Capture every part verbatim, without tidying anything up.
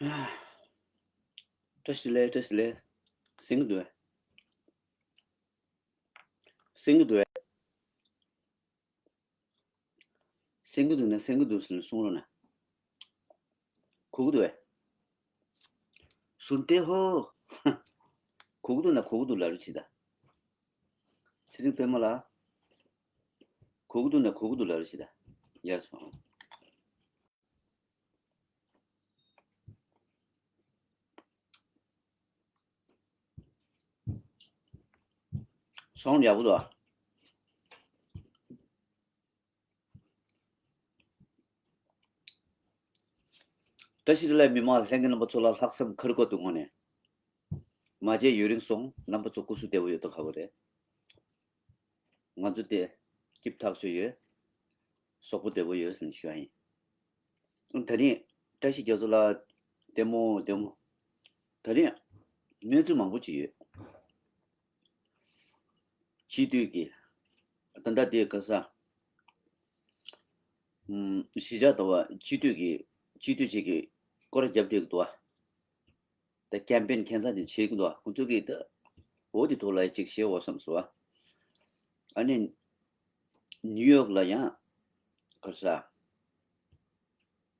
བཀྲ་ཤིས་བདེ་ལེགས། བཀྲ་ཤིས་བདེ་ལེགས། གསན་གྱི་འདུག་གས། གསན་གྱི་འདུག་གས། གསན་གྱི་འདུག་ན་གསན་གྱི་འདུག་ཟེར་ནས་གསུང་རོགས་གནང་། གོ་གི་འདུག་གས། གསུང་སྟེ་ཧོ། གོ་གི་འདུག་ན་གོ་གི་འདུག་ལབ་རོགས་བྱེད་དང་། ཚེ་རིང་པད་མ་ལགས། གོ་གི་འདུག་ན་གོ་གི་འདུག་ལབ་རོགས་བྱེད་དང་། ཡར་སོང་། སོང་། ཡག་པོ་འདུག་ཨ། བཀྲ་ཤིས་བདེ་ལེགས། མི་མང་ལྷན་རྒྱས་རྣམ་པ་ཚོ་ལ་ལྷག་བསམ་ཁ་རི་ཁ་ཐུག་ངོས་ནས། མ་མཇལ་ཡུན་རིང་སོང་། རྣམ་པ་ཚོ་སྐུ་གཟུགས་བདེ་པོ་ཡོད་དོ། ཁ་པོ་རེད། ང་ཚོ་དེ་སྐྱིད་ཐག་ཆོད་ཡོད། སོག་པོ་བདེ་པོ་ཡོད་ཟེར་ནས་ཞུ་ཡ་ཡིན། ད་རིང་བཀྲ་ཤིས་རྒྱ་མཚོ་ལགས་བདེ་མོ་བདེ་མོ། ད་རིང་གནས་ཚུལ་མང་པོ་ཅིག་ཡོད། སྤྱི་འཐུས་ཀྱི་ད་ལྟ་དེ་ག་ས། ཨུམ། གཞིས་ཆགས་དང་བ་སྤྱི་འཐུས་ཀྱི་སྤྱི་འཐུས་ཅིག་གི་སྐོར་རྒྱབ་བསྡད་ཀྱི་འདུག་བ། ད་ཀེམ་པེན་ཁྱད་མཚར་ཅན་བྱེད་ཀྱི་འདུག་བ། ཁོང་ཚོ་གིས་ད་འོ་དེ་ཐོག་ལ་ཅིག་བཤད་འོ་བསམ་སོང་བ། ཨ་ནི་ནིའུ་ཡོག་ལ་ཡང་ག་ས།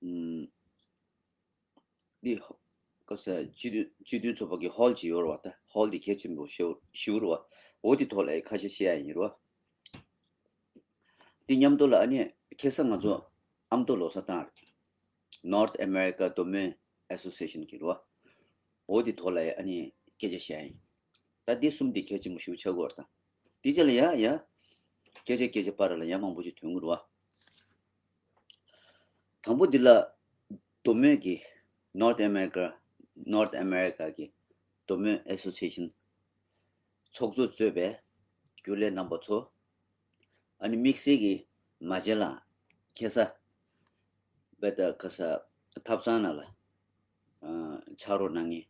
ཨུམ། འདི་ཧོ། ག་ས་སྤྱི་འཐུས་སྤྱི་འཐུས་ཚོགས་པ་གི་ཧོལ་ཅིག་ཡོད་རེད་བ། ད་ཧོལ་འདི་གལ་ཆེན་པོ་ཞེ་པོ་ཞེ་པོ་རེད་བ། འོ་དེ་ཐོག་ལ་ཁ་ཤས་བཤད་ཡ་ཡིན་རེད་བ། འདི་མཉམ་དུ་ལ་ཨ་ནི་ཁ་སང་ང་ཚོ་ཨ་མདོ་ལོ་གསར་བཏང་རེད། North America Domain Association གི་རེད་བ། འོ་དེ་ཐོག་ལ་ཨ་ནི་སྐད་ཆ་བཤད་ཡ་ཡིན། ད་འདི་གསུམ་འདི་གལ་ཆེན་པོ་ཞེ་པོ་ཆགས་ཀྱི་ཡོད་རེད་ད། འདི་རྗེས་ལ་ཡ་ཡ། སྐད་ཆ་སྐད་ཆ་བར་ལ་ཡ་མང་པོ་ཞིག་ཐོན་གྱི་རེད་བ། དང་པོ་འདི་ལ་མདོ་སྨད་ཀྱི་North America North America གི་མདོ་སྨད་Association ཚོགས་གཙོ་གཙོས་པའི་རྒྱུན་ལས་རྣམ་པ་ཚོ། ཨ་ནི་དམིགས་བསལ་གྱི་མ་བྱན་ལ་ཁ་ས་བེ་ད་ག་ས་ཐབ་ཚང་ནང་ལ་ཨ་ཕྱག་རོགས་གནང་མཁན།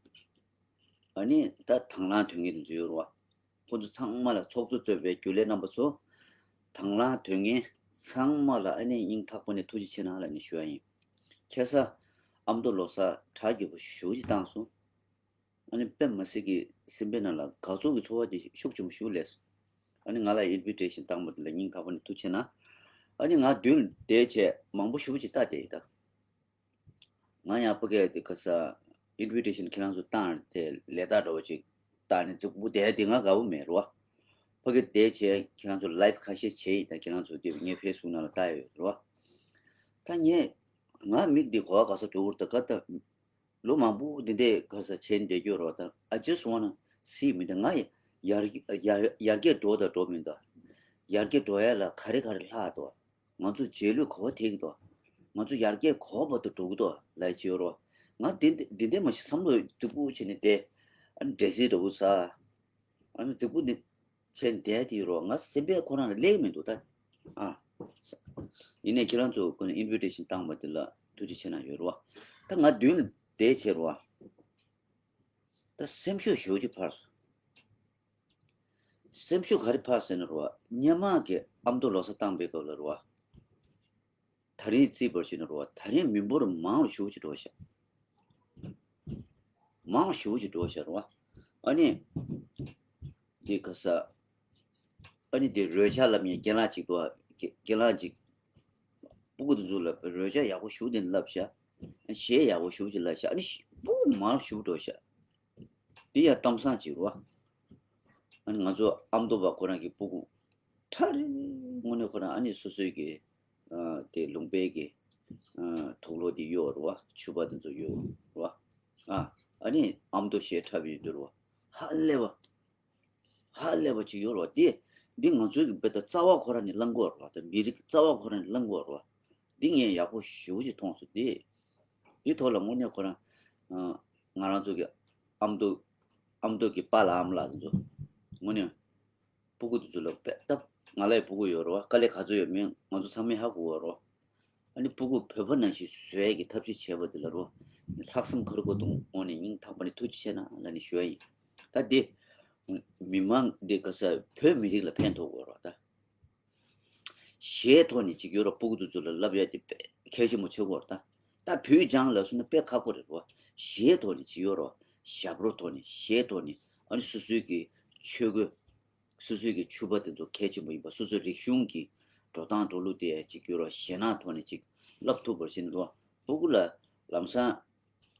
ཨ་ནི་ད་དང་བླངས་དོན་གཉེར་དེ་ཚོ་ཡོད་རེད་བ། ཁོ་ཚོ་ཚང་མ་ལ་ཚོགས་གཙོ་གཙོས་པའི་རྒྱུན་ལས་རྣམ་པ་ཚོ། དང་བླངས་དོན་གཉེར་ཚང་མ་ལ་ཨ་ནི་སྙིང་ཐག་པ་ནས་ཐུགས་རྗེ་ཆེ་གནང་ལབ་ནས་ཞུ་ཡ་ཡིན། ཁ་སང་ཨ་མདོ་ལོ་གསར་གྲ་རྒྱས་པོ་ཞེ་པོ་ཅིག་བཏང་སོང་། ཨ་ནི་དཔེ་མི་སྲིད་ཀྱི་སེམས་པའི་ནང་ལ་དགའ་ཚོར་གྱི་ཚོར་བ་དེ་ཤུགས་ཆེན་པོ་ཞེ་པོ་སླེབས་སོང་། ཨ་ནི་ང་ལ་ཨིན་བི་ཊེ་ཤན་བཏང་བ་དེ་ལ་སྙིང་ཐག་པ་ནས་ཐུགས་རྗེ་ཆེ་གནང་། ཨ་ནི་ང་མདུན་ལ་བསྡད་བྱས་མང་པོ་ཞེ་པོ་ཅིག་ལྟ་བསྡད་ཡིན་ད། ང་ཡང་ཕ་གིར་དེ་ག་ས་ཨིན་བི་ཊེ་ཤན་ཁྱེད་རང་ཚོ་བཏང་དེ་ལས་ད་འདྲ་བོ་ཅིག་བཏང་ནས་རྫིག་པོ་བསྡད་དེ་ང་དགའ་བོ་མེད་རེད་བ། ཕ་གིར་བསྡད་བྱས་ཁྱེད་རང་ཚོ་ལའེབ་ཁ་ཤས་བྱས་ཡིན་ད། ཁྱེད་རང་ཚོ་དེ་ངའི་ཕེ་སི་བུག་ནང་ལ་ལྟ་ཡོད་རེད་བ། ད་ངས་ང་མིག་འདི་གོ་བ་ག་ས་འགྲོ་གི་རེད་ད། ག་ད་ལོ་མང་པོ་འདི་འདྲས་ག་ས་བྱས་བསྡད་རྒྱུ་རེད་བ། ད་I just wanna see མི་འདུག་ང་ཡར་ཡར་ཡར་རྒྱས་འགྲོ་ད་འགྲོ་མི་འདུག་ཡར་རྒྱས་འགྲོ་ཡ་ལ་ག་རེ་ག་རེ་ལྷག་འདུག་ང་ཚོ་རྗེས་ལུས་ག་པར་ཐེག་གི་འདུག་ང་ཚོ་ཡར་རྒྱས་ག་པར་དུ་འགྲོ་གི་འདུག་ལབ་ཀྱི་ཡོད་རེད་བ། ང་འདི་འདི་འདི་འདྲས་མ་ཤེས་བསམ་བློ་རྫིག་པོ་བྱས་ནས་བསྡད། ཨ་ནི་འདྲེ་སྲིན་འདྲ་བོ་ཟ། ཨ་ནི་རྫིག་པོ་འདི་བྱས་བསྡད་དེ་ཡོད་རེད་བ། ང་སེམས་པས་ཁོ་རང་ལ་སླེབས་མི་འདུག་ད། ཨ། ཡིན་ནའི་ཁྱེད་རང་ཚོ་ཁོ་ནས་ཨིན་བི་ཊེ་ཤན་བཏང་བ་དེ་ལ་ཐུགས་རྗེ་ཆེ་གནང་ཡོད་རེད་བ། ད་ང་མདུན་ལ་བསྡད་བྱས་རེད་བ། ད་སེམས་ཤུགས་ཞེ་པོ་ཅིག་འཕར་སོང་། སེམས་ཤུགས་ག་རེ་འཕར་སོང་ཟེར་ན་རེད་བ། སྔོན་མ་གི་ཨ་མདོ་ལོ་གསར་བཏང་པའི་སྐབས་ལ་རེད་བ། ད་རིང་བརྩིས་པར་བྱས་ན་རེད་བ། ད་རིང་མི་འབོར་མང་རུ་ཞེ་པོ་ཅིག་འགྲོ་ཤག་མང་རུ་ཞེ་པོ་ཅིག་འགྲོ་ཤག་རེད་བ། ཨ་ནི། འདི་ག་ས། ཨ་ནི་འདི་རོལ་ཆ་ལབ་མཁན་རྒན་ལགས་ཅིག་འདུག་བ། རྒན་རྒན་ལགས་ཅིག་སྤུ་གུ་དེ་ཚོ་ལ་རོལ་ཆ་ཡག་པོ་ཞེ་པོ་ཅིག་བསླབས་ཤག་གཞས་ཡག་པོ་ཞེ་པོ་ཅིག་བསླབས་ཤག་ཨ་ནི་ཤ་སྤུ་གུ་མང་རུ་ཞེ་པོ་འགྲོ་ཤག་འདི་ཡང་གཏམ་བཟང་ཅིག་རེད་བ། ཨ་ནི་ང་ཚོ་ཨ་མདོ་པ་ཁོ་རང་གི་སྤུ་གུ་ཁྲ་རེ་རེ་དངོས་གནས་ཁོ་རང་ཨ་ནི་སོ་སོའི་གི་ཨ་དེ་ལུང་པའི་གི་ཨ་དུག་ལོག་དེ་གཡོག་རེད་བ། ཕྱུ་པ་དེ་ཚོ་གཡོག་རེད་བ། ཨ་ཨ་ནི་ཨ་མདོ་གཞས་འཁྲབ་ཡོད་དུས་རེད་བ། ཧ་ལས་པ། ཧ་ལས་པ་ཅིག་ཡོད་རེད་བ། དེ་འདི་ང་ཚོའི་གི་དཔེ་ད་རྩ་བ་ཁོ་རང་ནས་བླང་དགོས་རེད་བ། ད་མི་རིགས་རྩ་བ་ཁོ་རང་ནས་བླང་དགོས་རེད་བ། འདི་ངས་ཡག་པོ་ཞེ་པོ་ཅིག་མཐོང་སོང་། དེ་འདི་ཐོག་ལ་དངོས་གནས་ཁོ་རང་ཨ་ང་རང་ཚོ་གི་ཨ་མདོ་ཨ་མདོ་གི་པཱ་ལགས་ཨ་མ་ལགས་དེ་ཚོ་དངོས་གནས་སྤུ་གུ་དེ་ཚོ་ལ་དཔེ་ད་ང་ལ་ཡང་སྤུ་གུ་ཡོད་རེད་བ། དཀའ་ལས་ག་ཚོད་ཡོད་མེད་ང་ཚོ་ཚང་མས་ཧ་གོ་གི་ཡོད་རེད་བ། ཨ་ནི་སྤུ་གུ་བོད་པ་ནང་བཞིན་བཟོ་ཡས་ཀྱི་ཐབས་ཤེས་བྱས་པ་དེ་ལ་རོ། ལྷག་བསམ་ཁ་རུ་ཁ་ཐུག་དངོས་ནས་སྙིང་ཐག་པ་ནས་ཐུགས་རྗེ་ཆེ་གནང་ལབ་ནས་ཞུ་ཡ་ཡིན། ད་འདི་མི་མང་འདི་ག་ས་བོད་མི་རིགས་ལ་ཕན་ཐོགས་དགོས་རོ་ད། གཞས་ཐོག་ནས་ཅིག་ཡོད་རོ། སྤུ་གུ་དེ་ཚོ་ལ་བསླབ་ཡ་དེ་དཔེ་གལ་ཆེན་པོ་ཆགས་ཀྱི་ཡོད་རེད་ད། ད་བོད་ལྗང་ལབ་སོང་ན་དཔེ་ཁག་པོ་རེད་རོ། གཞས་ཐོག་ནས་བྱེད་ཡོད་རོགས། ཞབས་བྲོ་ཐོག་ནས་གཞས་ཐོག་ནས་ཨ་ནི་སོ་སོའི་གི་ཆོས་གོས། སོ་སོའི་གི་ཕྱུ་པ་དེ་ཚོ་གལ་ཆེན་པོ་ཡིན་པ། སོ་སོའི་རིག་གཞུང་གི་འགྲོ་སྟངས་འགྲོ་ལུགས་དེ་ཅིག་གི་རོགས་གཞས་སྣ་ཐོག་ནས་ཅིག་བསླབ་ཐུབ་པར་བྱེད་ན་རོགས། སྤུ་གུ་ལ་ལམ་སང་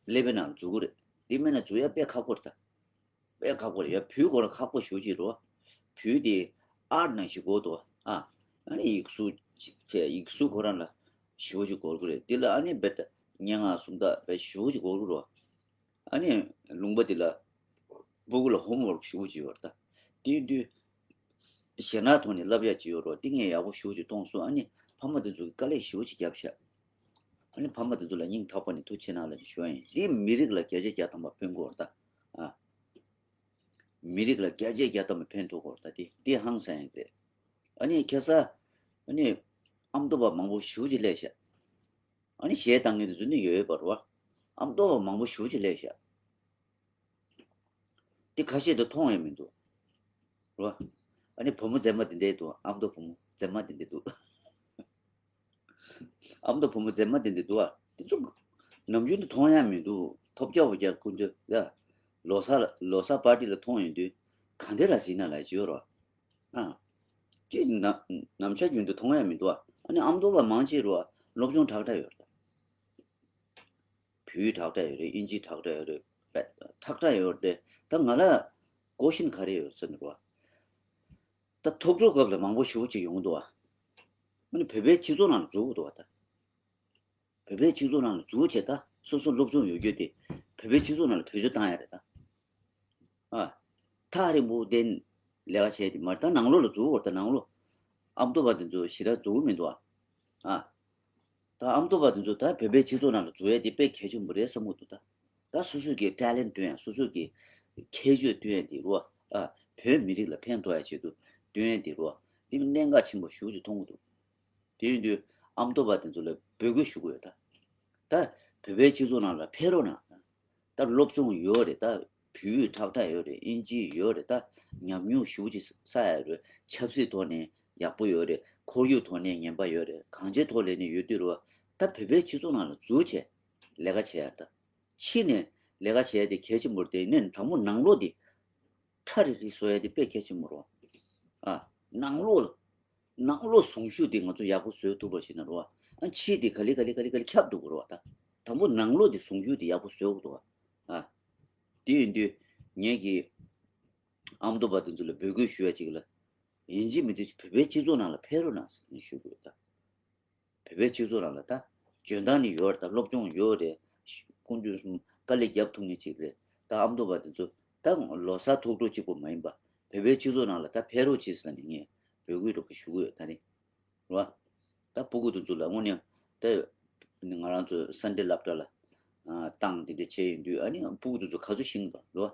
ཀླད་པའི་ནང་འཛུལ་གི་རེད། དེ་མེད་ན་འཛུལ་ཡ་དཔེ་ཁག་པོ་རེད་ད། དཔེ་ཁག་པོ་རེད་ཡ། བོད་སྐོར་ཁག་པོ་ཞེ་པོ་ཅིག་རེད་བ། བོད་དེ་ཨར་ནང་བཞིན་དགོས་འདུག་བ། ཨ་ཨ་ནི་ཡིག་གཟུགས་ཅིག་བྱས། ཡིག་གཟུགས་ཁོ་རང་ལ་ཞེ་པོ་ཅིག་དགོས་ཀྱི་རེད། དེ་ལ་ཨ་ནི་རྦད་དེ་སྙན་ངག་སུམ་རྟགས་རྦད་ཞེ་པོ་ཅིག་དགོས་ཀྱི་རེད་བ། ཨ་ནི་ལུང་པ་དེ་ལ་སྤུ་གུ་ལ་ཧོམ་ཝོརྐ་ཞེ་པོ་ཅིག་ཡོད་རེད་ད། དེ་ཡིན་དུས་གཞས་སྣ་ཐོག་ནས་བསླབ་ཡག་ཅིག་ཡོད་རེད་བ། དེ་ངས་ཡག་པོ་ཞེ་པོ་ཅིག་མཐོང་སོང་། ཨ་ནི་ཕ་མ་དེ་ཚོ་གིས་དཀའ་ལས་ཞེ་པོ་ཅིག་བརྒྱབ་ཤག་ཨ་ནི་ཕ་མ་དེ་ཚོ་ལ་སྙིང་ཐག་པ་ནས་ཐུགས་རྗེ་གནང་ལབ་ནས་ཞུ་ཡ་ཡིན། འདི་མི་རིགས་ལ་བརྒྱ་ཆ་བརྒྱ་ཐམ་པ་ཕན་གྱི་ཡོད་རེད་ད། ཨ། མི་རིགས་ལ་བརྒྱ་ཆ་བརྒྱ་ཐམ་པ་ཕན་ཐོགས་ཀྱི་ཡོད་རེད་ད། དེ་དེ་ཧང་སང་ཡ་རེད། ཨ་ནི་ཁ་སང་ཨ་ནི་ཨ་མདོ་པ་མང་པོ་ཞེ་པོ་ཅིག་སླེབས་ཤག་ཨ་ནི་གཞས་བཏང་མཁན་དེ་ཚོ་ནི་ཡོད་ཡོད་པ་རེད་བ། ཨ་མདོ་པ་མང་པོ་ཞེ་པོ་ཅིག་སླེབས་ཤག་དེ་ཁ་ཤས་དེ་མཐོང་ཡ་མི་འདུག་རེད་བ། ཨ་ནི་བུ་མོ་མཛེས་མ་དེ་འདྲས་འདུག་ཨ་མདོ་བུ་མོ་མཛེས་མ་དེ་འདྲས་འདུག་ཨ་མདོ་བུ་མོ་མཛེས་མ་དེ་འདྲས་འདུག་ཨ། དེ་ཚོ་ནམ་རྒྱུན་དུ་མཐོང་ཡ་མི་འདུག་ཐོབ་རྒྱག་འོ་རྒྱག་ཀུན་སྤྱོད་ཡ། ལོ་གསར་ལོ་གསར་པར་ཏི་ལ་མཐོང་ཡོང་དུས་གང་དེ་ར་ཟིན་ན་ལ་བྱོས་རོགས། ཨ། ཅི་ན་ནམ་ཞག་རྒྱུན་དུ་མཐོང་ཡ་མི་འདུག་ཨ། ཨ་ནི་ཨ་མདོ་བ་མང་ཆེ་རུ་ཨ་སློབ་སྦྱོང་དྲག་དྲག་ཡོད་རེད། བོད་ཡིག་དྲག་དྲག་ཡོད་རེད། ཨིན་ཇི་དྲག་དྲག་ཡོད་རེད། དྲག་དྲག་ཡོད་རེད། ད་ང་ལ་ཀོ་ཤིན་ག་རེ་ཡོད་ཟེར་ན་རོ། ད་ཐོག་འཕྲོ་སྐབས་ལ་མང་པོ་ཞེ་པོ་ཅིག་ཡོང་འདུག་ཨ། ཨ་ནི་བོད་པའི་སྤྱི་ཚོགས་ནང་ལ་འཛུལ་འདུག་ཨ་ད། བོད་པའི་སྤྱི་ཚོགས་ནང་ལ་འཛུལ་བྱས་ད་སོ་སོ་སློབ་སྦྱོང་ཡོད་རྒྱུ་དེ་བོད་པའི་སྤྱི་ཚོགས་ནང་ལ་བེད་སྤྱོད་བཏང་ཡ་རེད་ད། ཨ། ཐག་རིང་པོ་བསྡད་ལས་ཀ་བྱས་དེ་མ་རེད། ད་ནང་ལོགས་ལ་འཛུལ་བར་ད་ནང་ལོགས་ཨ་མདོ་པ་དེ་ཚོ་ཞེ་དྲག་འཛུལ་མི་འདུག་ཨ། ཨ། ད་ཨ་མདོ་པ་དེ་ཚོ་ད་བོད་པའི་སྤྱི་ཚོགས་ནང་ལ་འཛུལ་ཡ་དེ་དཔེ་གལ་ཆེན་པོ་རེད་བསམ་གྱི་འདུག་ད་ད་སོ་སོ་གི་ཊེ་ལེན་ཊི་སྟོན་ཡ། སོ་སོ་གི་ཁྱད་ཆོས་སྟོན་ཡ་དེ་རོ། ཨ། བོད་མི་རིགས་ལ་ཕན་ཐོགས་ཡ་ཆེད་དུ་སྟོན་ཡ་དེ་རོ། དེ་གནད་འགག་ཆེན་པོ་ཞེ་པོ་ཅིག་མཐོང་གི་འདུག་དེ་ཡིན་དུས་ཨ་མདོ་པ་དེ་ཚོ་ལ་འབོད་སྐུལ་ཞུ་དགོས་ད། ད་བོད་པའི་སྤྱི་ཚོགས་ནང་ལ་ཕེབས་རོགས་གནང་། ད་སློབ་སྦྱོང་ཡོད་རེད་ད། བོད་ཡིག་དྲག་དྲག་ཡོད་རེད། ཨིན་ཇི་ཡོད་རེད་ད། ཉམས་མྱོང་ཞེ་པོ་ཅིག་བསགས་ཡ་རེད། ཆབ་སྲིད་ཐོག་ནས་ཡག་པོ་ཡོད་རེད། ཁོར་ཡུག་ཐོག་ནས་ངན་པ་ཡོད་རེད། གང་ཅིའི་ཐོག་ལས་ནས་ཡོད་དུས་རེད་བ། ད་བོད་པའི་སྤྱི་ཚོགས་ནང་ལ་འཛུལ་བྱས་ལས་ཀ་བྱེད་ཡ་ད། ཕྱི་ནས་ལས་ཀ་བྱེད་ཡ་དེ་གལ་ཆེན་པོ་རེད་དེ། ནས་དང་པོ་ནང་ལོགས་དེ་ཁྲ་རིག་རིག་བཟོ་ཡ་དེ་དཔེ་གལ་ཆེན་པོ་རེད་བ། ཨ། ནང་ལོགས་ནང་ལོགས་ཟུངས་ཤུགས་དེ་ང་ཚོ་ཡག་པོ་བཟོས་ཐུབ་པ་ཞིག་ན་རོ། ཨ་ཕྱི་དེ་ག་ལེ་ག་ལེ་ག་ལེ་ག་ལེ་ཁྱབ་འགྲོ་གི་རོ། ད་དང་པོ་ནང་ལོགས་དེ་ཟུངས་ཤུགས་དེ་ཡག་པོ་བཟོ་དགོས་འདུག་ཨ། དེ་ཡིན་དུས་ངས་ཀྱི་ཨ་མདོ་པ་དེ་ཚོ་ལ་འབོད་སྐུལ་ཞུ་ཡ་ཅིག་ལ། ཡིན་གཅིག་མིན་གཅིག་བོད་པའི་སྤྱི་ཚོགས་ནང་ལ་ཕེབས་རོགས་གནང་ཟེར་ནས་ཞུ་དགོས་ད། བོད་པའི་སྤྱི་ཚོགས་ནང་ལ་ད་འཇོན་ཐང་ནི་ཡོད་རེད་ད། སློབ་སྦྱོང་ཡོད་རེད། ཀུན་སྤྱོད་གསུམ་དཀའ་ལས་རྒྱབ་ཐུབ་མཁན་ཅིག་རེད། ད་ཨ་མདོ་པ་དེ་ཚོ་ད་ལོ་གསར་ཐོག་འགྲོ་གཅིག་པོ་མ་ཡིན་པ་བོད་པའི་སྤྱི་ཚོགས་ནང་ལ་ད་ཕེབས་རོགས་བྱེད་ཟེར་ནས་ངས་འབོད་སྐུལ་རོགས་ཞུ་གི་ཡོད་ད་ནི། རེད་བ། ད་སྤུ་གུ་དེ་ཚོ་ལ་དངོས་གནས་ད་ང་རང་ཚོ་སན་ཌེ་སློབ་གྲྭ་ལ་བཏང་དེ་འདྲ་བྱས་ཡོང་དུས་ཨ་ནི་སྤུ་གུ་དེ་ཚོ་ག་ཚོད་ཤེས་ཀྱི་འདུག་རེད་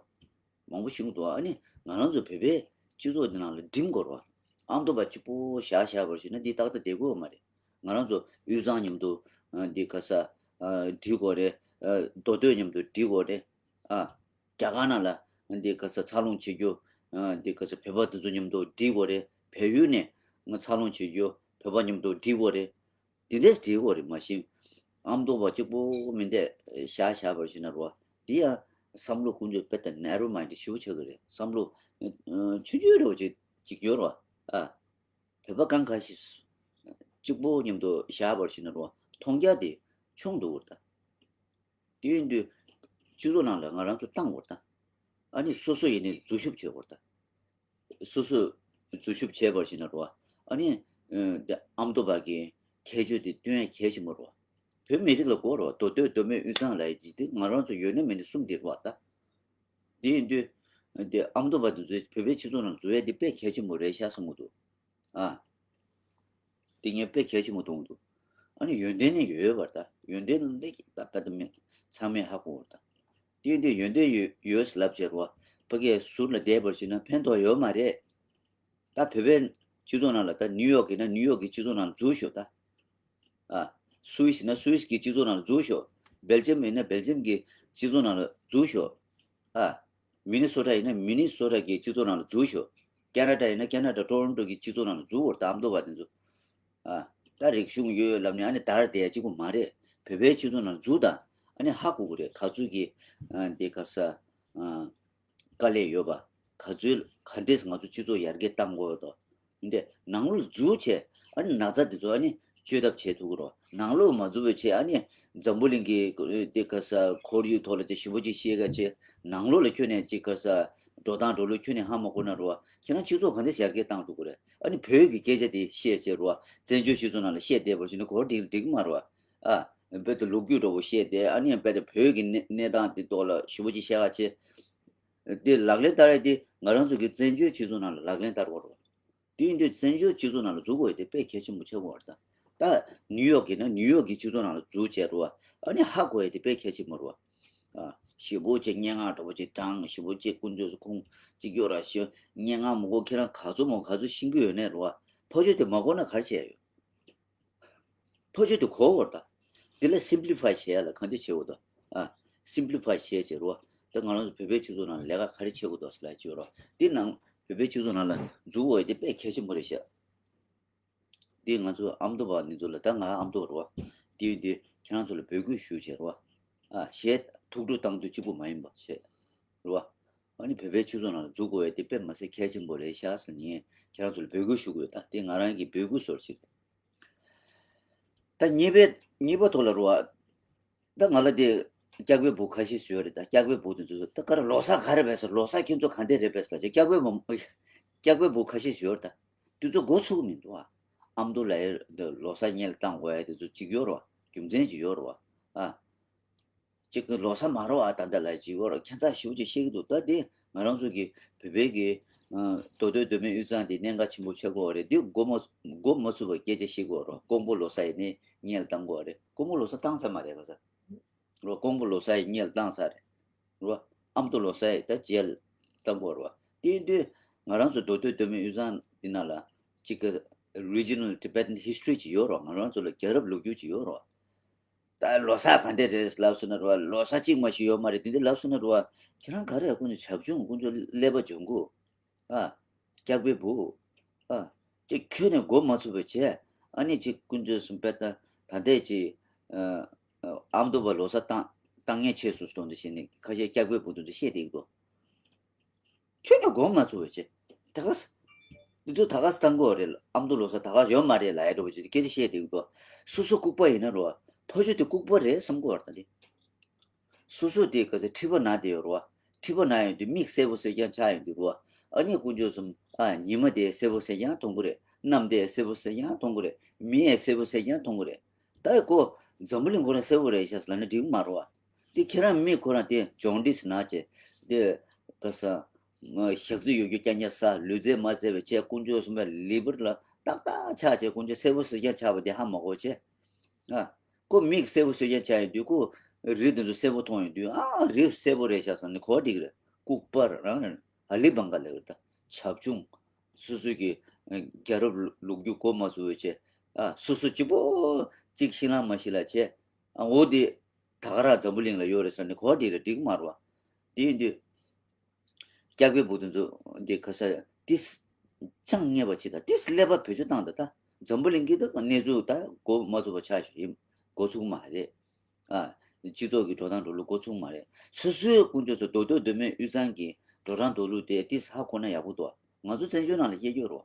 བ། མང་པོ་ཞིག་འདུག་ཨ་ནི་ང་རང་ཚོ་བོད་པའི་སྤྱི་ཚོགས་འདི་ནང་ལ་འགྲིམ་དགོས་རེད་བ། ཨ་མདོ་པ་གཅིག་པོ་བཞག་བཞག་པར་བྱས་ན་འདི་ཏག་ཏག་བསྡད་ཀྱི་ཡོད་མ་རེད། ང་རང་ཚོ་དབུས་གཙང་མཉམ་དུ་ཨ་འདི་ག་ས་ཨ་སྒྲིག་དགོས་རེད། ཨ་མདོ་སྟོད་མཉམ་དུ་སྒྲིག་དགོས་རེད། ཨ་རྒྱ་གར་ནང་ལ་འདི་ག་ས་འཚར་ལོངས་བྱེད་རྒྱུ་ཨ་འདི་ག་ས་བོད་པ་དེ་ཚོ་མཉམ་དུ་སྒྲིག་དགོས་རེད། བལ་ཡུལ་ནས་ང་འཚར་ལོངས་བྱེད་རྒྱུ་བོད་པ་མཉམ་དུ་སྒྲིག་དགོས་རེད། དེ་འདྲས་བྲིས་དགོས་རེད། མ་གཞི་ཨ་མདོ་པ་གཅིག་པོ་མིན་ཏེ་བཞག་བཞག་པར་བྱས་ན་རོ། དེ་ཡང་བསམ་བློ་ཀུན་སྤྱོད་དཔེ་ལྟ་ནེ་རོ་མའིན་ཌི་ཞེ་པོ་ཆགས་ཀྱི་རེད། བསམ་བློ་ཆུང་ཆུང་རེ་བ་ཅིག་ཅིག་ཡོད་རོ། ཨ། བོད་པ་གང་ག་ཞིག་གཅིག་པོ་མཉམ་དུ་བཞག་པར་བྱས་ན་རོ། མཐོང་རྒྱ་དེ་ཆུང་འགྲོ་གི་རེད་ད། དེ་ཡིན་དུས་སྤྱི་ཚོགས་ནང་ལ་ང་རང་ཚོ་བཏང་དགོས་རེད་ད། ཨ་ནི་སོ་སོ་ཡིན་ནའི་འཛུལ་ཞུགས་བྱེད་དགོས་རེད་ད། སོ་སོས་འཛུལ་ཞུགས་བྱས་པར་བྱས་ན་རོ། ཨ་ནི་ཨ་འདི་ཨ་མདོ་པ་གི་ཁྱད་ཆོས་དེ་སྟོན་ཡ་གལ་ཆེན་པོ་རོ། བོད་མི་རིགས་ལ་དགོས་རོ། མདོ་སྟོད་མདོ་སྨད་དབུས་གཙང་ལབ་ཡ་ཅིག་དེ་ང་རང་ཚོ་ཡོད་ན་མེད་ན་གསུམ་དེ་རོ་ད། དེ་ཡིན་དུས་འདི་ཨ་མདོ་པ་དེ་ཚོས་བོད་པའི་སྤྱི་ཚོགས་ནང་འཛུལ་ཡ་དེ་དཔེ་གལ་ཆེན་པོ་རེད་ཤག་བསམ་གྱི་འདུག་ཨ། དེ་ངས་དཔེ་གལ་ཆེན་པོ་མཐོང་གི་འདུག་ཨ་ནི་ཡོན་ཏན་ནི་ཡོད་པར་ད། ཡོན་ཏན་ལས་ཀྱི་ད་ད་ད་མེད་ཚང་མས་ཧ་གོ་བར་ད། དེ་འདི་ཡོན་ཏན་ཡོད་ཡོད་ལབ་བྱས་རོ། ཕ་གིའི་ཟུར་ལ་བསྡད་པར་བྱས་ན་ཕན་ཐོགས་ཡོད་མ་རེད། ད་བོད་པའི་སྤྱི་ཚོགས་ནང་ལ་ད་ནིའུ་ཡོག་གི་ན་ནིའུ་ཡོག་གི་སྤྱི་ཚོགས་ནང་ལ་འཛུལ་ཤོག་ད། ཨ། སུད་སི་ན་སུད་སི་གི་སྤྱི་ཚོགས་ནང་ལ་འཛུལ་ཤོག་སྦེལ་ཇམ་ཡིན་ན་སྦེལ་ཇམ་གི་སྤྱི་ཚོགས་ནང་ལ་འཛུལ་ཤོག་ཨ། མི་ནི་སོ་ཊ་ཡིན་ན་མི་ནི་སོ་ཊ་གི་སྤྱི་ཚོགས་ནང་ལ་འཛུལ་ཤོག་ཀ་ན་ཌ་ཡིན་ན་ཀ་ན་ཌ་ཊོ་རོན་ཊོ་གི་སྤྱི་ཚོགས་ནང་ལ་འཛུལ་བར་ད་ཨ་མདོ་པ་དེ་ཚོ། ཨ། ད་རིག་གཞུང་ཡོད་ལབ་ནས་ཨ་ནི་དར་བསྡད་ཡ་གཅིག་པོ་མ་རེད། བོད་པའི་སྤྱི་ཚོགས་ནང་ལ་འཛུལ་དང་ ཨ་ནི་ཧ་གོ་གི་རེད། ག་ཚོད་ཀྱི་ཨ་འདི་ག་ས་ཨ་དཀའ་ལས་ཡོད་པ། ག་ཚོད་ག་འདྲས་ང་ཚོ་སྤྱི་ཚོགས་ཡར་རྒྱས་གཏང་དགོས་དོ། འདི་ནང་ལོགས་འཛུལ་བྱས་ཨ་ནི་ན་ཚ་འདི་ཚོ་ཨ་ནི་བཅོས་ཐབས་བྱེད་ཐུབ་ཀྱི་རོ། ནང་ལོགས་མ་འཛུལ་བའི་ཆེད་ཨ་ནི་འཛམ་བུ་གླིང་གི་འདི་ག་ས་ཁོར་ཡུག་ཐོག་ལ་ཅིག་ཞིབ་པོ་ཅིག་ཤེས་ག་ཆེད་ནང་ལོགས་ལ་ཁྱོད་ནས་ཅིག་ག་ས་འགྲོ་སྟངས་འགྲོ་ལུགས་ཁྱོད་ནས་ཧ་མ་གོ་ན་རོ། ཁྱེད་རང་སྤྱི་ཚོགས་ག་འདྲས་ཡར་རྒྱས་གཏང་ཐུབ་ཀྱི་རེད། ཨ་ནི་བོད་ཀྱི་སྐད་ཆ་དེ་བཤད་བྱས་རོ། བཙན་བྱོལ་སྤྱི་ཚོགས་ནང་ལ་བཤད་བསྡད་པ་བྱས་ན་གོ་བ་འགྲིག་འགྲིག་མ་རོ། ཨ། རྦད་དེ་ལོ་རྒྱུས་འདྲ་པོ་བཤད་དེ་ཨ་ནི་རྦད་དེ་བོད་ཀྱི་གནས་གནས་སྟངས་དེ་ཐོག་ལ་ཞིབ་པོ་ཅིག་བཤད་ག་བྱེད། དེ་ལག་ལེན་བསྟར་ཡ་དེ་ང་རང་ཚོ་གི་བཙན་བྱོལ་སྤྱི་ཚོགས་ནང་ལ་ལག་ལེན་བསྟར་དགོས་རེད། དེ་ཡིན་དུས་བཙན་བྱོལ་སྤྱི་ཚོགས་ནང་ལ་འཛུལ་དགོས་ཡ་དེ་དཔེ་གལ་ཆེན་པོ་ཆགས་ཀྱི་ཡོད་རེད་ད། ད་ནིའུ་ཡོག་གི་ན་ནིའུ་ཡོག་གི་སྤྱི་ཚོགས་ནང་ལ་འཛུལ་བྱས་རེད་བ། ཨ་ནི་ཧ་གོ་ཡ་དེ་དཔེ་གལ་ཆེན་པོ་རེད་བ། ཨ། ཞིབ་པོ་ཅིག་སྙན་ངག་འདྲ་པོ་ཅིག་བགྲངས། ཞིབ་པོ་ཅིག་དཀོན་མཆོག་ཁོང་གཅིག་གྱུར་ར་ཞིག་སྙན་ངག་མང་པོ་ཁྱེད་རང་ག་ཚོད་མང་ག་ཚོད་ཤེས་ཀྱི་ཡོད་ནའི་རེད་བ། ཕོ་ཆོས་དེ་མ་གོ་ན་ག་རེ་བྱས་ཡོད། ཕོ་ཆོས་དེ་གོ་དགོས་ད། དེ་ལ་སིམ་པི་ལི་ཕའི་བྱེད་ཡ་ལ་གང་འདྲ་བྱེད་དགོས་ད། ཨ། སིམ་པི་ལི་ཕའི་བྱེད་བྱེད་རོ། ད་ང་རང་ཚོ་བོད་པའི་སྤྱི་ཚོགས་ནང་ལ་ལས་ཀ་ག་རེ་བྱེད་དགོས་འདུག་ཟེར་ལ་བྱེད་རོ། དེ་ནང་བོད་པའི་སྤྱི་ཚོགས་ནང་ལ་འཛུལ་དགོས་ཡ་དེ་དཔེ་གལ་ཆེན་པོ་རེད་ཤག་དེ་ང་ཚོ་ཨ་མདོ་བ་འདི་ཚོ་ལ། ད་ང་ཨ་མདོ་རེད་བ། དེ་ཡིན་དུས་ཁྱེད་རང་ཚོ་ལ་འབོད་སྐུལ་ཞུ་བྱེད་རེད་བ། ཨ། གཞས་ཐུགས་སྤྲོ་བཏང་དུས་གཅིག་པུ་མ་ཡིན་པ་བྱེད་རེད་བ། ཨ་ནི་བོད་པའི་སྤྱི་ཚོགས་ནང་ལ་འཛུལ་དགོས་ཡ་དེ་དཔེ་མ་སྲིད་གལ་ཆེན་པོ་རེད་ཤག་ཟེར་ངས་ཁྱེད་རང་ཚོ་ལ་འབོད་སྐུལ་ཞུ་གི་ཡོད། ད་དེ་ང་རང་གི་འབོད་སྐུལ་སོར་ཞིག་རེད། ད་གཉིས་པའི་གཉིས་པ་ཐོག་ལ་རེད་བ། ད་ང་ལ་དེ་སྐྱག་པའི་སྦུག་ཁ་ཤས་ཤིག་ཡོད་རེད། ད་སྐྱག་པའི་སྦུག་དེ་ཚོ་ད་ག་རེ་ལོ་གསར་ག་རེ་བས་ཟེར། ལོ་གསར་ཁྱེད་ཚོ་ག་འདྲས་རེད་བས་ཟེར་ལ་ཅིག་སྐྱག་པའི་སྦུག་སྐྱག་པའི་སྦུག་ཁ་ཤས་ཤིག་ཡོད་རེད། ད་དེ་ཚོ་འགོ་ཚུགས་མི་འདུག་ཨ། ཨ་མདོ་ལ་ཡ་ལོ་གསར་སྔོན་ལ་བཏང་དགོས་ཡ་དེ་ཚོ་ཅིག་ཡོད་རེད་བ། རྒྱུ་མཚན་ཅིག་ཡོད་རེད་བ། ཨ། ཅིག་གི་ལོ་གསར་མ་རེད་བ། ད་ལྟ་ལ་ཅིག་ཡོད་རེད། ཁྱད་མཚར་ཞེ་པོ་ཅིག་བཤད་ཀྱི་འདུག་ད་དེ་ང་རང་ཚོ་གི་བོད་པའི་གི་ཨ་མདོ་སྟོད་མདོ་སྨད་དབུས་གཙང་དེ་གནད་འགག་ཆེན་པོ་ཆགས་ཀྱི་ཡོད་རེད། དེ་འགོ་མ་འགོ་མ་ཚུགས་པར་སྐད་ཆ་བཤད་ཀྱི་ཡོད་རེད། ཀོང་པོ་ལོ་གསར་ཡིན་ནའི་སྔོན་ལ་བཏང་དགོས་རེད། ཀོང་པོ་ལོ་གསར་བཏང་ཚར་མ་རེད་ག་ས། རོ། ཀོང་པོ་ལོ་གསར་ཡི་སྔོན་ལ་བཏང་ཚར་རེད། རོ། ཨ་མདོ་ལོ་གསར་ཡི་ད་རྗེས་ལ་བཏང་དགོས་རེད་བ། དེ་ཡིན་དུས་ང་རང་ཚོ་མདོ་སྟོད་མདོ་སྨད་དབུས་གཙང་འདི་ནང་ལ་གཅིག་གི་Regional Tibetan History ཅིག་ཡོད་རེད་བ། ང་རང་ཚོ་ལ་རྒྱལ་རབས་ལོ་རྒྱུས་ཅིག་ཡོད་རེད་བ། ད་ལོ་གསར་ག་འདྲས་རེད་ལབ་སོང་ན་རེད་བ། ལོ་གསར་གཅིག་མ་ཞིག་ཡོད་མ་རེད། དེ་འདྲ་ལབ་སོང་ན་རེད་བ། ཁྱེད་རང་ག་རེ་ཡ་ཁོང་ཚོ་བྱབ་ཆུང་། ཁོང་ཚོ་ཀླད་པ་སྦྱོང་དགོས། ཨ། སྐྱག་པའི་སྦུག་ཨ། ཅིག་ཁྱོན་ནས་འགོ་མ་ཚུགས་པ་བྱས། ཨ་ནི་ཅིག་དཀོན་མཆོག་གསུམ་དཔེ་ད་ད་ལྟའི་ཅིག་ཨ་ཨ་ཨ་མདོ་བ་ལོ་གསར་བཏང་བཏང་མཁན་ཆེ་སུ་གཏོང་དུ་བྱས་ནས་ཁ་ཤས་སྐྱག་པའི་སྦུག་དེ་ཚོ་བཤད་བསྡད་ཀྱི་འདུག་ཁྱོན་ནས་འགོ་མ་ཚུགས་པ་བྱས། ད་ག་ས་འདི་ཚོ་ད་ག་ས་བཏང་དགོས་རེད། ཨ་མདོ་ལོ་གསར་ད་ག་ཡོད་མ་རེད་ལབ་ཡ་འདྲ་པོ་ཅིག་སྐད་ཆ་བཤད་བསྡད་ཀྱི་འདུག་སོ་སོ་ལྐུགས་པ་ཡིན་ན་རེད་བ། ཕོ་ཆོས་དེ་ལྐུགས་པ་རེད་བསམ་གྱི་ཡོད་རེད་ད་འདི། སོ་སོ་དེ་ག་ཚོད་མཁྲིས་པ་ན་བསྡད་ཡོད་རེད་བ། མཁྲིས་པ་ན་ཡོང་དུས་མིག་སེར་པོ་སེར་རྐྱང་ཆགས་ཡོང་དུས་རེད་བ། ཨ་ནི་དཀོན་མཆོག་གསུམ། ཨ། ཉི་མ་དེ་སེར་པོ་སེར་རྐྱང་མཐོང་གི་རེད། གནམ་དེ་སེར་པོ་སེར་རྐྱང་མཐོང་གི་རེད། མི་ཡང་སེར་པོ་སེར་རྐྱང་མཐོང་གི་རེད། ད་ཁོ་འཛམ་བུ་གླིང་ཁོ་རང་སེར་པོ་རེད་ཤག་ཟེར་ལབ་ན་འགྲིག་གི་མ་རེད་བ། དེ་ཁྱེད་རང་མིག་ཁོ་རང་དེ་ཇོན་ཌིས་ན་བྱས། དེ་ག་ས་ཞག་རྩི་ཡོད་རྒྱུ་རྐྱང་རྐྱང་ཟ། ལུས་རྩལ་མ་རྩེ་བའི་བྱས། དཀོན་མཆོག་གསུམ་པའི་ལི་ཝར་ལ་ཏག་ཏག་ཆགས་བྱས། དཀོན་མཆོག་སེར་པོ་སེར་རྐྱང་ཆགས་པ་དེ་ཧ་མ་གོ་བྱས། ཨ། ཁོ་མིག་སེར་པོ་སེར་རྐྱང་ཆགས་ཡོང་དུས་ཁོ་རི་དེ་ཚོ་སེར་པོ་མཐོང་ཡོང་དུས། ཨ། རི་སེར་པོ་རེད་ཤག་ཟེར་ནས་གོ་བ་འགྲིག་རེད། ལྐུགས་པ་རང་རེད། ཨ་ལི་བང་ག་ལབ་རེད་ད། བྱབ་ཆུང་། སོ་སོའི་གི་རྒྱལ་རབས་ལོ་རྒྱུས་གོ་མ་ཚོར་བའི་བྱས། ཨ། སོ་སོ་གཅིག་པོ་གཅིག་ཤི་ལང་མ་ཤི་ལ་བྱས། ཨ། འོ་དེ་ད་ག་རང་འཛམ་བུ་གླིང་ལ་ཡོད་རེད་ཟེར་ནས་གོ་བ་འགྲིག་རེད། འགྲིག་གི་མ་རེད་བ། དེ་ཡིན་དུས། སྐྱག་པའི་སྦུག་དེ་ཚོ་འདི་ག་ས་ཏིས་ཅང་ངེས་པ་ཅིག་དང་། ཏིས་ཀླད་པ་བེད་སྤྱོད་བཏང་། ད་ད་འཛམ་བུ་གླིང་གི་ད་གནས་ཚུལ་ད་འགོ་མ་ཚུགས་པ་ཆགས་ཤིག་ཡིན། འགོ་ཚུགས་མ་རེད། ཨ། སྤྱི་ཚོགས་ཀྱི་འགྲོ་སྟངས་འགྲོ་ལུགས་འགོ་ཚུགས་མ་རེད། སོ་སོའི་དཀོན་མཆོག་ཚོ་མདོ་སྟོད་མདོ་སྨད་དབུས་གཙང་གི་འགྲོ་སྟངས་འགྲོ་ལུགས་དེ་ཏིས་ཧ་གོ་ན་ཡག་པོ་འདུག་ང་ཚོ་བཙན་བྱོལ་ནང་ལ་སྐྱེས་ཡོད་རོ།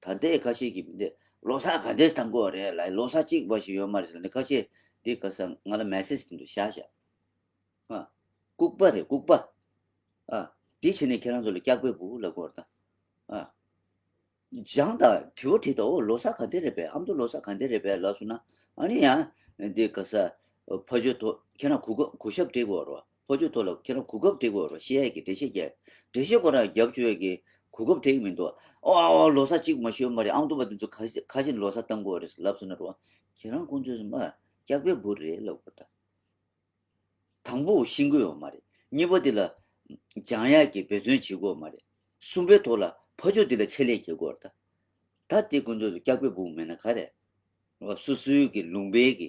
ད་ལྟའི་ཁ་ཤས་ཀྱིས་འདི་ལོ་གསར་ག་འདྲས་བཏང་དགོས་རེད་ལ། ལོ་གསར་གཅིག་པ་ཞིག་ཡོད་མ་རེད་ཟེར་ནས་ཁ་ཤས་འདི་ག་ས་ང་ལ་མེ་སེ་ཇི་དེ་འདྲ་བཞག་བཞག་ཨ། ལྐུགས་པ་རེད། ལྐུགས་པ། ཨ། དེ་བྱས་ནས་ཁྱེད་རང་ཚོ་ལ་སྐྱག་པའི་སྦུག་ལབ་དགོས་རེད་ད། ཨ། སྦྱངས་དང་དྲི་བ་དྲིས་དང་། ཨོ་ལོ་གསར་ག་འདྲ་རེད་པས། ཨ་མདོ་ལོ་གསར་ག་འདྲ་རེད་པས་ལབ་སོང་ན། ཨ་ནི་ཡང་འདི་ག་ས་ཕ་ཆོས་ཐོག་ཁྱེད་རང་གོ་སྐབས་གོ་ཞབས་སྤྲད་དགོས་རེད་བ། ཕ་ཆོས་ཐོག་ལ་ཁྱེད་རང་གོ་སྐབས་སྤྲད་དགོས་རེད་བ། བཤད་ཡས་ཀྱི་འགྲེལ་བཤད་རྒྱག་འགྲེལ་བཤད་ཁོ་རང་རྒྱབ་བཅུག་ཡས་ཀྱི་གོ་སྐབས་སྤྲད་ཀྱི་མི་འདུག་ཨོ་ཨོ་ལོ་གསར་གཅིག་མ་ཤོད་མ་རེད། ཨ་མདོ་བ་དེ་ཚོ་ཁ་ཤས་ཁ་ཤས་ལོ་གསར་བཏང་དགོས་རེད་ལབ་སོང་ན་རེད་བ། ཁྱེད་རང་ཁོང་ཚོས་མ་སྐྱག་པའི་སྦུག་རེད་ལབ་དགོས་རེད་ད། དང་པོ་ཤེས་ཀྱི་ཡོད་མ་རེད། གཉིས་པ་དེ་ལ་སྦྱང་ཡག་གི་འབད་བརྩོན་བྱེད་དགོས་མ་རེད། གསུམ་པའི་ཐོག་ལ་ཕ་ཆོས་དེ་ལ་ཆེད་ལས་བྱེད་དགོས་རེད་ད། ད་དེ་ཀུན་སྤྱོད་སྐྱག་པའི་སྦུག་མེད་ན་ག་རེ། སོ་སོའི་གི་ལུང་པའི་གི།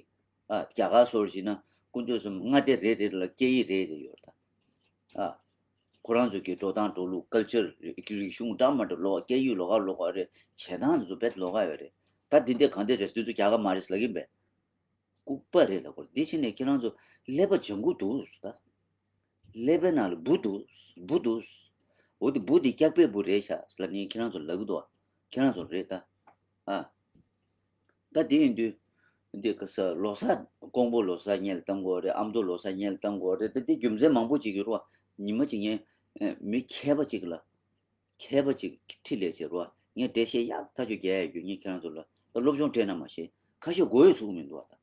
ཨ། རྒྱ་གར་སོགས་ཞིག་ན་ཀུན་སྤྱོད་གསུམ་མངའ་སྡེ་རེ་རེ་ལ་སྐད་ཡིག་རེ་རེ་ཡོད་རེད་ད། ཨ། ཁོ་རང་ཚོ་གི་འགྲོ་སྟངས་འགྲོ་ལུགས་ཀལ་ཅར་རིག་གཞུང་འདྲ་མ་འདྲ་ལོགས་ཀ། སྐད་ཡིག་ལོགས་ཀ་ལོགས་ཀ་རེད། བྱེད་སྟངས་དེ་ཚོ་དཔེ་ལོགས་ཀ་ཡོད་རེད། ད་འདི་འདྲས་གང་འདྲས་རེད། འདི་ཚོ་རྒྱ་གར་མ་རེད་ལབ་ཀྱིན་པས། ལྐུགས་པ་རེད་ལབ་དགོས་རེད། འདི་ཕྱིན་ནས་ཁྱེད་རང་ཚོ་ཀླད་པ་ལྗང་ཁུ་འདུག་ད། ཀླད་པའི་ནང་ལ་འབུ་འདུག་འབུ་འདུག་འོ་དེ་འབུ་དེ་སྐྱག་པའི་འབུ་རེད་ཤག་ལབ་ནས་ཁྱེད་རང་ཚོ་ལབ་ཀྱི་འདུག་ཁྱེད་རང་ཚོ་རེད་ད། ཨ། ད་དེ་ཡིན་དུས། འདི་ག་ས་ལོ་གསར་ཀོང་པོ་ལོ་གསར་སྔོན་ལ་བཏང་དགོས་རེད། ཨ་མདོ་ལོ་གསར་སྔོན་ལ་བཏང་དགོས་རེད། ད་དེ་རྒྱུ་མཚན་མང་པོ་ཅིག་ཡོད་རེད་བ། ཉི་མ་གཅིག་ངས་མི་མཁས་པ་ཅིག་ལ། མཁས་པ་ཅིག་ཁྲིད་ལས་བྱེད་རོགས། ངས་འགྲེལ་བཤད་ཡག་ཐག་ཆོད་རྒྱག་ཡ་ཡོད། ངས་ཁྱེད་རང་ཚོ་ལ་ད་སློབ་སྦྱོང་སྤྲད་ན་མ་ཤེས། ཁ་ཤས་མགོ་ཡོད་ཚུགས་མི་འདུག་བ་ད།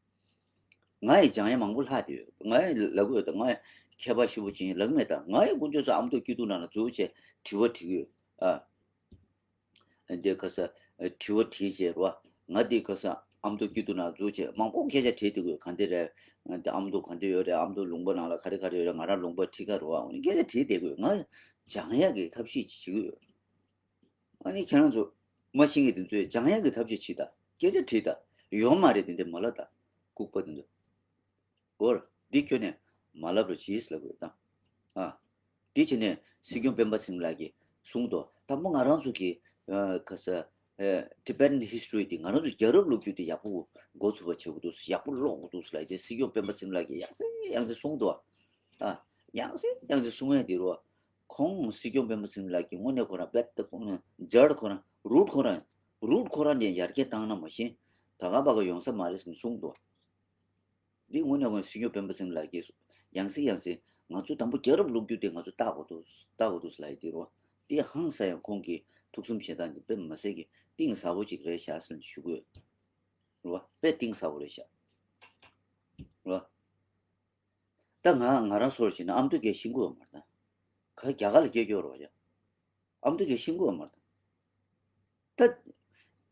ང་ཡི་སྦྱང་ཡ་མང་པོ་ལྷག་བསྡད་ཡོད། ང་ཡི་ལབ་གི་ཡོད་ད། ང་ཡི་མཁས་པ་ཞེ་པོ་ཅིག་ཡིན་ལབ་གི་མེད་ད། ང་ཡི་དཀོན་མཆོག་གསུམ་ཨ་མདོ་སྐྱིད་སྡུག་ནང་ལ་འཛུལ་བྱས་དྲི་བ་དྲི་གི་ཡོད། ཨ། འདི་ག་ས་དྲི་བ་དྲིས་བྱས་རོགས། ང་འདི་ག་ས་ཨ་མདོ་སྐྱིད་སྡུག་ནང་འཛུལ་བྱས་མང་པོ་སྐད་ཆ་དྲིས་བསྡད་གི་ཡོད། ག་འདི་རེད། འདི་ཨ་མདོ་ག་འདི་ཡོད་རེད། ཨ་མདོ་ལུང་པ་ནང་ལ་ག་རེ་ག་རེ་ཡོད་རེད། ང་རང་ལུང་པ་ཁྲི་ཁ་རེད་བ། འོ་ནི་སྐད་ཆ་དྲིས་བསྡད་གི་ཡོད། ང་སྦྱང་ཡག་གི་ཐབས་ཤེས་བྱེད་ཀྱི་ཡོད། ཨ་ནི་ཁྱེད་རང་ཚོ་མ་ཤེས་མཁན་དེ་ཚོས་སྦྱང་ཡག་གི་ཐབས་ཤེས་བྱེད་ད། སྐད་ཆ་དྲིས་ད། ཡོད་མ་རེད་དེ་འདྲ་མ་ལབ་ད། ལྐུགས་པ་དེ་ཚོ། འོ། འདི་ཁྱོན་ནས་མ་ལབ་རོགས་གྱིས་ལབ་དགོས་དང་། ཨ། འདི་བྱས་ནས་སྲིད་སྐྱོང་སྤེན་པ་ཚེ་རིང་ལགས་ཀྱིས་གསུངས་འདུག་དང་པོ་ང་རང་ཚོ་གི་ཨ་ག་ས་ཨ་Tibetan history དེ་ང་རང་ཚོ་རྒྱལ་རབས་ལོ་རྒྱུས་དེ་ཡག་པོ་འགོ་ཚུགས་པ་བྱེད་དགོས་འདུག་ཡག་པོ་ཀློག་དགོས་འདུག་ལབ་དེ་སྲིད་སྐྱོང་སྤེན་པ་ཚེ་རིང་ལགས་ཀྱིས་ཡང་སེ་ཡང་སེ་གསུངས་འདུག་ཨ། ཡང་སེ་ཡང་སེ་གསུང་ཡ་དེ་རུ། ཁོང་སྲིད་སྐྱོང་སྤེན་པ་ཚེ་རིང་ལགས་ཀྱིས་དངོས་གནས་ཁོ་རང་རྦད་དེ་ཁོང་ནས་ཇར་ཁོ་རང་རུད་ཁོ་རང་རུད་ཁོ་རང་ནས་ཡར་རྒྱས་བཏང་ན་མ་གཞི་ད་ག་པ་ག་ཡོང་ས་མ་རེད་ཟེར་ནས་གསུངས་འདུག་འདི་དངོས་གནས་ཁོང་སྲིད་སྐྱོང་སྤེན་པ་ཚེ་རིང་ལགས་ཀྱིས་ཡང་སེ་ཡང་སེ་ང་ཚོ་དང་པོ་རྒྱལ་རབས་ལོ་རྒྱུས་དེ་ང་ཚོ་བལྟ་དགོས་འདུག་བལྟ་དགོས་འདུག་ལབ་ཡ་དེ་རུ། འདི་ཧང་སང་ཡང་ཁོང་གིས་ཐུགས་བསམ་བཞེས་སྟངས་དེ་དཔེ་མི་སྲིད་ཀྱི་གཏིང་ཟབ་པོ་ཅིག་རེད་ཤག་ཟེར་ནས་ཞུ་དགོས་རེད་བ། དཔེ་གཏིང་ཟབ་པོ་རེད་ཤག་རེད་བ། ད་ང་ང་རང་ཚོར་བྱས་ན་ཨ་མདོ་སྐད་ཤེས་ཀྱི་ཡོད་མ་རེད་ད། ག་རྒྱ་གར་ལ་སྐད་སྐྱོ་རོགས་ཡ། ཨ་མདོ་སྐད་ཤེས་ཀྱི་ཡོད་མ་རེད་ད། ད།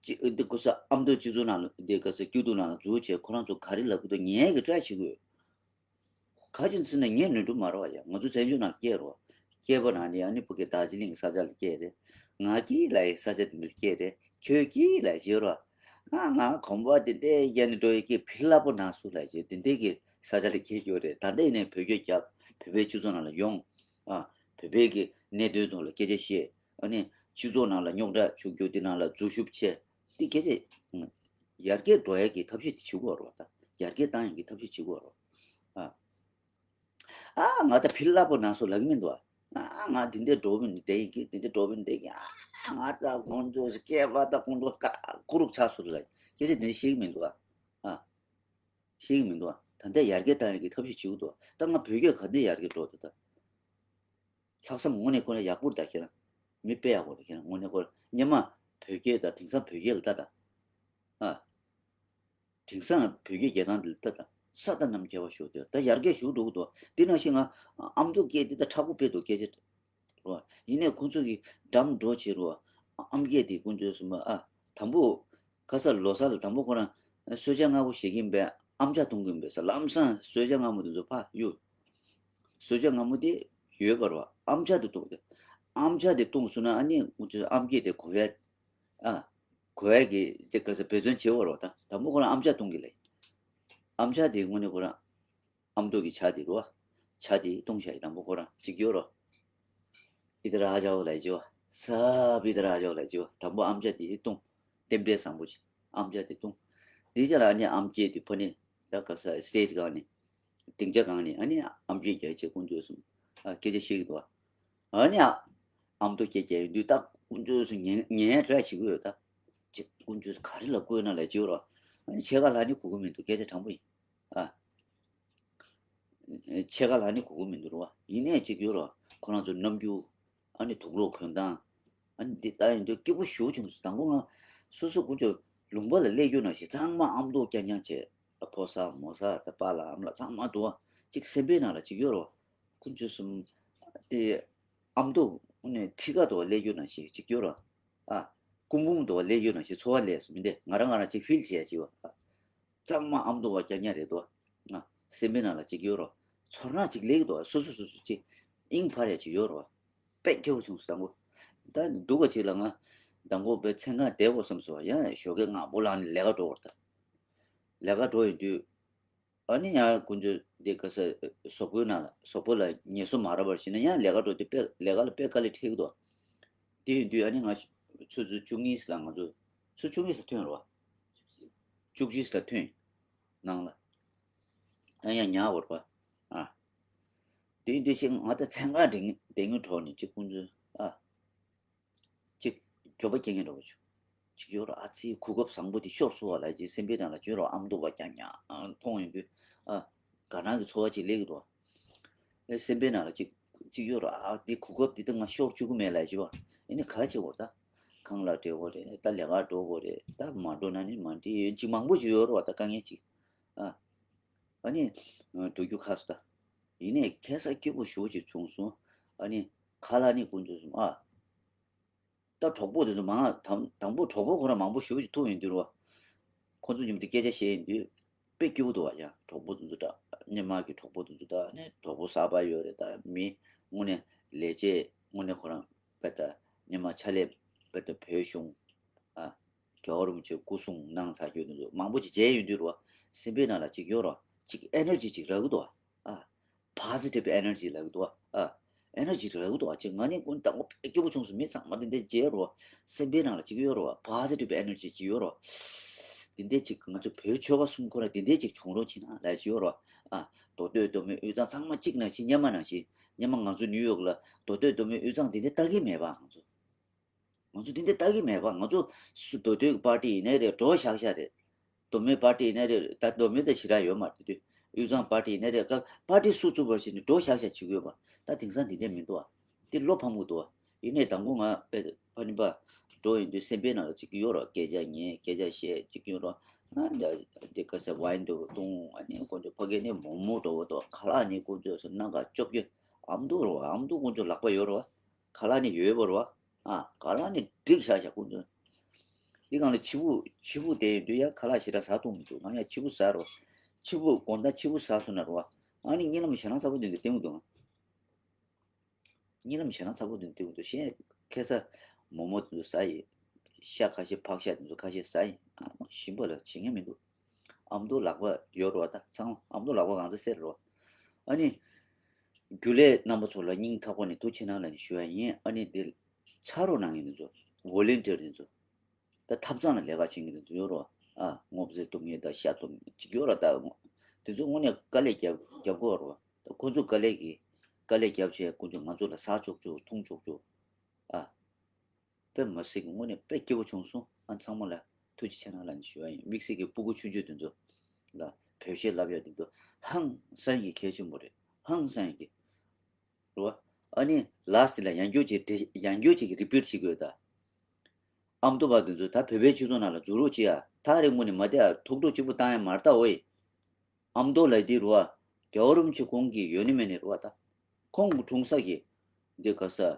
ཅི་འདི་ཁོ་ས་ཨ་མདོ་སྤྱི་ཚོགས་ནང་ལ་འདི་ག་ས་སྐྱིད་སྡུག་ནང་ལ་འཛུལ་བྱས་ཁོ་རང་ཚོ་ག་རེ་ལབ་ཀྱི་འདུག་ཉན་གི་ཊ་རའི་བྱེད་ཀྱི་ཡོད། ག་ཅིག་ཟེར་ན་ངས་ནོར་འཁྲུལ་མ་རེད་བ་ཡ། ང་ཚོ་བཙན་བྱོལ་ནང་ལ་སྐྱེས་རོགས། སྐྱེས་པ་ནང་ནས་ཨ་ནི་ཕ་གི་རྡོ་རྗེ་གླིང་གི་ས་ཆ་ལ་སྐྱེས་རེད། ང་སྐྱིད་ལ་ཡི་ས་ཆ་དེ་འདིར་སྐྱེས་རེད། ཁྱོད་སྐྱིད་ལ་བྱེད་རོགས། ང་ང་གོམ་པ་དེ་འདྲས་རྒྱག་ནས་འགྲོ་ཡི་སྐྱིད་ཕི་ལ་པོ་ནང་སུ་ལ་བྱེད་དེ་འདྲས་ཀྱི་ས་ཆ་ལ་སྐྱེས་ཡོད་རེད། ད་ལྟ་ཡིན་ནའི་བོད་སྐད་རྒྱབ་བོད་པའི་སྤྱི་ཚོགས་ནང་ལ་ཡོང་། ཨ། བོད་པའི་གི་གནད་དོན་ཐོག་ལ་སྐད་ཆ་བཤད། ཨ་ནི་སྤྱི་ཚོགས་ནང་ལ་རྙོག་དྲ་བྱུང་རྒྱུ་དེ་ནང་ལ་འཛུལ་ཞུགས་བྱས། དེ་སྐད་ཆ་ཡར་རྒྱས་འགྲོ་ཡ་གི་ཐབས་ཤེས་དེ་བྱེད་དགོས་རེད་བ་ད། ཡར་རྒྱས་བཏང་ཡ་གི་ཐབས་ཤེས་བྱེད་དགོས་རེད་བ། ཨ། ཨ་ང་ད་ཕི་ལ་པོ་ནང་སུ་ལབ་ཀྱི་མི་འདུག་ཨ། ང་དེ་འདྲས་འགྲོ་བིན་བསྡད་ཡིན་གི་དེ་འདྲས་འགྲོ་བིན་བསྡད་ཡིན། ཨ་ང་ད་ཁོང་ཚོ་སྐྱེས་པ་ད་ཁོང་ཚོ་ཀ་ཀུ་རུག་ཆགས་སོང་ལ་སྐད་ཆ་དེ་འདྲས་བཤད་ཀྱི་མི་འདུག་ཨ། ཨ། ཤེས་ཀྱི་མི་འདུག་ད་ལྟ་ཡར་རྒྱས་བཏང་ཡག་གི་ཐབས་ཤེས་བྱེད་ཀྱི་འདུག་ད་ང་བོད་སྐད་ག་འདྲ་ཡར་རྒྱས་འགྲོ་འདུག་ད། ལྷག་བསམ་དངོས་གནས་ཁོ་ན་ཡག་པོ་རེད་ད། ཁྱེད་རང་མི་དཔེ་ཡག་པོ་རེད། ཁྱེད་རང་དངོས་གནས་ཁོ་སྔོན་མ་བོད་སྐད་དང་དེང་སང་བོད་སྐད་ལ་ལྟ་ད། ཨ། དེང་སང་བོད་སྐད་རྒྱག་སྟངས་འདི་ལ་ལྟ་ད། ས་དང་གནམ་ཁྱད་པར་ཞིག་འདུག་ད་ཡར་རྒྱས་ཞིག་འགྲོ་གི་འདུག་དེ་ནང་བཞིན་ང་ཨ་མདོ་སྐད་འདི་ད་མཁྲེགས་པོ་དཔེ་འདུག་སྐད་ཆ། རོ། ཡིན་ནའི་ཁོང་ཚོ་གིས་འགྲམ་འགྲོ་བྱེད་རོ། ཨམ་སྐད་དེ་དཀོན་མཆོག་གསུམ་ཨ། དང་པོ། ཁ་ས་ལོ་གསར་ལ་དང་པོ་ཁོ་རང་གསོལ་ཇ་མངར་པོ་བཞེས་ཀྱིན་པའི་ཨམ་ཅག་བཏུང་གིན་པའི་ས་ལམ་སང་གསོལ་ཇ་མངར་མོ་དེ་ཚོ་ཕ་གཡུག་གསོལ་ཇ་མངར་མོ་དེ་ཡོད་པ་རོ། ཨམ་ཅག་དེ་བཏུང་དེ། ཨམ་ཅག་དེ་བཏུང་སོང་ན་ཨ་ནི་ཁོང་ཚོས་ཨམ་སྐད་དེ་གོ་བས། ཨ། གོ་བས་ཀྱི་དེ་ག་ས་འབད་བརྩོན་བྱེད་པ་རོ། ད་དང་པོ་ཁོ་རང་ཨམ་ཅག་བཏུང་གི་ལས། ཨམ་ཅག་དེ་དངོས་གནས་ཁོ་རང་། ཨ་མདོ་གི་ཇ་དེ་རོ། ཇ་དེ་བཏུང་བྱ་ཡི་དང་པོ་ཁོ་རང་གཅིག་ཡོད་རོ། ཨི་ད་ར་ཇའོ་ལ་ཇོ། ས་བི་ད་ར་ཇའོ་ལ་ཇོ། དང་པོ་ཨམ་ཇ་དེ་བཏུང་། རྟེན་འབྲེལ་བཟང་པོ་ཅིག་ཨམ་ཇ་དེ་བཏུང་། དེ་ཇ་ལ་ཨ་ནི་ཨམ་སྐད་དེ་ཕ་ནི། ད་ག་ས་སི་ཊེ་ཇི་སྒང་ནས། སྡིངས་ཆ་སྒང་ནས་ཨ་ནི་ཨམ་སྐད་རྒྱག་བྱེད་དཀོན་མཆོག་གསུམ། ཨ་སྐད་ཆ་བཤད་ཀྱི་འདུག་བ། ཨ་ནི་ཨ། ཨ་མདོ་སྐད་རྒྱག་ཡོང་དུས་ད་དཀོན་མཆོག་གསུམ་ཉན་ཉན་ཡ་ཊ་རའི་བྱེད་ཀྱི་ཡོད་ད། ཅིག་དཀོན་མཆོག་གསུམ་ག་རེ་ལ་བཀོད་ན་ལ་ཇོ་རོ། ཨ་ནི་ཕྱེད་ཀ་ལ་ནི་གོ་གི་མི་འདུག་སྐད་ཆ་དྲང་པོ་ཡིན། ཨ། ཕྱེད་ཀ་ལ་ནི་གོ་གི་མི་འདུག་རོ། ཡིན་ནའི་གཅིག་ཡོད་རོ། ཁོ་རང་ཚོ་རྣམ་འགྱུར། ཨ་ནི་དུག་སློག་གོན་སྟངས། ཨ་ནི་འདི་ལྟ་ཡིན་དུས་སྐྱིད་པོ་ཞེ་པོ་བྱུང་སོང་། དང་པོ་ང་སོ་སོ་དཀོན་མཆོག་ལུང་པ་ལ་སླེབས་རྒྱུ་ནང་བཞིན་ཚང་མ་ཨ་མདོ་རྐྱང་རྐྱང་བྱས། ཕོ་གསར་མོ་གསར་ད་པཱ་ལགས་ཨ་མ་ལགས་ཚང་མ་འདུག་བ། གཅིག་སེམས་པའི་ནང་ལ་གཅིག་ཡོད་རོ། དཀོན་མཆོག་གསུམ། དེ། ཨ་མདོ་ནས་ཁྲི་ཀ་དུ་བ་སླེབས་རྒྱུ་ནང་བཞིན་གཅིག་ཡོད་རོ། ཨ། སྐུ་འབུམ་དུ་བ་སླེབས་རྒྱུ་ནང་བཞིན་ཚོར་བ་སླེབས་སོང་མི་འདི་ང་རང་ང་རང་གཅིག་ཕིལ་བྱས་ཡ་གཅིག་བ། ཨ། གཙང་མ་ཨ་མདོ་བ་རྐྱང་རྐྱང་རེད་དོ། ང་སེམས་པའི་ནང་ལ་གཅིག་ཡོད་རོ། ཚོར་སྣང་གཅིག་སླེབས་ཀྱི་འདུག་སོ་སོ་སོ་སོ་གཅིག་དབྱིངས་འཕར་ཡ་གཅིག་ཡོད་རོ། དཔེ་སྐྱོ་བོ་བྱུང་སོང་དང་པོ། ད་འདུག་ག་གཅིག་ལ་ང་། དང་པོ་བའི་མཚན་གང་བསྡད་དགོས་བསམ་སོང་བ། ཡང་ཞོགས་ཀས་སྔ་པོ་ལངས་ནས་ལས་ཀ་འགྲོ་བར་ད། ལས་ཀ་འགྲོ་ཡོང་དུས། ཨ་ནི་ཡང་དཀོན་མཆོག་འདི་ག་ས་གཟུགས་པོའི་ནང་ལ་གཟུགས་པོ་ལ་ངལ་གསོ་མ་རག་པར་བྱས་ན་ཡང་ལས་ཀ་འགྲོ་དུས་དཔེ་ལས་ཀ་ལ་དཔེ་དཀའ་ལས་འཕྲད་ཀྱི་འདུག་དེ་ཡིན་དུས་ཨ་ནི་ང་ཆུ་ཚོད་བཅུ་གཉིས་ལ་ང་ཚོ་ཆུ་ཚོད་བཅུ་གཉིས་ལ་ཐོན་རོགས། བཅུ་གཅིག་ལ་ཐོན། ནང་ལ། ཨ་ཡ་ཉག་བར་པ། ཨ། དེ་འདི་ཞིག་ང་ད་ཚན་ཁ་འདེང་འདེང་གི་གྲོགས་ནི་གཅིག་ཀུན་ཚོད། ཨ། གཅིག་འགྱོད་པ་སྐྱེ་ངེས་འགྲོ་བ་བྱུང་། གཅིག་ཡོད་ར་ཨ་ཙི་གོ་སྐབས་བཟང་པོ་དེ་ཤོར་སོང་བ་ལ་ཅིག་སེམས་པའི་ནང་ལ་བྱོས་རོགས་ཨ་མདོ་བ་རྐྱང་རྐྱང་མཐོང་ཡོང་དུས། ཨ། དགའ་སྣང་གི་ཚོར་བ་ཅིག་སླེབས་ཀྱི་འདུག་ཨེ་སེམས་པའི་ནང་ལ་ཅིག་ཅིག་ཡོད་ར་ཨ་འདི་གོ་སྐབས་འདི་ད་ང་ཤོར་བཅུག་གི་མེད་ལ་ཅིག་བ། ཨེ་ནི་ག་བྱེད་དགོས་ད། ཁང་གླ་སྤྲད་དགོས་རེད། ད་ལས་ཀ་འགྲོ་དགོས་རེད། ད་མ་འགྲོ་ན་ནི་མ་འགྲིག་ཅིག་མང་པོ་ཅིག་ཡོད་ར་བ། ད་དཀའ་ངལ་ཅིག་ཨ། ཨ་ནི། འགྲོ་རྒྱུ་ཁག་སོང་ད། ཡིན་ནའི་ཁ་སང་སྐྱིད་པོ་ཞེ་པོ་ཅིག་བྱུང་སོང་། ཨ་ནི། ཁ་ལག་ནི་ཀུན་སྤྱོད་གསུམ་ཨ། ད་གྲོགས་པོ་དེ་ཚོ་མང་དང་དང་པོ་གྲོགས་པོ་ཁོ་རང་མང་པོ་ཞེ་པོ་ཅིག་ཐུག་ཡོང་དུས་ར། ཁོ་ཚོ་མཉམ་དུ་སྐད་ཆ་བཤད་ཡོང་དུས། དཔེ་སྐྱིད་པོ་འདུག་བ་ཡ། གྲོགས་པོ་དེ་ཚོ་ད། སྔོན་མ་གི་གྲོགས་པོ་དེ་ཚོ་ད་ནི་གྲོགས་པོ་གསར་པ་ཡོད་རེད། ད་མི་དངོས་གནས་ལས་བྱེད་དངོས་གནས་ཁོ་རང་དཔེ་ད་སྔོན་མ་ཕྱག་ལས་དཔེ་ད་བོད་གཞུང་། ཨ། རྒྱལ་བ་རིན་པོ་ཆེ་སྐུ་གསུང་གནང་ཚར་ཡོད་དེ་ཚོ་མང་པོ་ཅིག་མཇལ་ཡོང་དུས་ར། སེམས་པའི་ནང་ལ་ཅིག་ཡོད་ར། ཅིག་ཨེ་ནར་ཇི་ཅིག་རག་གི་འདུག་བ། ཨ། པོ་ཟི་ཊིབ་ཨེ་ནར་ཇི་ལབ་ཀྱི་འདུག་བ། ཨ། ཨེ་ནར་ཇི་རག་གི་འདུག་བ། ཅིག་ང་ནི་ཀུན་དང་པོ་དཔེ་སྐྱིད་པོ་བྱུང་སོང་། མི་ཚང་མ་དེ་འདྲ་མཇལ་ར། སེམས་པའི་ནང་ལ་ཅིག་ཡོད་ར་བ། པོ་ཟི་ཊིབ་ཨེ་ནར་ཇི་ཅིག་ཡོད་ར། དེ་འདྲ་ཅིག་ང་ཚོ་བོད་ཆོལ་ཁ་གསུམ་ཁོ་ར་དེ་འདྲ་ཅིག་བྱུང་རོགས་བྱེད་ན་ལབ་ཅིག་ཡོད་ར། ཨ། མདོ་སྟོད་མདོ་སྨད་དབུས་གཙང་ཚང་མ་གཅིག་ནང་བཞིན་སྔོན་མ་ནང་བཞིན་སྔོན་མ་ང་ཚོ་ནིའུ་ཡོག་ལ་མདོ་སྟོད་མདོ་སྨད་དབུས་གཙང་དེ་འདྲ་ལྟ་གི་མེད་པ་ང་ཚོ། ང་ཚོ་འདི་འདྲ་ལྟ་གི་མེད་པ། ང་ཚོ་སུ་མདོ་སྟོད་ཀྱི་པར་ཏི་ཡིན་ནའི་རེད། འགྲོ་ཤག་ཤག་རེད། མདོ་སྨད་པར་ཏི་ཡིན་ནའི་རེད། ད་མདོ་སྨད་ད་ཞེ་དྲག་ཡོད་མ་རེད་དུས། དབུས་གཙང་པར་ཏི་ཡིན་ནའི་རེད། ཀ་པར་ཏི་སུ་བཙུགས་པར་བྱས་ནས་འགྲོ་ཤག་ཤག་བྱེད་ཀྱི་ཡོད་པ། ད་དེང་སང་འདི་འདྲ་མི་འདུག་ཨ། འདི་བློ་ཕམ་གི་འདུག་ཨ། ཡིན་ནའི་དང་པོ་ང་དཔེ་ཕ་ནི་པ་འགྲོ་ཡོང་དུས་སེམས་པའི་ནང་ལ་ཅིག་ཡོད་ར། སྐད་ཆ་ཉན་སྐད་ཆ་བཤད་ཅིག་ཡོད་ར། ཨ་འདི་ག་ས་ཝའིན་འདྲ་བོ་བཏུང་། ཨ་ནི་ཀུན་སྤྱོད་ཕ་གི་ནི་མོག་མོག་འདྲ་བོ་འདུག་ཁ་ལག་ནི་ཀུན་སྤྱོད་སུ་སྣ་ཁ་ཅོབ་ཀྱི། ཨ་མདོ་ར་བ། ཨ་མདོ་ཀུན་སྤྱོད་ལག་པ་ཡོད་ར་བ། ཁ་ལག་ནི་ཡོད་པ་རེད་བ། ཨ། ཁ་ལག་ནི་འགྲིག་ཤག་ཤག་ཀུན་ཏུ། འདི་སྒང་ལ་ཕྱི་པོ་ཕྱི་པོ་བསྡད་ཡོད་དུས་ཡང་ཁ་ལག་ཞེ་དྲག་ཟ་ཐུབ་མི་འདུག་ང་ཡང་ཕྱི་པོ་ཟ་རོ། ཕྱི་པོ་དགོང་དག་ཕྱི་པོ་ཟ་སོང་ན་རེད་བ། ཨ་ནི་གཉིད་ལམ་ཞེད་སྣང་ཚ་པོ་འདི་འདི་སྟེང་དུ། གཉིད་ལམ་ཞེད་སྣང་ཚ་པོ་འདི་སྟེང་དུ་ཤེས། ཁ་སང་མོག་མོག་དེ་ཚོ་ཟ་ཡི། ཤ་ཁ་ཤས་ཕག་ཤ་དེ་ཚོ་ཁ་ཤས་ཟ་ཡི། ཨ་མ་ཞིམ་པ་ལ་བྱེད་མཁན་མི་འདུག་ཨ་མདོ་ལག་པ་ཡོད་རེད་བ། ད་ཚང་མ་ཨ་མདོ་ལག་པ་གང་ཚ་གསེར་རེད་བ། ཨ་ནི། རྒྱུན་ལས་རྣམ་པ་ཚོ་ལ་སྙིང་ཐག་པ་ནས་ཐུགས་རྗེ་ཆེ་གནང་ལབ་ནས་ཞུ་ཡ་ཡིན། ཨ་ནི་འདི་ཕྱག་རོགས་གནང་མཁན་དེ་ཚོ། ཝོ་ལན་ཊི་ཡར་དེ་ཚོ། ད་ཐབ་ཚང་ལ་ལས་ཀ་བྱེད་མཁན་དེ་ཚོ་ཡོད་རེད་བ། ཨ་སྔོ་ཚལ་གཏུབ་མཁན་དང་ཤ་གཏུབ་མཁན་ཅིག་ཡོད་རེད། ད་དེ་ཚོ་དངོས་གནས་དཀའ་ལས་རྒྱབ་རྒྱབ་དགོས་རེད་བ། ད་ཁོ་ཚོ་དཀའ་ལས་ཀྱིས་དཀའ་ལས་རྒྱབ་བྱས་ཁོ་ཚོ་ང་ཚོ་ལ་ཟ་ཆོག་ཆོག་འཐུང་ཆོག་ཆོག་ཨ། དཔེ་མ་སྲིད་ཀྱི་དངོས་གནས་དཔེ་སྐྱིད་པོ་བྱུང་སོང་། ཨ་ཚང་མ་ལ་ཐུགས་རྗེ་ཆེ་གནང་ལབ་ནས་ཞུ་བ་ཡིན། དམིགས་བསལ་གྱི་སྤུ་གུ་ཆུང་ཆུང་དེ་ཚོ་ལ་བོད་གཞས་བསླབ་ཡ་དེ་ཚོ་ཧང་སང་གི་གལ་ཆེན་པོ་རེད། ཧང་སང་གི་རེད་བ། ཨ་ནི་ལཱ་སི་ཊི་ལ་ཡང་བསྐྱར་ཅིག་འདྲི་ཡང་བསྐྱར་ཅིག་རི་པིཊ་བྱེད་དགོས་ད། ཨ་མདོ་བ་དེ་ཚོ་ད་བོད་པའི་སྤྱི་ཚོགས་ནང་ལ་འཛུལ་རོགས་བྱེད་ཡ། ཐག་རིང་པོ་ནས་མ་བསྡད་ཡ། ཐུགས་སྤྲོ་གཅིག་པུ་བཏང་ཡ་མ་རེད་ད་ཝེ། ཨ་མདོ་ལབ་དེ་རུ་བ། རྒྱལ་བ་རིན་པོ་ཆེ་ཁོང་གི་ཡོད་ནི་མེད་ནི་རུ་བ་ད། ཁོང་གི་འཁྲུངས་ས་གི་འདི་ག་ས།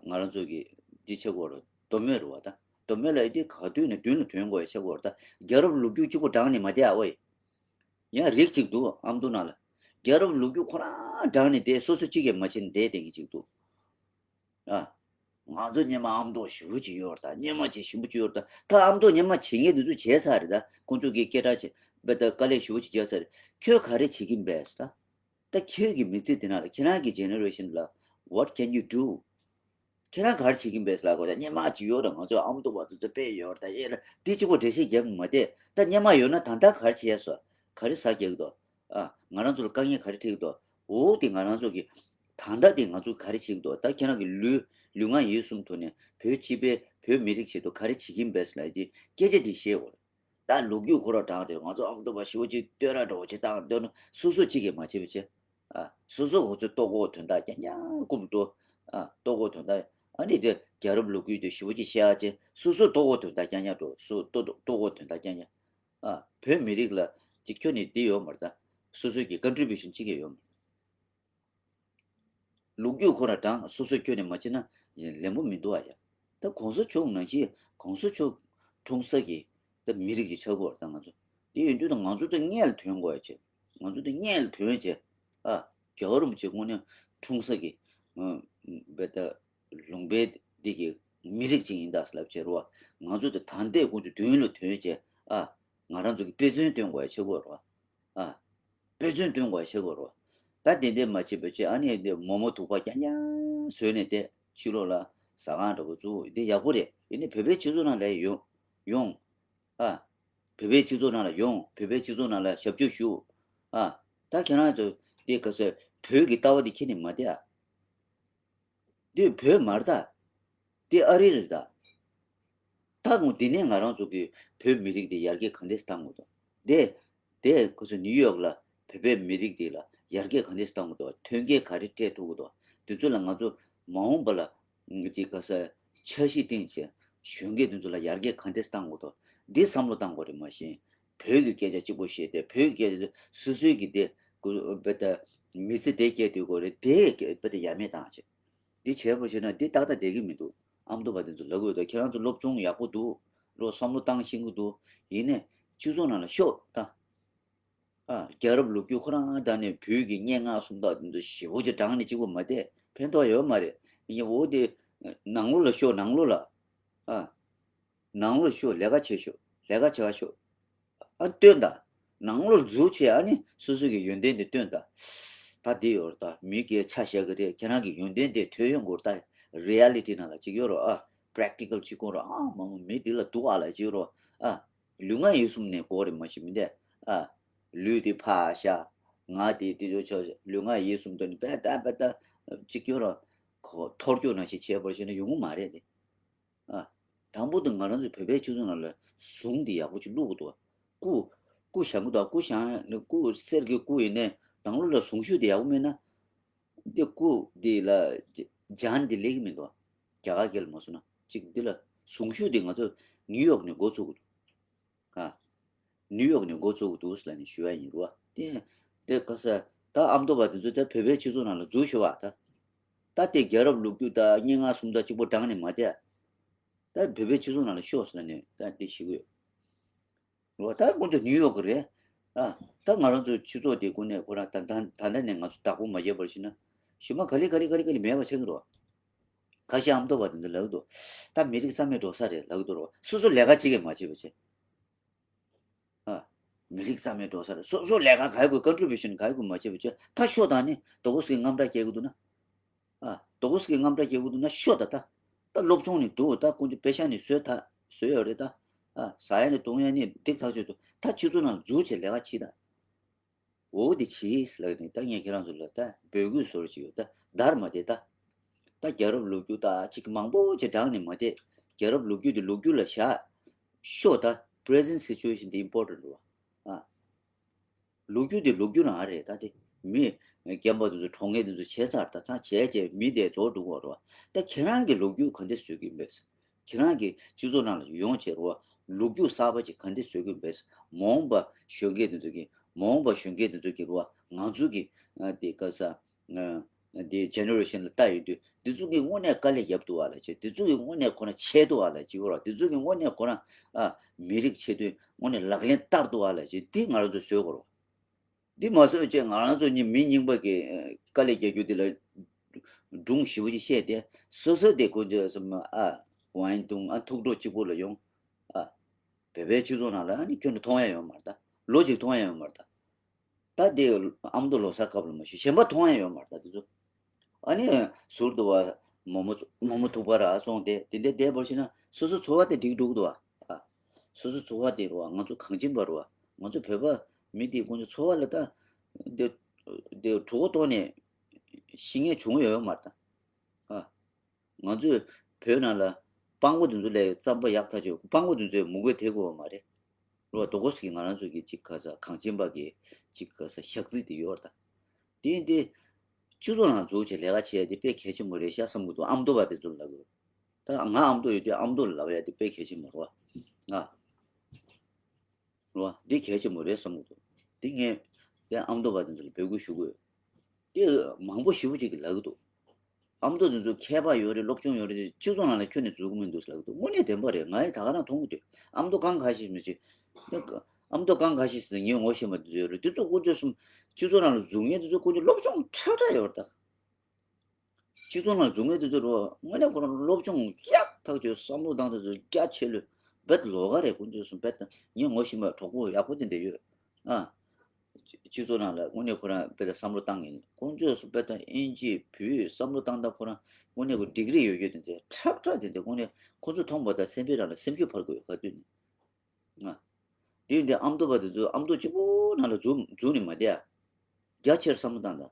ང་རང་ཚོ་གི་འདི་ཆེ་གོ་རུ་མདོ་སྨད་རུ་བ་ད། མདོ་སྨད་ལབ་དེ་ག་དུས་ནས་མདུན་ལ་ཐོན་དགོས་ཡ་ཆེ་གོ་རུ་ད། རྒྱལ་རབས་ལོ་རྒྱུས་གཅིག་པུ་བགྲངས་ནས་མ་བསྡད་ཨ་ཝེ། ཡང་རིགས་གཅིག་འདུག་ཨ་མདོ་ནང་ལ། རྒྱལ་རབས་ལོ་རྒྱུས་ཁོ་རང་བགྲངས་ནས་བསྡད། སོ་སོ་གཅིག་གིས་མ་བྱས་ནས་བསྡད་བསྡད་མཁན་གཅིག་འདུག་ཨ། ང་ཚོ་སྔོན་མ་ཨ་མདོ་ཞེ་པོ་ཅིག་ཡོད་རེད་ད། སྔོན་མ་ཅིག་ཞེ་པོ་ཅིག་ཡོད་རེད་ད། ད་ཨ་མདོ་སྔོན་མ་བྱེད་མཁན་དེ་ཚོ་བྱས་ཚར་རེད་ད། ཁོང་ཚོ་གིས་སྐད་གྲགས་ཆེ་བས་ད་དཀའ་ལས་ཞེ་པོ་ཅིག་བརྒྱབ་ཚར་རེད། ཁྱོད་ག་རེ་བྱེད་ཀྱིན་པས་ད། ད་ཁྱོད་ཀྱི་མི་ཚེ་འདི་ནང་ལ་ཁྱེད་རང་གི་ཇེ་ནེ་རེ་ཤན་ལ་what can you do? ཁྱེད་རང་ག་རེ་བྱེད་ཀྱིན་པས་ལབ་དགོས་ད། སྔོན་མ་ཅིག་ཡོད་རེད། ང་ཚོ་ཨ་མདོ་བ་དེ་ཚོ་དཔེ་ཡོད་རེད་ད། ཨེ་ལ་འདི་གཅིག་པོ་འགྲེལ་བཤད་རྒྱབ་མ་བསྡད་ད། སྔོན་མ་ཡོད་ན་ད་ལྟ་ག་རེ་བྱས་སོང་། ག་རེ་ཟ་རྒྱག་གི་འདུག་ཨ། ང་རང་ཚོ་ལ་དཀའ་ངལ་ག་རེ་འཕྲད་ཀྱི་འདུག་འོ་དེ་ང་རང་ཚོ་གི་ད་ལྟ་དེ་ང་ཚོ་ག་རེ་བྱེད་ཀྱི་འདུག་ད་ཁྱེད་རང་གི་ལུས་ལུས་ངག་ཡིད་གསུམ་ཐོག་ནས་བོད་སྤྱི་པའི་བོད་མི་རིགས་ཆེད་དུ་ག་རེ་བྱེད་ཀྱིན་པས་ལབ་དེ་སྐད་ཆ་དེ་བཤད་དགོས་རེད། ད་ལོ་རྒྱུས་ཁོ་རང་དྲངས་ཏེ་ང་ཚོ་ཨ་མདོ་བ་ཞེ་པོ་ཅིག་བསྟོད་ར་འདྲ་བོ་ཅིག་བཏང་འདོད་ན་སོ་སོ་གཅིག་གིས་མ་བྱེད་པ་བྱེད། ཨ། སོ་སོ་ཁོ་ཚོས་ལྟོ་གོས་དོན་དག་རྐྱང་རྐྱང་སྐུམ་འདུག་ཨ། ལྟོ་གོས་དོན་དག་ཨ་ནི་དེ་རྒྱལ་རབས་ལོ་རྒྱུས་དེ་ཞེ་པོ་ཅིག་བཤད་ཡ་བྱས། སོ་སོ་ལྟོ་གོས་དོན་དག་རྐྱང་རྐྱང་འགྲོ། སོ་ལྟོ་ལྟོ་གོས་དོན་དག་རྐྱང་རྐྱང་། ཨ། བོད་མི་རིགས་ལ་ཅིག་ཁྱོན་ནས་འདི་ཡོད་མ་རེད་ད། སོ་སོའི་གི་ཀོན་ཊི་བྷུ་ཤན་ཅིག་ཀྱང་ཡོད་མ་རེད། ལོ་རྒྱུས་ཁོ་རང་དྲངས། སོ་སོ་ཁྱོན་ནས་མ་བྱེད་ན་ལན་པོ་མི་འདུག་ཨ་ཡ། ད་གོང་ས་མཆོག་ནང་བཞིན་གོང་ས་མཆོག་འཁྲུངས་ས་གི་ད་མི་རིགས་ཀྱི་ཆག་སྒོ་རེད་ད་ང་ཚོ། དེ་ཡིན་དུས་ད་ང་ཚོ་ད་སྔོན་ལ་ཐོན་དགོས་ཡ་བྱེད། ང་ཚོ་ད་སྔོན་ལ་ཐོན་བྱས། ཨ། རྒྱལ་བ་རིན་པོ་ཆེ་དངོས་གནས་འཁྲུངས་ས་གི་བས་ད། ལུང་པའི་འདི་གི་མི་རིགས་ཅིག་ཡིན་ད་ཟེར་ལབ་བྱས་རོ། ང་ཚོ་དེ་ད་ལྟའི་ཀུན་གྱི་མདུན་ལ་ཐོན་བྱས། ཨ། ང་རང་ཚོ་གི་དཔེ་མཚོན་སྟོན་དགོས་ཡ་ཆེ་གོ་རོ། ཨ། དཔེ་མཚོན་སྟོན་དགོས་ཡ་ཆེ་གོ་རོ། ད་དེ་འདྲ་མ་བྱེད་པ་བྱས་ཨ་ནི་འདི་མོག་མོག་དུག་པ་རྐྱང་རྐྱང་བཟོས་ནས་བསྡད། ཕྱི་ལོགས་ལ་ཟ་ཁང་འདྲ་པོ་བཙུགས། འདི་ཡག་པོ་རེད། ཡིན་ནའི་བོད་པའི་སྤྱི་ཚོགས་ནང་ལ་ཡོང་ཡོང་། ཨ། བོད་པའི་སྤྱི་ཚོགས་ནང་ལ་ཡོང་། བོད་པའི་སྤྱི་ཚོགས་ནང་ལ་ཞབས་ཞུ་ཞུ། ཨ། ད་ཁྱེད་རང་ཚོ་དེ་ག་ཚོད་བོད་ཀྱི་ལྟ་བ་དེ་ཁྱེད་ནས་མ་བལྟས་ཨ། འདི་བོད་མ་རེད་ད། འདི་ཨ་རི་རེད་ད། ད་ངོ་འདི་ནས་ང་རང་ཚོ་གི་བོད་མི་རིགས་འདི་ཡར་རྒྱས་ག་འདྲས་བཏང་དགོས་འདུག་འདི། དེ་ཁོ་ཚོ་ནིའུ་ཡོག་ལ་བོད་པའི་མི་རིགས་འདི་ལ་ཡར་རྒྱས་ག་འདྲས་བཏང་དགོས་འདུག་མཐུན་རྐྱེན་ག་རེ་སྤྲད་ཐུབ་ཀྱི་འདུག་དེ་ཚོ་ལ་ང་ཚོ་མ་འོངས་པ་ལ་འདི་ག་ས་འཆར་གཞི་བཏིང་བྱས་གཞོན་སྐྱེས་དེ་ཚོ་ལ་ཡར་རྒྱས་ག་འདྲས་བཏང་དགོས་འདུག་འདི་བསམ་བློ་བཏང་དགོས་རེད་མ་གཞི། བོད་ཀྱི་སྐད་ཆ་གཅིག་པོ་བཤད་དེ་བོད་ཀྱི་སྐད་ཆ་སོ་སོའི་གི་དེ་ཀུ་བེ་ད་མི་ཚེ་དེ་སྐྱེལ་དུས་གོ་རེད་དེ་བེ་ད་ཡ་མེད་བཏང་བྱས། འདི་བྱས་པ་བྱས་ན་འདི་ཏག་ཏག་བསྡད་ཀྱི་མི་འདུག་ཨ་མདོ་བ་དེ་ཚོ་ལབ་ཡོད་དོ། ཁྱེད་རང་ཚོ་སློབ་སྦྱོང་ཡག་པོ་འདུག་རོ། བསམ་བློ་བཏང་ཤེས་ཀྱི་འདུག་ཡིན་ནའི་སྤྱི་ཚོགས་ནང་ལ་ཤོག་ད། ཨ་རྒྱལ་རབས་ལོ་རྒྱུས་ཁོ་རང་ད་ནི་བོད་ཀྱི་སྙན་ངག་སུམ་རྟགས་དེ་ཚོ་ཞེ་པོ་ཅིག་བགྲངས་ནས་གཅིག་པོ་མ་བསྡད་ཕན་ཐོགས་ཡོད་མ་རེད། ཡིན་ནའི་འོ་དེ་ནང་ལོགས་ལ་ཤོག་ནང་ལོགས་ལ། ཨ། ནང་ལོགས་ཤོག་ལས་ཀ་བྱེད་ཤོག་ལས་ཀ་བྱེད་ག་ཤོག་ཨ་སྟོན་ད། ནང་ལོགས་འཛུལ་བྱས་ཨ་ནི་སོ་སོ་གི་ཡོན་ཏན་དེ་སྟོན་ད། ད་འདི་ཡོད་རེད་ད། མི་སྐད་ཆ་བཤད་གི་རེད། ཁྱེད་རང་གི་ཡོན་ཏན་དེ་ཐོན་ཡོང་དགོས་རེད་ད། རི་ཨ་ལི་ཊི་ནང་ལ་ཅིག་ཡོད་རོ། ཨ་པེ་རེག་ཊི་ཀལ་ཅིག་དགོས་རོ། ཨ་མ་མ་མི་འདི་ལ་སྡུག་ཨ་ལ་ཅིག་ཡོད་རོ། ཨ་ལུས་ངག་ཡིད་གསུམ་ནས་དགོས་རེད་མ་གཞི་མི་འདས། ཨ་ལུས་དེ་ཕར་བཞག་ང་དེ་དེ་ཚོ་ཆོག་ལུས་ངག་ཡིད་གསུམ་དོན་ནི་པད་ད་པད་ད་ཅིག་ཡོད་རོ། ཁོ་ཐོར་སྐྱོ་ནང་བཞིན་བྱས་པར་བྱས་ན་ཡོང་གི་མ་རེད་དེ། ཨ། དང་པོ་དེ་ང་རང་ཚོའི་བོད་པའི་སྤྱི་ཚོགས་ནང་ལ་གཟུངས་འདི་ཡག་པོ་ཅིག་བླུག་དགོས་འདུག་སྐུ། སྐུ་བཞེངས་ཀྱི་འདུག་སྐུ་བཞེངས་སྐུ་གསེར་གྱི་སྐུ་ཡིན་ནའི་ནང་ལོགས་ལ་གཟུངས་གཞུག་དེ་ཡག་པོ་མེད་ན། འདི་སྐུ་འདི་ལ་ལྗང་འདི་ལེགས་ཀྱི་མི་འདུག་རྒྱ་གར་སྐད་ལ་མ་སོང་ན་ཅིག་འདི་ལ་གཟུངས་གཞུག་འདི་ང་ཚོ་ནིའུ་ཡོག་ནས་འགོ་ཚུགས་ཀྱི་འདུག་ཨ། ནིའུ་ཡོག་ནས་འགོ་ཚུགས་ཀྱི་འདུག་ལབ་ནས་ཞུ་ཡ་ཡིན་རུ་བ། དེ་དེ་ག་ས་ད་ཨ་མདོ་བ་དེ་ཚོ་ད་བོད་པའི་སྤྱི་ཚོགས་ནང་ལ་འཛུལ་ཤོག་བ་ད། ད་དེ་རྒྱལ་རབས་ལོ་རྒྱུས་ད་སྙན་ངག་སུམ་རྟགས་གཅིག་པོ་བགྲངས་ནས་མ་བསྡད། ད་བོད་པའི་སྤྱི་ཚོགས་ནང་ལ་ཤོག་ཟེར་ནས་ད་དེ་ཞུ་གི་ཡོད་རུ་བ། ད་ཁོང་ཚོ་ནིའུ་ཡོག་གི་རེད། ཨ། ད་ང་རང་ཚོའི་སྤྱི་ཚོགས་དེ་ཁོ་ནས་ཁོ་རང་ད་ད་ད་ལྟ་ནས་ང་ཚོ་བདག་པོ་མ་བྱས་པར་ཕྱིན་ན་གཞུག་མ་ག་ལེ་ག་ལེ་ག་ལེ་ག་ལེ་མེད་པ་ཆགས་ཀྱི་རེད་བ། ཁ་ཤས་ཨ་མདོ་བ་དེ་ཚོ་ལབ་ཀྱི་འདུག་ད་མི་རིགས་རྩ་མེད་འགྲོ་ས་རེད་ལབ་ཀྱི་འདུག་རོ། སོ་སོ་ལས་ཀ་གཅིག་གིས་མ་བྱེད་པ་བྱས། ཨ། མི་རིགས་རྩ་མེད་འགྲོ་ས་རེད། སོ་སོ་ལས་ཀ་ག་ཡི་དགོས་ཀོན་ཊི་རི་བིའུ་ཤན་ག་ཡི་དགོས་མ་བྱེད་པ་བྱས་ད་ཤོག་དང་ནི་དོ་གོ་སི་གི་དངངས་སྐྲག་སྐྱེ་གི་འདུག་ན། ཨ། དོ་གོ་སི་གི་དངངས་སྐྲག་སྐྱེ་གི་འདུག་ན་ཤོག་ད་ད། ད་སློབ་སྦྱོང་ནི་འདུག་ད་ཀུན་གྱི་དཔེ་ཤག་ནི་བཟོས་ད་བཟོས་ཡོད་རེད་ད། ཨ། ཟ་ཡ་ནི་བཏུང་ཡ་ནི་འགྲིག་ཐག་ཆོད་འདུག་ད་ཁྱེད་ཚོ་ནང་འཛུལ་བྱས་ལས་ཀ་བྱེད་ད། འོ་དེ་བྱེད་ལབ་ནས་ད་ངས་ཁྱེད་རང་ཚོ་ལ་ད་འབོད་སྐུལ་བཟོ་རོགས་བྱེད་ཡོད་ད་དར་མ་དེ་ད། ད་རྒྱལ་རབས་ལོ་རྒྱུས་ད་ཅིག་མང་པོ་ཅིག་བགྲངས་ནས་མ་བསྡད། རྒྱལ་རབས་ལོ་རྒྱུས་དེ་ལོ་རྒྱུས་ལ་བཞག་ཤོག་ད་present situation དེ་important རེད་བ། ཨ། ལོ་རྒྱུས་དེ་ལོ་རྒྱུས་རང་རེད་ད་དེ། མི་རྒན་པ་དེ་ཚོ་གྲོངས་མཁན་དེ་ཚོ་བྱས་ཚར་ད་ཚང་བྱས་བྱས་མི་དེ་རྫོགས་འགྲོ་གི་རེད་བ། ད་ཁྱེད་རང་གི་ལོ་རྒྱུས་ག་འདྲ་བཟོ་གི་ཡིན་པས། ཁྱེད་རང་གི་སྤྱི་ཚོགས་ནང་ལ་ཡོང་བྱས་རེད་བ། ལོ་རྒྱུས་གསར་པ་ཅིག་ག་འདྲ་བཟོ་གི་ཡིན་པས། མ་འོངས་པ་གཞོན་སྐྱེས་དེ་ཚོ་གི་མ་འོངས་པ་གཞོན་སྐྱེས་དེ་ཚོ་གི་རེད་བ། ང་ཚོ་གི་ཨ་དེ་ག་ས་ཨ་དེ་ཇེ་ནེ་རེ་ཤན་ལ་ལྟ་ཡོང་དུས་དེ་ཚོ་གི་དངོས་གནས་དཀའ་ལས་བརྒྱབ་འདུག་བ་ལ་བྱས། དེ་ཚོ་གི་དངོས་གནས་ཁོ་རང་ཆད་འདུག་བ་ལ་བྱས་རེད་བ། དེ་ཚོ་གི་དངོས་གནས་ཁོ་རང་ཨ་མི་རིགས་ཆེད་དོན་དངོས་གནས་ལག་ལེན་བསྟར་འདུག་བ་ལ་བྱས། དེ་ང་རང་ཚོ་བཟོས་དགོས་རེད་བ། འདི་མ་བཟོས་བྱས་ང་རང་ཚོ་གཉིས་མི་རྙིང་པ་གི་ཨ་དཀའ་ལས་རྒྱག་རྒྱུ་འདི་ལ་སྒྲུང་ཞེ་པོ་ཅིག་བཤད་དེ་སོ་སོ་དེ་ཁོ་ཚོ་སམ་ཨ་ཝའིན་བཏུང་ཨ་ཐུགས་སྤྲོ་གཅིག་པོ་ལ་ཡོང་། ཨ་བོད་པའི་སྤྱི་ཚོགས་ནང་ལ་ཨ་ནི་ཁྱོན་ནས་མཐོང་ཡ་ཡོད་མ་རེད་ད། ལོ་གཅིག་མཐོང་ཡ་ཡོད་མ་རེད་ད། ད་དེ་ཨ་མདོ་ལོ་གསར་སྐབས་ལ་མ་གཞི་གཞན་པ་མཐོང་ཡ་ཡོད་མ་རེད་ད་དེ་ཚོ། ཨ་ནི་ཟུར་དུ་བ་མོ་མོ་མོ་མོ་ཐུག་པ་ར་སོང་སྟེ་དེ་འདྲ་བསྡད་པར་ཕྱིན་ན་སོ་སོ་འཚོ་བ་དེ་འགྲིག་འགྲོ་གི་འདུག་བ། ཨ་སོ་སོ་འཚོ་བ་དེ་རུ་བ་ང་ཚོ་གངས་ཅན་པ་རུ་བ་ང་ཚོ་བོད་པ་མི་དེ་ཁོང་ཚོ་འཚོ་བ་ལ་ད་དེ་དེ་གྲོད་ཁོག་ལྟོགས་ནས་ཤི་ངེས་བྱུང་ཡོད་མ་རེད་ད། ཨ་ང་ཚོས་བོད་ནང་ལ་སྤྲང་པོ་དེ་ཚོ་ལས་རྩམ་པ་ཡག་ཐག་ཆོད། སྤྲང་པོ་དེ་ཚོས་མུ་གེ་དེ་དགོས་པ་མ་རེད། རུ་བ་དོ་གོ་སི་གི་ང་རང་ཚོ་གི་ཅིག་ག་ས་གངས་ཅན་པ་གི་ཅིག་ག་ས་ཞག་རྩི་དེ་ཡོད་རེད་ད། དེ་ཡིན་ཏེ། སྤྱི་ཚོགས་ནང་འཛུལ་བྱས་ལས་ཀ་བྱེད་ཡ་དེ་དཔེ་གལ་ཆེན་པོ་རེད་ཤག་བསམ་གྱི་འདུག་ཨ་མདོ་བ་དེ་ཚོ་ལ་ལབ་དགོས། ད་ང་ཨ་མདོ་ཡོད་དུས་ཨ་མདོ་ལ་ལབ་ཡ་དེ་དཔེ་གལ་ཆེན་པོ་རེད་བ། ང་། རེད་བ། འདི་གལ་ཆེན་པོ་རེད་བསམ་གྱི་འདུག་འདི་ངས་དེ་ཨ་མདོ་བ་དེ་ཚོ་ལ་འབོད་སྐུལ་ཞུ་དགོས། དེ་མང་པོ་ཞེ་པོ་ཅིག་གིས་ལབ་ཀྱི་འདུག་ཨ་མདོ་དེ་ཚོ་མཁས་པ་ཡོད་རེད། སློབ་སྦྱོང་ཡོད་རེད། སྤྱི་ཚོགས་ནང་ལ་ཁྱོན་ནས་འཛུལ་གྱི་མི་འདུག་ལབ་ཀྱི་འདུག་དངོས་གནས་བདེན་པ་རེད། ང་ཡི་ད་ག་རང་མཐོང་གི་འདུག་ཨ་མདོ་གང་ག་ཞིག་མི་ཤེས། ཨ་མདོ་གང་ག་ཞིག་ཟེར་ངས་ངོ་ཤེས་མ་དེ་ཚོ་ཡོད་རེད། དེ་ཚོ་དཀོན་མཆོག་གསུམ་སྤྱི་ཚོགས་ནང་ལ་འཛུལ་མཁན་དེ་ཚོ་དཀོན་མཆོག་སློབ་སྦྱོང་ཁྲ་ཁྲ་ཡོད་རེད་ད། སྤྱི་ཚོགས་ནང་འཛུལ་མཁན་དེ་ཚོ་རོ་དངོས་གནས་ཁོ་རང་སློབ་སྦྱོང་ཡག་ཐག་ཆོད། བསམ་བློ་བཏང་དེ་ཚོ་རྒྱ་ཆེ་ལོས་བེད་ལོ་ག་རེད། དཀོན་མཆོག་གསུམ་བེད་ངས་ངོ་ཤེས་མ་གྲོགས་པོ་ཡག་པོ་དེ་འདྲ་ཡོད་ཨ། སྤྱི་ཚོགས་ནང་ལ་དངོས་གནས་ཁོ་རང་དཔེ་ལ་བསམ་བློ་བཏང་ངེས་ནི་དཀོན་མཆོག་སུ་དཔེ་ལྟ་ཨིན་ཇི་བོད་བསམ་བློ་བཏང་སྟངས་ཁོ་རང་དངོས་གནས་ཁོ་ཌིག་རི་ཡོད་རྒྱུ་དེ་ཚོ་ཁྲབ་ཁྲབ་དེ་འདྲ་དངོས་གནས་ཁོ་ཚོ་མཐོང་བ་དང་སེམས་པའི་རང་ལ་སེམས་ཤུགས་འཕར་དགོས་ཡོད་ག་དུས་ནི་ང་། དེ་ཡིན་དུས་ཨ་མདོ་བ་དེ་ཚོ་ཨ་མདོ་གཅིག་པོ་ནང་ལ་འཛུལ་འཛུལ་ནི་མ་བསྡད་ཨ། རྒྱ་ཆེར་བསམ་བློ་བཏང་དང་།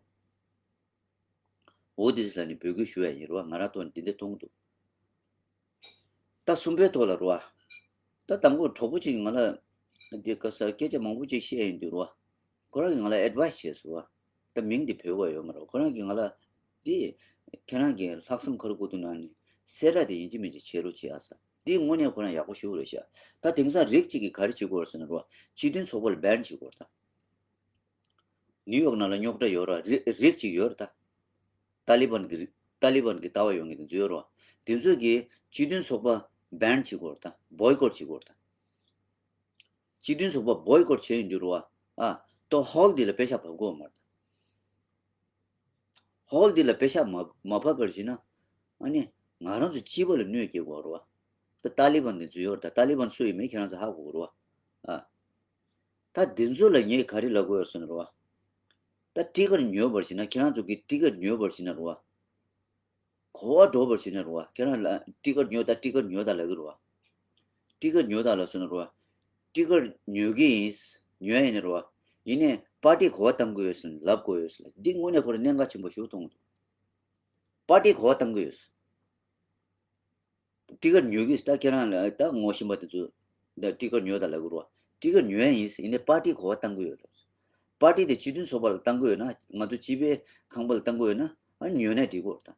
འོ་དེ་ལ་ནི་འབོད་སྐུལ་ཞུ་ཡ་ཡིན་རེད་བ། ང་རང་ཐོག་ནས་འདི་འདྲ་མཐོང་གི་འདུག་ད་གསུམ་པའི་ཐོག་ལ་རེད་བ། ད་དང་པོ་གྲོགས་པོ་གཅིག་ང་ལ་འདི་ག་ས་སྐད་ཆ་མང་པོ་ཅིག་བཤད་ཡིན་དུས་རེད་བ། ཁོ་རང་གིས་ང་ལ་ཨེ་ཌི་ཝའི་སི་བྱས་སོང་བ། ད་མིང་འདི་འབོད་དགོས་ཡོད་མ་རེད། ཁོ་རང་གིས་ང་ལ་འདི་ཁྱེད་རང་གིས་ལྷག་བསམ་ག་རེ་དགོས་འདུག་ན་ནི་གསལ་བསྒྲགས་དེ་ཡིན་གཅིག་མིན་གཅིག་བྱེད་རོགས་བྱེད་ཨ་ས། འདི་དངོས་གནས་ཁོ་རང་ཡག་པོ་ཞུ་གི་རེད་ཤག་ད་དེང་སང་རིགས་གཅིག་གིས་ག་རེ་བྱེད་དགོས་རེད་ཟེར་ན་རེད་བ། སྤྱི་མཐུན་ཚོགས་པ་ལ་བྷན་བྱེད་དགོས་རེད་ད། ནིའུ་ཡོག་ནང་ལ་རྙོག་དྲ་ཡོད་ར། རི་རིགས་གཅིག་ཡོད་ར་ད། ཏཱ་ལི་བན་གྱི་རི་ཏཱ་ལི་བན་གྱི་ལྟ་བ་ཡོད་མཁན་དེ་ཚོ་ཡོད་ར། དེ་ཚོས་ཀྱིས་སྤྱི་མཐུན་ཚོགས་པ་བྷན་བྱེད་དགོས་ར་ད། བོའི་ཀོཊ་བྱེད་དགོས་ར་ད། སྤྱི་མཐུན་ཚོགས་པ་བོའི་ཀོཊ་བྱས་ཡོང་དུས་ར་བ། ཨ། ཏོ་ཧོལ་འདི་ལ་པེ་ཤག་བབས་དགོས་མ་ར་ད། ཧོལ་འདི་ལ་པེ་ཤག་མ་མ་བབས་པར་བྱས་ན། ཨ་ནི་ང་རང་ཚོ་སྤྱི་པ་ལ་གནོད་སྐྱེལ་དགོས་ར་བ། ད་ཏཱ་ལི་བན་དེ་ཚོ་ཡོད་ར་ད། ཏཱ་ལི་བན་སུ་ཡིན་མིན་ཁྱེད་རང་ཚོ་ཧ་གོ་དགོས་ར་བ། ཨ། ད་འདི་ཚོ་ལ་ངས་ག་རེ་ལབ་དགོས་ཡོད་ཟེར་ན་རེད་བ། ད་ཊི་ཀཊ་ཉོས་པར་བྱས་ན། ཁྱེད་རང་ཚོ་གིས་ཊི་ཀཊ་ཉོས་པར་བྱས་ན་རེད་བ། གོ་བ་འགྲོ་བར་བྱས་ན་རེད་བ། ཁྱེད་རང་ལ་ཊི་ཀཊ་ཉོས་ད། ཊི་ཀཊ་ཉོས་ད་ལབ་ཀྱི་རེད་བ། ཊི་ཀཊ་ཉོས་ད་ལབ་སོང་ན་རེད་བ། ཊི་ཀཊ་ཉོ་གི་ཡིན། ཉོ་ཡ་ཡིན་ན་རེད་བ། ཡིན་ནའི་པར་ཊི་གོ་བ་གཏང་གི་ཡོད་ཟེར་ལབ་དགོས་ཡོད་ཟེར། འདི་དངོས་གནས་ཁོ་རང་གནད་འགག་ཆེན་པོ་ཞིག་མཐོང་གི་འདུག་པར་ཊི་གོ་བ་གཏང་གི་ཡོད་ཟེར། ཊི་ཀཊ་ཉོ་གི་ཟེར། ད་ཁྱེད་རང་ལ་ད་ངོ་ཤེས་པ་དེ་ཚོ་ད་ཊི་ཀཊ་ཉོ་ད་ལབ་ཀྱི་རེད་བ། ཊི་ཀཊ་ཉོ་ཡ་ཡིན་ཟེར། ཡིན་ནའི་པར་ཊི་གོ་བ་གཏང་གི་ཡོད་ལབ་ཟེར། པར་ཊི་དེ་སྤྱི་མཐུན་ཚོགས་པ་ལ་གཏང་གི་ཡོད་ན། ང་ཚོ་སྤྱི་པའི་ཁང་པ་ལ་གཏང་གི་ཡོད་ན། ཨ་ནི་ཉོས་ན་འགྲིག་གི་རེད་ད།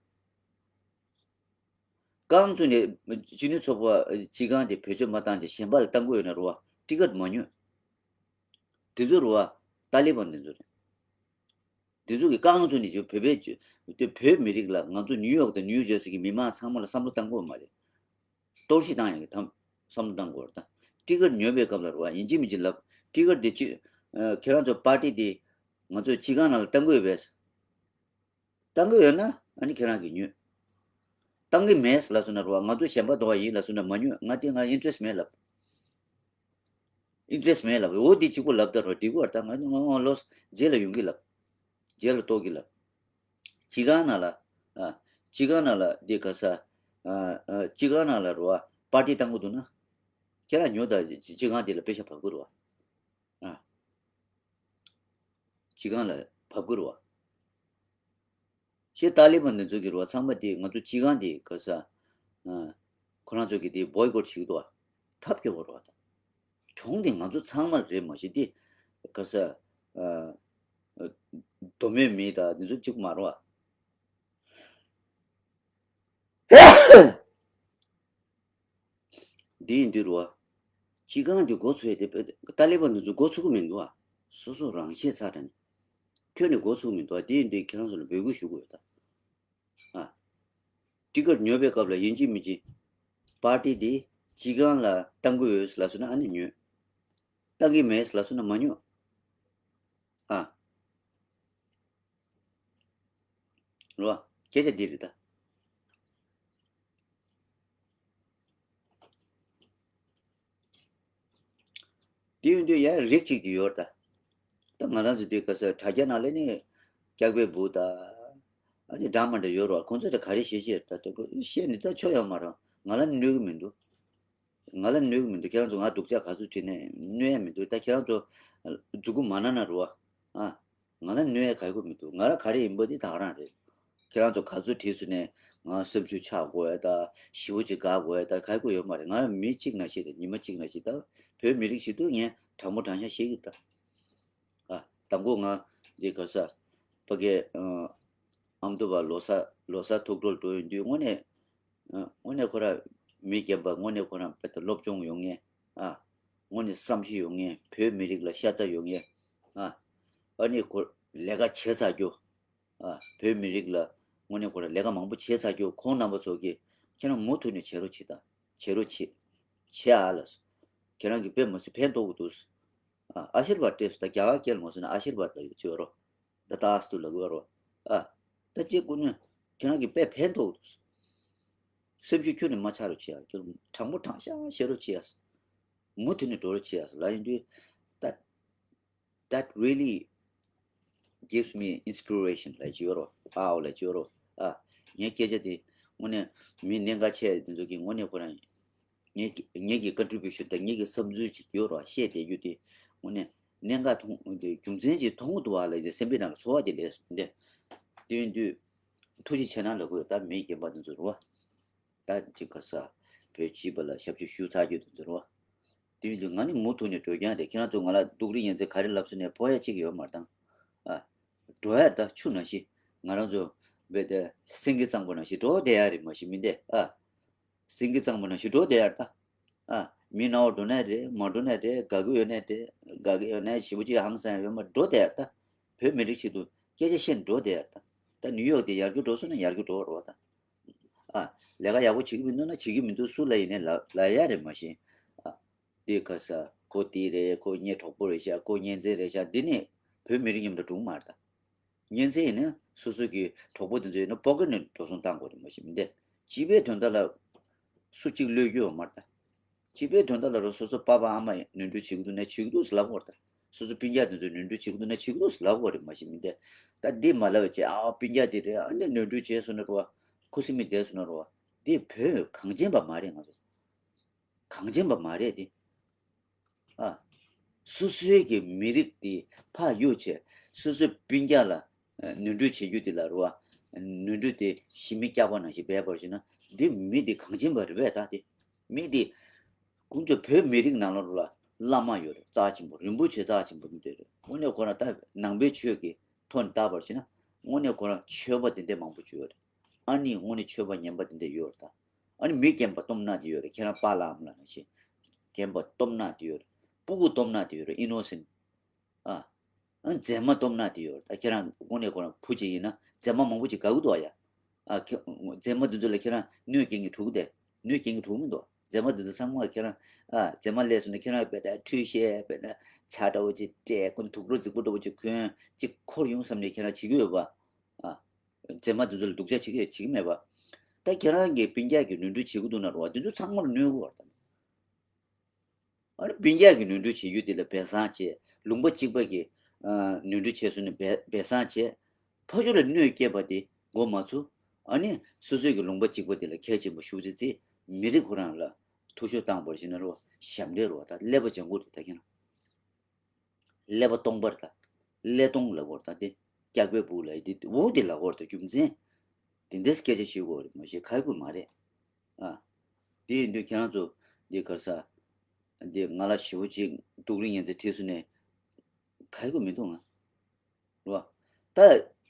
རྐང་བཙུགས་ནས་སྤྱི་མཐུན་ཚོགས་པ་སྤྱི་ཁང་དེ་བེད་སྤྱོད་མ་བཏང་བྱས་གཞན་པ་ལ་གཏང་གི་ཡོད་ན་རེད་བ། ཊི་ཀཊ་མ་ཉོ། དེ་ཚོ་རེད་བ། ཏཱ་ལི་བན་དེ་ཚོ་རེད། དེ་ཚོ་གིས་རྐང་བཙུགས་ནས་བོད་པའི་བོད་མི་རིགས་ལ། ང་ཚོ་ནིའུ་ཡོག་དང་ནིའུ་ཇར་སི་གི་མི་མང་ཚང་མ་ལ་བསམ་བློ་བཏང་དགོས་མ་རེད། གཏོར་བཤིག་བཏང་ཡག་གི་ཐམ་བསམ་བློ་བཏང་དགོས་རེད་ད། ཊི་ཀཊ་ཉོ་བའི་སྐབས་ལ་རེད་བ། ཡིན་གཅིག་མིན་གཅིག་ལབ། ཊི་ཀཊ་དེ་ཅི། ཨ། ཁྱེད་རང་ཚོ་པར་ཊི་དེ་ང་ཚོ་སྤྱི་ཁང་ནང་ལ་གཏང་གི་ཡོད་པས། གཏང་གི་ཡོད་ན་ཨ་ནི་ཁྱེད་རང་གིས་ཉོས། གཏང་གི་མེད་ལབ་སོང་ན་རེད་བ། ང་ཚོ་གཞན་པ་འདོགས་པ་ཡིན་ལབ་སོང་ན་མ་ཉོ། ང་དེ་ང་ཨིན་ཊི་རེ་སི་མེད་ལབ། ཨིན་ཊི་རེ་སི་མེད་ལབ། འོ་འདི་གཅིག་པོ་ལབ་ད་རོ། འགྲིག་གི་རེད་ད། ང་ང་ང་ལོ་རྗེས་ལ་ཡོང་གི་ལབ། རྗེས་ལ་གཏོགས་གི་ལབ། སྤྱི་ཁང་ནང་ལ། ཨ། སྤྱི་ཁང་ནང་ལ་འདི་ག་ས། ཨ། ཨ། སྤྱི་ཁང་ནང་ལ་རེད་བ། པར་ཊི་གཏང་གི་འདུག་ན། ཁྱེད་རང་ཉོ་ད། སྤྱི་ཁང་འདི་ལ་པེ་ཤག་བབས་གི་རེད་བ། ཨ། སྤྱི་ཁང་ལ་བབས་ཀྱི་རེད་བ། ཞེས་ཏཱ་ལི་བན་དེ་ཚོ་གི་རེད་བ། ཚང་མ་དེ་ང་ཚོ་སྤྱི་ཁང་དེ་ག་ས། ཨ། ཁོ་རང་ཚོ་གི་དེ་བོའི་ཀོཊ་བྱེད་ཀྱི་འདུག་བ། ཐབས་སྐྱོ་བོ་རེད་བ་ད། གྱོང་དེ་ང་ཚོ་ཚང་མ་ལ་རེད་མ་གཞི་དེ་ག་ས། ཨ། མདོ་སྨད་མི་དང་དེ་ཚོ་གཅིག་མ་རེད་བ། འདི་ཡིན་དུས་རུ་བ། སྤྱི་ཁང་གི་འགོ་ཚུགས་ཡས་དེ་ཏཱ་ལི་བན་དེ་ཚོ་འགོ་ཚུགས་ཀྱི་མི་འདུག་བ། སོ་སོ་རང་ཤེད་ཚ་དྲགས་ནས། ཁྱོན་ནས་འགོ་ཚུགས་མི་འདུག་བ། དེ་ཡིན་དུས་ཁྱེད་རང་ཚོ་ལ་འབོད་སྐུལ་ཞུ་དགོས་ཡོད་ད། ཨ། ཊི་ཀཊ་ཉོ་བའི་སྐབས་ལ་ཡིན་གཅིག་མིན་གཅིག་པར་ཊི་དེ་སྤྱི་ཁང་ལ་གཏང་གི་ཡོད་ལབ་སོང་ན་ཨ་ནི་ཉོས། གཏང་གི་མེད་ལབ་སོང་ན་མ་ཉོ། ཨ། རེད་བ། སྐད་ཆ་འདི་རེད་ད། དེ་ཡིན་དུས་ཡང་རིགས་གཅིག་དེ་ཡོད་ད། ད་ང་རང་ཚོ་དེ་ག་ས་དྲ་རྒྱ་ནང་ལ་ནི་སྐྱག་པའི་འབུ་ད། ཨ་ནི་འདྲ་མི་འདྲ་ཡོད་རེད་བ། ཁོང་ཚོ་ད་ག་རེ་བཤད་བཤད་ད། ད་ཁོ་བཤད་ནི་ད་ཆོ་ཡོད་མ་རེད། ང་ལ་ནི་གནོད་གི་མི་འདུག་ང་ལ་གནོད་ཀྱི་མི་འདུག་ཁྱེད་རང་ཚོ་ང་སྡུག་ཅག་ག་ཚོད་བྲིས་ནས་གནོད་ཡ་མི་འདུག་ད་ཁྱེད་རང་ཚོ་མཛུབ་གུ་མ་ན་ན་རུ་བ། ཨ། ང་ལ་གནོད་ཡ་ག་ཡོད་མི་འདུག་ང་ལ་ག་རེ་ཡིན་པ་འདི་ད་ག་རང་རེད། ཁྱེད་རང་ཚོ་ག་ཚོད་བྲིས་སོང་ནས་ང་སེམས་ཤུགས་ཆག་དགོས་ཡ་ད། ཞེ་པོ་ཅིག་དགའ་དགོས་ཡ་ད་ག་ཡོད་མ་རེད། ང་མི་གཅིག་ནང་བཞིན་རེད། ཉི་མ་གཅིག་ནང་བཞིན་ད། བོད་མི་རིགས་ཞིག་ཏུ་ངས་དྲང་མོ་དྲང་བཞག་བཤད་ཀྱི་ད། ཨ། དང་པོ་ང་འདི་ག་ས་ཕ་གི། ཨ། ཨ་མདོ་བ་ལོ་གསར་ལོ་གསར་ཐུགས་སྤྲོ་འགྲོ་ཡོང་དུས་དངོས་གནས། ཨ། དངོས་གནས་ཁོ་ར་མི་རྒན་པ། དངོས་གནས་ཁོ་རང་དཔེ་ད་སློབ་སྦྱོང་ཡོད་མཁན། ཨ། དངོས་གནས་བསམ་ཤེས་ཡོད་མཁན། བོད་མི་རིགས་ལ་ཤ་ཚ་ཡོད་མཁན། ཨ། ཨ་ནི་ཁོ་ལས་ཀ་བྱས་ཚར་རྒྱུ། ཨ། བོད་མི་རིགས་ལ་དངོས་གནས་ཁོ་ར་ལས་ཀ་མང་པོ་བྱས་ཚར་རྒྱུ། ཁོང་རྣམ་པ་ཚོ་གིས་ཁྱེད་རང་མུ་མཐུད་ནས་བྱེད་རོགས་བྱེད་དང་། བྱེད་རོགས་བྱེད། བྱེད་ཨ་ལ། ཁྱེད་རང་གིས་དཔེ་མི་སྲིད་ཕན་ཐོགས་ཀྱི་འདུག་ཨ། ཨ་ཤིར་བཱད་སྤྲད་སོང་། ད་རྒྱ་གར་སྐད་ལ་མ་སོང་ན་ཨ་ཤིར་བཱད་ལབ་ཡོད་ཅེས་རོ། ད་ཏཱ་སི་ཏུ་ལབ་དགོས་རོ། ཨ། ད་ཅེས་ཀུན་ནས་ཁྱེད་རང་གིས་དཔེ་ཕན་ཐོགས་འདུག་སེམས་ཤུགས་ཁྱོན་ནས་མ་ཆག་རོགས་བྱེད་ཨ། ཁྱོད་དྲང་པོ་དྲང་བཞག་བཤད་རོགས་བྱེད་ཨ། མུ་མཐུད་ནས་འགྲོ་རོགས་བྱེད་ཨ་ལབ་ཡིན་དུས། ད། That really gives me inspiration ལབ་ཅིག་ཡོད་རོ། ཕའོ་ལབ་ཅིག་ཡོད་རོ། ཨ། ངའི་སྐད་ཆ་དེ་དངོས་གནས་མི་གནད་འགག་ཆེ་དེ་ཚོ་གིས་དངོས་གནས་ཁོ་རང་ངེད་ཀྱི་ངེད་ཀྱི་ཀོན་ཊི་བྷིའུ་ཤན་དང་ངེད་ཀྱི་བསམ་ཚུལ་ཅིག་ཡོད་རོ། བཤད་བསྡད་རྒྱུ་དེ་དངོས་གནས་ གནད་འགག་མཐོང་དེ་རྒྱུ་མཚན་ཅིག་མཐོང་གི་འདུག་བ་ལབ་ཀྱི་སེམས་པའི་ནང་ལ་ཚོར་བ་དེ་སླེབས་སོང་། འདི་དེ་ཡིན་དུས་ཐུགས་རྗེ་ཆེ་གནང་ལབ་དགོས། ད་མི་རྒན་པ་དེ་ཚོ་རེད་བ། ད་ཅིག་ག་ས་བོད་སྤྱི་པ་ལ་ཞབས་ཞུ་ཞུ་ཚར་རྒྱུ་དེ་ཚོ་རེད་བ། དེ་ཡིན་དུས་ང་ནི་མུ་མཐུད་ནས་འགྲོ་རྐྱང་རེད། ཁྱེད་རང་ཚོ་ང་ལ་སྡུག་རུས་ཉེན་ཚེ་ག་རེ་ལབ་སོང་ནས་ཕོག་ཡ་གཅིག་ཡོད་མ་རེད་ད། ཨ། འགྲོ་ཡ་རེད་ད། ཆུ་ནང་བཞིན་ང་རང་ཚོ་བས་ཏེ་སེང་གེ་གཙང་པོ་ནང་བཞིན་འགྲོ་བསྡད་ཡ་རེད། མ་གཞི་མི་འདས་ཨ། སེང་གེ་གཙང་པོ་ནང་བཞིན་འགྲོ་བསྡད་ཡ་རེད་ད། ཨ། མི་ནག་པོ་འགྲོ་ནའི་རེད། མ་འགྲོ་ནའི་རེད། དགའ་གི་ཡོད་ནའི་རེད། དགའ་གི་ཡོད་ནའི་ཞེ་པོ་ཅིག་ཧང་སང་ཡོད་མ་འགྲོ་བསྡད་ཡ་རེད་ད། བོད་མི་རིགས་ཆེད་དུ་སྐད་ཆ་བཤད་ནས་འགྲོ་བསྡད་ཡ་རེད་ད། ད་ནིའུ་ཡོག་དེ་ཡར་རྒྱས་འགྲོ་སོང་ན་ཡར་རྒྱས་འགྲོ་བ་རེད་བ་ད། ཨ། ལས་ཀ་ཡག་པོ་བྱེད་ཀྱི་མི་འདུག་ན་བྱེད་ཀྱི་མི་འདུག་སུ་ལ་ཡིན་ནའི་ལ་ལ་ཡ་རེད། མ་གཞི། ཨ། དེ་ག་ས་ཁོ་དེ་རེད། ཁོ་ངའི་གྲོགས་པོ་རེད་ཤག་ཁོ་གཉེན་ཚན་རེད་ཤག་འདི་ནི་བོད་མི་རིགས་མཉམ་དུ་འགྲོ་གི་མ་རེད་ད། གཉེན་ཚན་ཡིན་ན་སོ་སོ་གི་གྲོགས་པོ་དེ་ཚོ་ཡིན་ན་སྤོ་ཀེ་ནས་འགྲོ་སོང་བཏང་དགོས་རེད། མ་གཞི་མི་འདས་སྤྱི་པའི་དོན་དག་ལ་སུ་གཅིག་གློད་རྒྱུ་ཡོད་མ་རེད་ད། སྤྱི་པའི་དོན་དག་ལ་རོ་སོ་སོ་པ་ཕ་ཨ་མ་ནོར་འཁྲུལ་བྱེད་ཀྱི་འདུག་ན་བྱེད་ཀྱི་འདུག་ཟེར་ལབ་དགོས་རེད་ད། སོ་སོ་སྤུན་ཀྱག་དེ་ཚོས་ནོར་འཁྲུལ་བྱེད་ཀྱི་འདུག་ན་བྱེད་ཀྱི་འདུག་ཟེར་ལབ་དགོས་རེད། མ་གཞི་མི་འདས་ད་འདི་མ་ལབ་བྱས་ཨ་སྤུན་ཀྱག་དེ་རེད། ཨ་ནི་ནོར་འཁྲུལ་བྱས་སོང་ན་རོ་ཁུ་སིམ་མེར་བསྡད་སོང་ན་རོ། འདི་བོད་གངས་ཅན་པ་མ་རེད། ང་ཚོ་གངས་ཅན་པ་མ་རེད་དེ། ཨ། སོ་སོའི་གི་མི་རིགས་དེ་ཕར་གཡུག་བྱས་སོ་སོའི་སྤུན་ཀྱག་ལ་ཨ་ནོར་འཁྲུལ་བྱེད་རྒྱུ་དེ་ལ་རུ་བ། ནོར་འཁྲུལ་དེ་ཞི་མི་སྐྱག་པ་ནང་བཞིན་འབད་པར་བྱས་ན་འདི་མི་དེ་གངས་ཅན་པ་རེད་པས་ད། དེ་མི་དེ་ཀུན་སྤྱོད་བོད་མི་རིགས་ནང་ལ་རུ་ལ་བླ་མ་ཡོད་རེད། རྩ་ཆེན་པོ་རིན་པོ་ཆེ་རྩ་ཆེན་པོ་འདི་རེད། དངོས་གནས་ཁོ་རང་ད་ནང་པའི་ཆོས་ཀྱི་ཐོག་ནས་བལྟ་བར་བྱས་ན་དངོས་གནས་ཁོ་རང་ཆོས་པ་དེ་འདྲ་མང་པོ་བྱུང་ཡོད་རེད། ཨ་ནི་དངོས་གནས་ཆོས་པ་ངན་པ་དེ་འདྲ་ཡོད་རེད་ད། ཨ་ནི་མི་རྒན་པ་སྟོབས་ནག་དེ་ཡོད་རེད། ཁྱེད་རང་པཱ་ལགས་ཨ་མ་ལགས་ནང་བཞིན་རྒན་པ་སྟོབས་ནག་དེ་ཡོད་རེད། སྤུ་གུ་སྟོབས་ནག་དེ་ཡོད་རེད། ཨི་ནོ་སེན། ཨ། ཨ་མཛེས་མ་སྟོབས་ནག་དེ་ཡོད་རེད། ད་ཁྱེད་རང་དངོས་གནས་ཁོ་རང་བུ་གཅིག་ཡིན་ན་མཛེས་མ་མང་པོ་ཅིག་དགའ་གི་འདུག་ཨ་ཡ། ཨ་ཁྱེད་མཛེས་མ་དེ་ཚོ་ལ་ཁྱེད་རང་གནོད་སྐྱེལ་གྱི་འགྲོ་གི་དེ། གནོད་སྐྱེལ་གྱི་འགྲོ་གི་མི་འདུག་མཛེས་མ་དེ་ཚོ་ཚང་མ་ཁྱེད་རང་ཨ་མཛེས་མ་སླེབས་སོང་ན་ཁྱེད་རང་དཔེ་ད་འཁྲུལ་བཤད་དཔེ་ད་ཆ་འདྲ་བོ་ཅིག་སྤྲད། ཁོ་ཚོ་དུག་སྦྲུལ་རྫིག་པོ་འདྲ་བོ་ཅིག་གོན་ཅིག་འཁོར་ཡོང་བསམ་ནས་ཁྱེད་རང་བྱེད་ཀྱི་ཡོད་པ། ཨ། མཛེས་མ་དེ་ཚོ་ལ་སྡུག་ཅག་བྱེད་ཀྱི་བྱེད་ཀྱི་མེད་པ། ད་ཁྱེད་རང་གི་སྤུན་ཀྱག་གི་ནོར་འཁྲུལ་བྱེད་ཀྱི་འདུག་ན་རོ་བ། དེ་ཚོ་ཚང་མ་ལ་གནོད་གི་བར་དང་། ཨ་ནི་སྤུན་ཀྱག་གི་ནོར་འཁྲུལ་བྱེད་རྒྱུ་དེ་ལ་སྦས་གསང་བྱས། ལུང་པ་གཅིག་པ་གི་ཨ་ནོར་འཁྲུལ་བྱས་སོང་ནས་སྦས་སྦས་གསང་བྱས། ཕ་ཆོས་ལ་གནོད་སྐྱེལ་བ་དེ་འགོ་མ་ཚུགས། ཨ་ནི་སོ་སོའི་གི་ལུང་པ་གཅིག་པ་དེ་ལ་གལ་ཆེན་པོ་ཞུ་ཙི་ཙི་མི་རིགས་ཁོ་རང་ལ་འཐུས་ཤོར་བཏང་བར་བྱས་ན་རོ་ཞབས་འདྲེན་རོ་ད་ཀླད་པ་ལྗང་ཁུ་རེད་ད་ཁྱེད་རང་། ཀླད་པ་སྟོང་པར་ད། ཀླད་སྟོང་ལ་གོར་ད་དེ། སྐྱག་པའི་སྦུག་ལ་ཡི་དེ་འུ་དེ་ལ་གོར་ད་རྒྱུ་མཚན། དེ་འདྲས་སྐད་ཆ་བཤད་གོ་རེད་མ་གཞི་ཁ་ཁུ་མ་རེད། ཨ། དེ་ཡིན་དུས་ཁྱེད་རང་ཚོ་འདི་ག་ས། འདི་ང་ལ་ཞེ་པོ་ཅིག་སྡུག་རུས་ཉེན་ཚེ་ཁྲིད་སོང་ནས། ཁ་ཁུ་མི་འདུག་ང་། རེད་བ། ད་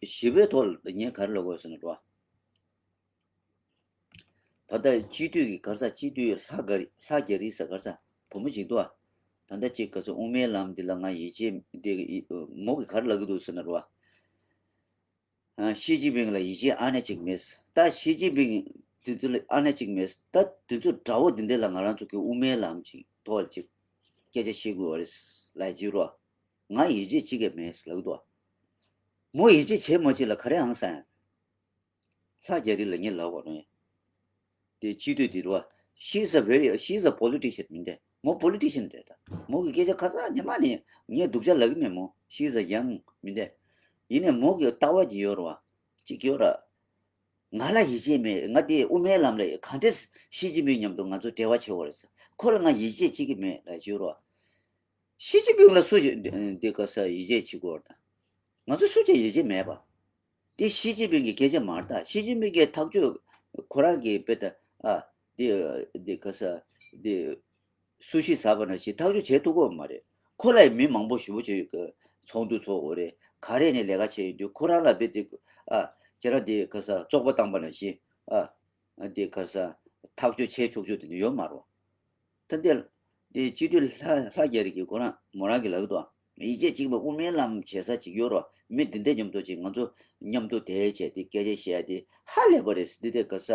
ཞི་བའི་ཐོག་ལ་ངས་ག་རེ་ལབ་དགོས་ཟེར་ན་རེད་བ། ད་ལྟ་སྤྱི་འཐུས་ཀྱི་ག་རེ་ཟ་སྤྱི་འཐུས་ལྷ་ག་རི་ལྷ་རྒྱ་རི་ཟ་ག་རེ་ཟ་བུ་མོ་ཅིག་འདུག་ཨ། ད་ལྟ་ཅིག་ག་ཚོད་དབུ་མའི་ལམ་འདི་ལ་ང་ཡིད་ཆེས་འདི་མོ་གི་ག་རེ་ལབ་ཀྱི་འདུག་ཟེར་ན་རོ། ཨ། ཞི་ཅིན་ཕིང་ལ་ཡིད་ཆེས་ཨ་ནེ་ཅིག་མེད། ད་ཞི་ཅིན་ཕིང་དེ་ཚོ་ལ་ཨ་ནེ་ཅིག་མེད། ད་དེ་ཚོ་དགྲ་བོ་འདི་འདི་ལ་ང་རང་ཚོ་གི་དབུ་མའི་ལམ་ཅིག་ཐོག་ལ་ཅིག་སྐད་ཆ་བཤད་དགོས་རེད་ལབ་ཅིག་རོ། ང་ཡིད་ཆེས་ཅིག་གི་མེད་ལབ་ཀྱི་འདུག་ཨ། མོ་ཡིད་ཆེས་བྱེད་མ་བྱེད་ལ་ག་རེ་ཧང་སང་ཡ། ལྷ་རྒྱ་རི་ལ་ངས་ལབ་པ་རེད། དེ་སྤྱི་འཐུས་དེ་རེད་བ། She is a very, she is a politician མིན་ཏེ། མོ་པོ་ལི་ཊི་ཤན་རེད་ད། མོ་གི་སྐད་ཆ་ཁ་སང་ཉི་མ་ནས་ངས་སྡུག་ཅག་ལབ་གི་མེད་མོ། She is a young མིན་ཏེ། ཡིན་ནའི་མོ་གི་ལྟ་བ་ཅིག་ཡོད་རེད་བ། ཅིག་ཡོད་ར། ང་ལ་ཡིད་ཆེས་མེད། ང་དེ་དབུ་མའི་ལམ་ལ་གང་ལྟར་ཞི་ཅིན་ཕིང་མཉམ་དུ་ང་ཚོ་འབྲེལ་བ་བྱེད་དགོས་རེད་ཟེར། ཁོ་ལ་ང་ཡིད་ཆེས་བྱེད་ཀྱི་མེད་ལབ་ཀྱི་ཡོད་རེད་བ། ཞི་ཅིན་ཕིང་ལ་སུ་ཞིག་འདི་ག་ས་ཡིད་ཆེས་བྱེད་དགོས་རེད་ད། ང་ཚོ་སུ་གཅིག་ཡིད་ཆེས་མེད་པ། དེ་ཞི་ཅིན་ཕིང་གི་སྐད་ཆ་མ་རེད་ད། ཞི་ཅིན་ཕིང་གི་ཐག་གཅོད་ཁོ་རང་གི་དཔེ་ད་ཨ། འདི་འདི་ག་ས་འདི་སུ་ཞིག་ཟ་བ་ན་ཞིག་ཐག་གཅོད་བྱེད་ཐུབ་ཀྱི་མ་རེད། ཁོ་ལ་མི་མང་པོ་ཞེ་པོ་ཅིག་གི་ཚོགས་འདུ་ཚོགས་དགོས་རེད། ག་རེ་ནས་ལས་ཀ་བྱས་ཡོད་དུས་ཁོ་རང་ལ་དཔེ་དེ་ཨ་ཁྱེད་རང་འདི་ག་ས་བཙོག་པ་བཏང་པ་ན་ཞིག་ཨ། འདི་ག་ས་ཐག་གཅོད་བྱེད་ཆོག་ཆོག་དེ་འདྲ་ཡོད་མ་རེད། ད་འདི་འདི་སྤྱི་འཐུས་ལྷ་ལྷ་རྒྱ་རི་གི་ཁོ་རང་མོ་རང་གི་ལབ་ཀྱི་འདུག་ཡིད་ཆེས་གཅིག་པ་དབུ་མའི་ལམ་བྱེད་ས་ཅིག་ཡོད་རོ། མི་འདི་འདྲ་མཉམ་དུ་ཅིག་ང་ཚོ་མཉམ་དུ་བསྡད་བྱས་ཏེ་སྐད་ཆ་བཤད་ཡ་དེ་ཧ་ལས་པ་རེད། འདི་འདྲ་ག་ས་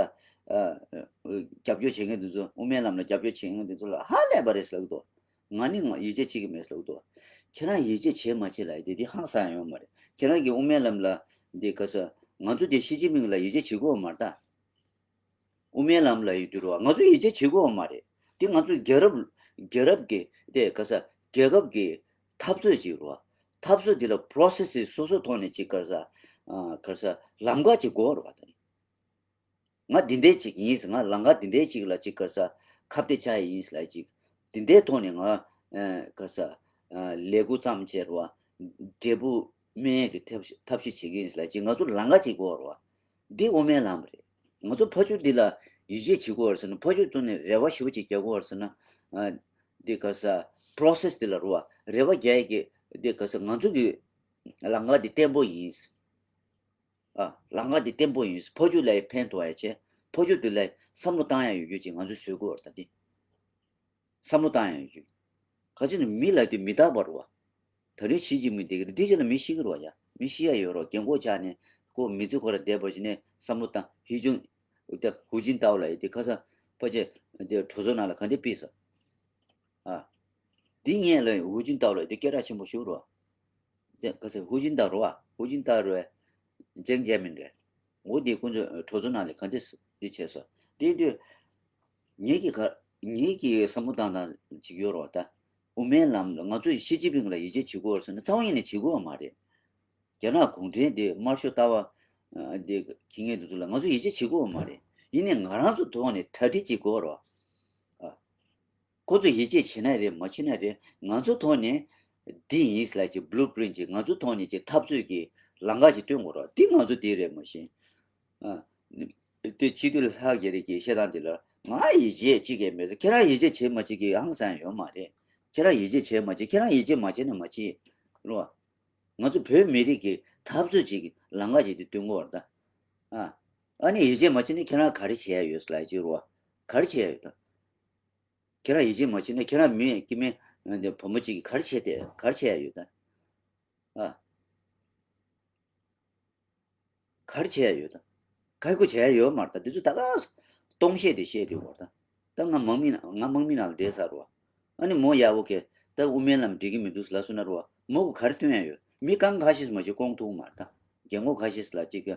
ཨ། རྒྱབ་སྐྱོར་བྱེད་མཁན་དེ་ཚོ་དབུ་མའི་ལམ་ལ་རྒྱབ་སྐྱོར་བྱེད་མཁན་དེ་ཚོ་ལ་ཧ་ལས་པ་རེད་ལབ་ཀྱི་འདུག་ང་ནི་ང་ཡིད་ཆེས་གཅིག་གི་མེད་ལབ་ཀྱི་འདུག་ཁྱེད་རང་ཡིད་ཆེས་བྱེད་མ་བྱེད་ལབ་ཡ་དེ་དེ་ཧང་སང་ཡོད་མ་རེད། ཁྱེད་རང་གི་དབུ་མའི་ལམ་ལ་འདི་ག་ས་ང་ཚོ་དེ་ཞི་ཅིན་ཕིང་ལ་ཡིད་ཆེས་བྱེད་དགོས་མ་རེད་ད། དབུ་མའི་ལམ་ལ་ཡོད་དུས་རོ་ང་ཚོ་ཡིད་ཆེས་བྱེད་དགོས་མ་རེད། དེ་ང་ཚོ་རྒྱལ་རབས་རྒྱལ་རབས་ཀྱི་དེ་ག་ས་རྒྱལ་ཁབ་ཀྱི་འཐབ་རྩོད་ཅིག་རོ། འཐབ་རྩོད་འདི་ལ་པོ་རོ་སེ་སི་སོ་སོ་ཐོག་ནས་ཅིག་ག་ས་ཨ་ག་ས་ལམ་ཁ་ཅིག་དགོས་རོ་བ་དང་། ང་འདི་འདྲའི་ཅིག་ཡིན་ཟེར། ང་ལམ་ཁ་འདི་འདྲའི་ཅིག་ལ་ཅིག་ག་ས་ཁ་གཏད་བཅག་ཡིན་ཟེར་ལ་ཅིག་འདི་འདྲའི་ཐོག་ནས་ང་ཨ་ག་ས་ ལས་འགུལ་བརྩམས་བྱས་རོ། འབྲས་བུ་སྨིན་ཡས་ཀྱི་ཐབས་ཐབས་ཤེས་བྱེད་ཀྱི་ཡིན་ཟེར་ལབ་ཅིག་ང་ཚོ་ལམ་ཁ་ཅིག་དགོས་རོ། འདི་དབུ་མའི་ལམ་རེད། ང་ཚོ་ཕ་ཆོས་འདི་ལ་ཡིད་ཆེས་བྱེད་དགོས་རེད་ཟེར་ན། ཕ་ཆོས་ཐོག་ནས་རེ་བ་ཞེ་པོ་ཅིག་རྒྱག་དགོས་རེད་ཟེར་ན། འདི་ག་ས་process་འདི་ལ་རོ། རེ་བ་རྒྱག་ཡས་ཀྱི་འདི་ག་ས་ང་ཚོ་གི་ལམ་ཁ་འདི་བརྟན་པོ་ཡིན། ཨ། ལམ་ཁ་འདི་བརྟན་པོ་ཡིན། ཕ་ཆོས་ལ་ཡང་ཕན་ཐོགས་ཡ་བྱས། ཕ་ཆོས་འདི་ལ་བསམ་བློ་བཏང་ཡ་ཡོད་རྒྱུ་ཅིག་ང་ཚོས་བཟོ་དགོས་རེད་ད་འདི། བསམ་བློ་བཏང་ཡ་ཡོད་རྒྱུ། ག་ཅི་ནས་མི་ལ་དེ་མི་རྟག་པ་རེད་བ། ད་རེས་ཞི་ཅིན་ཕིང་དེ་གི་འདི་ཅི་ལ་མི་ཤི་གི་རེད་བ་ཡ། མི་ཤི་ཡ་ཡོད་རོ། རྒན་གོག་ཆགས་ནས་ཁོ་མི་ཚེ་ཁོ་ར་བསྡད་པ་ཅིག་ནས་བསམ་བློ་བཏང་ཧི་ཅུང་། ད་ཧུའུ་ཅིན་ཏའོ་ལ་ཡི་དེ་ཁ་སང་ཕལ་ཆེར་དེ་གྲོས་ཚོགས་ནང་ལ་ག་འདྲ་ཕུད་སོང་། ཨ། འདི་ངས་ལ་ཧུའུ་ཅིན་ཏའོ་ལ་དེ་སྐད་གྲགས་ཆེན་པོ་ཞིག་རེད་བ། དེ་ག་ཚོད་ཧུའུ་ཅིན་ཏའོ་རེད་བ། ཧུའུ་ཅིན་ཏའོ་རེད་བ། ཅེང་ཅེ་མིན་རེད། འོ་དེ་ཁོ་ཚོ་གྲོས་ཚོགས་ནང་ལ་ག་འདྲ་འདི་བྱས་སོང་། དེ་དུས་ངེད་ཀྱི་ག་ངེད་ཀྱི་བསམ་བློ་བཏང་སྟངས་ཅིག་ཡོད་རེད་བ་ད། དབུ་མའི་ལམ་ལ་ང་ཚོས་ཞི་ཅིན་ཕིང་ལ་ཡིད་ཆེས་བྱེད་དགོས་རེད་ཟེར་ན་རྩ་བ་ཉིད་ནས་བྱེད་དགོས་པ་མ་རེད། རྒྱ་ནག་གུང་ཁྲན་དེ་དམར་ཤོག་ལྟ་བ་ཨ་དེ་འཁྱེར་མཁན་དེ་ཚོ་ལ་ང་ཚོས་ཡིད་ཆེས་བྱེད་དགོས་པ་མ་རེད། ཡིན་ནའི་ང་རང་ཚོ་ཐོག་ནས་གྲ་སྒྲིག་ཅིག་དགོས་རེད་བ། ཨ། ཁོ་ཚོས་ཡིད་ཆེས་བྱེད་ན་རེད་མ་བྱེད་ན་རེད། ང་ཚོ་ཐོག་ནས་འདི་ཡིན་ཟེར་ལབ་ཀྱི་blue print་ཅིག་ང་ཚོ་ཐོག་ནས་ཀྱི་འཐབ་རྩོད་ཀྱི་ལམ་ཁ་ཅིག་སྟོན་དགོས་རེད་བ། འདི་ང་ཚོ་འདི་རེད་མ་གཞི། ཨ། དེ་སྤྱི་འཐུས་ལྷག་རྒྱ་རེ་གི་བཤད་སྟངས་འདི་ལ་ང་ཡིད་ཆེས་གཅིག་གས་མེད་ཟེར། ཁྱེད་རང་ཡིད་ཆེས་བྱེད་མ་བྱེད་ཀྱི་ཧང་སང་ཡོད་མ་རེད། ཁྱེད་རང་ཡིད་ཆེས་བྱེད་མ་བྱེད་ཁྱེད་རང་ཡིད་ཆེས་མ་བྱེད་ན་མ་བྱེད་རོ། ང་ཚོ་བོད་མི་རིགས་ཀྱི་འཐབ་རྩོད་ཅིག་ལམ་ཁ་ཅིག་དེ་སྟོན་དགོས་རེད་ད། ཨ། ཨ་ནི་ཡིད་ཆེས་མ་བྱེད་ན་ཁྱེད་རང་ག་རེ་བྱེད་ཡ་ཡོད་ཟེར་ལབ་ཀྱི་རོ། ག་རེ་བྱེད་ཡ་ཡོད་ད། ཁྱེད་རང་ཡིད་ཆེས་མ་བྱེད་ན་ཁྱེད་རང་མི་སྐྱེ་དམན་བུ་མོ་གཅིག་གིས་ག་རེ་བྱས་ཏེ་ག་རེ་བྱས་ཡ་ཡོད་ད། ཨ། ག་རེ་བྱས་ཡ་ཡོད་ད། ག་རེ་བྱས་ཡ་ཡོད་མ་རེད་ད། དེ་ཚོ་ད་ག་སྟོང་བཤད་དེ་བཤད་དེ་བོར་ད། ད་ང་དམག་མི་ནང་ང་དམག་མི་ནང་ལ་བསྡད་ཚར་རོ། ཨ་ནི་མོ་ཡག་པོ་གས་ད་དབུ་མའི་ལམ་འགྲིག་གི་མི་འདུག་ལབ་སོང་ན་རོ། མོ་གིས་ག་རེ་སྟོན་ཡ་ཡོད། མི་གང་ག་ཤེས་མ་ཤེས་སྐོང་ཐུབ་མ་རེད་ད། རྒན་གོག་ཁ་ཤས་ལ་ཅིག་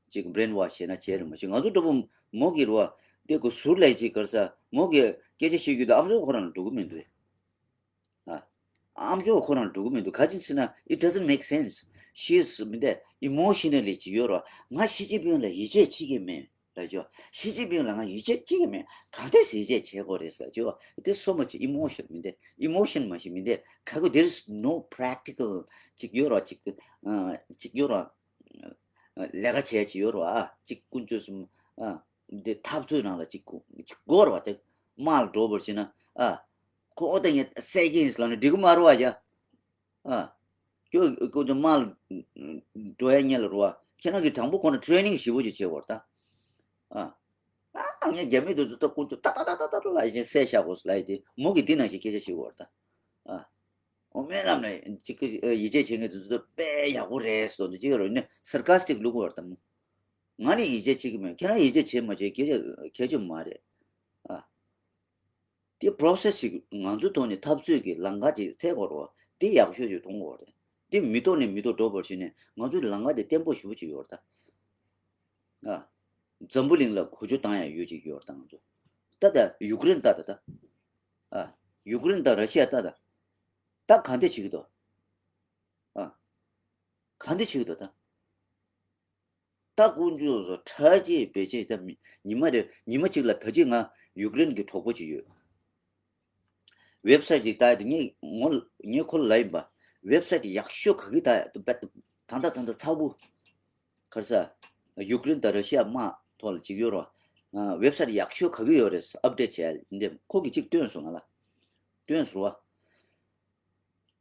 ཅིག་brainwash་བྱས་ན་བྱས་རེད་མ་གཞི། ང་ཚོ་འདྲ་པོ་མོ་གི་རོ། དེ་ཁོ་ཟུར་ལས་ཅིག་གར་ས་མོ་གི་སྐད་ཆ་བཤད་རྒྱུ་དང་ཨམ་ཅོག་ཁོ་རང་ལ་འགྲོ་གི་མི་འདུག་ཨ། ཨམ་ཅོག་ཁོ་རང་ལ་འགྲོ་གི་མི་འདུག་ག་ཅི་ཟེར་ན། It doesn't make sense. She is མི་འདི་emotionally་ཅིག་ཡོད་རོ། ང་ཞི་ཅིན་ཕིང་ལ་ཡིད་ཆེས་བྱེད་ཀྱི་མེད་ལབ་ཅོ། ཞི་ཅིན་ཕིང་ལ་ང་ཡིད་ཆེས་བྱེད་ཀྱི་མེད། གང་འདྲས་ཡིད་ཆེས་བྱེད་དགོས་རེད་ལབ་ཅོ། It is so much emotion་མི་འདི་emotion་མ་གཞི་མི་འདི་ག་གོ། There is no practical་ཅིག་ཡོད་རོ། ཅིག་ཨ་ཅིག་ཡོད་རོ། ལས་ཀ་བྱས་ཅིག་ཡོད་རོ། ཨ་ཅིག་ཀུན་སྤྱོད་གསུམ། ཨ་འདི་འཐབ་རྩོད་ནང་ལ་ཅིག་ཅིག་དགོས་རོ་བ། དེ་དམག་ལ་འགྲོ་བར་བྱེད་ན། ཨ་ཁོ་ཨོ་ད་ངས་བསད་ཀྱི་ཡིན་ལབ་ན་འགྲིག་གི་མ་རེད་བ་ཡ། ཨ་ཁྱོད་ཁོ་ཚོ་དམག་ལ་འགྲོ་ཡ་ཉེ་ལ་རོ་བ། ཁྱེད་རང་གིས་དང་པོ་ཁོ་ན་training་ཞེ་པོ་ཅིག་བྱེད་དགོས་རེད་ད། ཨ་ཨ་ངས་རྒྱ་མི་དེ་ཚོ་ད་ཀུན་སྤྱོད་ཏག་ཏག་ཏག་ཏག་ལབ་བཞིན་བསད་བཞག་དགོས་ལབ་ཡ་དེ་མོ་གིས་འདི་ནང་བཞིན་སྐད་ཆ་བཤད་དགོས་རེད་ད། ཨ། དབུ་མའི་ལམ་ནས་ཅིག་གི་ཡིད་ཆེས་བྱེད་མཁན་དེ་ཚོ་དཔེ་ཡག་པོ་རེད་ཟེར་དུས་ཅིག་རོ་ནས་sarcastic་ལུག་བར་དམ། ང་ནི་ཡིད་ཆེས་བྱེད་ཀྱི་མེད། ཁྱེད་རང་ཡིད་ཆེས་བྱེད་མ་བྱེད་སྐད་ཆ་ཁྱད་ཆོས་མ་རེད། ཨ། དེ་process་ཞིག་ང་ཚོའི་ཐོག་ནས་འཐབ་རྩོད་ཀྱི་ལམ་ཁ་ཅིག་འཚོལ་དགོས་རེད་བ། དེ་ཡག་ཤོས་ཅིག་མཐོང་དགོས་རེད། དེ་མི་ཐོག་ནས་མི་ཐོག་འགྲོ་བར་བྱས་ནས་ང་ཚོའི་ལམ་ཁ་དེ་བརྟན་པོ་ཞེ་པོ་ཅིག་ཡོད་རེད་ད། ཨ། འཛམ་བུ་གླིང་ལ་གོ་ཆོད་བཏང་ཡ་ཡོད་ཅིག་ཡོད་རེད་ད་ང་ཚོ། ད་ད་ཡུཀ་རེན་ད་ད་ད། ཨ། ཡུཀ་རེན་དང་ར་ཤི་ཡ་ད་ད། ད་ག་འདྲ་བྱེད་ཀྱི་འདུག་ཨ། ག་འདྲ་བྱེད་ཀྱི་འདུག་ད། ད་དཀོན་མཆོག་གསུམ་གྲྭ་ཆས་བེད་སྤྱད་ད་མི་ཉི་མ་རེ་ཉི་མ་གཅིག་ལ་ད་ཅི་ང་ཡུཀ་རེན་གྱི་གྲོགས་པོ་ཅིག་ཡོད། website་ཅིག་ལྟ་ཡ་དེ་ངས་ངོ་ངས་ཁོ་ལ་ཡིན་པ། website་ཡག་ཤོས་ག་གི་ལྟ་ཡ་དེ་ད་ད་ད་ཚ་བོ། ག་རེ་ཟ། ཡུཀ་རེན་དང་ར་ཤི་ཡ་དམག་ཐོག་ལ་ཅིག་ཡོད་རོ། website་ཡག་ཤོས་ག་གི་ཡོད་རེད་update་བྱས་ཡ་འདི་ཁོ་གིས་ཅིག་སྟོན་སོང་ང་ལ། སྟོན་སོང་བ།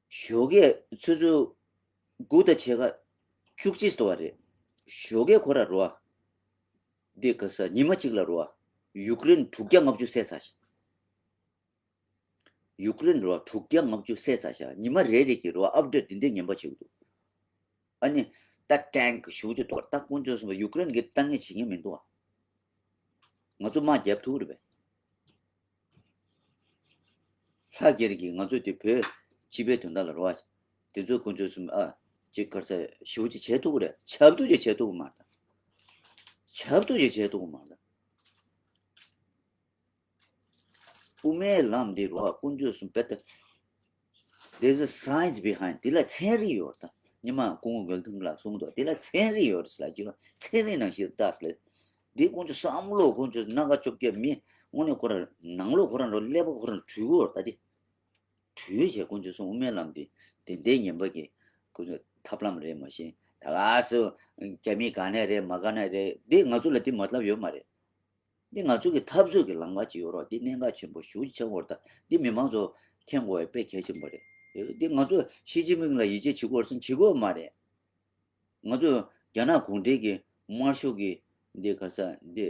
ཞོགས་ཀས་ཆུ་ཚོད་དགུ་དང་ཕྱེད་ཀ་བཅུ་གཅིག་ཙམ་བ་རེད། ཞོགས་ཀས་ཁོ་ར་རོ། འདི་ག་ས་ཉི་མ་གཅིག་ལ་རོ། ཡུཀ་རེན་དྲུག་བརྒྱ་ལྔ་བཅུ་བསད་ཚར་ཤག་ཡུཀ་རེན་རོ་དྲུག་བརྒྱ་ལྔ་བཅུ་བསད་ཚར་ཤག་ཉི་མ་རེ་རེ་གི་རོ་update་འདི་འདྲའི་ངན་པ་བྱེད་ཀྱི་འདུག་ཨ་ནི་ད་tank་ཞུ་རྒྱུ་འདུག་ད་དཀོན་མཆོག་གསུམ་པ་ཡུཀ་རེན་གྱིས་ལྟ་ངན་བྱེད་མཁན་མི་འདུག་ཨ། ང་ཚོ་དམག་རྒྱབ་ཐུབ་རེད་པས། ལྷག་རྒྱ་རེ་གིས་ང་ཚོས་དེ་བོད་སྤྱི་པའི་དོན་དག་ལ་རོ། དེ་ཚོ་དཀོན་མཆོག་གསུམ་ཨ་ཅིག་ག་རེ་ཟ་ཞེ་པོ་ཅིག་བྱེད་ཐུབ་ཀྱི་རེད། ཆབ་གཏུག་ཅིག་བྱེད་ཐུབ་ཀྱི་མ་རེད། ཆབ་གཏུག་ཅིག་བྱེད་ཐུབ་ཀྱི་མ་རེད། དབུ་མའི་ལམ་འདི་རོ་དཀོན་མཆོག་གསུམ་དཔེ་ལྟ། There's a science behind. དེ་ལ་ཚན་རིག་ཡོད་རེད་ད། ཉི་མ་སྐུ་ངོ་དགེ་ལྡན་ལགས་གསུངས་འདུག་དེ་ལ་ཚན་རིག་ཡོད་རེད་ཟེར་ལ་ཅིག་ཚན་རིག་ནང་བཞིན་ལྟ་ཟེར་ལ། འདི་དཀོན་མཆོག་བསམ་བློ་དཀོན་མཆོག་སྣ་ཁ་བཅོ་བརྒྱད་མི་དངོས་གནས་ཁོ་རང་ནང་ལོགས་ཁོ་རང་རོ་ཀླད་པ་ཁོ་རང་འཁྲུལ་གྱི་ཡོད་རེད་ད་དེ། གྲོས་བྱས་དཀོན་མཆོག་གསུམ། དབུ་མའི་ལམ་འདི་དེ་འདྲའི་ངན་པ་གི་ཀུན་སྤྱོད་ཐབས་ལམ་རེད་མ་གཞི། ད་ག་སུ་རྒྱ་མི་ག་ནས་རེད་མ་ག་ནས་རེད། འདི་ང་ཚོ་ལ་འདི་མ་ལབ་ཡོད་མ་རེད། འདི་ང་ཚོ་གི་འཐབ་རྩོད་ཀྱི་ལམ་ཁ་ཅིག་ཡོད་རེད། འདི་གནད་འགག་ཆེན་པོ་ཞེ་པོ་ཅིག་ཆགས་ཀྱི་ཡོད་རེད། ད་འདི་མི་མང་ཚོ་མཁྱེན་དགོས་པ་དཔེ་གལ་ཆེན་པོ་རེད། འདི་ང་ཚོ་ཞི་ཅིན་ཕིང་ལ་ཡིད་ཆེས་བྱེད་དགོས་རེད་ཟེར་ན་བྱེད་དགོས་མ་རེད། ང་ཚོ་རྒྱ་ནག་གུང་ཁྲན་གྱི་དམར་ཤོག་གི་འདི་ག་ས་འདི་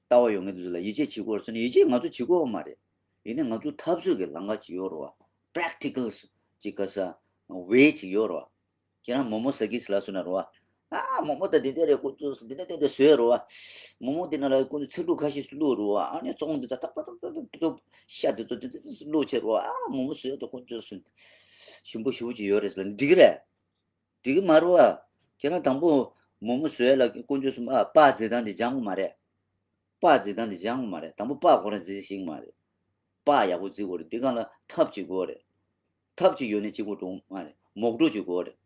ལྟ་བ་ཡོད་མཁན་དེ་ཚོ་ལ་ཡིད་ཆེས་བྱེད་དགོས་རེད་ཟེར་ན་ཡིད་ཆེས་ང་ཚོ་བྱེད་དགོས་མ་རེད། ཡིན་ནའི་ང་ཚོ་འཐབ་རྩོད་ཀྱི་ལམ་ཁ་ཅིག་ཡོད་རེད་བ། པེ་རེག་ཊི་ཀལ་ཅིག་ག་ས་ཝེ་ཅིག་ཡོད་རེད་བ། ཁྱེད་རང་མོག་མོག་ཟ་གི་ཟེར་ལབ་སོང་ན་རེད་བ། ཨ་མོག་མོག་ད་འདི་འདྲ་རེད། ཀུན་སྤྱོད་འདི་འདྲ་འདི་འདྲ་བཟོས་རེད་བ། མོག་མོག་འདི་ནང་ལ་ཀུན་སྤྱོད་ཚ་ལུག་ཁ་ཤས་བླུགས་རེད་བ། ཨ་ནི་བཙོང་འདི་ད་ཏག་ཏག་ཏག་ཏག་ཏག་ཤ་འདི་ཚོ་འདི་འདི་བླུགས་བྱས་རེད་བ། ཨ་མོག་མོག་བཟོས་ད་ཀུན་སྤྱོད་ཞིམ་པོ་ཞེ་པོ་ཅིག་ཡོད་རེད་ཟེར་ལབ་ན་འགྲིག་གི་རེད། འགྲིག་གི་མ་རེད་བ། ཁྱེད་རང་དང་པོ་མོག་མོག་བཟོས་ལ་ཀུན་སྤྱོད་གསུམ། ཨ་པཱ་རྩེད་སྟངས་འདི་སྦྱང་དགོས་མ་རེད། པཱ་རྩེད་སྟངས་འདི་སྦྱང་དགོས་མ་རེད། དང་པོ་པཱ་ཁོ་རང་རྩེད་ཤེས་ཀྱི་མ་རེད། པཱ་ཡག་པོ་རྩེ་དགོས་རེད། འདི་སྒང་ལ་ཐབས་ཅིག་དགོས་རེད། ཐབས་ཅིག་ཡོད་ནས་ཅིག་པོ་འགྲོ་གི་མ་རེད། མོག་འབྲུ་ཅིག་དགོས་རེད།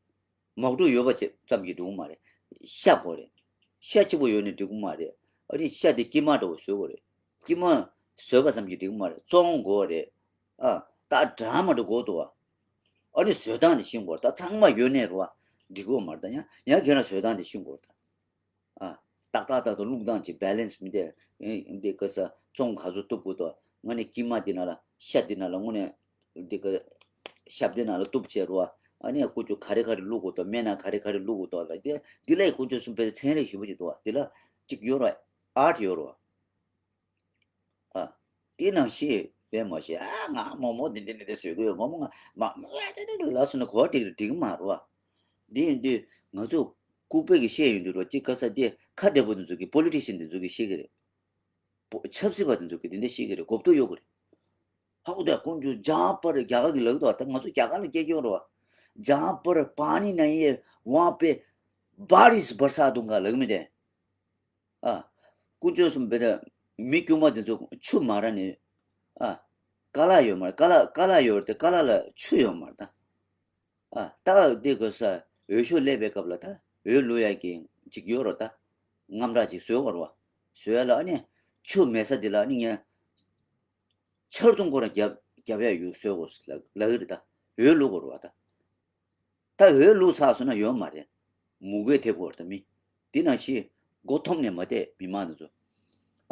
མོག་འབྲུ་ཡོད་པ་ཅིག་ཙམ་གྱིས་འགྲོ་གི་མ་རེད། ཤ་དགོས་རེད། ཤ་གཅིག་པོ་ཡོད་ནས་འགྲིག་གི་མ་རེད། ཨ་ནི་ཤ་དེ་ཀི་མ་འདྲ་པོ་བཟོ་དགོས་རེད། ཀི་མ་བཟོས་པ་ཙམ་གྱིས་འགྲིག་གི་མ་རེད། བཙོང་དགོས་རེད། ཨ་ད་འདྲ་མ་འདྲ་དགོས་འདུག་བ། ཨ་ནི་བཟོ་སྟངས་དེ་ཤེས་དགོས་རེད། ད་ཚང་མ་ཡོད་ནས་རེད་བ། འགྲིག་གི་མ་རེད། ད་ཡང་ཡང་ཁྱེད་རང་བཟོ་སྟངས་དེ་ཤེས་དགོས་རེད་ད། ཨ། ཏག་ཏག་ཏག་ཏག་བླུགས་སྟངས་ཅིག་བྷེ་ལེན་སི་མི་འདུག་འདི་ག་ས་བཙོང་ག་ཚོད་བཏུབ་དགོས་འདུག་ང་ནི་ཀི་མ་འདི་ནང་ལ་ཤ་འདི་ནང་ལ་དངོས་གནས་འདི་ག་ཤ་འདི་ནང་ལ་བཏུབ་བྱས་རོ། ཨ་ནི་ཀུ་ཅོ་ག་རེ་ག་རེ་བླུགས་དགོས་འདུག་སྨན་སྣ་ག་རེ་ག་རེ་བླུགས་དགོས་འདུག་ལ། འདི་འདི་ལ་ཀུ་ཅོ་གསུམ་དཔེ་ཚན་རིག་ཞིབ་པོ་ཅིག་འདུག་འདི་ལ་ཅིག་ཡོད་རོ། ཨར་ཊི་ཡོད་རོ། ཨ། དེ་ནང་བཞིན་དཔེ་མ་བྱེད། ཨ་ང་མོག་མོག་འདི་འདི་འདི་འདི་བཟོས་དགོས། མོག་མོག་ང་མ་མ་ལ་སོང་ན་གོ་བ་འགྲིག་འགྲིག་མ་རེད་བ། འདི་ཡིན་དུས་ང་ཚོ་ལྐུགས་པའི་གི་བཤད་ཡོང་དུས་རོ། ཅིག་ག་ས་དེ་ཁ་བདེ་པོ་འདི་ཚོ་གི་པོ་ལི་ཊི་ཤན་འདི་ཚོ་གི་བཤད་གི་རེད། པོ་ཆབ་སྲིད་པ་འདི་ཚོ་གི་འདི་འདྲ་བཤད་གི་རེད། གོ་བརྡ་ཡོད་གི་རེད། ཧའུ་ད་ཀུན་སྤྱོད་ཇང་པར་རྒྱ་གར་གི་ལབ་འདུག་ད་ང་ཚོ་རྒྱ་གར་ལ་སྐད་ཀྱོག་རེད་བ། ཇང་པར་པ་ནི་ན་ཡེ་ཝང་པེ་བྷ་རི་སི་བར་ས་དུང་ག་ལབ་མི་དེ། ཨ། ཀུན་སྤྱོད་གསུམ་དཔེ་ད་མི་དཀྱུས་མ་དེ་ཚོ་ཆུ་མ་ར་ནི། ཨ། ཀ་ལ་ཡོད་མ་རེད། ཀ་ལ་ཀ་ལ་ཡོད་རེད་དེ་ཀ་ལ་ལ་ཆུ་ཡོད་མ་རེད་ད། ཨ། ད་དེ་གོ་ས་འོས་ཤོག་སླེབས་པའི་སྐབས་ལ་ད་འོས་བླུག་ཡག་གི་ཅིག་ཡོད་རེད་ད། དངངས་སྐྲག་ཅིག་བཟོས་པ་རེད་བ། བཟོས་ཡ་ལ་ཨ་ནི་ཆུ་མེད་ས་དེ་ལ་ཨ་ནི་ངས་ཆར་གདུང་ཁོ་རང་རྒྱབ་རྒྱབ་ཡ་ཡོད་བཟོས་དགོས་ལ་ལ་གི་རེད་ད། འོས་བླུག་དགོས་རེད་བ་ད། ད་འོས་བླུགས་ཚར་སོང་ན་ཡོད་མ་རེད། མུ་གེ་ཐེབས་ཀྱི་ཡོད་རེད་ད་མི། དེ་ནང་བཞིན་མགོ་འཐོམ་ནས་མ་བསྡད་མི་མང་དེ་ཚོ།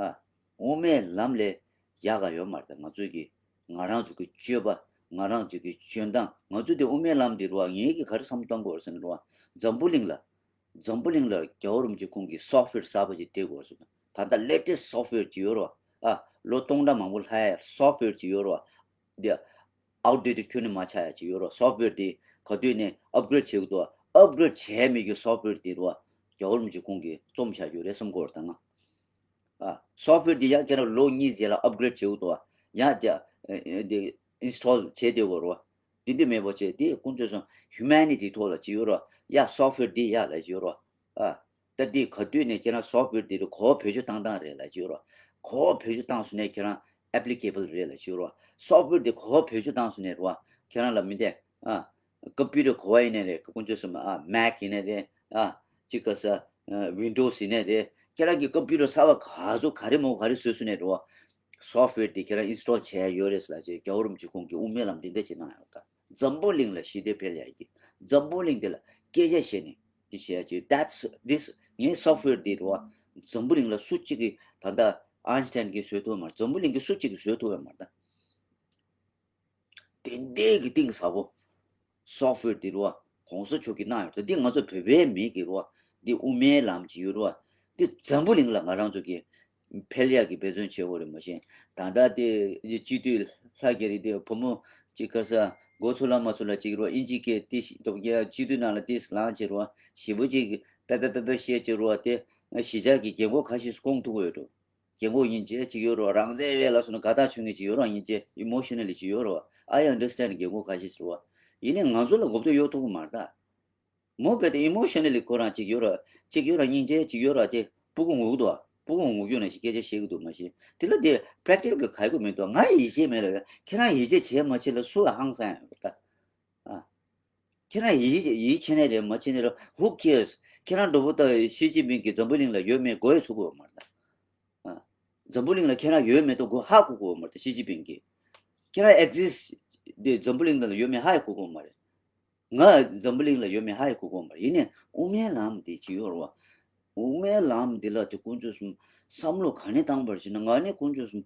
ཨ། དབུ་མའི་ལམ་ལས་ཡག་ག་ཡོད་མ་རེད་ད། ང་ཚོའི་གི་ང་རང་ཚོ་གི་སྤྱོད་པ། ང་རང་ཚོ་གི་འཇོན་ཐང་། ང་ཚོ་དེ་དབུ་མའི་ལམ་འདི་རུ་བ་ངེད་ཀྱིས་ག་རེ་བསམ་བློ་གཏོང་དགོས་རེད་ཟེར་ན་རུ་བ། འཛམ་བུ་གླིང་ལ། འཛམ་བུ་གླིང་ལ་རྒྱལ་བ་རིན་པོ་ཆེ་ཁོང་གི་སོཕ་ཝེར་གསར་པ་ཅིག་སྤྲད་དགོས་རེད་ཟེར་ན། ད་ལྟ་ལེ་ཊེ་སི་སོཕ་ཝེར་ཅིག་ཡོད་རེད་བ། ཨ། ལོ་སྟོང་ཕྲག་མང་པོ་ལྷག་ཡ་སོཕ་ཝེར་ཅིག་ཡོད་རེད་བ། འདི་ཨའུ་ཊེ་ཊེཌ་ཁྱོན་ནས་མ་ཆགས་ཡ་ཅིག་ཡོད་རེད། སོཕ་ཝེར་དེ་ག་དུས་ནས་ཨབ་གི་རེཌ་བྱེད་དགོས་འདུག་ཨབ་གི་རེཌ་བྱས་མེད་ཀྱི་སོཕ་ཝེར་དེ་རེད་བ། རྒྱལ་བ་རིན་པོ་ཆེ་ཁོང་གིས་རྩོམ་བཞག་ཡོད་རེད་བསམ་གྱི་ཡོད་རེད་ད་ང་། ཨ། སོཕ་ཝེར་དེ་ཡང་ཁྱེད་རང་ལོ་གཉིས་རྗེས་ལ་ཨབ་གི་རེཌ་བྱེད་དགོས་འདུག་བ། ཡང་དེ་དེ་ཨིན་སི་ཊོལ་བྱས་བསྡད་དགོས་རེད་བ། དེ་འདི་མེད་པ་བྱས་དེ་ཀུན་སྤྱོད་སོང་ཧིའུ་མེ་ནི་ཊི་ཐོག་ལ་ཅིག་ཡོད་རེད་བ། ཡ་སོཕ་ཝེར་འདི་ཡ་ལ་ཅིག་ཡོད་རེད་བ། ཨ། ད་འདི་ག་དུས་ནས་ཁྱེད་རང་སོཕ་ཝེར་འདི་རུ་གོ་བ་བེད་སྤྱོད་བཏང་སྟངས་རེད་ལ་ཅིག་ཡོད་རོ། གོ་བ་བེད་སྤྱོད་བཏང་སོང་ནས་ཁྱེད་རང་ཨེབ་ལི་ཀེ་བལ་རེད་ལ་ཅིག་ཡོད་རོ། སོཕ་ཝེར་འདི་གོ་བ་བེད་སྤྱོད་བཏང་སོང་ནས་རོ། ཁྱེད་རང་ལ་མི་འདས། ཨ། ཀམ་པུ་ཊར་གོ་བ་ཡིན་ནའི་རེད། ཀུན་སྤྱོད་སོང་ཨ་མེག་ཡིན་ནའི་རེད། ཨ། ཅིག་ག་ས། ཝིན་ཌོ་སི་ཡིན་ནའི་རེད། ཁྱེད་རང་གི་ཀམ་པུ་ཊར་གསར་བ་ག་ཚོད་ག་རེ་མོ་ག་རེ་བཟོས་སོང་ནས་རོ། སོཕ་ཝེར་འདི་ཁྱེད་རང་ཨིན་སི་ཊོལ་བྱས་ཡ་ཡོད་རེད་ཟེར་ལ་ཅིག་རྒྱལ་བ་རིན་པོ་ཆེ་ཁོང་གིས་དབུ་མའི་ལམ་འདི་འདྲ་ཅིག་གནང་ཡོད་ད། འཛམ་བུ་གླིང་ལ་ཞི་བདེ་འཕེལ་ཡ་གི། འཛམ་བུ་གླིང་འདི་ལ་སྐད་ཆ་བཤད་ནས་འདི་བཤད་ཡ་ཅིག That's this ངའི་སོཕ་ཝེར་འདི་རེད་བ། འཛམ་བུ་གླིང་ལ་སུ་གཅིག་གིས་ད་ལྟ་ཨའིན་སི་ཊན་གྱིས་བཟོ་ཐུབ་མ་རེད། འཛམ་བུ་གླིང་གི་སུ་གཅིག་གིས་བཟོ་ཐུབ་ཡོད་མ་རེད་ད། དེ་འདྲའི་གི་གཏིང་ཟབ་པོ། སོཕ་ཝེར་འདི་རེད་བ། གོང་ས་མཆོག་གིས་གནང་ཡོད་ད། འདི་ང་ཚོ་བོད་པའི་མི་གི་རེད་བ། འདི་དབུ་མའི་ལམ་ཅིག་ཡོད་རེད་བ། འདི་འཛམ་བུ་གླིང་ལ་ང་རང་ཚོ་གི་འཕེལ་ཡག་གི་འབད་བརྩོན་བྱེད་དགོས་རེད། མ་གཞི་ད་ལྟ་དེ་སྤྱི་འཐུས་ལྷག་གི་རེད། དེ་བུ་མོ་གཅིག་ག་ས་མགོ་ཚོད་ལ་མ་ཚོད་ལ་གཅིག་རོ། ཨིན་ཇི་སྐད་དེ་ཞིག་སྟོབས་རྒྱལ་སྤྱི་འཐུས་ནང་ལ་དེ་ལངས་བྱེད་རོ། ཞེ་པོ་ཅིག་པེ་པེ་པེ་པེ་བཤད་བྱེད་རོ། དེ་གཞིས་ཆགས་ཀྱི་རྒན་གོག་ཁ་ཤས་སུ་སྐོང་ཐུབ་ཀྱི་ཡོད་འགྲོ། རྒན་གོག་སྙིང་རྗེ་ཅིག་ཡོད་རོ། རང་བཙན་རེད་ལ་སོང་ན་དགའ་ཐག་ཆོད་མཁན་ཅིག་ཡོད་རོ། སྙིང་རྗེ་ཨི་མོ་ཤ་ནལ་ལི་ཅིག་ཡོད་རོ། I understand རྒན་གོག་ཁ་ཤས་སུ་རོ། ཡིན་ནའི་ང་ཚོ་ལ་གོ་བརྡ་ཡོད་ཐུབ་ཀྱི་མ་རེད་ད། མོ་བས་ཏེ་ཨི་མོ་ཤ་ནལ་ལི་ཁོ་རང་གཅིག་ཡོད་ར་གཅིག་ཡོད་ར་སྙིང་རྗེ་གཅིག་ཡོད་ར་དེ་སྤུ་གུ་ངུ་གི་འདུག་སྤུ་གུ་ངུ་རྒྱུ་ནང་བཞིན་སྐད་ཆ་བཤད་ཀྱི་འདུག་མ་གཞི་དེ་ལ་དེ་པེ་རེག་ཊི་ཀལ་གི་ག་གི་མི་འདུག་ང་ཡིད་ཆེས་མེད་ལ། ཁྱེད་རང་ཡིད་ཆེས་བྱས་མ་བྱས་ལ་སུ་ལ་ཧང་སང་ཡང་ད། ཨ། ཁྱེད་རང་ཡིད་ཡིད་ཆེས་ནས་རེད་མ་ཆེས་ནས་རེད། Who cares? ཁྱེད་རང་འགྲོ་བོ་ད་ཞི་ཅིན་ཕིང་གི་འཛམ་བུ་གླིང་ལ་ཡོད་མེད་མགོ་ཡི་ཚུགས་དགོས་མ་རེད་ད། ཨ། འཛམ་བུ་གླིང་ལ་ཁྱེད་རང་ཡོད་མེད་དོ་གོ་ཧ་གོ་གོ་མ་རེད། ཞི་ཅིན་ཕིང་གིས་ཁྱེད་རང་ཨེག་ཛིསི་ དེ་འཛམ་བུ་གླིང་ལ་ཡོད་མེད་ཧ་ཡང་གོ་གོ་མ་རེད། ང་འཛམ་བུ་གླིང་ལ་ཡོད་མེད་ཧ་ཡང་གོ་གོ་མ་རེད། ཡིན་ནའི་དབུ་མའི་ལམ་དེ་ཅིག་ཡོད་རེད་བ། དབུ་མའི་ལམ་དེ་ལ་དེ་དཀོན་མཆོག་གསུམ་བསམ་བློ་ག་ནས་བཏང་བར་བྱས་ན། ང་ནི་དཀོན་མཆོག་གསུམ་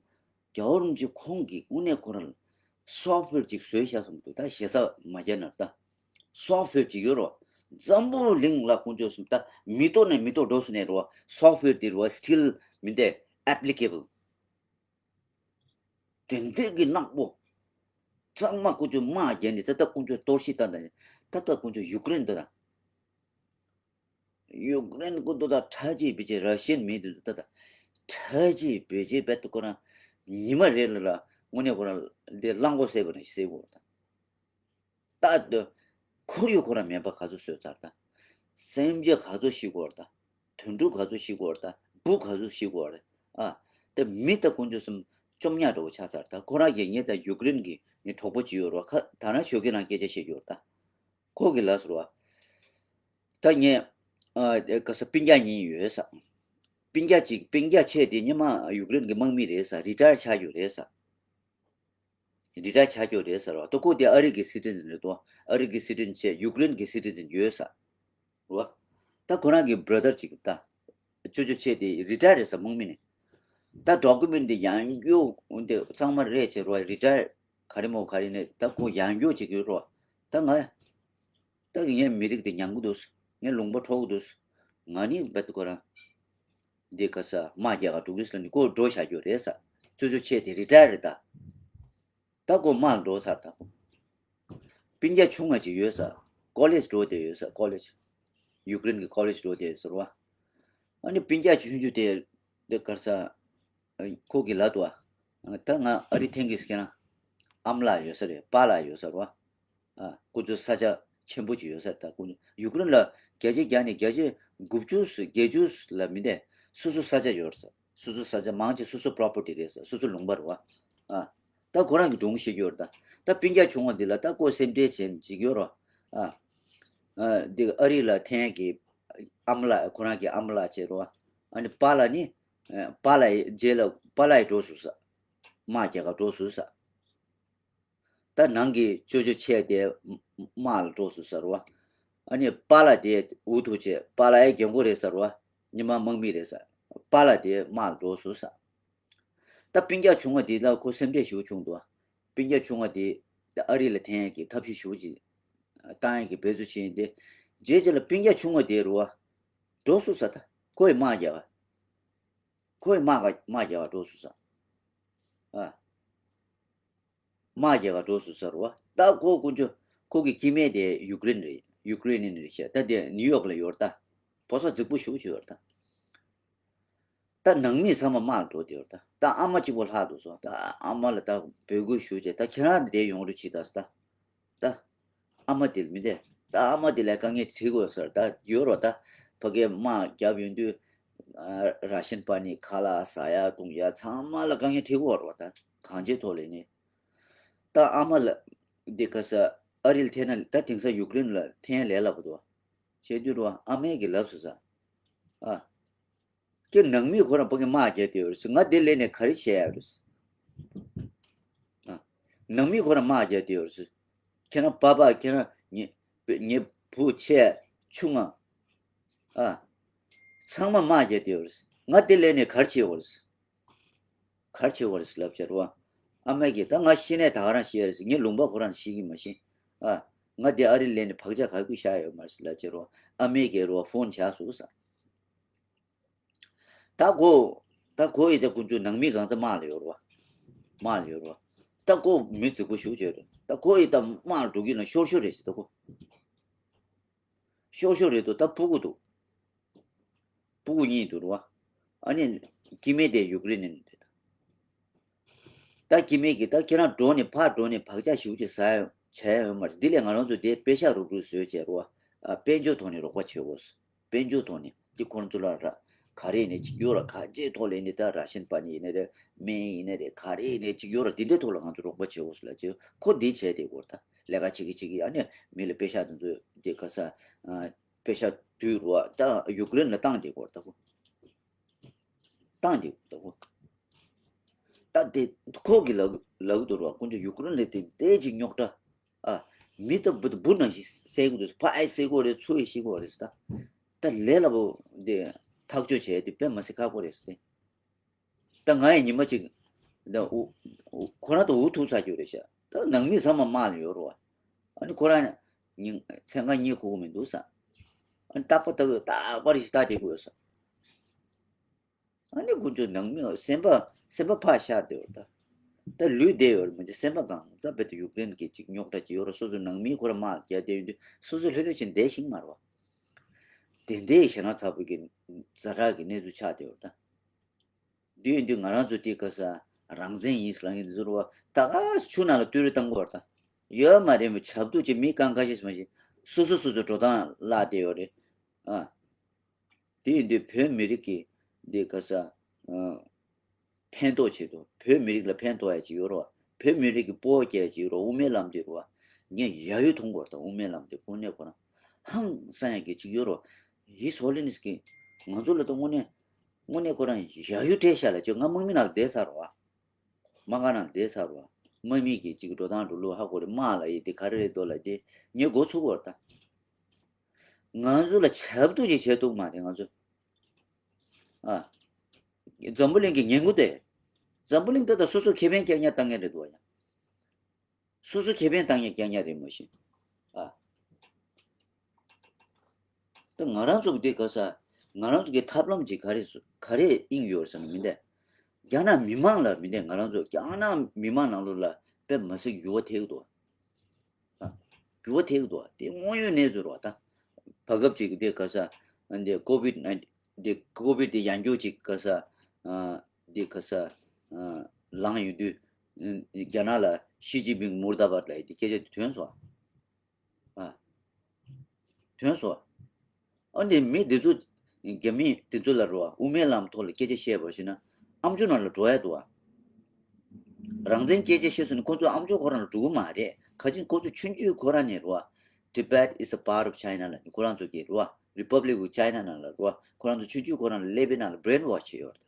རྒྱལ་བ་རིན་པོ་ཆེ་ཁོང་གིས་དངོས་གནས་ཁོ་རང་ལ་སོབ་ཝེར་ཅིག་བཟོས་བཞག་བསམ་འདུག་ད་ཞེ་ས་མ་རྒྱག་ན་ད། སོབ་ཝེར་ཅིག་ཡོད་རེད་བ། འཛམ་བུ་གླིང་ལ་དཀོན་མཆོག་གསུམ་ད་མི་ཐོག་ནས་མི་ཐོག་འགྲོ་སོང་ནས་རེད་བ། སོབ་ཝེར་དེ་རེད་བ། སི་ཊིལ་མི་འདས་ཨེབ་ལི་ཀེ་བལ། དེ་འདྲས་ཀྱི་ནག་པོ། གཙང་མ་དཀོན་མཆོག་དམག་རྒྱག་ནས་ད་ལྟ་དཀོན་མཆོག་གཏོར་བཤིག་བཏང་ད། ད་ལྟ་དཀོན་མཆོག་ཡུཀ་རེན་འདི་དང་། ཡུཀ་རེན་ཀུན་ཏུ་ད་ཁྲག་ཅིག་བེད་ཅིག་ར་ཤན་མི་འདུག་ད་ད། ཁྲག་ཅིག་བེད་ཅིག་བེད་དུ་ཁོ་རང་ཉི་མ་རེ་ལ་ལ་དངོས་གནས་ཁོ་རང་འདི་གླང་གོག་བསད་པ་ནང་བཞིན་བསད་དགོས་ད། ད་ད་ཁོར་ཡུག་ཁོ་རང་མེད་པ་ག་ཚོད་བཟོས་ཚར་ད། སེམས་ཅན་ག་ཚོད་ཤི་དགོས་རེད་ད། དུད་འགྲོ་ག་ཚོད་ཤི་དགོས་རེད་ད། འབུ་ག་ཚོད་ཤི་དགོས་རེད། ཨ། ད་མི་ད་དཀོན་མཆོག་གསུམ་བཅོམ་ཉག་འདྲ་བོ་ཆགས་ཚར་ད། ཁོ་རང་གིས་ངས་ད་ཡུཀ་རེན་གྱི་ངའི་གྲོགས་པོ་ཅིག་ཡོད་རེད་བ། ཁ་ད་རང་ཞོགས་ཀས་རང་སྐད་ཆ་བཤད་ཀྱི་ཡོད་རེད་ད། ཁོ་གིས་ལབ་སོང་བ། ད་ངས་ཨ་ག་ས་སྤུན་ཀྱག་གཉིས་ཡོད་ས། སྤུན་ཀྱག་གཅིག་སྤུན་ཀྱག་ཆེ་དེ་སྔོན་མ་ཡུཀ་རེན་གྱི་དམག་མི་རེད་ས། རི་ཊ་ཡར་ཆགས་ཡོད་རེད་ས། རི་ཊ་ཡར་ཆགས་ཀྱི་ཡོད་རེད་ས་རེད་བ། ད་ཁོ་དེ་ཨ་རི་གི་སི་ཊི་ཛན་རེད་དོ། ཨ་རི་གི་སི་ཊི་ཛན་བྱས་ཡུཀ་རེན་གི་སི་ཊི་ཛན་ཡོད་ས་རེད་བ། ད་ཁོ་རང་གི་བྷ་ར་དར་གཅིག་ད། ཅོ་ཅོ་ཆེ་དེ་རི་ཊ་ཡར་རེད་ས་དམག་མི་ནས། ད་ཌོ་ཀུ་མེན་ཊི་དེ་ཡང་སྐྱོ་འོན་ཏེ་གཙང་མ་རེད་བྱས་རེད་བ། རི་ཊ་ཡར་ག་རེ་མོ་ག་རེ་ནས་ད་ཁོ་ཡང་སྐྱོ་བྱེད་ཀྱི་ཡོད་རེད་བ། ད་ང་ད་གི་ངའི་མི་རིགས་དེ་མྱང་གི་འདུག་ངའི་ལུང་པ་འཕྲོག་གི་འདུག་ང་ནི་བེད་ཁོ་རང་འདི་ག་ས་དམག་རྒྱག་ག་འགྲོ་གི་ཟེར་ནི་ཁོ་འགྲོ་བཞག་རྒྱུ་རེད་ས། ཅོ་ཅོ་ཆེ་དེ་རི་ཊ་ཡར་རེད་ད། ད་ཁོ་དམག་ལ་འགྲོ་ཚར་ད་ཁོ། སྤུན་ཀྱག་ཆུང་ང་ཅིག་ཡོད་ས། ཀོ་ལེཇ་འགྲོ་བསྡད་ཡོད་ས། ཀོ་ལེཇ། ཡུཀ་རེན་གྱི་ཀོ་ལེཇ་འགྲོ་བསྡད་ཡོད་ཟེར་བ། ཨ་ནི་སྤུན་ཀྱག་ཆུང་ཆུང་དེ་འདི་ག་ས། ཁོ་གིས་ལབ་འདུག་བ། ད་ང་ཨ་རི་ཐེངས་གི་སྐྱེ་ན། ཨ་མ་ལགས་ཡོད་ས་རེད། པཱ་ལགས་ཡོད་ས་རེད་བ། ཨ། ཁོ་ཚོ་ས་ཆ་ཆེན་པོ་ཅིག་ཡོད་ས་རེད། ད་ཁོ་ཚོ་ཡུཀ་རེན་ལ་རྒྱ་ཆེ་རྒྱ་ནས་རྒྱ་ཆེ་དགུ་བཅུ་བརྒྱད་ཅུ་ལ་མི་འདས་སོ་སོ་ས་ཆ་ཡོད་རེད་ས། སོ་སོ་ས་ཆ་མང་ཆེ་སོ་སོ་པོ་རོ་པར་ཊི་རེད་ས། སོ་སོ་ལུང་པ་རེད་བ། ཨ། ད་ཁོ་རང་གི་སྒྲུང་བཤད་ཀྱི་ཡོད་རེད་ད། ད་སྤུན་ཀྱག་ཆུང་བ་འདི་ལ་ད་ཁོ་སེམས་ཁྲལ་བྱེད་ཅིག་ཡོད་རེད་བ། ཨ། ཨ། འདི་ཨ་རི་ལ་ཐེངས་ཀྱི་ཨ་མ་ལགས་ཁོ་རང་གི་ཨ་མ་ལགས་བྱེད་རེད་བ། ཨ་ནི་པཱ་ལགས་ནི། པཱ་ལགས་རྗེས་ལ་པཱ་ལགས་འགྲོ་སོང་ས། དམག་རྒྱག་ག་འགྲོ་སོང་ས། ད་ནང་གི་ཅོ་ཅོ་ཆེ་དེ་དམག་ལ་འགྲོ་སོང་ཟེར་བ། ཨ་ནི་པཱ་ལགས་དེ་འུ་ཐུག་བྱས་པཱ་ལགས་ཡའི་རྒན་གོག་རེད་ཟེར་བ། ཉི་མ་དམག་མི་རེད་ཟེར། པཱ་ལགས་དེ་དམག་ལ་འགྲོ་སོང་ཟེར། ད་སྤུན་ཀྱག་ཆུང་བ་དེ་ལ་ཁོ་སེམས་ཁྲལ་ཞེ་པོ་བྱུང་འདུག་སྤུན་ཀྱག་ཆུང་བ་དེ་ད་ཨ་རི་ལ་འཐེན་ཡས་ཀྱི་ཐབས་ཤེས་ཞེ་པོ་ཅིག་བཏང་ཡས་ཀྱི་འབད་རྩོལ་བྱས་ཡིན་ཏེ། རྗེས་རྗེས་ལ་སྤུན་ཀྱག་ཆུང་བ་དེ་རུ་བ་འགྲོ་སོང་ཟེར། ད་ཁོ་ཡི་དམག་རྒྱག་ག་ཁོ་ཡི་དམག་ག་དམག་རྒྱག་ག་འགྲོ་སོང་ཟེར། ཨ། དམག་རྒྱག་ག་འགྲོ་སོང་ཟེར་བ། ད་ཁོ་དཀོན་མཆོག་ཁོ་གི་སྐྱེ་དམན་དེ་ཡུཀ་རེན་རེད། ཡུཀ་རེན་རེད་ཤག་ད་དེ་ནིའུ་ཡོག་ལ་ཡོད་རེད་ད། ཕོ་གསར་རྫིག་པོ་ཞེ་པོ་ཅིག་ཡོད་རེད་ད། ད་ནང་མི་ཚང་མ་དམག་ལ་འགྲོ་བསྡད་ཡོད་རེད་ད། ད་ཨ་མ་གཅིག་པོ་ལྷག་འདུག་སོང་། ད་ཨ་མ་ལ་ད་འབོད་སྐུལ་ཞུ་བྱས། ད་ཁྱེད་རང་འདིར་ཡོང་རོགས་བྱེད་ད་ཟེར་ད། ད་ཨ་མ་དེ་ལ་མི་འདས། ད་ཨ་མ་དེ་ལ་དཀའ་ངལ་འཕྲད་ཀྱི་ཡོད་ཟེར། ད་ཡོད་རེད་ད། ཕ་གིར་དམག་བརྒྱབ་ཡོང་དུས། ཨ། ར་ཤན་པ་ནི་ཁ་ལག་ཟ་ཡ་བཏུང་ཡ་ཚང་མ་ལ་དཀའ་ངལ་འཕྲད་ཀྱི་ཡོད་རེད་ད། གང་ཅིའི་ཐོག་ལས་ནི། ད་ཨ་མ་ལ་འདི་ག་ས་ཨ་རི་ལ་འཐེན་ན། ད་དེང་སང་ཡུཀ་རེན་ལ་འཐེན་ལས་སླ་པོ་འདུག་བྱས་དུས་རུ་ཨ་མས་ཀྱིས་ལབ་སོང་ཟེར། ཨ། ཁྱེད་ནང་མི་ཁོ་རང་ཕ་གིར་དམག་རྒྱག་བསྡད་ཡོད་རེད་ཟེར། ང་འདིར་སླེབས་ནས་ག་རེ་བྱས་ཡོད་རེད་ཟེར། ཨ། ནང་མི་ཁོ་རང་དམག་རྒྱག་བསྡད་ཡོད་རེད་ཟེར། ཁྱེད་རང་པ་ཕ། ཁྱེད་རང་ངའི་ངའི་བུ་ཆེ་ཆུང་ང་། ཨ། ཚང་མ་དམག་རྒྱག་བསྡད་ཡོད་རེད་ཟེར། ང་འདིར་སླེབས་ནས་ག་རེ་བྱས་ཡོད་རེད་ཟེར། ག་རེ་བྱས་ཡོད་རེད་ཟེར་ལབ་བྱས་རེད་བ། ཨ་མས་ཀྱིས་ད་ང་ཤི་ནས་ད་ག་རང་ཤི་ཡ་རེད་ཟེར། ངའི་ལུང་པ་ཁོ་རང་ཤི་གི་མ་ཤི། ཨ། ང་འདིར་ཨ་རི་སླེབས་ནས་བག་ཆགས་ག་གི་བཞག་ཡོད་མ་རེད་ཟེར་ལབ་བྱས་རེད་བ། ཨ་མས་ཀྱིས་རེད་བ་ཕོན་བྱས་སོང་ཟེར། ད་ཁོ། ད་ཁོ་ཡི་ད་དཀོན་མཆོག་ནང་མི་གང་ཚང་དམག་ལ་ཡོད་རེད་བ། དམག་ལ་ཡོད་རེད་བ། ད་ཁོ་མི་རྫིག་པོ་ཞེ་པོ་ཅིག་རེད། ད་ཁོ་ཡི་ད་དམག་ལ་འགྲོ་གི་ན་ཤོར་ཤོར་རེད་ཟེར། ད་ཁོ་ཤོར་ཤོར་རེད་འདུག་ད་ཕྲུ་གུ་འདུག་ཕྲུ་གུ་གཉིས་འདུག་རེད་བ། ཨ་ནི་སྐྱེ་དམན་དེ་ཡུཀ་རེན་ནས་རེད། ད་སྐྱེ་དམན་གྱིས་ད་ཁྱེད་རང་འགྲོ་ནས་ཕར་འགྲོ་ནས་བག་ཆགས་ཞེ་པོ་ཅིག་ཟ་ཡ་བྱ་ཡ་ཡོད་མ་རེད། འདི་ལས་ང་རང་ཚོ་དེ་པེ་ཤག་རུག་རུག་བཟོས་བྱས་རེད་བ། ཨ། དཔལ་འབྱོར་ཐོག་ནས་རོགས་པ་བྱེད་དགོས། དཔལ་འབྱོར་ཐོག་ནས་ཅིག་ཁོ་རང་ཚོ་ལ་ར། ག་རེ་ནས་ཅིག་ཡོད་ར། ག་ཅིའི་ཐོག་ལས་ནས་ད་ར་ཤན་པ་ནི་ཡིན་ནའི་རེད། སྨན་ཡིན་ནའི་རེད། ག་རེ་ནས་ཅིག་ཡོད་ར། འདི་འདྲའི་ཐོག་ལ་ང་ཚོ་རོགས་པ་བྱེད་དགོས་ལབ་བྱས་ཁོ་འདི་བྱས་བསྡད་ཡོད་རེད། ད་ལས་ཀ་བྱེད་ཀྱི་བྱེད་ཀྱི། ཨ་ནི་མི་ལ་པེ་ཤག་དེ་ཚོ་དེ་ག་ས། ཨ། པེ་ཤག་བསྡུས་རེད་བ། ད་ཡུཀ་རེན་ལ་བཏང་བསྡད་ཡོད་རེད་ད་ཁོ། བཏང་བསྡད་ཡོད་རེད་ད་ཁོ། ད། ད་དེ་ཁོ་གི་ལག་ལག་ཏུ་རོ་དཀོན་མཆོག་ཡུ་ཀེ་རེན་ལ་དེ་དེ་ཅིག་རྙོག་དྲ། ཨ། མི་ད་འབུ་འབུ་ནང་བཞིན་བསད་གི་འདུག་ཕ་ཨེ་བསད་གོ་རེད། ཚུ་ཨེ་ཤི་གོ་རེད་ད། ད་ལས་སླ་པོ་དེ་ཐག་གཅོད་བྱས་དེ་དཔེ་མ་སྲིད་ཁག་པོ་རེད་ཟེར་ཏེ། ད་ང་ཡི་ཉི་མ་གཅིག་ད་འུ་འུ་ཁོ་རང་ད་འུ་ཐུག་ཚར་རྒྱུ་རེད་ཤག་ད་ནང་མི་ཚང་མ་དམག་ལ་ཡོད་རོ། ཨ་ནི་ཁོ་རང་ཉིན་མཚན་གང་གཉིད་ཁུག་གི་མི་འདུག་ས། ཨ་ནི་རྟག་པ་ལྟ་གི་རྟག་པ་རེ་ཞིག་ལྟ་བསྡད་ཀྱི་ཡོད་ས། ཨ་ནི་དཀོན་མཆོག་ནང་མི་སེམས་པ་སེམས་པ་ཕར་ཤར་བསྡད་ཡོད་ད། ད་ལུས་བསྡད་ཡོད་རེད་མ་གཏོགས་སེམས་པ་གང་ཙམ་བེད་དུ་ཡུཀ་རེན་གྱི་ཅིག་རྙོག་དྲ་ཅིག་ཡོད་རེད། སོ་སོ་ནང་མི་ཁོ་རང་དམག་རྒྱག་བསྡད་ཡོད་དུས་སོ་སོ་ལྷོད་ལྷོད་བྱས་བསྡད་ཤིང་མ་རེད་བ། དེ་འདྲའི་ཞེད་སྣང་ཚ་པོ་གི་ཛ་དྲག་གི་གནས་ཚུལ་ཆགས་བསྡད་ཡོད་རེད་ད། འདི་ཡིན་དུས་ང་རང་ཚོ་དེ་ག་ས་རང་བཙན་ཡིན་ཟེར་ལབ་མཁན་དེ་ཚོ་རེད་བ། ད་ག་ས་ཆུ་ནང་ལ་བཏུལ་རེས་བཏང་གི་ཡོད་རེད་ད། ཡོད་མ་རེད་མོད། ཆབ་གདུགས་ཀྱི་མི་རྐང་ཁ་ཤས་མ་ཞིག་སོ་སོ་སོ་སོ་འགྲོ་སྟངས་བརླག་བསྡད་ཡོད་རེད། ཨ། དེ་ཡིན་དུས་བོད་མི་རིགས་ཀྱི་འདི་ག་ས་ཨ་ཕན་ཐོགས་ཆེད་དུ་བོད་མི་རིགས་ལ་ཕན་ཐོགས་ཡ་ཅིག་ཡོད་རེད་བ། བོད་མི་རིགས་ཀྱི་སྤོ་བོ་སྐྱེ་ཡ་ཅིག་ཡོད་རེད་བ། དབུ་མའི་ལམ་དེ་རེད་བ། ངས་ཡ་ཡུ་མཐོང་གི་ཡོད་རེད་ད། དབུ་མའི་ལམ་དེ་དངོས་གནས་ཁོ་རང་ཧང་སང་ཡ་གི་ཅིག་ཡོད་རེད་བ། His Holiness་གི་ང་ཚོ་ལ་ད་དངོས་གནས་དངོས་གནས་ཁོ་རང་ཡ་ཡུ་སྤྲད་ཤག་ལ་ཅིག་ང་དམག་མི་ནང་ལ་བསྡད་ཚར་རེད་བ། དམག་སྒར་ནང་ལ་བསྡད་ཚར་རེད་བ། དམག་མི་གི་ཅིག་འགྲོ་སྟངས་འགྲོ་ལུགས་ཧ་གོ་རེད། དམག་ལ་ཡི་དེ་ག་རེ་རེད་འདུག་ལབ་དེ་ངས་མགོ་ཚོས་ཀྱི་ཡོད་རེད་ད། ང་ཚོ་ལ་ཆབ་གདུགས་ཅིག་བྱས་འདུག་མ་རེད་ང་ཚོ། ཨ། འཛམ་བུ་གླིང་གི་ཉེན་ཁ་དེ། འཛམ་བུ་གླིང་ད་ལྟ་སོ་སོ་ཁེ་ཕན་རྐྱང་རྐྱང་བཏང་མཁན་རེད་འདུག་བ་ཡ། སོ་སོ་ཁེ་ཕན་བཏང་མཁན་རྐྱང་རྐྱང་རེད་མ་གཞི། ཨ། ད་ང་རང་ཚོ་གི་དེ་ག་ས། ང་རང་ཚོ་གི་ཐབས་ལམ་ཅིག་ག་རེ་ག་རེ་དབྱིངས་ཡོད་རེད་ཟེར་ན་མི་འདས། རྒྱ་ནག་མི་མང་ལ་མི་འདས། ང་རང་ཚོ་རྒྱ་ནག་མི་མང་ནང་ལོགས་ལ་དཔེ་མ་སྲིད་འགྱུར་བ་ཐེབས་འདུག་ཨ། འགྱུར་བ་ཐེབས་འདུག་དེ་དངོས་ཡོད་གནས་ཚུལ་རེད་བ་ད། བར་སྐབས་ཅིག་དེ་ག་ས། འདི་ཀོ་བིད་ནའིན་ཊིན་དེ་ཀོ་བིད་དེ་ཡང་བསྐྱར་ཅིག་ག་ས། ཨ། དེ་ག་ས། ཨ། ལངས་ཡོང་དུས། རྒྱ་ནག་ལ་ཞི་ཅིན་ཕིང་མུར་དཱ་བཱད་ལབ་ཡ་དེ་སྐད་ཆ་དེ་ཐོན་སོང་། ཨ། ཐོན་སོང་། ཨ་ནི་མི་འདི་ཚོ་རྒྱ་མི་འདི་ཚོ་ལ་རེད་བ། དབུ་མའི་ལམ་ཐོག་ལ་སྐད་ཆ་བཤད་པར་བྱས་ན་ཨ་མཆོག་ནང་ལ་འགྲོ་ཡ་འདུག་བ། རང་བཙན་སྐད་ཆ་བཤད་སོང་ན་ཁོ་ཚོ་ཨ་མཆོག་ཁོ་རང་ལ་འགྲོ་གི་མ་རེད། ག་ཅིག་ཁོ་ཚོ་ཆུང་ཆུང་ཁོ་རང་ནས་རེད་བ། Tibet is a part of China ལ་ཁོ་རང་ཚོ་གི་རེད་བ། Republic of China ནང་ལ་རེད་བ། ཁོ་རང་ཚོ་ཆུང་ཆུང་ཁོ་རང་ལ་ཀླད་པའི་ནང་ལ་brainwash བྱས་ཡོད་རེད།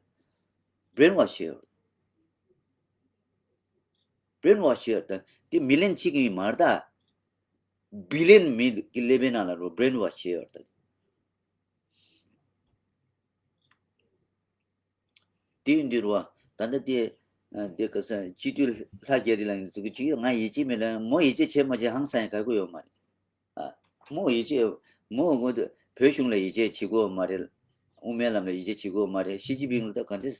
Brainwash བྱས་ཡོད་རེད། Brainwash བྱས་ཡོད་རེད་ད། དེ་མི་ལན་གཅིག་ཡིན་མ་རེད་ད། བི་ལན་མི་གི་ཀླད་པའི་ནང་ལ་རོ་brainwash བྱས་ཡོད་རེད་ད། དེ་ཡིན་དུས་རོ། ད་ལྟ་དེ་དེ་ག་ས་སྤྱི་འཐུས་ལྷ་རྒྱ་རི་ལགས་ཀྱི་ཚུགས་ཀྱི་ཅིག་ཡོད། ང་ཡིད་ཆེས་མེད་ལ་མོ་ཡིད་ཆེས་བྱེད་མ་བྱེད་ཧང་སང་ཡ་ག་གོ་ཡོད་མ་རེད། ཨ། མོ་ཡིད་ཆེས། མོ་ངོ་དེ་བོད་གཞུང་ལ་ཡིད་ཆེས་བྱེད་དགོས་མ་རེད། དབུ་མའི་ལམ་ལ་ཡིད་ཆེས་བྱེད་དགོས་མ་རེད། ཞི་ཅིན་ཕིང་ལ་ད་ག་འདྲས་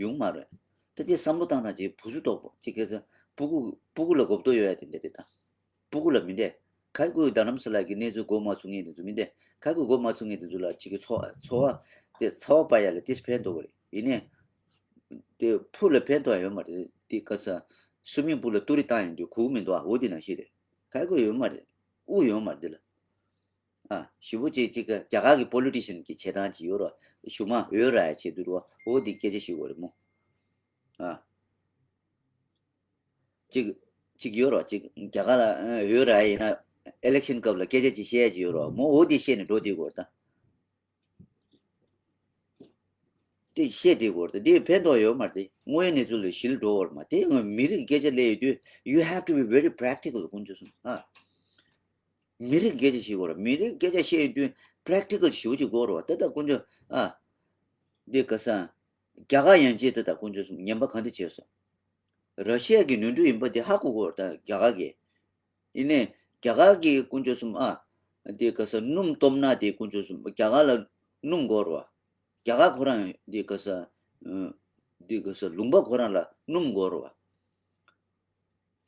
ཡོང་མ་རེད། ད་དེ་བསམ་བློ་བཏང་ན་ཅིག་བུ་ཚུ་དོག་པོ་ཅིག་ག་ས་སྤུ་གུ་སྤུ་གུ་ལ་གོ་བསྡུར་ཡོད་ཡ་དེ་འདྲ་རེད་ད། སྤུ་གུ་ལ་མི་འདྲ། ག་གུ་རྡ་རམ་ས་ལ་གི་གནས་ཚུལ་མགོ་མ་ཚོས་མཁན་དེ་ཚོ་མི་འདྲ། ག་གུ་མགོ་མ་ཚོས་མཁན་དེ་ཚོ་ལ་ཅིག་གི་ཚོར་བ་ཚོར་བ་དེ་ཚོར་བ་པ་ཡ་ལ་དེ་ཕན་ཐོགས་རེད། ཡིན་ནའི་དེ་བུ་ལ་ཕན་ཐོགས་ཡ་ཡོད་མ་རེད། དེ་ག་ས་སུ་མིང་པུལ་ལ་ཏུ་རི་བཏང་ཡོང་དུས་གོ་གི་མི་འདུག་ཨ། འོ་དེ་ནང་བཞིན་རེད། ག་གུ་ཡོད་མ་རེད། དབུགས་ཡོད་མ་རེད་དེ་ལ། ཨ། ཞེ་པོ་ཅིག་ཅིག་ག་རྒྱ་གར་གི་པོ་ལི་ཊི་ཤན་གྱི་བྱེད་སྟངས་ཅིག་ཡོད་ར། གཞུག་མ་འོས་ར་ཡ་བྱེད་དུས་ར་འོ་དེ་སྐད་ཆ་ཞིག་འོ་རེད་མོ། ཨ། ཅིག་ཅིག་ཡོད་ར་ཅིག་རྒྱ་གར་ལ་འོས་ར་ཡིན་ན་ཨི་ལེག་ཤན་སྐབས་ལ་སྐད་ཆ་ཅིག་བཤད་ཡ་ཅིག་ཡོད་ར་མོ། འོ་དེ་བཤད་ནས་འགྲོ་དུས་གོ་ད། དེ་བཤད་དེ་གོ་ད་དེ་ཕན་ཐོགས་ཡོད་མ་རེད། དེ་དངོས་ཡོད་གནས་ཚུལ་ལ་གཞི་ལ་འགྲོ་བར་མ་དེ་མི་རིགས་སྐད་ཆ་ལས་ཡོད་དུས་you have to be very practical དཀོན་མཆོག་གསུམ་ཨ། མི་རིགས་སྐད་ཆ་བཤད་དགོས་རེད། མི་རིགས་སྐད་ཆ་བཤད་ཡོང་དུས་practical ཞེ་པོ་ཅིག་དགོས་རེད་བ། ད་ལྟ་དཀོན་མཆོག་ཨ། འདི་ག་ས། རྒྱ་གར་ཡན་ཆད་ད་ལྟ་དཀོན་མཆོག་གསུམ་ངན་པ་ག་འདྲ་བྱས་སོང་། ར་ཤི་ཡ་གི་ནོར་འཁྲུལ་ཡིན་པ་འདི་ཧ་གོ་དགོས་རེད་ད་རྒྱ་གར་གི། ཡིན་ནའི་རྒྱ་གར་གི་དཀོན་མཆོག་གསུམ་ཨ། འདི་ག་ས་སྣུམ་སྟོབས་ན་དེ་དཀོན་མཆོག་གསུམ་རྒྱ་གར་ལ་སྣུམ་དགོས་རེད་བ། རྒྱ་གར་ཁོ་རང་འདི་ག་ས། འདི་ག་ས་ལུང་པ་ཁོ་རང་ལ་སྣུམ་དགོས་རེད་བ།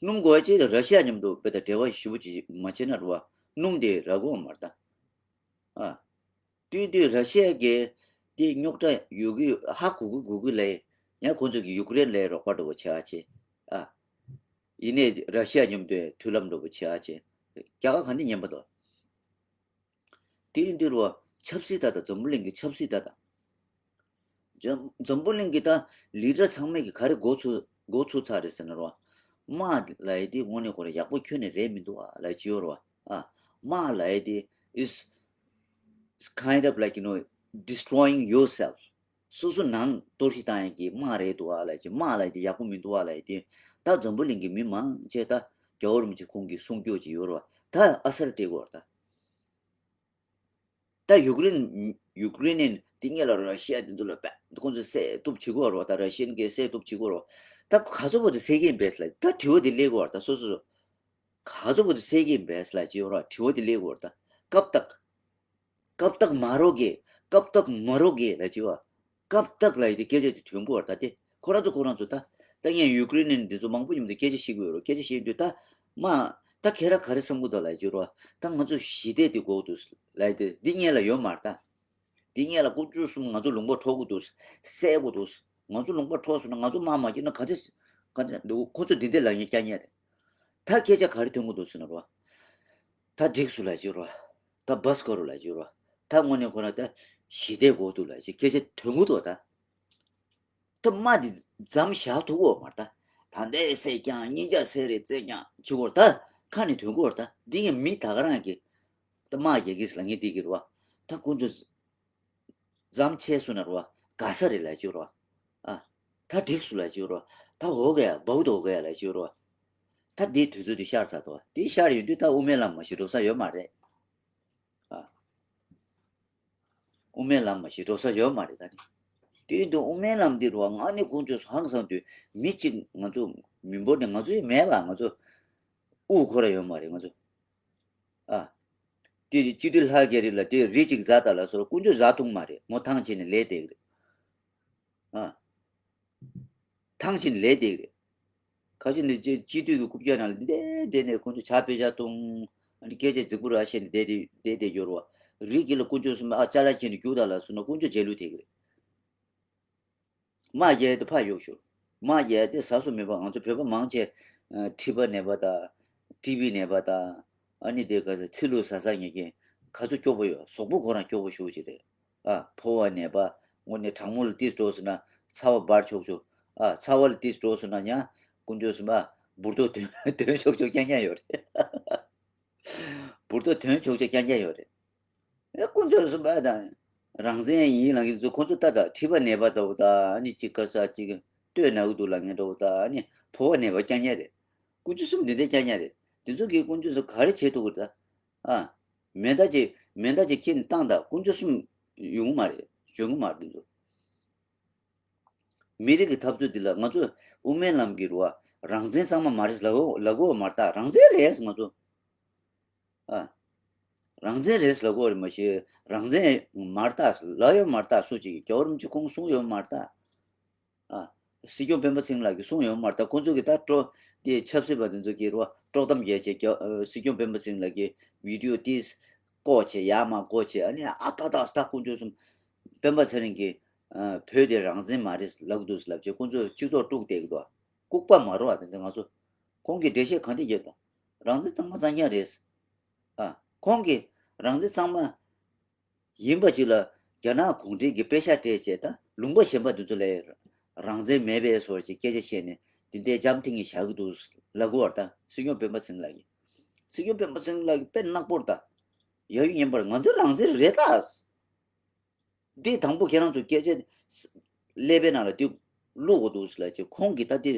སྣུམ་དགོས་ཡ་ཅིག་ར་ཤི་ཡ་མཉམ་དུ་དཔེ་དང་འབྲེལ་བ་ཞེ་པོ་ཅིག་མ་བྱས་ན་རེད་བ། སྣུམ་དེ་རག་གི་ཡོད་མ་རེད་ད། ཨ། དུས་དུས་ར་ཤི་ཡ་གིས་དེ་རྙོག་དྲ་ཡོད་ཀྱི་ཧ་གོ་གི་གོ་གི་ལས་ཡང་ཁོང་ཚོ་གིས་ཡུཀ་རེན་ལ་རོགས་པ་འདྲ་པོ་བྱེད་ཡ་བྱེད། ཨ། ཡིན་ནའི་ར་ཤི་ཡ་མཉམ་དུ་མཐུན་ལམ་འདྲ་པོ་བྱེད་ཡ་བྱེད། རྒྱ་གར་ག་འདྲ་ཉན་པ་འདུག་དེ་ཡིན་དུས་རོ། ཆབ་སྲིད་ད་ལྟ་འཛམ་བུ་གླིང་གི་ཆབ་སྲིད་ད་ལྟ། འཛམ་འཛམ་བུ་གླིང་གི་ད་ལི་ཌར་ཚང་མས་ཀྱི་ག་རེ་མགོ་ཚོས་མགོ་ཚོས་ཚར་རེད་ཟེར་ན་རོ། དམག་ལབ་ཡ་དེ་དངོས་གནས་ཁོ་རང་ཡག་པོ་ཁྱོན་ནས་རེད་མི་འདུག་ཨ་ལབ་ཅི་ཡོད་རོ། ཨ། དམག་ལབ་ཡ་དེ་is is kind of like, you know, destroying yourself. སོ་སོ་ནང་གཏོར་བཤིག་བཏང་ཡག་གི་དམག་རེད་འདུག་ཨ་ལབ་ཅིག་དམག་ལབ་ཡག་དེ་ཡག་པོ་མི་འདུག་ཨ་ལབ་ཡག་དེ། ད་འཛམ་བུ་གླིང་གི་མི་མང་ཆེ་ད་རྒྱལ་བ་རིན་པོ་ཆེ་ཁོང་གི་གསུང་སྐྱོར་ཅིག་ཡོད་རེད་བ། ད་ཨ་སར་སྤྲད་དགོས་རེད་ད། ད་ཡུཀ་རེན། ཡུཀ་རེན་ནས་དེ་སྔོན་ལ་ར་ཤི་ཡ་དེ་ཚོ་ལ་བས་ཁོང་ཚོས་བསད་གཏུབ་བྱེད་ཀྱི་ཡོད་རེད་བ། ད་ར་ཤི་ཡན་གྱིས་བསད་གཏུབ་བྱེད་ཀྱི་ཡོད་རེད་བ། ད་ག་ཚོད་བར་དུ་བསད་ཀྱི་ཡིན་པས་ལབ། ད་དྲི་བ་དེ་སླེབས་ཀྱི་ཡོད་རེད་ད། སོ་སོ་སོ་ག་ཚོད་བར་དུ་བསད་ཀྱི་ཡིན་པས་ལབ་ཅིག་ཡོད་རེད་བ། དྲི་བ་དེ་སླེབས་ཀྱི་ཡོད་རེད་ད། སྐབས་ཐག་སྐབས་ཐག་མ་རོགས་གི། སྐབས་ཐག་མ་རོགས་གི་ལབ་ཅིག་བ། སྐབས་ཐག་ལབ་ཡག་དེ་སྐད་ཆ་དེ་ཐོན་གྱི་ཡོད་རེད་ད། དེ་ཁོ་རང་ཚོ་ཁོ་རང་ཚོ་ད། ད་ངས་ཡུཀ་རེན་ནས་འདི་ཚོ་མང་པོ་མཉམ་དུ་སྐད་ཆ་བཤད་ཀྱི་ཡོད་རེད། སྐད་ཆ་བཤད་དུས་ད། མ། ད་ཁྱེད་རང་ག་རེ་བསམ་གྱི་འདུག་ལབ་ཅིག་རོ། ད་ང་ཚོ་ཞི་བདེ་དེ་དགོས་འདུག་ལབ་ཡག་དེ་འདི་སྔོན་ལ་ཡོད་མ་རེད་ད། འདི་སྔོན་ལ་དཀོན་མཆོག་གསུམ་ང་ཚོ་ལུང་པ་འཕྲོག་གི་འདུག་བསད་དགོས་འདུག་ང་ཚོ་ལུང་པ་འཕྲོག་སོང་ན་ང་ཚོ་དམག་མ་སྐྱེས་ན་ག་ཚོད། ག་ཚོད་འདུག་ཁོ་ཚོ་འདི་འདྲ་ལབ་མཁན་རྐྱང་རྐྱང་རེད། ད་སྐད་ཆ་ག་རེ་ཐོན་གྱི་འདུག་ཟེར་ན་རོ། ད་འགྲིགས་སོང་ལབ་ཅིག་རོ། ད་བས་ཁོ་རང་ལབ་ཅིག་རོ། ད་དངོས་གནས་ཁོ་རང་ད་ཞི་བདེ་དགོས་འདུག་ལབ་ཅིག་སྐད་ཆ་ཐོན་གྱི་འདུག་ད། ད་དམག་འདི་མཚམས་བཞག་ཐུབ་ཀྱི་ཡོད་མ་རེད་ད། ད་ལྟའི་བསད་རྐྱང་གཉིས་ཆ་བསད་རེད་བསད་རྐྱང་བྱེད་ཀྱི་ཡོད་རེད་ད། ཁ་ནས་ཐོན་གྱི་ཡོད་རེད་ད། འདི་ངས་མི་ད་ག་རང་གི་ད་དམག་རྒྱག་གི་ཟེར་ལབ་མཁན་འདི་གི་རེད་བ། ད་ཁོང་ཚོ་མཚམས་ཆད་སོང་ན་རེད་བ། དགའ་ས་རེད་ལབ་ཅིག་རེད་བ། ཨ། ད་འགྲིགས་སོང་ལབ་ཅིག་རེད་བ། ད་འོ་ག་ཡ་བའུ་ད་འོ་ག་ཡ་ལབ་ཅིག་རེད་བ། ད་འདི་དུས་ཚོད་འདི་ཤར་ཚར་འདུག་བ། འདི་ཤར་ཡོང་དུས་ད་དབུ་མའི་ལམ་མ་གཞི་འགྲོ་ས་ཡོད་མ་རེད། ཨ། དབུ་མའི་ལམ་མ་གཞི་འགྲོ་ས་ཡོད་མ་རེད་ད་ནི། དེ་ཡིན་དུས་དབུ་མའི་ལམ་འདི་རུ་ང་ནི་དཀོན་མཆོག་ཧང་སང་དུས་མི་གཅིག་ང་ཚོ་མི་འབོར་ནས་ང་ཚོ་ཡི་མེད་པ། ང་ཚོ་དབུ་ཁོ་ར་ཡོད་མ་རེད་ང་ཚོ། ཨ། དེ་སྤྱི་འཐུས་ལྷག་རྒྱ་རི་ལ་དེ་རི་གཅིག་ཟ་ད་ལ་སོགས་དཀོན་མཆོག་ཟ་ཐུབ་མ་རེད། མོ་ཐང་ཆད་ནས་ལས་དེ་རེད། ཨ། ཐང་ཆད་ནས་ལས་དེ་རེད། ཁ་ཆེ་ནས་སྤྱི་སྤྱི་འཐུས་ཀྱི་རྐུབ་བཀྱག་ནང་ལ་འདི་འདྲ་བསྡད་ནས་ཁོང་ཚོ་ཇ་དཔེ་ཆ་བཏུང་། ཨ་ནི་སྐད་ཆ་རྫིག་པོ་ར་བཤད་ནས་བསྡད་དེ་བསྡད་བསྡད་ཡོད་རེད་བ། རི་དཀྱིལ་ལ་དཀོན་མཆོག་གསུམ་ཨ་ཅ་ལག་ཁྱེར་ནས་རྒྱུགས་ད་ལ་སོང་ན་དཀོན་མཆོག་རྗེས་ལུས་དེ་གི་རེད། དམག་རྒྱག་དེ་ཕར་གཡུག་ཞོག་དམག་རྒྱག་དེ་ཟ་སུ་མེད་པ། ང་ཚོ་བོད་པ་མང་ཆེ་མཁྲིས་པ་ནད་པ་དང་། ཊི་བི་ནད་པ་དང་། ཨ་ནི་དེ་ག་ཚོད་ཚིལ་ལུ་ཟ་ཟ་ཉེས་མཁན་ག་ཚོད་སྐྱོ་པོ་ཡོད། གཟུགས་པོ་ཁོ་རང་སྐྱོ་པོ་ཞེ་པོ་ཅིག་རེད། ཨ། ཕོ་བ་ནད་པ། དངོས་གནས་གྲང་མོ་ལ་ཏིས་འགྲོ་སོང་ན་ཚ་བ་འབར་ཆོག་ཆོག་ཨ། ཚ་བ་ལ་ཏིས་འགྲོ་སོང་ན་ཡང་དཀོན་མཆོག་གསུམ་ཨ། འབུར་ཏོག་ཐོན་ཐོན་ཆོག་ཆོག་རྐྱང་རྐྱང་ཡོད་རེད། འབུར་ཏོག་ཐོན་ཆོག་ཆོག་རྐྱང་རྐྱང་ཡོད་རེད། ཨེ་དཀོན་མཆོག་གསུམ་པ་དང་། རང་བཙན་ཡིན་ལབ་མཁན་ཚོ་ཁོང་ཚོ་ལྟ་ད་མཁྲིས་པ་ནད་པ་འདྲ་པོ་དང་། ཨ་ནི་གཅིག་ག་ས་གཅིག་སྟོད་ན་གི་འདུག་ལབ་མཁན་འདྲ་པོ་དང་། ཨ་ནི་ཕོ་བ་ནད་པ་རྐྱང་རྐྱང་རེད། དཀོན་མཆོག་གསུམ་འདི་འདྲ་རྐྱང་རྐྱང་རེད། དེ་ཚོ་གིས་དཀོན་མཆོག་གསུམ་ག་རེ་བྱེད་ཐུབ་ཀྱི་རེད་ད། ཨ། མེ་མདའ་ཅིག་མེ་མདའ་ཅིག་ཁྱེར་ནས་བཏང་ད་དཀོན་མཆོག་གསུམ་ཡོང་གི་མ་རེད། བྱོན་གི་མ་རེད་དེ་ཚོ། མི་རིགས་ཀྱི་འཐབ་རྩོད་འདི་ལ་ང་ཚོ་དབུ་མའི་ལམ་གྱི་རུ་བ་རང་བཙན་གཙང་མ་མ་རེད་ལབ་ཡོད་ལབ་ཡོད་མ་རེད་ད། རང་བཙན་རེད་ང་ཚོ། ཨ། རང་བཙན་རེད་ལབ་ཡོད་རེད་མ་གཞི་རང་བཙན་མ་རེད་ད་ལབ་ཡོད་མ་རེད་ད། སུ་གཅིག་གིས་རྒྱལ་བ་རིན་པོ་ཆེ་ཁོང་གསུངས་ཡོད་མ་རེད་ད། ཨ། སྲིད་སྐྱོང་སྤེན་པ་ཚེ་རིང་ལགས་ཀྱིས་གསུངས་ཡོད་མ་རེད་ད། ཁོང་ཚོ་གིས་ད་དཀྲོག་དེ་ཆབ་སྲིད་པ་དེ་ཚོ་གིས་རོ་དཀྲོག་གཏམ་རྒྱག་བྱས་རྒྱ་ཨ། སྲིད་སྐྱོང་སྤེན་པ་ཚེ་རིང་ལགས་ཀྱིས་བི་ཌི་ཡོ་ཏིས་བཀོག་བྱས་ཡར་མར་བཀོག་བྱས། ཨ་ནི་ཨ་ད་ད་ད་དཀོན་མཆོག་གསུམ་སྤེན་པ་ཚེ་རིང་གིས་ཨ། བོད་དེ་རང་བཙན་མ་རེད་ལབ་ཀྱི་འདུག་ལབ་བྱས་ཁོང་ཚོས་སྤྱི་ཚོགས་དཀྲུགས་བསྡད་ཀྱི་འདུག་ལྐུགས་པ་མ་རེད་བ། དེ་ཚོ་ང་ཚོ་ཁོང་གིས་འགྲེལ་བཤད་གང་འདྲ་བརྒྱབ་འདུག་རང་བཙན་གཙང་མ་གཙང་རྐྱང་རེད། ཨ། ཁོང་གིས་རང་བཙན་གཙང་མ་ཡིན་པ་ཅིག་ལ་རྒྱ་ནག་གུང་ཁྲན་གྱིས་པེ་ཤག་སྤྲད་བྱས་ད་ལུང་པ་གཞན་པ་འདི་ཚོ་ལ་རང་བཙན་མེད་པའི་བཟོ་ཅིག་སྐད་ཆ་བཤད་ནས་དེ་འདྲའི་འཇམ་ཐིང་ངེ་བཞག་གི་འདུག་ལབ་དགོས་བར་ད། སྲིད་སྐྱོང་སྤེན་པ་ཚེ་རིང་ལགས་ཀྱིས། སྲིད་སྐྱོང་སྤེན་པ་ཚེ་རིང་ལགས་ཀྱིས་དཔེ་ནག་པོར་ད་ཡ་ཡུ་ཉན་པར་ང་ཚོའི་རང་བཙན་རེད་ད། འདི་དང་པོ་ཁྱེད་རང་ཚོ་སྐད་ཆ་ཀླད་པའི་ནང་ལ་འདི་བླུག་དགོས་འདུག་ལབ་ཅིག་ཁོང་གིས་ད་འདི་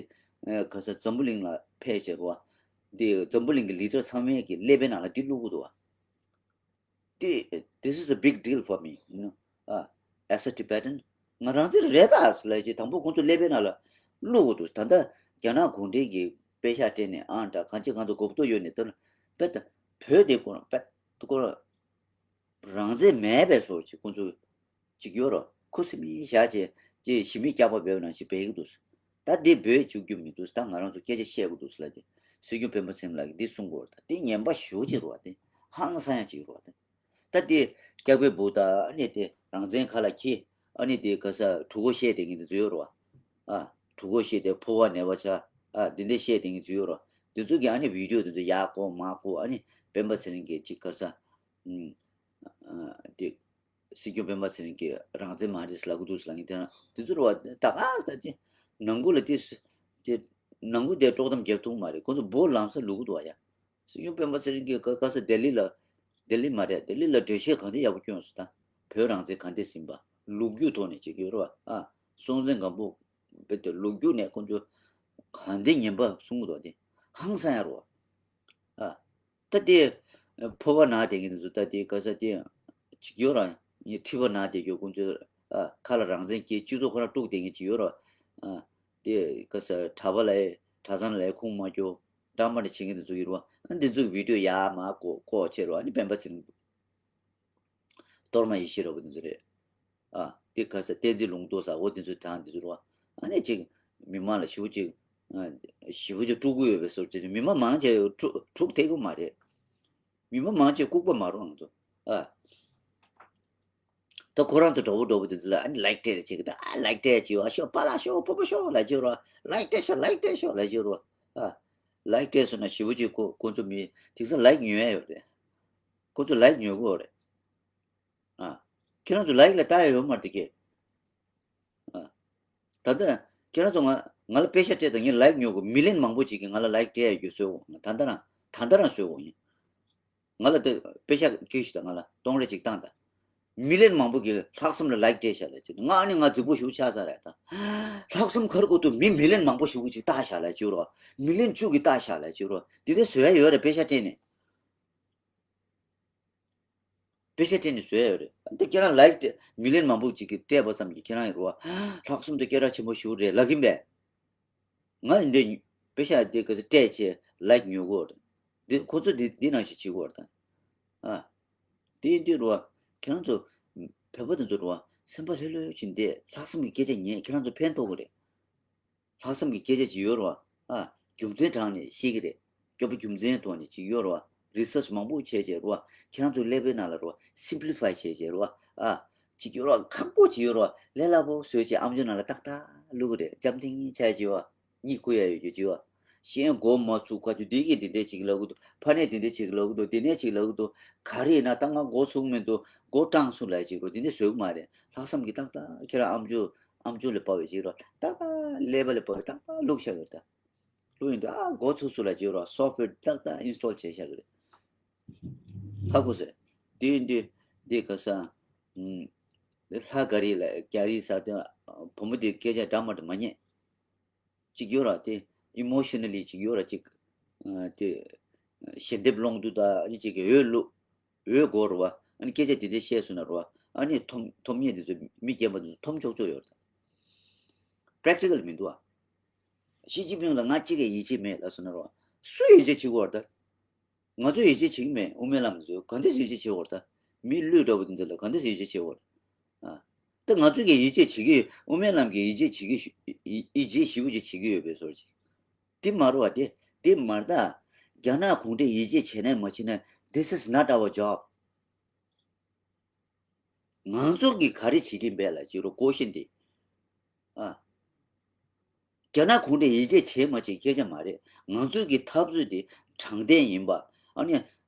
ག་ས་འཛམ་བུ་གླིང་ལ་ཕེབས་བྱས་རོ། འདི་འཛམ་བུ་གླིང་གི་ལི་ཌར་ཚང་མའི་གི་ཀླད་པའི་ནང་ལ་འདི་བླུག་དགོས་འདུག་བ། འདི། This is a big deal for me, you know. Uh, as a Tibetan, ང་རང་བཙན་རེད་ད་ལབ་ཅིག་དང་པོ་ཁོང་ཚོ་ཀླད་པའི་ནང་ལ་བླུག་དགོས་འདུག་ད་ལྟ་རྒྱ་ནག་གུང་ཁྲན་གྱིས་པེ་ཤག་སྤྲད་ནས་ཨང་དྲག་གང་ཅི་གང་དུ་གོ་བསྡུར་ཡོད་ནས་ད་ལ་དཔེ་ད་བོད་དེ་ཁོ་རང་དཔེ་ད་ཁོ་རང་རང་བཙན་མེད་པའི་བཟོ་ཅིག་ཁོང་ཚོ་ཅིག་ཡོད་རོ། ཁུ་སིམ་མེ་བཞག་བྱས་ཅིག་ཞི་མི་སྐྱག་པ་འབེབས་ནང་ཞིག་འབད་ཀྱི་འདུག་ད་འདི་འབོད་བཅུག་རྒྱུ་མི་འདུག་ད་ང་རང་ཚོ་སྐད་ཆ་བཤད་དགོས་འདུག་ལབ་ཀྱི། སྲིད་སྐྱོང་སྤེན་པ་ཚེ་རིང་ལགས་ཀྱིས་འདི་གསུང་གི་ཡོད་རེད་ད། འདི་ངན་པ་ཞེ་པོ་ཅིག་རེད་བ། དེ་ཧང་སང་ཡ་ཅིག་རེད་བ། དེ་ད་འདི་སྐྱག་པའི་སྦུག་ད་ཨ་ནི་དེ་རང་བཙན་ཁ་ལ་འཁྱེར། ཨ་ནི་དེ་ག་ས་གྲུ་གུ་བཤད་བསྡད་མཁན་དེ་ཚོ་ཡོད་རེད་བ། ཨ། གྲུ་གུ་བཤད་དེ་ཕོ་བ་ནད་པ་ཆགས། ཨ། འདི་འདྲ་བཤད་བསྡད་མཁན་ཚོ་ཡོད་རེད་བ། དེ་ཚོ་གིས་ཨ་ནི་བི་ཌི་ཡོ་དེ་ཚོ་ཡར་བཀོག་མར་བཀོག་ཨ་ནི་སྤེན་པ་ཚེ་རིང་གིས་ཅིག་ག་ས། ཨ། དེ། སྲིད་སྐྱོང་སྤེན་པ་ཚེ་རིང་གིས་རང་བཙན་མ་རེད་ལབ་ཀྱི་འདུག་ལབ་མཁན་དེ་རང་དེ་ཚོ་རེད་བ། ད་ག་ས་ཅི། ནང་ཁུལ་ལ་དེ་དེ་ནང་ཁུལ་དེ་དཀྲོག་གཏམ་རྒྱབ་ཐུབ་མ་རེད། ཁོ་ཚོ་འབུ་ལམ་སང་བླུག་གི་འདུག་བ་ཡ། སྲིད་སྐྱོང་སྤེན་པ་ཚེ་རིང་གིས་ག་ག་ས་ལྡི་ལི་ལ། ལྡི་ལི་མ་རེད། ལྡི་ལི་ལ་འགྲེལ་བཤད་གང་འདྲ་ཡག་པོ་བསྐྱོན་སོང་ད། བོད་རང་བཙན་གང་འདྲ་ཟིན་པ། ལོ་རྒྱུས་ཐོག་ནས་བྱེད་ཀྱི་ཡོད་རེད་བ། ཨ། སྲོང་བཙན་སྒམ་པོ་རྦད་དེ་ལོ་རྒྱུས་ནས་ཁོང་ཚོ་ག་འདྲའི་ངན་པ་གསུང་གི་འདུག་དེ་ཧང་སང་ཡ་རེད་བ། ཨ། ད་དེ་ཕོར་པ་ནང་བསྡད་མཁན་དེ་ཚོ་ད་དེ་ག་ས་དེ་ཅིག་ཡོད་ར། ཁྲི་པ་ནང་བསྡད་རྒྱུ་ཁོང་ཚོ། ཨ། ཁ་ལ་རང་བཙན་སྐྱེས། སྤྱི་ཚོགས་ཁོ་རང་དཀྲུགས་བསྡད་མཁན་ཅིག་ཡོད་ར། ཨ། དེ་ག་ས་གྲྭ་པ་ལ་གྲྭ་ཚང་ལ་ཁུངས་མ་འཁྱོལ། འདྲ་མི་འདྲ་བྱེད་མཁན་དེ་ཚོ་ཡོད་ར། ཨ། འདི་ཚོ་གི་བི་ཌིའོ་ཡར་མར་ཀོ་ཀོ་བྱས་ར། ཨ་ནི་སྤེན་པ་ཚེ་རིང་། གཏོར་མ་ཡེ་ཤེས་རབ་དེ་ཚོ་རེད། ཨ། དེ་ག་ས་བསྟན་འཛིན་ལུང་རྟོགས་ཟེར་བ་དེ་ཚོ་དང་དེ་ཚོ་རེད་བ། ཨ་ནི་ཅིག་མི་མང་ལ་ཞེ་པོ་ཅིག་ཨ། ཞེ་པོ་ཅིག་དཀྲུག་གི་ཡོད་པའི་བཟོ་བྱས། མི་མང་མང་ཆེ་དཀྲུག་དཀྲུག་ཐེག་གི་མ་རེད། མི་མང་མང་ཆེ་ལྐུགས་པ་མ་རེད་ང་ཚོ། ཨ། ད་ཁོ་རང་ཚོ་འདྲ་པོ་འདྲ་པོ་དེ་ཚོ་ལ་ཨ་ནི་ལའིཀ་སྤྲད་རེ་བྱེད་གི། ད་ཨ་ལའིཀ་སྤྲད་བྱེད་བ། ཤོག་པཱ་ལགས་ཤོག་སྤོ་བོ་ཤོག་ལབ་བྱེད་རོགས། ལའིཀ་སྤྲད་ཤོག་ལའིཀ་སྤྲད་ཤོག་ལབ་བྱེད་རོགས། ཨ། ལའིཀ་སྤྲད་སོང་ན་ཞེ་པོ་ཅིག་ཁོ་ཁོ་ཚོ་མི་དེང་སང་ལའིཀ་ཉོ་ཡ་ཡོད་རེད། ཁོ་ཚོ་ལའིཀ་ཉོ་གི་ཡོད་རེད། ཨ། ཁྱེད་རང་ཚོ་ལའིཀ་ལ་ལྟ་ཡ་ཡོད་མ་རེད་དེ་གས། ཨ། ད་ལྟ་ཁྱེད་རང་ཚོ་ང་ང་ལ་པེ་ཤ་སྤྲད་དང་། ངས་ལའིཀ་ཉོ་དགོས། མི་ལན་མང་པོ་ཅིག་གིས་ང་ལ་ལའིཀ་སྤྲད་ཡ་རྒྱུ་བཟོས་འོང་། ད་ལྟ་རང་ད་ལྟ་རང་བཟོས་འོང་ཡིན། ང་ལ་དེ་པེ་ཤ་ཁྱེར་ཤོག་དང་། ང་ལ་སྟོང་རེ་ཅིག་བཏང་དང་། མི་ལན་མང་པོ་གིས་ལྷག་བསམ་ལ་ལའིཀ་སྤྲད་ཤག་ལབ་བྱས། ང་ནི་ང་རྫིག་པོ་ཞེ་པོ་ཆགས་ཚར་རེད་ད། ལྷག་བསམ་ག་རེ་དགོས་འདུག་མི་མི་ལན་མང་པོ་ཞེ་པོ་ཅིག་བཏགས་ཤག་ལབ་བྱེད་རོགས། མི་ལན་བཅུ་གིས་བཏགས་ཤག་ལབ་བྱེད་རོགས། དེ་འདྲ་བཟོ་ཡ་ཡོད་རེད། པེ་ཤ་སྤྲད་ནས། པེ་ཤ་སྤྲད་ནས་བཟོ་ཡ་ཡོད་རེད། འདི་ཁྱེད་རང་ལའིཀ་སྤྲད། མི་ལན་མང་པོ་ཅིག་གིས་སྤྲད་པ་ཙམ་གྱིས་ཁྱེད་རང་ཡིན་རོ། ལྷག་བསམ་དེ་སྐད་གྲགས་ཆེན་པོ་ཞིག་རེད་ལབ་ཀྱིན་པས། ང་ཡིན་དེ་པེ་ཤ་དེ་ག་ཚོད་སྤྲད་བྱས་ལའིཀ་ཉོ་གི་ཡོད་རེད། འདི་ཁོ་ཚོ་འདི་འདི་ནང་བཞིན་བྱེད་ཀྱི་ཡོད་རེད་ད། ཨ། དེ་ཡིན་དུས་རོ། ཁྱེད་རང་ཚོ་བོད་པ་དེ་ཚོ་རོ། སེམས་པ་ལྷོད་ལྷོད་བྱས་ནས་ལྷག་བསམ་གྱི་སྐད་ཆ་ཉན། ཁྱེད་རང་ཚོ་ཕན་ཐོགས་ཀྱི་རེད། ལྷག་བསམ་གྱི་སྐད་ཆ་ཅིག་ཡོད་རེད་བ། ཨ། རྒྱུ་མཚན་དྲངས་ནས་བཤད་ཀྱི་རེད། སྐྱོ་པོ་རྒྱུ་མཚན་ཐོག་ནས་ཅིག་ཡོད་རེད་བ། རི་སར་ཆི་མང་པོ་བྱས་བྱས་རེད་བ། ཁྱེད་རང་ཚོའི་ཀླད་པའི་ནང་ལ་རེད་བ། སིམ་པི་ལི་ཕའི་བྱས་བྱས་རེད་བ། ཨ། ཅིག་ཡོད་རེད་བ། ཁག་པོ་ཅིག་ཡོད་རེད་བ། ལས་སླ་པོ་བཟོས་བྱས་ཨམ་ཅོག་ནང་ལ་ཏག་ཏག་བླུག་གི་རེད། འཇམ་ཐིང་ཐིང་ཆགས་ཀྱི་བ། གཉིད་ཁུག་ཡ་ཡོད་རྒྱུ་ཅིག་བ། གཞན་མགོ་མ་ཚོས་ག་དུས་འདི་གིས་འདི་འདྲས་ཅིག་ལབ་གི་འདུག་ཕ་ནས་འདི་འདྲས་ཅིག་ལབ་གི་འདུག་འདི་ནས་ཅིག་ལབ་གི་འདུག་ག་རེ་ཡིན་ན་ད་ང་མགོ་ཚོས་མི་འདུག་མགོ་སྐྲངས་སོང་ལབ་ཅིག་རོ། འདི་འདྲས་བཟོས་གི་མ་རེད། ལྷག་བསམ་གྱིས་ཏག་ཏག་ཁྱེད་རང་ཨམ་ཅོག་ཨམ་ཅོག་ལ་བབས་པའི་ཅིག་རོ། ཏག་ཏག་ཀླད་པ་ལ་བབས་པའི་ཏག་ཏག་བླུགས་བཞག་གི་རེད་ད། བླུགས་ཡིན་དུས་ཨ་མགོ་ཚོས་སོང་ལབ་ཅིག་རོ། སོཕ་ཝེར་ཏག་ཏག་ཨིན་སི་ཊོལ་བྱས་བཞག་གི་རེད། ཧ་གོ་སོང་། དེ་ཡིན་དུས་འདི་ག་ས། ཨུམ། ལྷ་ག་རེ་ལ་ག་རེ་ཟེར་དུས། བུ་མོ་དེ་སྐད་ཆ་འདྲ་མ་འདྲ་མ་ཉན། ཅིག་ཡོད་ར་དེ། ཨི་མོ་ཤ་ན་ལི་ཅིག་ཡོད་ར་ཅིག་ཨ། དེ། ཞལ་འདེབས་སློང་དུས་ད་ཨ་ནི་ཅིག་གི་འོད་བླུག་འོད་དགོས་རེད་བ། ཨ་ནི་སྐད་ཆ་དེ་འདྲ་བཤད་སོང་ན་རེད་བ། ཨ་ནི་འཐོམ་འཐོམ་མཁན་དེ་ཚོ་མི་རྒན་པ་དེ་ཚོ་འཐོམ་ཆོག་ཆོག་ཡོད་རེད། པེ་རེག་ཊི་ཀལ་མི་འདུག་བ། ཞི་ཅིན་ཕིང་ལ་ང་གཅིག་གིས་ཡིད་ཆེས་མེད་ལབ་སོང་ན་རེད་བ། སུས་ཡིད་ཆེས་བྱེད་དགོས་རེད་ད། ང་ཚོས་ཡིད་ཆེས་བྱེད་ཀྱི་མེད། དབུ་མའི་ལམ་ཚོས་ག་འདྲས་ཡིད་ཆེས་བྱེད་དགོས་རེད་ད། མི་ལུས་འདྲ་བོ་དེ་ཚོ་ལ་ག་འདྲས་ཡིད་ཆེས་བྱེད་དགོས་རེད། ཨ། ད་ང་ཚོ་གིས་ཡིད་ཆེས་བྱེད་ཀྱི་ཡོད། དབུ་མའི་ལམ་གྱིས་ཡིད་ཆེས་བྱེད་ཀྱི་ཡིད་ཡིད་ཆེས་ཞེ་པོ་ཅིག་བྱེད་ཀྱི་ཡོད་པའི་བཟོ་ཅིག་དེ་མ་རེད་བ། དེ་དེ་མ་རེད་ད། རྒྱ་ནག་གུང་ཁྲན་ཡིད་ཆེས་བྱེད་ནའི་མ་བྱེད་ནའི། This is not our job. ང་ཚོ་གིས་ག་རེ་བྱེད་ཀྱིན་པས་ལབ་ཅིག་རོ། ཀོ་ཤན་དེ། ཨ། རྒྱ་ནག་གུང་ཁྲན་ཡིད་ཆེས་བྱེད་མ་བྱེད་སྐད་ཆ་མ་རེད། ང་ཚོ་གི་འཐབ་རྩོད་དེ་དྲང་བདེན་ཡིན་པ། ཨ་ནི་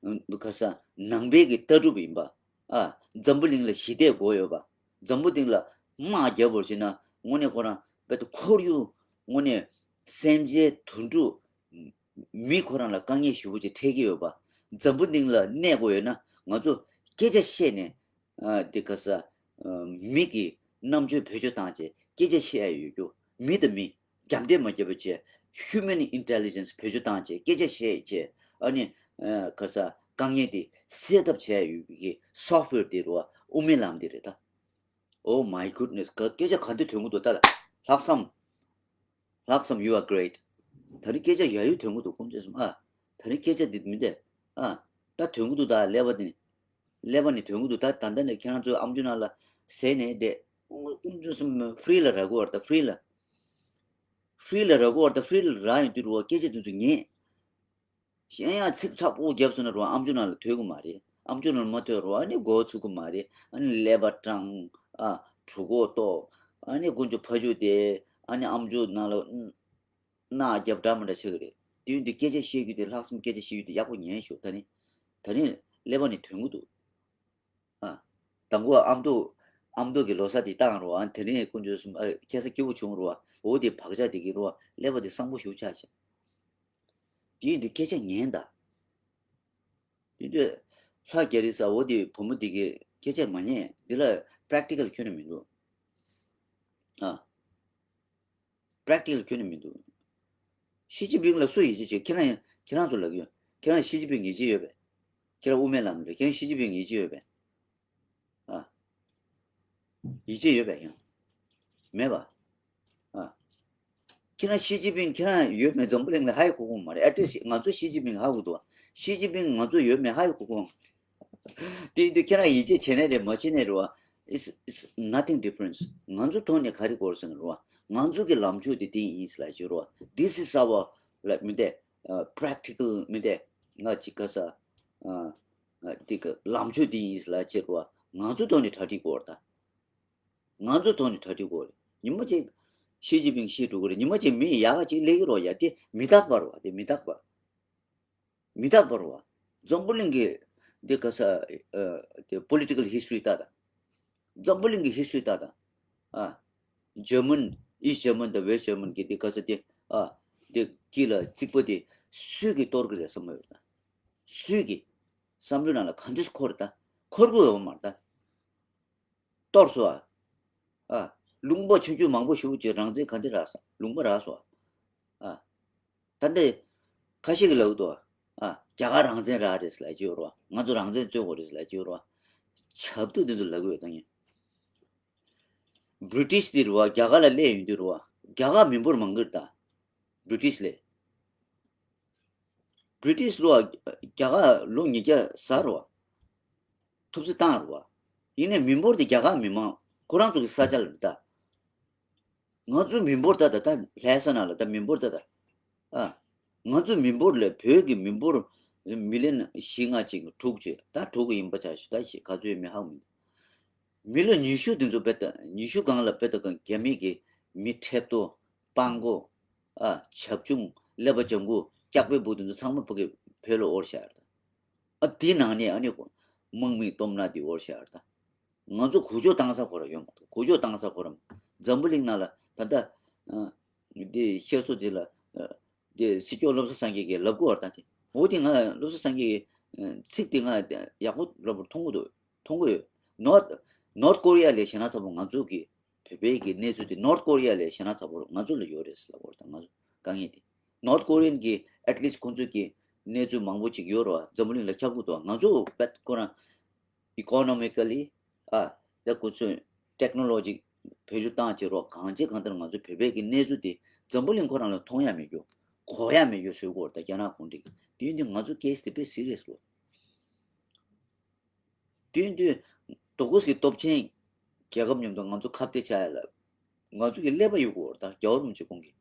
ག་ས་ནང་པའི་གི་ལྟ་གྲུབ་ཡིན་པ། ཨ། འཛམ་བུ་གླིང་ལ་ཞི་བདེ་དགོས་ཡོད་པ། འཛམ་བུ་གླིང་ལ་དམག་རྒྱབ་པར་བྱེད་ན་དངོས་གནས་ཁོ་རང་རྦད་དེ་ཁོར་ཡུག་དངོས་གནས་སེམས་ཅན་དུད་འགྲོ། མི་ཁོ་རང་ལ་དཀའ་ངལ་ཞེ་པོ་ཅིག་འཕྲད་ཀྱི་ཡོད་པ། འཛམ་བུ་གླིང་ལ་གནས་དགོས་ཡོད་ན་ང་ཚོ་སྐད་ཆ་བཤད་ནས། ཨ། དེ་ག་ས། ཨ། མི་གི་རྣམ་དཔྱོད་བེད་སྤྱོད་བཏང་བྱས་སྐད་ཆ་བཤད་ཡ་ཡོད་རྒྱུ། མི་དང་མི་རྒྱབ་འདྲེས་མ་རྒྱབ་པ་བྱས། Human Intelligence་བེད་སྤྱོད་བཏང་བྱས་སྐད་ཆ་བཤད་བྱས། ཨ་ནི། ཨ། ག་ས་དཀའ་ངལ་དེ་སེལ་ཐབས་བྱས་ཡ་ཡོད་པའི་གི་སོཕ་ཝེར་དེ་རེད་བ། དབུ་མའི་ལམ་དེ་རེད་ད། Oh my goodness. ག་སྐད་ཆ་ག་འདི་ཐོན་གི་འདུག་ད་ལ། ལྷག་བསམ། ལྷག་བསམ། You are great. ད་རིང་སྐད་ཆ་ཡ་ཡུ་ཐོན་གི་འདུག་སྐུ་མཁྱེན་གསུམ། ཨ། ད་རིང་སྐད་ཆ་འདི་མི་འདྲ། ཨ། ད་ཐོན་གི་འདུག་ད་ཀླད་པ་ནས། ཀླད་པ་ནས་ཐོན་གི་འདུག་ད་ད་ལྟ་ནས་ཁྱེད་རང་ཚོའི་ཨམ་ཅོག་ནང་ལ་ཟེར་ནས་བསྡད། སྐུ་མཁྱེན་གསུམ། ཧྥི་རི་ལ་རག་གི་བར་ད། ཧྥི་རི་ལ། ཧྥི་རི་ལ་རག་གི་བར་ད། ཧྥི་རི་ལ་རག་ཡོང་དུས་རུ་བ་སྐད་ཆ་དེ་ཚོ་ཉན། གཞན་ཡང་ཚིག་དྲག་པོ་བརྒྱབ་སོང་ན་རུང་ཨམ་ཅོག་ནང་ལ་ཐོས་གི་མ་རེད། ཨམ་ཅོག་ནང་ལ་མ་ཐོས་རུང་ཨ་ནི་མགོ་ཚོས་གི་མ་རེད། ཨ་ནི་ཀླད་པ་སྐྲངས། ཨ། གྲོད་ཁོག་ལྟོགས། ཨ་ནི་དཀོན་མཆོག་ཕ་ཆོས་དེ། ཨ་ནི་ཨམ་ཅོག་ནང་ལ་རྣ་རྒྱབ་འདྲ་མི་འདྲ་ཆགས་གི་རེད། དེ་ཡིན་དུས་སྐད་ཆ་བཤད་རྒྱུ་དེ། ལྷག་བསམ་སྐད་ཆ་བཤད་རྒྱུ་དེ་ཡག་པོ་ཉན་ཤོག་ད་ནི། ད་ནི་ཀླད་པ་ནས་ཐོན་གི་འདུག་ཨ། དང་པོ་ཨ་མདོ། ཨ་མདོ་གི་ལོ་གསར་དེ་བཏང་རོགས། ཨ། དེ་རིང་དཀོན་མཆོག་གསུམ། ཨ། ཁ་སང་སྐྱིད་པོ་བྱུང་རོགས། འོ་དེ་བག་ཆགས་དེ་གི་རོགས། ཀླད་པ་དེ་བཟང་པོ་ཞིག་ཆགས་ཤག་དེ་ཡིན་དུས་སྐད་ཆ་ཉན་ད། དེ་དུས་ལྷ་རྒྱ་རི་ས་འོ་དེ་བུ་མོ་དེ་གི་སྐད་ཆ་མ་ཉན། འདི་ལ་ པྲེག་ཊི་ཀལ་ཁྱོན་ནས་མི་འདུག་ཨ། པྲེག་ཊི་ཀལ་ཁྱོན་ནས་མི་འདུག་ཞི་ཅིན་ཕིང་ལ་སུ་ཡིད་ཆེས་བྱེད། ཁྱེད་རང་ཁྱེད་རང་ཚོ་ལབ་ཀྱི་ཡོད། ཁྱེད་རང་ཞི་ཅིན་ཕིང་ཡིད་ཆེས་ཡོད་པས། ཁྱེད་རང་དབུ་མའི་ལམ་ལ། ཁྱེད་རང་ཞི་ཅིན་ཕིང་ཡིད་ཆེས་ཡོད་པས། ཨ། ཡིད་ཆེས་ཡོད་པས་ཡང་། མེད་པ། ཨ། ཁྱེད་རང་ཞི་ཅིན་ཕིང་ཁྱེད་རང་ཡོད་མེད་འཛམ་བུ་གླིང་ལ་ཧ་ཡ་གོ་གོ་མ་རེད། ཨ་ཏི་ང་ཚོ་ཞི་ཅིན་ཕིང་ཧ་གོ་འདུག་ཞི་ཅིན་ཕིང་ང་ཚོ་ཡོད་མེད་ཧ་ཡ་གོ་གོ། དེ་ཡིན་དུས་ཁྱེད་རང་ཡིད་ཆེས་བྱེད་ནའི་རེད། མ་བྱེད་ནའི་རེད་བ། It's, it's nothing difference. ང་ཚོ་ཐོག་ནས་ག་རེ་དགོས་ཟེར་ན་རེད་བ། ང་ཚོ་གི་ལམ་ཕྱོགས་དེ་དེ་ཡིན་ཟེར་ལབ་ཀྱི་ཡོད་རེད་བ། This is our, like, མི་འདས། ཨ། practical མི་འདས། ང་ཅིག་ག་ས། ཨ། ཨ། དེ་གི་ལམ་ཕྱོགས་དེ་ཡིན་ཟེར་ལབ་ཀྱི་ཡོད་རེད་བ། ང་ཚོ་ཐོག་ནས་གྲ་སྒྲིག་དགོས་རེད་ད། ང་ཚོ་ཐོག་ནས་གྲ་སྒྲིག་དགོས་རེད། ཉི་མ་གཅིག་ཞི་ཅིན་ཕིང་ཤི་འགྲོ་གི་རེད། ཉི་མ་གཅིག་མི་ཡག་ག་ཅིག་སླེབས་ཀྱི་རེད་བ། ཡ་དེ་མི་རྟག་པ་རེད་བ། དེ་མི་རྟག་པ། མི་རྟག་པ་རེད་བ། འཛམ་བུ་གླིང་གི་འདི་ག་ས། ཨ། དེ་political history ལྟ་དང་། འཛམ་བུ་གླིང་གི་history ལྟ་དང་། ཨ། German, East German དང་West German གི་འདི་ག་ས་དེ། ཨ། དེ་དཀྱིལ་ལ་རྩིག་པ་དེ་སུས་ཀྱིས་གཏོར་གི་རེད་བསམ་གྱི་ཡོད་ད། སུས་ཀྱིས། བསམ་བློའི་ནང་ལ་ག་འདྲས་འཁོར་ད། འཁོར་གི་ཡོད་མ་རེད་ད། གཏོར་སོང་ཨ། ཨ། ལུང་པ་ཆུང་ཆུང་མང་པོ་ཞེ་པོ་ཅིག་རང་བཙན་ག་འདྲ་རག་སོང་། ལུང་པ་རག་སོང་ཨ། ཨ། ད་འདི་ཁ་ཤས་ཀྱིས་ལབ་འདུག་ཨ། རྒྱ་གར་རང་བཙན་རག་རེད་ཟེར་ལབ་ཀྱི་ཡོད་རེད་བ། ང་ཚོ་རང་བཙན་རྩོད་དགོས་རེད་ཟེར་ལབ་ཀྱི་ཡོད་རེད་བ། ཆབ་ཏུ་འདི་ཚོ་ལབ་ཀྱི་ཡོད་ད་ཡིན། བྷི་རི་ཊིཤ་འདི་རེད་བ། རྒྱ་གར་ལ་སླེབས་ཡོང་དུས་རེད་བ། རྒྱ་གར་མི་འབོར་མང་གི་རེད་ད། བྷི་རི་ཊིཤ་ལས། བྷི་རི་ཊིཤ་ལོ། རྒྱ་གར་ལོ་ཉིས་བརྒྱ་ཟ་རེད་བ། ཐུབ་ཚོད་བཏང་རེད་བ། ཡིན་ནའི་མི་འབོར་དེ་རྒྱ་གར་མི་མང་ཁོ་རང་ཚོ་གི་ས་ཆ་ལ་རེད་ད། ང་ཚོའི་མི་འབོར་ད་ད་ད་ལྷ་ས་ནང་ལ་ད་མི་འབོར་ད་ད། ཨ། ང་ཚོའི་མི་འབོར་ལས་བོད་ཀྱི་མི་འབོར་མི་ལི་ཡན་བཞི་ལྔ་ཅིག་དྲུག་ཅིག་ད་དྲུག་ཡིན་པ་ཆ་ཞུ་ད་ཞིག་ག་ཚོད་ཡོད་མེད་ཧ་གོ་མི་འདུག་མི་ལོ་ཉི་ཤུ་དེ་ཚོ་དཔེ་ལྟ། ཉི་ཤུ་སྒང་ལ་དཔེ་ལྟ་གང་རྒྱ་མི་གི་མི་ཁྲེབ་ཏོ། སྤང་གོ། ཨ། བྱབ་ཆུང་། ཀླད་པ་ལྗང་གུ། སྐྱག་པའི་སྦུག་དེ་ཚོ་ཚང་མ་ཕ་གི་བོད་ལ་དབོར་བཞག་ཡོད་རེད་ད། ཨ། དེའི་ནང་ནས་ཨ་ནི་དམག་མིའི་སྟོབས་ན་དེ་དབོར་བཞག་ཡོད་རེད་ད། ང་ཚོ་འགུལ་སྐྱོད་བཏང་ས་ཁོ་རང་ཡོད་མ་གཏོགས། འགུལ་སྐྱོད་བཏང་ས་ཁོ་རང་། འཛམ་བུ་གླིང་ནང་ལ་ད་ལྟ། ཨ། དེ་བཤད་སྲོལ་དེ་ལ། ཨ། དེ་སྲིད་སྐྱོང་བློ་བཟང་སེང་གེ་གིས་ལབ་ཀྱི་ཡོད་རེད་ད་དེ། འོ་དེ་ང་བློ་བཟང་སེང་གེ་གི་ཚིག་དེ་ང་ཡག་པོ་རབ་མཐོང་གི་འདུག་མཐོང་གི་ཡོད། North North Korea ལས་ཞེ་ན་ཚ་པོ་ང་ཚོ་གི་བོད་པའི་གི་གནས་ཚུལ་དེ་North Korea ལས་ཞེ་ན་ཚ་པོ་ང་ཚོ་ལ་ཡོད་རེད་ལབ་ཀྱི་ཡོད་རེད་ད། ང་ཚོ་དཀའ་ངལ་དེ། North Korean གི་at least ཁོང་ཚོ་གི་གནས་ཚུལ་མང་པོ་ཅིག་ཡོད་རེད་བ། འཛམ་བུ་གླིང་ལ་ཁྱབ་ཀྱི་འདུག་ང་ཚོ་བད་ཁོ་རང་economically ཨ། ད་ཁོ་ཚོས་technology བེད་སྤྱོད་བཏང་བྱས་རོགས་གང་བྱེད་གང་ལྟར་ང་ཚོ་བོད་པའི་གི་གནས་ཚུལ་དེ་འཛམ་བུ་གླིང་ཁོ་རང་ལ་མཐོང་ཡ་མེད་རྒྱུ། གོ་ཡ་མེད་རྒྱུ་བཟོ་དགོས་རེད་ད། རྒྱ་ནག་གུང་ཁྲན་གྱིས། དེ་ཡིན་དུས་ང་ཚོ་case དེ་དཔེ་serious ལོ། དེ་ཡིན་དུས་དོ་ཁུར་གྱི་སྟོབས་ཆེན་རྒྱལ་ཁབ་མཉམ་དུ་ང་ཚོ་ཁ་གཏད་བྱ་ཡ་ལ་ང་ཚོ་གི་ཀླད་པ་ཡོད་དགོས་རེད་ད། རྒྱལ་བ་རིན་པོ་ཆེ་ཁོང་གི་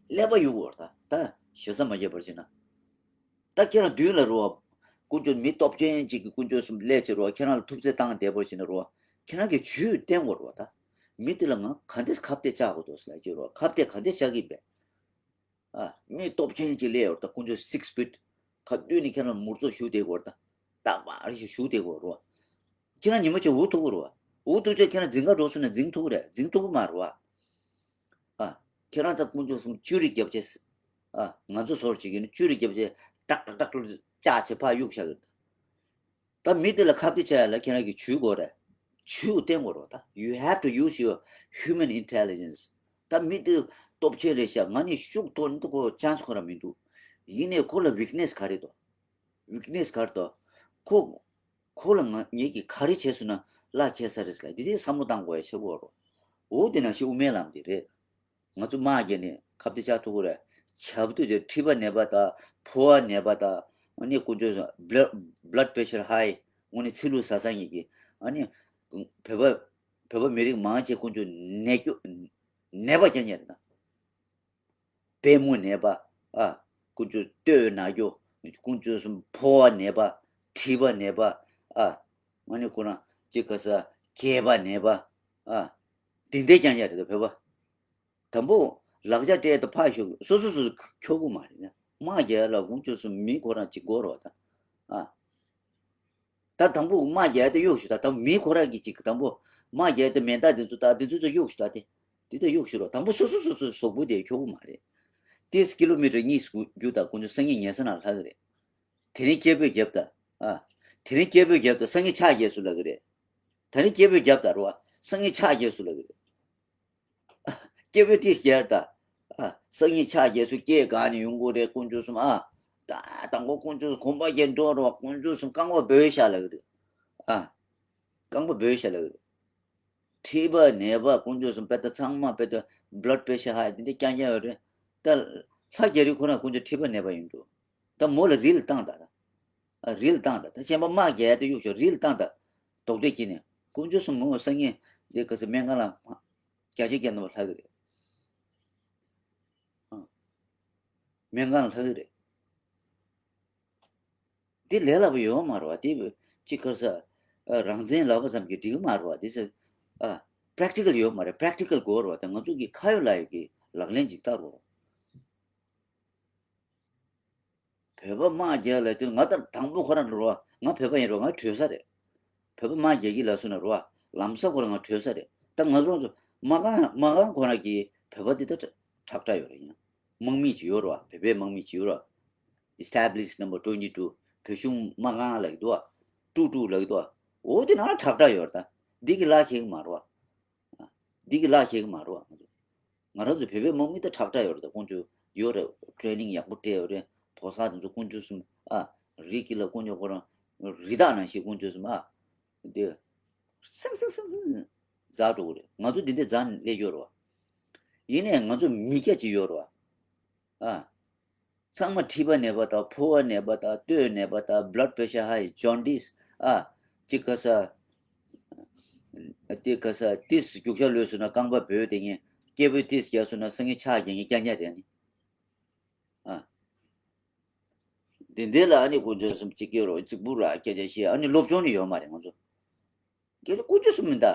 ཀླད་པ་ཡོད་དགོས་རེད་ད། ད་ཞེ་ས་མ་བརྒྱབ་པར་བྱས་ན། ད་ཁྱེད་རང་མདུན་ལ་རོ། དཀོན་མཆོག་མི་སྟོབས་ཆེན་ཅིག་གིས་དཀོན་མཆོག་གསུམ་སླེབས་བྱས་རོ། ཁྱེད་རང་ལ་ཐུབ་ཚོད་བཏང་བསྡད་པར་བྱས་ན་རོ། ཁྱེད་རང་གིས་ཇུས་བསྟན་དགོས་རེད་བ་ད། མི་དེ་ལ་ང་ག་འདྲས་ཁ་གཏད་བཅག་དགོས་འདུག་ཟེར་ལབ་ཀྱི་རོ། ཁ་གཏད་ག་འདྲས་བཅག་གི་ཡིན་པས། ཨ། མི་སྟོབས་ཆེན་ཅིག་སླེབས་ཡོད་རེད་ད། དཀོན་མཆོག་six feet། ག་དུས་ནས་ཁྱེད་རང་མུར་ཚོགས་ཞུགས་བསྡད་དགོས་རེད་ད། རྟག་པར་ཞིག་ཞུགས་བསྡད་དགོས་རེད་བ། ཁྱེད་རང་ཉི་མ་གཅིག་འུ་ཐུག་གི་རེད་བ། འུ་ཐུག་བྱས་ཁྱེད་རང་འཛིང་ག་འགྲོ་སོང་ན་འཛིང་ཐུབ་ཀྱི་རེད། འཛིང་ཐུབ་ཀྱི་མ་རེད་བ། ཨ། ཁྱེད་རང་ད་དཀོན་མཆོག་གསུམ་ཅུ་རེ་བརྒྱབ་བྱས། ཨ། ང་ཚོ་ཚོར་བྱེད་ཀྱི་ནི་ཅུ་རེ་བརྒྱབ་བྱས་ཏག་ཏག་ཏག་ཏག་བཅག་བྱས་ཕར་གཡུག་བཞག་གི་རེད། ད་མི་དེ་ལ་ཁ་གཏད་བཅག་ཡ་ལ་ཁྱེད་རང་གིས་ཇུས་དགོས་རེད། ཇུས་བསྟན་དགོས་རེད་ད། You have to use your human intelligence. ད་མི་དེ་སྟོབས་ཆེན་རེད་ཤག་ང་ནི་ཤུགས་ཐོག་ནས་ཁོ་chance ཁོ་རང་མི་འདུག་ཡིན་ནའི་ཁོ་ལ་weakness ག་རེ་འདུག weakness ག་རེ་འདུག་ཁོ། ཁོ་ལ་ང་ངེད་ཀྱིས་ག་རེ་བྱས་སོང་ན་གླ་འཁེལ་ས་རེད་ཟེར་ལ། འདི་དེ་བསམ་བློ་བཏང་དགོས་ཡ་ཆེ་བོ་རེད། འོ་དེ་ནང་བཞིན་དབུ་མའི་ལམ་དེ་རེད། ང་ཚོ་དམག་རྒྱག་ནས་ཁ་གཏད་བཅག་ཐུབ་ཀྱི་རེད། བྱབས་དུས་དེ་མཁྲིས་པ་ནད་པ་དང་ཕོ་བ་ནད་པ་དང་། ཨ་ནི་དཀོན་མཆོག་blood blood pressure high། དངོས་གནས་ཚིལ་ལུ་ཟ་ས་ཉིད་ཀྱི། ཨ་ནི་བོད་པ་བོད་པ་མི་རིགས་མང་ཆེ་དཀོན་མཆོག་ནད་སྐྱོ་ནད་པ་རྐྱང་རྐྱང་རེད་ད། པུས་མོ་ནད་པ། ཨ། དཀོན་མཆོག་སྟོད་ན་སྐྱོ། དཀོན་མཆོག་གསུམ་ཕོ་བ་ནད་པ། མཁྲིས་པ་ནད་པ། ཨ། ཨ་ནི་ཁོ་རང་ཅིག་ག་ས་སྐྱེས་པ་ནད་པ། ཨ། དེ་འདྲ་རྐྱང་རྐྱང་རེད་ད་བོད་པ། དང་པོ་ལག་ཆ་སྤྲད་དེ་ཕར་ཞོག་སོ་སོ་སོ་སོ་འཁྱོག་གི་མ་རེད་ན། དམག་རྒྱག་ཡ་ལ་དཀོན་མཆོག་གསུམ་མི་ཁོ་རང་གཅིག་དགོས་རེད་བ་ད། ཨ། ད་དང་པོ་དམག་རྒྱག་ཡ་དེ་གཡུག་ཞུ་ད། དང་མི་ཁོ་རང་གིས་གཅིག་དང་པོ་དམག་རྒྱག་ཡ་དེ་མེ་མདའ་དེ་ཚོ་ད་དེ་ཚོ་ཚོ་གཡུག་ཞུ་ད་དེ། དེ་ད་གཡུག་ཞུ་རོགས། དང་པོ་སོ་སོ་སོ་སོ་གཟུགས་པོ་དེ་འཁྱོག་གི་མ་རེད། ཏིས་ཀི་ལོ་མི་ཊར་གཉིས་རྒྱུག་ད་དཀོན་མཆོག་སང་ཉིན་ཉལ་ས་ནང་ལྷག་གི་རེད། དེ་རིང་སྐད་འབོད་རྒྱབ་ད། ཨ། དེ་རིང་སྐད་འབོད་རྒྱབ་ད་སང་ཉིན་ཕྱག་རྒྱས་སུ་ལབ་གི་རེད། ད་ནི་སྐད་འབོད་རྒྱབ་ད་རོ། སང་ཉིན་ཕྱག་རྒྱས་སུ་ལབ་ཀྱི་རེད། སྐད་འབོད་ཏིས་རྒྱབ་ད། ཨ། སང་ཉིན་ཕྱག་རྒྱས་སུ་སྐད་གང་ནས་ཡོང་གི་རེད་དཀོན་མཆོག་གསུམ་ཨ། ད་དང་པོ་དཀོན་མཆོག་གསུམ་གོམ་པ་རྒྱག་འགྲོ་རོ། དཀོན་མཆོག་གསུམ་རྐང་པ་འབོད་བཞག་ལབ་ཀྱི་རེད། ཨ། རྐང་པ་འབོད་བཞག་ལབ་ཀྱི་རེད། མཁྲིས་པ་ནད་པ་དཀོན་མཆོག་གསུམ་དཔེ་ད་ཚང་མ་དཔེ་ད་blood pressure high འདི་འདྲ་རྐྱང་རྐྱང་ཡོད་རེད། ད་ལྷ་རྒྱ་རི་ཁོ་རང་དཀོན་མཆོག་མཁྲིས་པ་ནད་པ་ཡིན་འགྲོ། ད་མོ་ལ་རིལ་བཏང་ད་ར། ཨ། རིལ་བཏང་ད། ད་གཞན་པ་དམག་རྒྱག་ཡ་དེ་གཡུག་ཆོག་རིལ་བཏང་ད། རྡོག་ཁྲེས་ཀྱི་ནས་དཀོན་མཆོག་གསུམ་མོ་སང་ཉིན་འདི་ག་ས་སྨན་ཁང་ལ་བརྒྱ་ཆ་བརྒྱ་ནོར་ལྷག་གི་རེད། ཨ། སྨན་ཁང་ལ་ལྷག་གི་རེད། འདི་ལས་སླ་པོ་ཡོད་མ་རེད་བ། འདི་ཅི་ཁར་ས། ཨ། རང་བཙན་ལབ་པ་ཙམ་གྱིས་འགྲིག་གི་མ་རེད་བ། འདི་ས། ཨ། practical ཡོད་མ་རེད། practical དགོས་རེད་བ། ད་ང་ཚོ་གི་ཁ་ཡོད་ལག་ཡོད་ཀྱི་ལག་ལེན་ཅིག་བསྟར་རོགས། བོད་པ་དམག་རྒྱག་ལབ་དུས་ང་ལྟར་དང་པོ་ཁོ་རང་རེད་བ། ང་བོད་པ་ཡིན་རོགས། ང་བྲོས་ས་རེད། བོད་པ་དམག་རྒྱག་གི་ལབ་སོང་ན་རེད་བ། ལམ་སང་ཁོ་རང་ང་བྲོས་ས་རེད། ད་ང་ཚོ་དམག་ཁང་དམག་ཁང་ཁོ་རང་གི་བོད་པ་འདི་ད་ཁྲག་ཁྲག་ཡོད་རེད། ཡང་དམག་མི་ཅིག་ཡོད་རེད་བ། བོད་པའི་དམག་མི་ཅིག་ཡོད་རེད་བ། Established number twenty two བོད་གཞུང་དམག་ཁང་ལབ་ཀྱི་འདུག་བ། ཀྲུག་ཀྲུག་ལབ་ཀྱི་འདུག་བ། འོ་དེ་ནང་ལ་ཁྲག་ཁྲག་ཡོད་རེད། ད་འདི་གི་ལག་ཁྱེར་གི་མ་རེད་བ། འདི་གི་ལག་ཁྱེར་གི་མ་རེད་བ། ང་རང་ཚོ་བོད་པའི་དམག་མི་ད་ཁྲག་ཁྲག་ཡོད་རེད། ད་དཀོན་མཆོག་ཡོད་རེད། training ཡག་པོ་སྤྲད་ཡོད་རེད། ཕོ་གསར་དེ་ཚོ་དཀོན་མཆོག་གསུམ་ཨ། རི་སྐེད་ལ་དཀོན་མཆོག་ཁོ་རང་རི་དྭགས་ནང་བཞིན་དཀོན་མཆོག་གསུམ་ཨ། འདི་སང་སང་སང་སང་འཛག་འགྲོ་གི་རེད། ང་ཚོ་འདི་འདྲ་འཛག་ནས་སླེབས་ཡོད་རེད་བ། ཡིན་ནའི་ང་ཚོ་མི་སྐྱ་ཅིག་ཡོད་རེད་བ། ཨ། ཚང་མ་མཁྲིས་པ་ནད་པ་དང་ཕོ་བ་ནད་པ་དང་སྟོད་ནད་པ་དང་blood pressure high jaundice ཨ། ཅི་ག་ས། དེ་ག་ས་ཏིས་རྒྱུག་ཤར་ལོས་སོང་ན་རྐང་པ་འབོལ་དེ་ངས་སྐད་འབོད་ཏིས་རྒྱག་སོང་ན་སང་ཉིན་ཕྱག་རྒྱག་ངས་རྐྱང་རྐྱང་རེད་ཨ་ནི། ཨ། དེ་འདྲ་ལ་ཨ་ནི་དཀོན་མཆོག་གསུམ་གཅིག་སྐྱོར་རོགས་རྫིག་པོ་ར་སྐད་ཆ་བཤད་ཨ་ནི་སློབ་སྦྱོང་ནི་ཡོད་མ་རེད་ང་ཚོ། སྐད་ཆ་དཀོན་མཆོག་གསུམ་མིན་ད།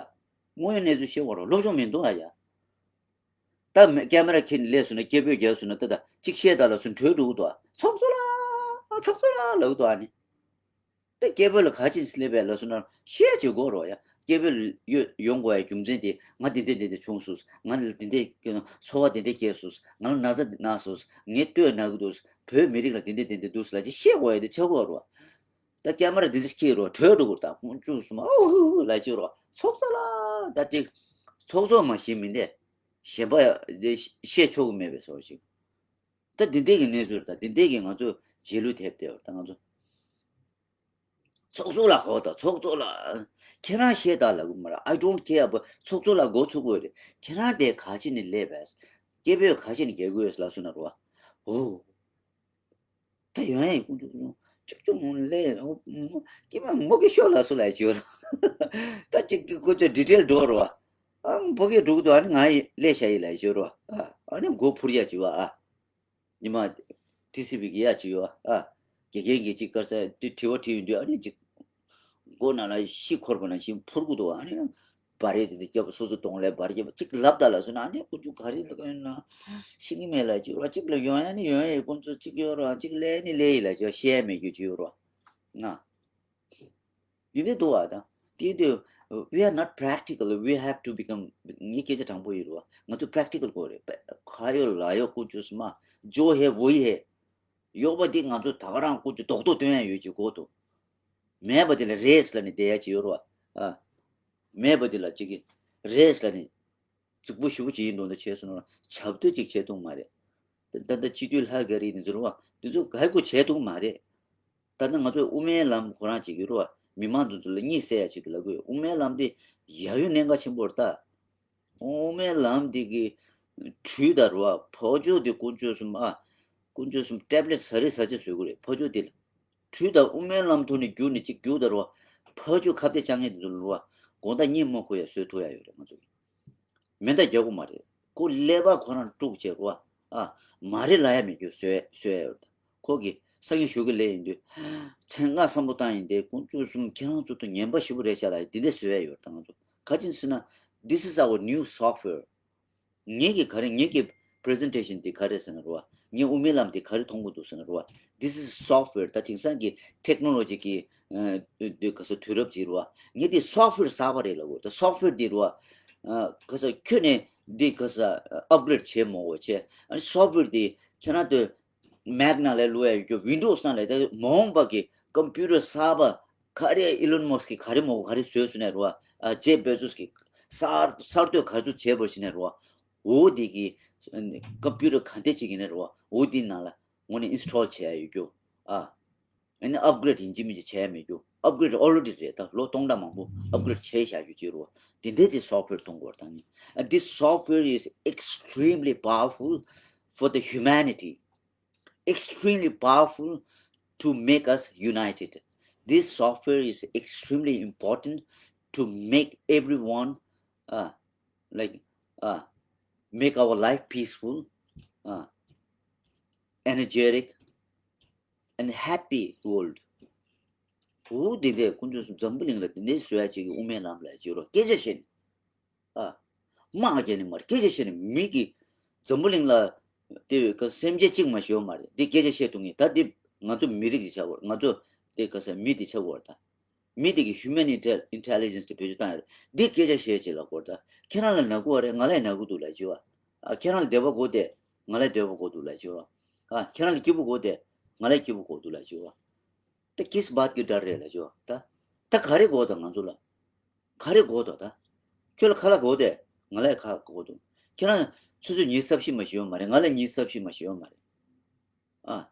དངོས་ཡོད་གནས་ཚུལ་བཤད་དགོས་རོགས་སློབ་སྦྱོང་མི་འདུག་ཨ་ཡ། ད་མེ་ཀེ་མ་ར་ཁྱེར་ནས་སླེབས་སོང་ན་སྐད་འབོད་རྒྱག་སོང་ན་ད་ད་གཅིག་བཤད་ད་ལ་སུ་བྲོས་འགྲོ་གི་འདུག་ཨ། ཚོགས་གཙོ་ལགས་ཚོགས་གཙོ་ལགས་ལབ་གི་འདུག་ཨ་ནི། ད་སྐད་འབོད་ལ་ག་ཅི་སླེབས་པས་ལབ་སོང་ན་བཤད་བྱེད་དགོས་རོགས་ཡ། སྐད་འབོད་ཡོད་ཡོང་དགོས་ཡ་རྒྱུ་མཚན་དེ་ང་འདི་འདྲ་འདི་འདྲ་བྱུང་སོང་། ང་ལ་འདི་འདྲ་ཚོར་བ་འདི་འདྲ་སྐྱེས་སོང་། ང་ལ་ན་ཚ་འདི་ན་སོང་། ངས་ལྟོས་ན་གི་འདུག་བོད་མི་རིགས་ལ་འདི་འདྲ་འདི་འདྲ་འདུག་ལ་ཅི་བཤད་དགོས་ཡ་དེ་ཆགས་དགོས་རོགས། ད་ཀེ་མ་ར་འདི་འདྲ་ཁྱེར་རོགས་བྲོས་འགྲོ་དགོས། ད་དཀོན་མཆོག་གསུམ་ཨོ་ཧུ་ཧུ་ལ་ཅི་རོགས་ཚོགས་གཙོ་ལ་ད་དེ་ཚོགས་གཙོ་མ་ཤེས་མི་འདྲ་གཞན་པ་ཡ་དེ་བཤད་ཆོག་གི་མེད་པའི་བཟོ་ཞིག་ད་འདི་འདྲས་ཀྱི་གནས་ཚུལ་དང་འདི་འདྲས་ཀྱི་ང་ཚོ་རྗེས་ལུས་ཐེབས་ཏེ་ད་ང་ཚོ་ཚོགས་གཙོ་ལ་གོ་ད་ཚོགས་གཙོ་ལ་ཁྱེད་རང་བཤད་ད་ལབ་གི་མ་རེད། I don't care བ་ཚོགས་གཙོ་ལ་མགོ་ཚུགས་དགོས་རེད། ཁྱེད་རང་དེ་ག་ཅི་ནས་སླེབས་པས། སྐད་འབོད་ག་ཅི་ནས་རྒྱག་དགོས་ལབ་སོང་ན་རོ། འོ། ད་ཡོང་ཡ་ཡིན་ཀུན་ཏུ་ཀུན་ཏུ་ཅུང་ཅུང་ལས་ཀྱེ་མ་མོ་གི་ཤོག་ལ་སུ་ལ་ཞུ་རོ། ད་ཅིག་གི་ཀུ་ཅོ་ཌི་ཊེལ་འགྲོ་རོ། ཨ་བོ་གི་འགྲོ་གི་འདུག་ཨ་ནི་ང་ཡི་ལས་བྱ་ཡི་ལ་ཞུ་རོ། ཨ་ནི་མགོ་འཕུར་ཡ་ཅི་བ་ཨ། ཉི་མ་ཊི་སི་བི་གི་ཡ་ཅི་ཡོ་ཨ། དགེ་རྒན་གྱིས་ཅིག་དཀར་ས་དྲི་དྲི་བ་དྲིས་ཡོང་དུས་ཨ་ནི་ཅིག་མགོ་ནང་ལ་ཤི་འཁོར་བ་ནང་བཞིན་འཕུར་གི་འདུག་ཨ་ནི་བ་རེད་དེ་དེ་སྐྱབས་སོ་སོ་གདོང་ལས་བ་རེད་སྐྱབས་ཅིག་ལབ་ད་ལ་སོ་ན་ཨ་ནི་ཀུ་ཅུ་ག་རེ་ལ་གོན་ན་ཤི་གི་མེད་ལ་ཅིག་རོ་ཅིག་ལ་ཡོང་ཡ་ནི་ཡོང་ཡ་ཡི་ཀུན་ཚོ་ཅིག་ཡོད་རོ་ཅིག་ལས་ནི་ལས་ཡི་ལ་ཅིག་བཤད་མེད་རྒྱུ་ཅིག་ཡོད་རོ་ང་། འདི་འདྲ་འདུག་བ་དང་། དེ་དུས་we are not practical, we have to become ངའི་སྐད་ཆ་དྲང་པོ་ཡིན་རུང་ང་ཚོ་practical དགོས་རེད། ཁ་ཡོད་ལག་ཡོད་ཀུ་ཅུ་སི་མ་ཇོ་ཧེ་བོ་ཡི་ཧེ། ཡོད་པ་འདི་ང་ཚོ་ད་ག་རང་ཀུ་ཅུ་རྡོག་རྡོག་སྟོན་ཡ་ཡོད་ཅིག་དགོས་འདུག་མེད་པ་འདི་ལ་རེས་ལ་ནི་བསྡད་ཡ་ཅིག་ཡོད་རུང་ཨ། མེད་པ་འདི་ལ་ཅིག་གི་རེས་ལ་ནི། རྫིག་པོ་ཞེ་པོ་ཅིག་ཡིན་འདུག་ན་བྱས་སོང་ན་ཆབ་ཏུ་ཅིག་བྱས་ཐུབ་མ་རེད། ད་ལྟ་སྤྱི་འཐུས་ལྷ་ག་རེ་ཡིན་ཟེར་བ་འདི་ཚོ་ག་གོ་བྱས་ཐུབ་མ་རེད། ད་ལྟ་ང་ཚོས་དབུ་མའི་ལམ་ཁོ་རང་ཅིག་ཡོད་རེད་བ། མི་མང་ཚོ་ཚོ་ལ་གཉིད་སད་ཡ་ཅིག་ལབ་དགོས། དབུ་མའི་ལམ་འདི་ཡ་ཡོ་གནད་འགག་ཆེན་པོ་རེད་ད། དབུ་མའི་ལམ་འདི་གི་དྲུད་ད་རེད་བ། ཕོ་ཅོ་འདི་དཀོན་མཆོག་གསུམ་ཨ། དཀོན་མཆོག་གསུམ་ཊེབ་ལེཊ་ཟ་རེ་ཟ་ཆ་བཟོ་དགོས་རེད་ཕོ་ཅོ་འདི་ལ། དྲུད་དང་དབུ་མའི་ལམ་ཐོག་ནས་བརྒྱུད་ནས་གཅིག་བརྒྱུད་ད་རོ། ཕ་ཆུ་ཁ་གཏད་བཅག་མཁན་དེ་ཚོ་ལ་རོ། དགོང་དག་གཉིད་མ་ཁུག་ཡ་བཟོས་ཐུབ་ཡ་ཡོད་རེད་ང་ཚོ་གི། མེ་མདའ་རྒྱག་དགོས་མ་རེད། ཁོ་ཀླད་པ་ཁོ་རང་དཀྲུགས་བྱས་རོ། ཨ། མ་རེད་ལབ་ཡ་མེད་རྒྱུ་བཟོས་བཟོས་ཡ་ཡོད་རེད། ཁོ་གི་སང་ཉིན་ཞོགས་ཀྱི་ལས་ཡིན་དུས། མཚན་གང་བསམ་བློ་བཏང་ཡིན་ཏེ་དཀོན་མཆོག་གསུམ་ཁྱེད་རང་ཚོ་ཐུགས་ངན་པ་ཞེ་པོ་རེད་ཤག་ལབ་ཡ་འདི་འདྲ་བཟོས་ཡ་ཡོད་རེད་ད་ང་ཚོ། ག་ཅི་ཟེར་ན། This is our new software. ངེད་ཀྱི་ག་རེ་ངེད་ཀྱི་པི་རི་ཟེན་ཊེ་ཤན་འདི་ག་རེ་ཟེར་ན་རོ། ངའི་དབུ་མའི་ལམ་འདི་ག་རེ་མཐོང་གི་འདུག་ཟེར་ན་རོ། This is software. ད་དེང་སང་གི་ཊེག་ནོ་ལོ་ཇི་གི་འདི་ག་ས་དུས་རབས་ཅིག་རོ། ངས་འདི་སོཕ་ཝེར་གསར་པ་རེད་ལབ་གོ། ད་སོཕ་ཝེར་འདི་རོ། ག་ས་ཁྱོད་ནས་འདི་ག་ས་ཨབ་གྷི་རེཌ་བྱེད་མོ་གོ་བྱས། ཨ་ནི་སོཕ་ཝེར་འདི་ཁྱེད་རང་ཚོས་མེག་ནང་ལ་ལུས་ཡ་ཡོད་རྒྱུ་ཝིན་ཌོ་སི་ནང་ལ་ད་མ་འོངས་པ་གི་ཀམ་པུ་ཊར་གསར་པ་ག་རེ་ཨི་ལོན་མཱ་སི་ཀི་ག་རེ་མོ་གོ་ག་རེ་བཟོས་སོང་ནས་རོ། ཨ་ཇེབ་བེ་ཛོས་ཀྱིས་གསར་གསར་གཏོད་ག་ཚོད་བྱས་པར་བྱས་ནས་རེད་བ། འོ་དེ་གི་ཀམ་པུ་ཊར་ག་འདྲ་ཅིག་ཡིན་ནའི་རེད་བ། འོ་དེའི་ནང་ལ་དངོས་གནས་ཨིན་སི་ཊོལ་བྱས་ཡ་ཡོད་རྒྱུ། ཨ། ཨ་ནི་ཨབ་གྷི་རེ་ཌི་ཡིན་གཅིག་མིན་གཅིག་བྱས་ཡ་མེད་རྒྱུ། ཨབ་གྷི་རེ་ཌི་ཨོ་རེ་ཌི་རེད། ད་ལོ་སྟོང་ཕྲག་མང་པོ་ཨབ་གྷི་རེ་ཌི་བྱས་བཞག་རྒྱུ་ཅིག་རེད་བ། དེ་འདྲ་ཅིག་སོཕ་ཝེར་གཏོང་དགོས་རེད་ད་ནི། And this software is extremely powerful for the humanity. Extremely powerful to make us united. This software is extremely important to make everyone, uh, like, uh, make our life peaceful, uh, energetic, and happy world. འོ་དེ་འདྲས་དཀོན་མཆོག་གསུམ་འཛམ་བུ་གླིང་ལ་དེ་འདྲས་བཟོ་ཡ་ཅིག་གི་དབུ་མའི་ལམ་ལ་བྱེད་རོགས་སྐད་ཆ་བཤད་ནས། ཨ། དམག་རྒྱག་ནི་མ་རེད། སྐད་ཆ་བཤད་ནི་མི་གིས་འཛམ་བུ་གླིང་ལ་དེ་བས་ཀ་སེམས་ཅན་གཅིག་མ་ཤི་བ་མ་རེད། འདི་སྐད་ཆ་བཤད་ཐུབ་ངེས། ད་འདི་ང་ཚོ་མི་རིགས་ཀྱི་ཆགས་པ་རེད། ང་ཚོ་དེ་ག་ས་མི་དེ་ཆགས་པ་རེད། ད་མི་དེ་གི་ཧིའུ་མན་ཨིན་ཊེ་ལི་ཇེན་སི་དེ་བེད་སྤྱོད་བཏང་ཡ་རེད། འདི་སྐད་ཆ་བཤད་བྱེད་ལ་གོ་རེད། ད་ཁྱེད་རང་ལ་ན་གི་ཡོད་རེད། ང་ལ་ཡང་ན་གི་འདུག་ལབ་བྱེད་བ། ཨ། ཁྱེད་རང་ལ་བདེ་བ་དགོས་ཏེ་ང་ལ་བདེ་བ་དགོས་འདུག་ལབ་བྱེད་བ། ཨ། ཁྱེད་རང་ལ་སྐྱིད་པོ་དགོས་ཏེ་ང་ལ་སྐྱིད་པོ་དགོས་འདུག་ལབ་བྱེད་བ། ད་ཀིས་བཱད་ཀྱི་ཌར་རེད་ལབ་བྱེད་བ། ད་ད་ག་རེ་དགོས་ད་ང་ཚོ་ལ། ག་རེ་དགོས་དོ་ད། ཁྱོད་ལ་ཁ་ལག་དགོས་ཏེ། ང་ལ་ཁ་ལག་དགོས་འདུག་ཁྱེད་རང་ཆུ་ཚོད་ཉི་ཤུ་རྩ་བཞི་མ་ཤི་བ་མ་རེད། ང་ལ་ཉི་ཤུ་རྩ་བཞི་མ་ཤི་བ་མ་རེད། ཨ།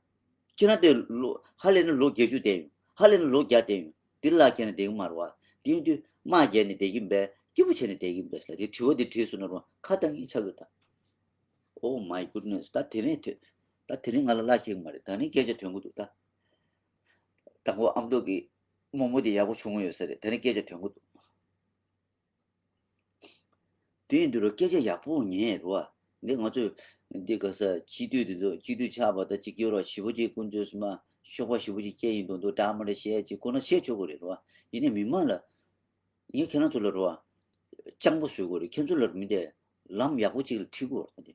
ཁྱེད་རང་དེ་ལོ་ཧ་ལས་ན་ལོ་བརྒྱད་ཅུ་བསྡད་ཡོང་། ཧ་ལས་ན་ལོ་བརྒྱ་བསྡད་ཡོང་། དེ་ལ་ཁྱེད་རང་བསྡད་ཀྱི་མ་རེད་བ། དེ་ཡིན་དུས་དམག་རྒྱག་ནས་བསྡད་ཀྱི་མིན་པས། སྐྱིད་པོ་བྱས་ནས་བསྡད་ཀྱི་མིན་པས་ལབ་དེ་དྲི་བ་དེ་དྲིས་སོང་ན་རུང་ཁ་བཏང་གི་ཆགས་ཀྱི་ད། Oh my goodness. ད་དེ་རིང་དེ་ད་དེ་རིང་ང་ལ་གླ་འཁེལ་གྱི་མ་རེད། ད་ནི་སྐད་ཆ་ཐོན་གྱི་འདུག་ད། དང་པོ་ཨ་མདོ་གི་རྨོ་མོ་དེ་ཡག་པོ་བྱུང་ཡོད་ས་རེད། དེ་ནས་སྐད་ཆ་ཐོན་གྱི་འདུག་དེ་ཡིན་དུས་རུ་སྐད་ཆ་ཡག་པོ་ཉན་རུ་བ། འདི་ང་ཚོས་འདི་ག་ས་སྤྱི་འཐུས་འདི་ཚོ་སྤྱི་འཐུས་ཆགས་པ་དང་གཅིག་གྱུར་རོ་ཞི་བོ་གཅིག་དཀོན་མཆོག་གསུམ་མ་ཤོག་པ་ཞི་བོ་གཅིག་སྐྱེས་ཡིན་དོན་དུ་འདྲ་མ་འདྲ་བཤད་ཅིག་ཁོ་ན་བཤད་ཆོག་གི་རེད་རུ་བ། ཡིན་ནའི་མི་མང་ལ་ངས་ཁྱེད་རང་ཚོ་ལ་རུ་བ། སྤྱང་པོ་བཟོས་དགོས་རེད། ཁྱེད་ཚོ་ལ་མི་འདས་ལམ་ཡག་པོ་གཅིག་ལ་ཁྲིད་དགོས་རེད་ད་འདི།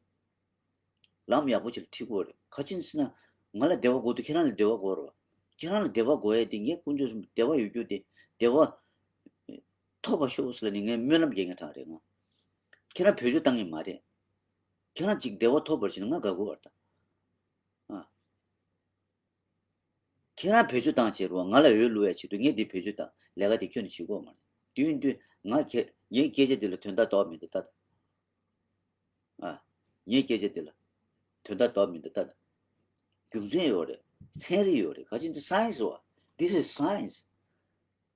ལམ་ཡག་པོ་ཅིག་ལ་ཁྲིད་དགོས་རེད། ག་ཅི་ཟེར་ན། ང་ལ་བདེ་བ་དགོས་འདུག་ཁྱེད་རང་ལ་བདེ་བ་དགོས་རེད་བ། ཁྱེད་རང་ལ་བདེ་བ་དགོས་ཡ་དེ་ངས་དཀོན་མཆོག་གསུམ་བདེ་བ་ཡོད་རྒྱུ་དེ་བདེ་བ་ཐོབ་པ་ཤོག་ཟེར་ལ་ནི་ངས་སྨོན་ལམ་རྒྱག་མཁན་གྲས་རེད་ང་། ཁྱེད་རང་བེད་སྤྱོད་བཏང་གི་མ་རེད། ཁྱེད་རང་ཅིག་བདེ་བ་ཐོབ་པར་བྱས་ན་ང་དགའ་གི་བར་དང་། ཨ། ཁྱེད་རང་བེད་སྤྱོད་བཏང་བྱས་རུང་ང་ལ་འོས་བླུག་ཡ་ཆེད་དུ་ངས་འདི་བེད་སྤྱོད་བཏང་ལས་ཀ་དེ་ཁྱོན་ནས་བྱེད་དགོས་མ་རེད། དེ་ཡིན་དུས་ང་ཁྱེད་ངའི་སྐད་ཆ་འདི་ལ་དོན་དག་རྡོག་མེད་འདུག་ད། ཨ། ངའི་སྐད་ཆ་འདི་ལ་དོན་དག་རྡོག་མེད་འདུག་ད། རྒྱུ་མཚན་ཡོད་རེད། ཚན་རིག་ཡོད་རེད། ག་ཅི་འདི་སའེན་སི་བ། This is science.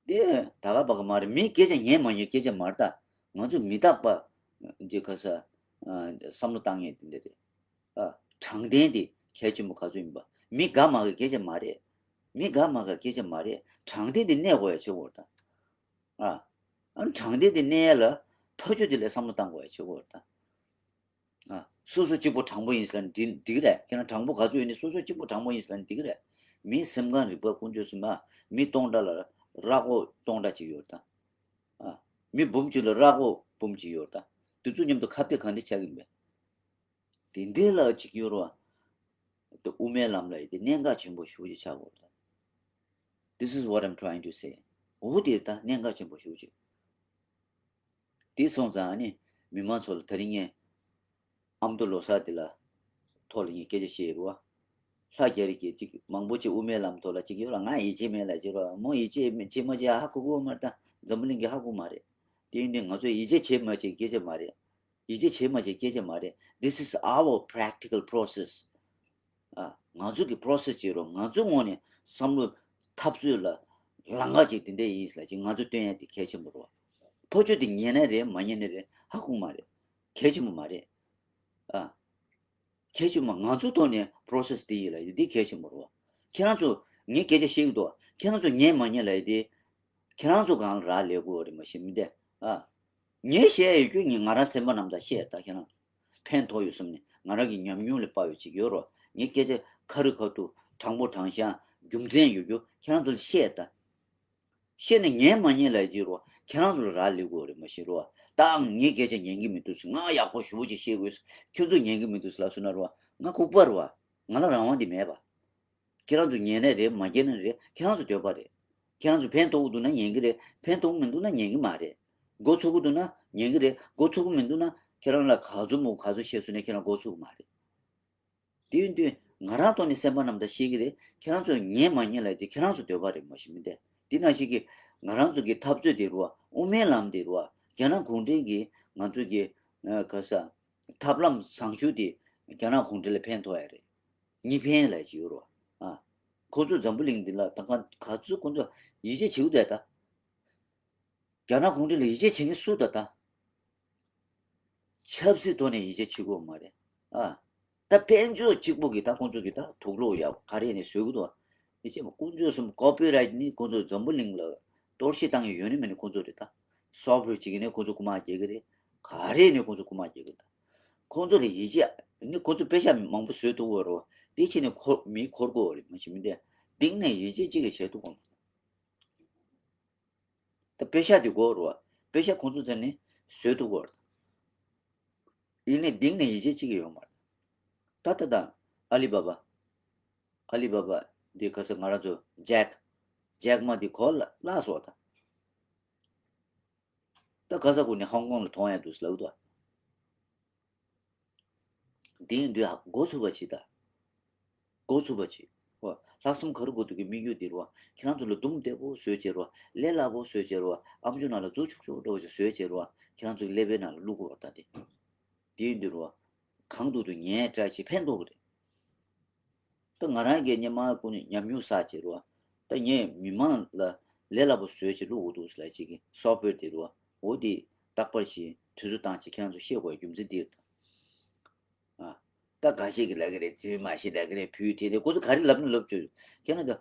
དེ་ད་ག་བ་ག་མ་རེད། མིའི་སྐད་ཆ་ཉན་མ་ཉན་སྐད་ཆ་མ་རེད་ད། ང་ཚོ་མི་རྟག་པ་འདི་ག་ས་བསམ་བློ་བཏང་ཡས་དེ་འདྲ་རེད། ཨ། དྲང་བདེན་དེ་གལ་ཆེན་པོ་ག་ཚོད་ཡིན་པ། མི་དགའ་མ་དགའ་སྐད་ཆ་མ་རེད། མི་དགའ་མ་དགའ་སྐད་ཆ་མ་རེད། དྲང་བདེན་དེ་གནས་དགོས་ཡ་ཆེ་བོ་རེད་ད། ཨ། ཨ་ནི་དྲང་བདེན་དེ་གནས་ཡ་ལ་ཕ་ཆོས་དེ་ལ་བསམ་བློ་བཏང་དགོས་ཡ་ཆེ་བོ་རེད་ད། ཨ། སོ་སོ་གཅིག་པོ་དྲང་པོ་ཡིན་ཟེར་ན་འགྲིག་འགྲིག་རེད། ཁྱེད་རང་དྲང་པོ་ག་ཚོད་ཡོད་ནི་སོ་སོ་གཅིག་པོ་དྲང་པོ་ཡིན་ཟེར་ན་འགྲིག་རེད། མི་སེམས་ཁམས་རིག་པ་དཀོན་མཆོག་གསུམ་མ་མི་སྟོང་ཕྲག་ལ་ར་ལྐོག་སྟོང་ཕྲག་ཅིག་ཡོད་ད། ཨ། མི་འབུམ་གཅིག་ལ་ར་ལྐོག་འབུམ་གཅིག་ཡོད་ད། དེ་ཚོ་མཉམ་དུ་ཁ་གཏད་ག་འདྲ་ཆགས་ཀྱི་མེད། དེ་འདྲའི་ལ་ཅིག་ཡོད་ར། དེ་དབུ་མའི་ལམ་ལ་ཡི་དེ་གནད་འགག་ཆེན་པོ་ཞེ་པོ་ཅིག་ཆགས་ཡོད་ད། This is what I'm trying to say. འོ་དེ་ད་གནད་འགག་ཆེན་པོ་ཞེ་པོ་ཅིག་དེ་སོང་ཙང་ཨ་ནི་མི་མང་ཚོ་ལ་དེ་རིང་ངས་ཨ་མདོ་ལོ་གསར་དེ་ལ་ཐོག་ལ་ངས་སྐད་ཆ་བཤད་ཡོད་རེད་བ། ལྷ་རྒྱ་རི་གིས་ཅིག་མང་པོ་ཅིག་དབུ་མའི་ལམ་ཐོག་ལ་ཅིག་ཡོད་ལ་ང་ཡིད་ཆེས་མེད་ལ་ཅིག་རོ་མོ་ཡིད་ཆེས་མེད་བྱེད་མ་བྱེད་ཧ་གོ་གོ་མ་རེད་ད། འཛམ་བུ་གླིང་གི་ཧ་གོ་མ་རེད། དེ་ཡིན་དུས་ང་ཚོས་ཡིད་ཆེས་བྱེད་མ་བྱེད་སྐད་ཆ་མ་རེད། ཡིད་ཆེས་བྱེད་མ་བྱེད་སྐད་ཆ་མ་རེད། This is our practical process. ཨ། ང་ཚོ་གི་པོ་རོ་སེ་སི་བྱེད་རོགས། ང་ཚོའི་ངོས་ནས་བསམ་བློ་འཐབ་རྩོད་ལ་ལམ་ཁ་ཅིག་དེ་འདྲ་ཡིན་ལ་ཅིག་ང་ཚོ་སྟོན་ཡ་དེ་གལ་ཆེན་པོ་རེད། ཕ་ཆོས་དེ་ཉན་ནའི་རེད་མ་ཉན་ནའི་རེད་ཧ་གོ་མ་རེད། གལ་ཆེན་པོ་མ་རེད། ཨ། གལ་ཆེན་པོ་ང་ཚོའི་ཐོག་ནས་པོ་རོ་སེ་སི་དེ་ཡིན་ལ་ཡོད་དེ་གལ་ཆེན་པོ་རེད། ཁྱེད་རང་ཚོ་ངས་སྐད་ཆ་བཤད་ཀྱི་འདུག་ཁྱེད་རང་ཚོ་ཉན་མ་ཉན་ལ་ཡོད་དེ། ཁྱེད་རང་ཚོ་གང་ལ་རག་ལས་དགོས་རེད་མ་གཞི་མི་འདས། ཨ། ངས་བཤད་ཡོད་རྒྱུ་ངས་ང་རང་སེམས་པ་རྣམས་དང་བཤད་ད་ཁྱེད་རང་ཚོ་ཕན་ཐོགས་ཡོད་བསམ་ནས་ང་རང་གི་ཉམས་མྱོང་ལས་དཔག་ཡོད་ཅིག་ཡོད་རོགས། ངས་སྐད་ཆ་ཁ་རི་ཁ་ཐུག་དྲང་པོ་དྲང་གཞག་རྒྱུ་མཚན་ཡོད་རྒྱུ་ཁྱེད་རང་ཚོ་ལ་བཤད་ད། བཤད་ནས་ཉན་མ་ཉན་ལ་ཡོད་རོགས་ཁྱེད་རང་ཚོ་ལ་རག་ལས་དགོས་རེད་མ་གཞི་རོགས། ད་ངས་སྐད་ཆ་ཉན་གི་མི་འདུག་ཟེར་ང་ཡག་པོ་ཞེ་པོ་ཅིག་བཤད་དགོས་ཁྱོད་ཚོ་ཉན་གི་མི་འདུག་ཟེར་ལབ་སོང་ན་རོགས་ང་ལྐུགས་པ་རོགས་ང་ལ་རང་དབང་དེ་མེད་པ། ཁྱེད་རང་ཚོ་ཉན་ནའི་རེད་མ་ཉན་ནའི་རེད་ཁྱེད་རང་ཚོ་འདོད་པ་རེད། ཁྱེད་རང་ཚོ་ཕན་ཐོགས་ཀྱི་འདུག་ན་ཉན་གི་རེད། ཕན་ཐོགས་ཀྱི་མི་འདུག་ན་ཉན་གི་མ་རེད། མགོ་ཚོས་ཀྱི་འདུག་ན་ཉན་གི་རེད། མགོ་ཚོས་ཀྱི་མི་འདུག་ན་ཁྱེད་རང་ལ་ག་ཚོད་མོ་ག་ཚོད་བཤད་སོང་ནའི་ཁྱེད་རང་མགོ་ཚོས་ཀྱི་མ་རེད། དེ་ཡིན་དུས་ང་རང་ཐོག་ནས་སེམས་པ་རྣམས་དང་བཤད་གི་རེད། ཁྱེད་རང་ཚོ་ཉན་མ་ཉན་ལ་དེ་ཁྱེད་རང་ཚོ་འདོད་པ་རེད་མ་གཞི་མི་འདས། དེ་ནང་བཞིན་གྱི་ང་རང་ཚོ་གི་འཐབ་རྩོད་དེ་རུ་ དབུ་མའི་ལམ་དེ་རུ་བ་རྒྱ་ནག་གུང་ཁྲན་གྱི་ང་ཚོ་གི་ཨ་ག་ས་ཐབས་ལམ་བཟང་ཤོས་དེ་རྒྱ་ནག་གུང་ཁྲན་ལ་ཕན་ཐོགས་ཡ་རེད། གཉིས་ཕན་ལ་ཅིག་ཡོད་རུ་བ། ཨ། ཁོ་ཚོ་འཛམ་བུ་གླིང་འདི་ལ་ད་ག་ག་ཚོད་ཁོ་ཚོ་ཡིད་ཆེས་བྱེད་ཀྱི་འདུག་ད། རྒྱ་ནག་གུང་ཁྲན་ལ་ཡིད་ཆེས་བྱེད་མཁན་སུ་ད་ད། ཆབ་སྲིད་ཐོག་ནས་ཡིད་ཆེས་བྱེད་དགོས་མ་རེད། ཨ། ད་དཔལ་འབྱོར་གཅིག་པོ་གིས་ད་ཁོང་ཚོ་གིས་ད་དུག་སློག་ཡག་ག་རེ་ནས་བཟོས་ཀྱི་འདུག་ཡིད་ཆེས་མ་ཁོང་ཚོས་སམ་ཀོ་པི་རའེ་ཊི་ནི་ཁོང་ཚོ་འཛམ་བུ་གླིང་ལ་གཏོར་བཤིག་བཏང་ཡོད་ཡོད་ནི་མེད་ནི་ཁོང་ཚོ་རེད་ད། སོབ་ཝེར་གཅིག་ནས་ཁོང་ཚོ་རྐུ་མ་རྒྱག་གི་རེད། ག་རེ་ནས་ཁོང་ཚོ་རྐུ་མ་རྒྱག་གི་རེད་ད། ཁོང་ཚོ་ལ་ཡིད་ཆེས་ནི་ཁོང་ཚོ་པེ་ཤ་མང་པོ་བཟོས་ཐུབ་ཀྱི་རེད་བ། དེ་ཕྱིན་ནས་ཁོ་མི་འཁོར་དགོས་པ་རེད་མ་གཞི་མི་འདི་གཏིང་ནས་ཡིད་ཆེས་གཅིག་གིས་བྱེད་ཐུབ་ཀྱི་མ་རེད། ད་པེ་ཤ་དེ་དགོས་རེད་བ། པེ་ཤ་ཁོང་ཚོ་ཚོ་ནི་བཟོས་ཐུབ་ཀྱི་རེད། ཡིན་ནའི་གཏིང་ནས་ཡིད་ཆེས་གཅིག་ཡོད་མ་རེད། ད་ད་ད་ཨ་ལི་བ་བ། ཨ་ལི་བ་བ་འདི་ག་ས་ང་རང་ཚོ་ཇེག་ཇེག་མ་འདི་གོ་ལ་བརླགས་སོང་ད། ད་ག་ས་གོ་ནས་ཧོང་ཀོང་ལ་ཐོན་ཡ་འདུག་ལབ་འདུག་དེ་ཡིན་དུས་འགོ་ཚུགས་པ་བྱེད་ད། འགོ་ཚུགས་པ་བྱེད། ཧོ། ལྷག་བསམ་ག་རུ་དགོས་འདུག་གི་དམིགས་ཡུལ་འདི་རུ་བ། ཁྱེད་རང་ཚོ་ལ་སྡུག་བདེ་པོ་བཟོས་བྱས་རུ་བ། ལས་སླ་པོ་བཟོས་བྱས་རུ་བ། ཨམ་ཅོག་ནང་ལ་འཛུལ་ཆོག་ཆོག་འདྲ་བོ་ཞིག་བཟོས་བྱས་རུ་བ། ཁྱེད་རང་ཚོ་གི་ཀླད་པའི་ནང་ལ་བླུག་དགོས་པ་ད་དེ། དེ་ཡིན་དུས་རུ་བ། གང་ཐུབ་ཐུབ་ཉན་བཀྲ་ཤིས་ཕན་ཐོགས་ཀྱི་རེད། ད་ང་རང་གིས་སྔོན་མ་ཀུན་ནས་ཉམས་མྱོང་བསགས་བྱས་རུ་བ། ད་ངས་མི་མང་ལ་ལས་སླ་པོ་བཟོས་བྱས་བླུག་དགོས་འདུག་ལབ་ཅིག་གི་སོབ་ཝེར་དེ་རུ་བ། འོ་དེ་རྟག་པར་ཞིག་དུས་ཚོད་བཏང་བྱས་ཁྱེད་རང་ཚོ་ཤེས་དགོས་རྒྱུ་མཚན་འདི་རེད་ད། ཨ། ད་འགའ་ཤས་ཀྱིས་ལབ་ཀྱི་རེད། དུས་མ་ཤེས་ལབ་ཀྱི་རེད། བུ་ཁྲིད་རེད། ཁོ་ཚོ་ག་རེ་ལབ་ན་ལབ་བྱོས། ཁྱེད་རང་ཚོ་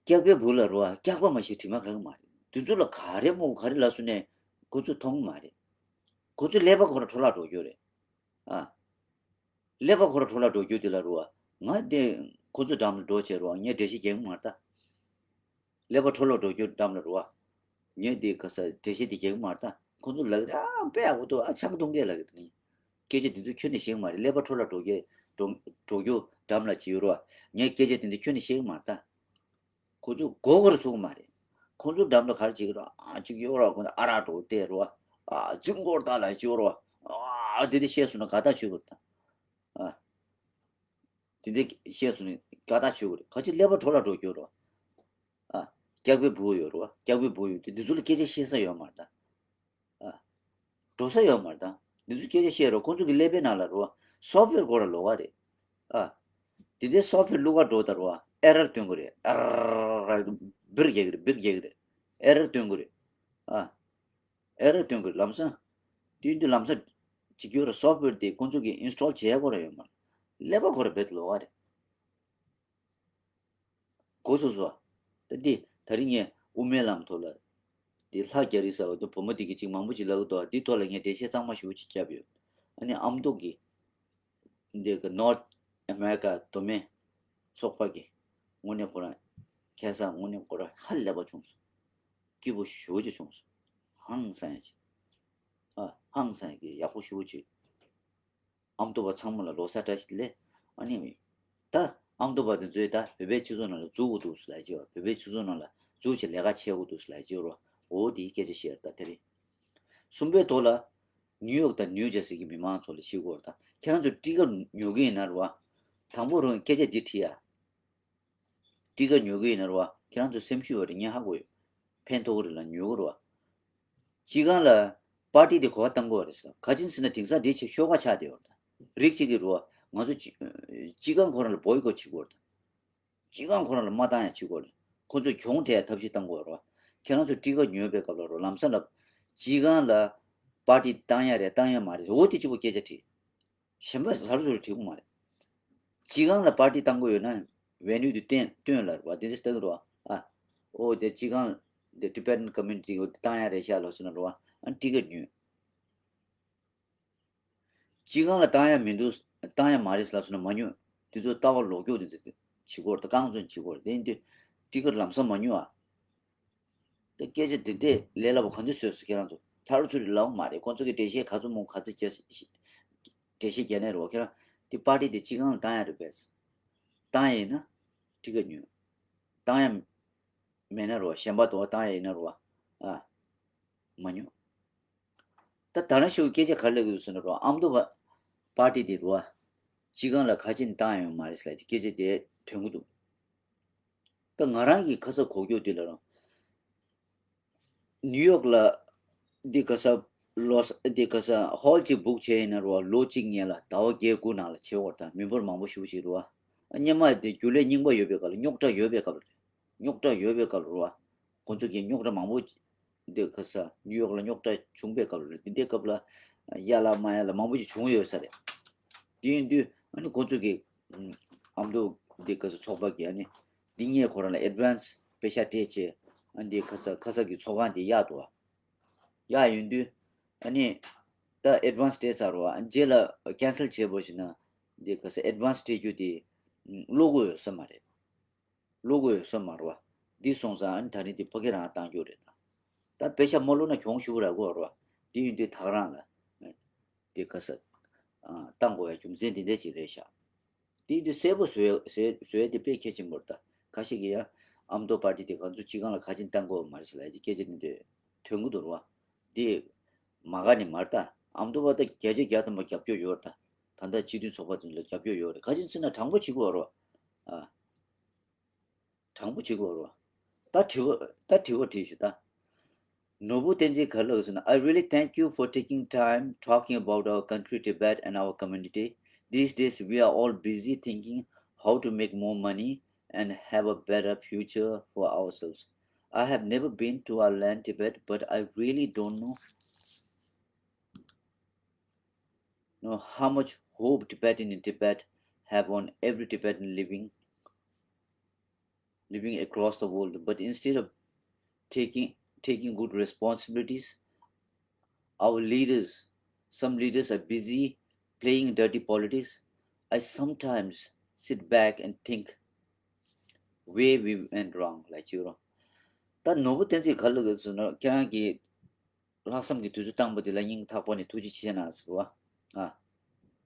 སྐྱག་པའི་བུ་ལ་རུ་བ་སྐྱག་པ་མ་ཤེས་དྲི་མ་ག་གི་མ་རེད། དེ་ཚོ་ལ་ག་རེ་སྨོ་ག་རེ་ལབ་སོང་ནས་ཁོ་ཚོས་མཐོང་གི་མ་རེད། ཁོ་ཚོའི་ཀླད་པ་ཁོ་རང་འཕྲོ་བརླག་འགྲོ་རྒྱུ་རེད། ཨ། ཀླད་པ་ཁོ་རང་འཕྲོ་བརླག་འགྲོ་རྒྱུ་དེ་ལ་རུ་བ། ང་དེ་ཁོ་ཚོ་འགྲམ་ལ་འགྲོ་བྱས་རུ་བ་ངས་འགྲེལ་བཤད་རྒྱག་གི་མ་རེད་ད། ཀླད་པ་འཕྲོ་བརླག་འགྲོ་རྒྱུ་འགྲམ་ལ་རུ་བ། ངས་འདི་ག་ས་འགྲེལ་བཤད་འདི་རྒྱག་གི་མ་རེད་ད། ཁོང་ཚོ་ལབ་ཀྱི་རེད། ཨ་དཔེ་ཡག་པོ་འདུག་ཨ་ཆམ་གཏོང་གི་ལབ་ཀྱི་འདུག་སྐད་ཆ་འདི་ཚོ་ཁྱོན་ནས་ཤེས་ཀྱི་མ་རེད། ཀླད་པ་འཕྲོ་བརླག་འགྲོ་གི་འགྲོ་འགྲོ་རྒྱུ་འགྲམ་ལ་ཅིག་ཡོད་རེད་བ། ངས་སྐད་ཆ་འདི་ཚོ་ཁྱོན་ནས་ཤེས་ཀྱི་མ་རེད་ད། ཁོ་ཚོས་མགོ་སྐོར་ཚུགས་ཀྱི་མ་རེད། ཁོ་ཚོ་འགྲམ་ལ་ག་རེ་བྱེད་ཀྱི་རེད། ཨ་ཅིག་ཡོད་རེད་བ། ཁོ་ཚོ་ཨ་རག་འགྲོ་བལྟས་རེད་བ། ཨ་རྫུན་སྐོར་ད་ལ་ཅིག་ཡོད་རེད་བ། ཨ་འདི་འདི་བཤད་སོང་ན་དགའ་ཐག་ཆོད་ཀྱི་རེད་ད། ཨ། དེ་འདྲ་བཤད་སོང་ནས་དགའ་ཐག་ཆོད་ཀྱི་རེད། ག་ཅི་ཀླད་པ་འཕྲོ་བརླག་འགྲོ་རྒྱུ་རེད། ཨ། སྐྱག་པའི་བུ་ཡོད་རེད་བ། སྐྱག་པའི་བུ་ཡོད་དེ་འདི་ཚོ་ལ་སྐད་ཆ་བཤད་ས་ཡོད་མ་རེད་ད། ཨ། འགྲོ་ས་ཡོད་མ་རེད་ད། འདི་ཚོ་སྐད་ཆ་བཤད་རོགས་ཁོང་ཚོ་གི་ཀླད་པའི་ནང་ལ་རེད་བ། སོབ་ཝེར་སྐོར་ལ་ལོགས་ཀ་རེད། ཨ། དེ་འདྲའི་སོབ་ཝེར་བླུག་ག་འགྲོ་ད་རེད་བ། ཨེ་རར་སྟོན་གི་རེད། ཨ་རར་སྦིར་རྒྱག་གི་རེད། སྦིར་རྒྱག་གི་རེད། ཨེ་རར་སྟོན་གི་རེད། ཨ། ཨེ་རར་སྟོན་དགོས་ལམ་སང་། དེ་དུས་ལམ་སང་། གཅིག་གྱུར་སོབ་ཝེར་དེ་ཁོང་ཚོ་གིས་ཨིན་སི་ཊོལ་བྱས་ཡག་ཁོ་རང་ཡོད་མ་རེད། ཀླད་པ་ཁོ་རང་རྦད་དེ་ལོགས་ཀ་རེད། གོ་སོང་སོང་། ད་འདི་ད་རིང་ངས་དབུ་མའི་ལམ་ཐོག་ལ། འདི་ལྷ་རྒྱ་རི་ཟེར་བ་དེ་བུ་མོ་དེ་གིས་ཅིག་མང་པོ་ཅིག་ལབ་ཀྱི་འདུག་འདི་ཐོག་ལ་ངས་འགྲེལ་བཤད་གཙང་མ་ཞེ་པོ་ཅིག་བརྒྱབ་ཡོད། ཨ་ནི་ཨ་མདོ་གིས། འདི་གི་ནོར་ཐ་ཨ་མེ་རི་ཀ་མདོ་སྨད་ཚོགས་པ་གི་དངོས་གནས་ཁོ་རང་ཁ་སང་དངོས་གནས་ཁོ་རང་ཧ་ལས་པ་བྱུང་སོང་། སྐྱིད་པོ་ཞེ་པོ་ཅིག་བྱུང་སོང་། ཧང་སང་ཡ་ཅིག་ཨ་ཧང་སང་ཡ་གི་ཡག་པོ་ཞེ་པོ་ཅིག་ཨ་མདོ་པ་ཚང་མ་ལ་ལོ་གསར་བཀྲ་ཤིས་བདེ་ལེགས། ཨ་ནི། ད་ཨ་མདོ་པ་དེ་ཚོས་ད་བོད་པའི་སྤྱི་ཚོགས་ནང་ལ་འཛུལ་དགོས་འདུག་ཟེར་ལབ་ཀྱི་ཡོད། བོད་པའི་སྤྱི་ཚོགས་ནང་ལ་འཛུལ་བྱས་ལས་ཀ་བྱེད་དགོས་འདུག་ཟེར་ལབ་ཀྱི་ཡོད་རེད། འོ་དེའི་སྐད་ཆ་བཤད་རེད་ད་དེ་རིང་། གསུམ་པའི་ཐོག་ལ། ནིའུ་ཡོག་དང་ནིའུ་ཇར་སི་གི་མི་མང་ཚོ་ལ་ཞུ་དགོས་རེད་ད། ཁྱེད་རང་ཚོ་ཊི་ཀེཊ་ཉོ་གི་ཡིན་ན་རེད་བ། དང་པོ་རང་སྐད་ཆ་འདི་དྲིས་ཡ། ཊི་ཀེཊ་ཉོ་གི་ཡིན་ན་རེད་བ། ཁྱེད་རང་ཚོ་སེམས་ཤུགས་ཡོད་རེད། ངས་ཧ་གོ་ཡོད། ཕན་ཐོགས་ཀྱི་རེད་ལ་ཉོ་གི་རེད་བ། སྤྱི་ཁང་ལ་པར་ཊི་དེ་གོ་བ་བཏང་དགོས་རེད་ཟེར། ག་ཅི་ཟེར་ན་དེང་སང་དེ་ཆེས་ཤོག་ཁག་ཆགས་བསྡད་ཡོད་རེད་ད། རིགས་གཅིག་གིས་རེད་བ། ང་ཚོ་སྤྱི་སྤྱི་ཁང་ཁོ་རང་ལ་བོའི་ཀོཊ་བྱེད་དགོས་རེད་ད། སྤྱི་ཁང་ཁོ་རང་ལ་མ་བཏང་ཡ་བྱེད་དགོས་རེད། ཁོ་ཚོས་གྱོང་སྤྲད་ཡ་ཐབས་ཤེས་བཏང་དགོས་རེད་བ། ཁྱེད་རང་ཚོ་ཊི་ཀེཊ་ཉོ་བའི་སྐབས་ལ་རོ་ལམ་སང་ལ། སྤྱི་ཁང་ལ་པར་ཊི་བཏང་ཡ་རེད་བཏང་ཡ་མ་རེད། འོ་དེ་གཅིག་པོ་སྐད་ཆ་དྲིས། གཞན་པ་ཟུར་ཟུར་དྲི་གི་མ་རེད། སྤྱི་ཁང་ལ་པར་ཊི་བཏང་དགོས་ཡོད་ན་ཝེ་ནིའུ་དེ་སྟོན་སྟོན་ལ་རེད་བ། དེ་འདྲ་བཏང་གི་རེད་བ། ཨ། ཨོ་དེ་སྤྱི་ཁང་དེ་ཊི་བེ་ཊན་ཀོ་མིའུ་ནི་ཊི་འོ་དེ་བཏང་ཡ་རེད་ཤག་ལབ་སོང་ན་རེད་བ། ཨ་ཊི་ཀེཊ་ཉོས། སྤྱི་ཁང་ལ་བཏང་ཡ་མི་འདུག་བཏང་ཡ་མ་རེད་ལབ་སོང་ན་མ་ཉོ། དེ་ཚོ་ལྟ་བ་ལོག་སྐྱོར་དེ་ཚོ་བྱེད་དགོས་རེད། རྐང་བཙོན་བྱེད་དགོས་རེད། དེ་ཡིན་དུས་ཊི་ཀེཊ་ལམ་སང་མ་ཉོ་ཨ། ད་སྐད་ཆ་འདི་འདྲས་ལས་སླ་པོ་ག་འདྲ་བཟོས་སོང་ཁྱེད་རང་ཚོ། ཚར་ཚུར་ལབ་མ་རེད། ཁོང་ཚོ་གི་འགྲེལ་བཤད་ག་ཚོད་མང་ག་ཚོད་རྒྱག་འགྲེལ་བཤད་རྒྱག་ནས་རེད་བ། ཁྱེད་རང་དེ་པར་ཊི་དེ་སྤྱི་ཁང་ལ་བཏང་ཡ་རེད་པས། བཏང་ཡ་ཡིན་ན་ཊི་ཀེཊ་ཉོས། བཏང་ཡ་མེད་ན་རེད་བ། གཞན་པ་དོ་བ་བཏང་ཡ་ཡིན་ན་རེད་བ། ཨ། མ་ཉོ། ད་ད་རང་ཤོག་སྐད་ཆ་ག་རེ་ལབ་ཀྱི་འདུག་ཟེར་ན་རོ་ཨ་མདོ་པ་པར་ཊི་དེ་རུ་བ། སྤྱི་ཁང་ལ་ཁ་ཆེམས་བཏང་ཡོད་མ་རེད་ཟེར་ལབ་ཀྱི་སྐད་ཆ་དེ་ཐོན་གྱི་འདུག་ད་ང་རང་གི་ཁ་ས་གོ་རྒྱུ་དེ་ལ་རང་ ནིའུ་ཡོག་ལ་འདི་ག་ས་ལོ་ས་འདི་ག་ས་ཧོལ་གཅིག་བུག་བྱས་ཡིན་ན་རོ་ལོ་གཅིག་ཉལ་ལ་ཟླ་བ་བརྒྱད་དགུ་ནང་ལ་བྱེད་འོར་དང་མི་འབོར་མང་པོ་ཞུ་ཞིག་རོ། སྙེ་མ་དེ་རྒྱུ་ལས་རྙིང་པ་ཡོད་པའི་སྐབས་ལ་རྙོག་དྲ་ཡོད་པའི་སྐབས་ལ་རྙོག་དྲ་ཡོད་པའི་སྐབས་ལ་རོ། ཁོང་ཚོ་གི་རྙོག་དྲ་མང་པོ་འདི་ག་ས་ནིའུ་ཡོག་ལ་རྙོག་དྲ་བྱུང་པའི་སྐབས་ལ་འདི་འདྲའི་སྐབས་ལ་ཡ་ལ་མ་ཡ་ལ་མང་པོ་ཞིག་བྱུང་ཡོད་ས་རེད། དེ་ཡིན་དུས་ཨ་ནི་ཁོང་ཚོ་གི་ཨམ་དོ་འདི་ག་ས་ཚོགས་པ་གི་ཨ་ནི་འདི་ངས་ཁོ་རང་ལ་ཨེ་ཌི་ཝན་སི་པེ་ཤ་སྤྲད་བྱས་ཨ་འདི་ག་ས་ག་ས་གི་ཚོགས་ཁང་དེ་གཡར་འདུག་བ། གཡར་ཡོང་དུས་ཨ་ནི་ད་ཨེ་ཌི་ཝན་སི་སྤྲད་ཚར་བ་རྗེས་ལ་ཀེན་སལ་བྱས་པ་ཞིག་ན་འདི་ག་ས་ཨེ་ཌི་ཝན་སི་སྤྲད་རྒྱུ་དེ་ཨུམ་ཀློག་དགོས་ཡོད་ས་མ་རེད། ཀློག་དགོས་ཡོད་ས་མ་རེད་བ། འདི་སོང་ཙང་ཨ་ནི་ད་རིང་འདི་ཕ་གི་རང་བཏང་རྒྱུ་རེད་ད། ད་པེ་ཤ་མ་ཀློག་ན་གྱོང་ཞུ་ར་དགོས་རེད་བ། འདི་ཡིན་དུས་ད་ག་རང་ལ་འདི་ག་ས་བཏང་དགོས་ཡ་རྒྱུ་མཚན་འདི་འདྲ་ཅིག་རེད་ཤག་དེ་དུས་གསལ་པོ་བཟོས་བཟོས་བཟོས་དེ་དཔེ་གལ་ཆེན་པོ་རེད་ད། ཁ་ཤས་ཀྱིས་ཡང་ཨ་མདོ་པར་ཏི་དེ་གང་ཚོད་སྤྱི་ཁང་ལ་ག་ཅིན་བཏང་དགོས་མ་རེད་ཟེར་ལ་ཡ་དེ་སྐད་ཆ་འདི་འདྲ་ཐོན་གི་འདུག་རོ། འདི་མ་ག་ནས་མ་རེད་ད། ཨ་མདོ་པ་ད་བརྒྱ་ཆ་བརྒྱ་ཐམ་པ་རྒྱབ་སྐྱོར་ཡོད་རེད་ད། ད་ལྟ་སྤྱི་མཐུན་ཚོགས་པ་ཚོ་ལ་རྒྱབ་སྐྱོར་ཡོད་རེད། ག་ཅིན་ཟེར་ན་དྲང་པོ་བྱེད་དགོས་རོ། ཨ། དྲང་པོ་བྱེད་དགོས་རོ། ད་དྲི་བ་ད་དྲི་བ་དྲིས་ཤོག་ད། ནོར་བུ་བསྟན་འཛིན་ག་ལགས་ཟེར་ན། I really thank you for taking time talking about our country Tibet and our community. These days we are all busy thinking how to make more money and have a better future for ourselves. I have never been to our land Tibet, but I really don't know, know how much hope Tibetan in Tibet have on every Tibetan living living across the world. But instead of taking taking good responsibilities, our leaders, some leaders are busy playing dirty politics. I sometimes sit back and think where we went wrong. Like you know. ད་ནོར་བུ་བསྟན་འཛིན་ག་ལ་གི་ཟེར་ན་ཁྱེད་རང་གིས་ལྷག་བསམ་གྱི་དུས་ཚོད་བཏང་པ་དེ་ལ་སྙིང་ཐག་པ་ནས་ཐུགས་རྗེ་ཆེ་གནང་ཟེར་བ།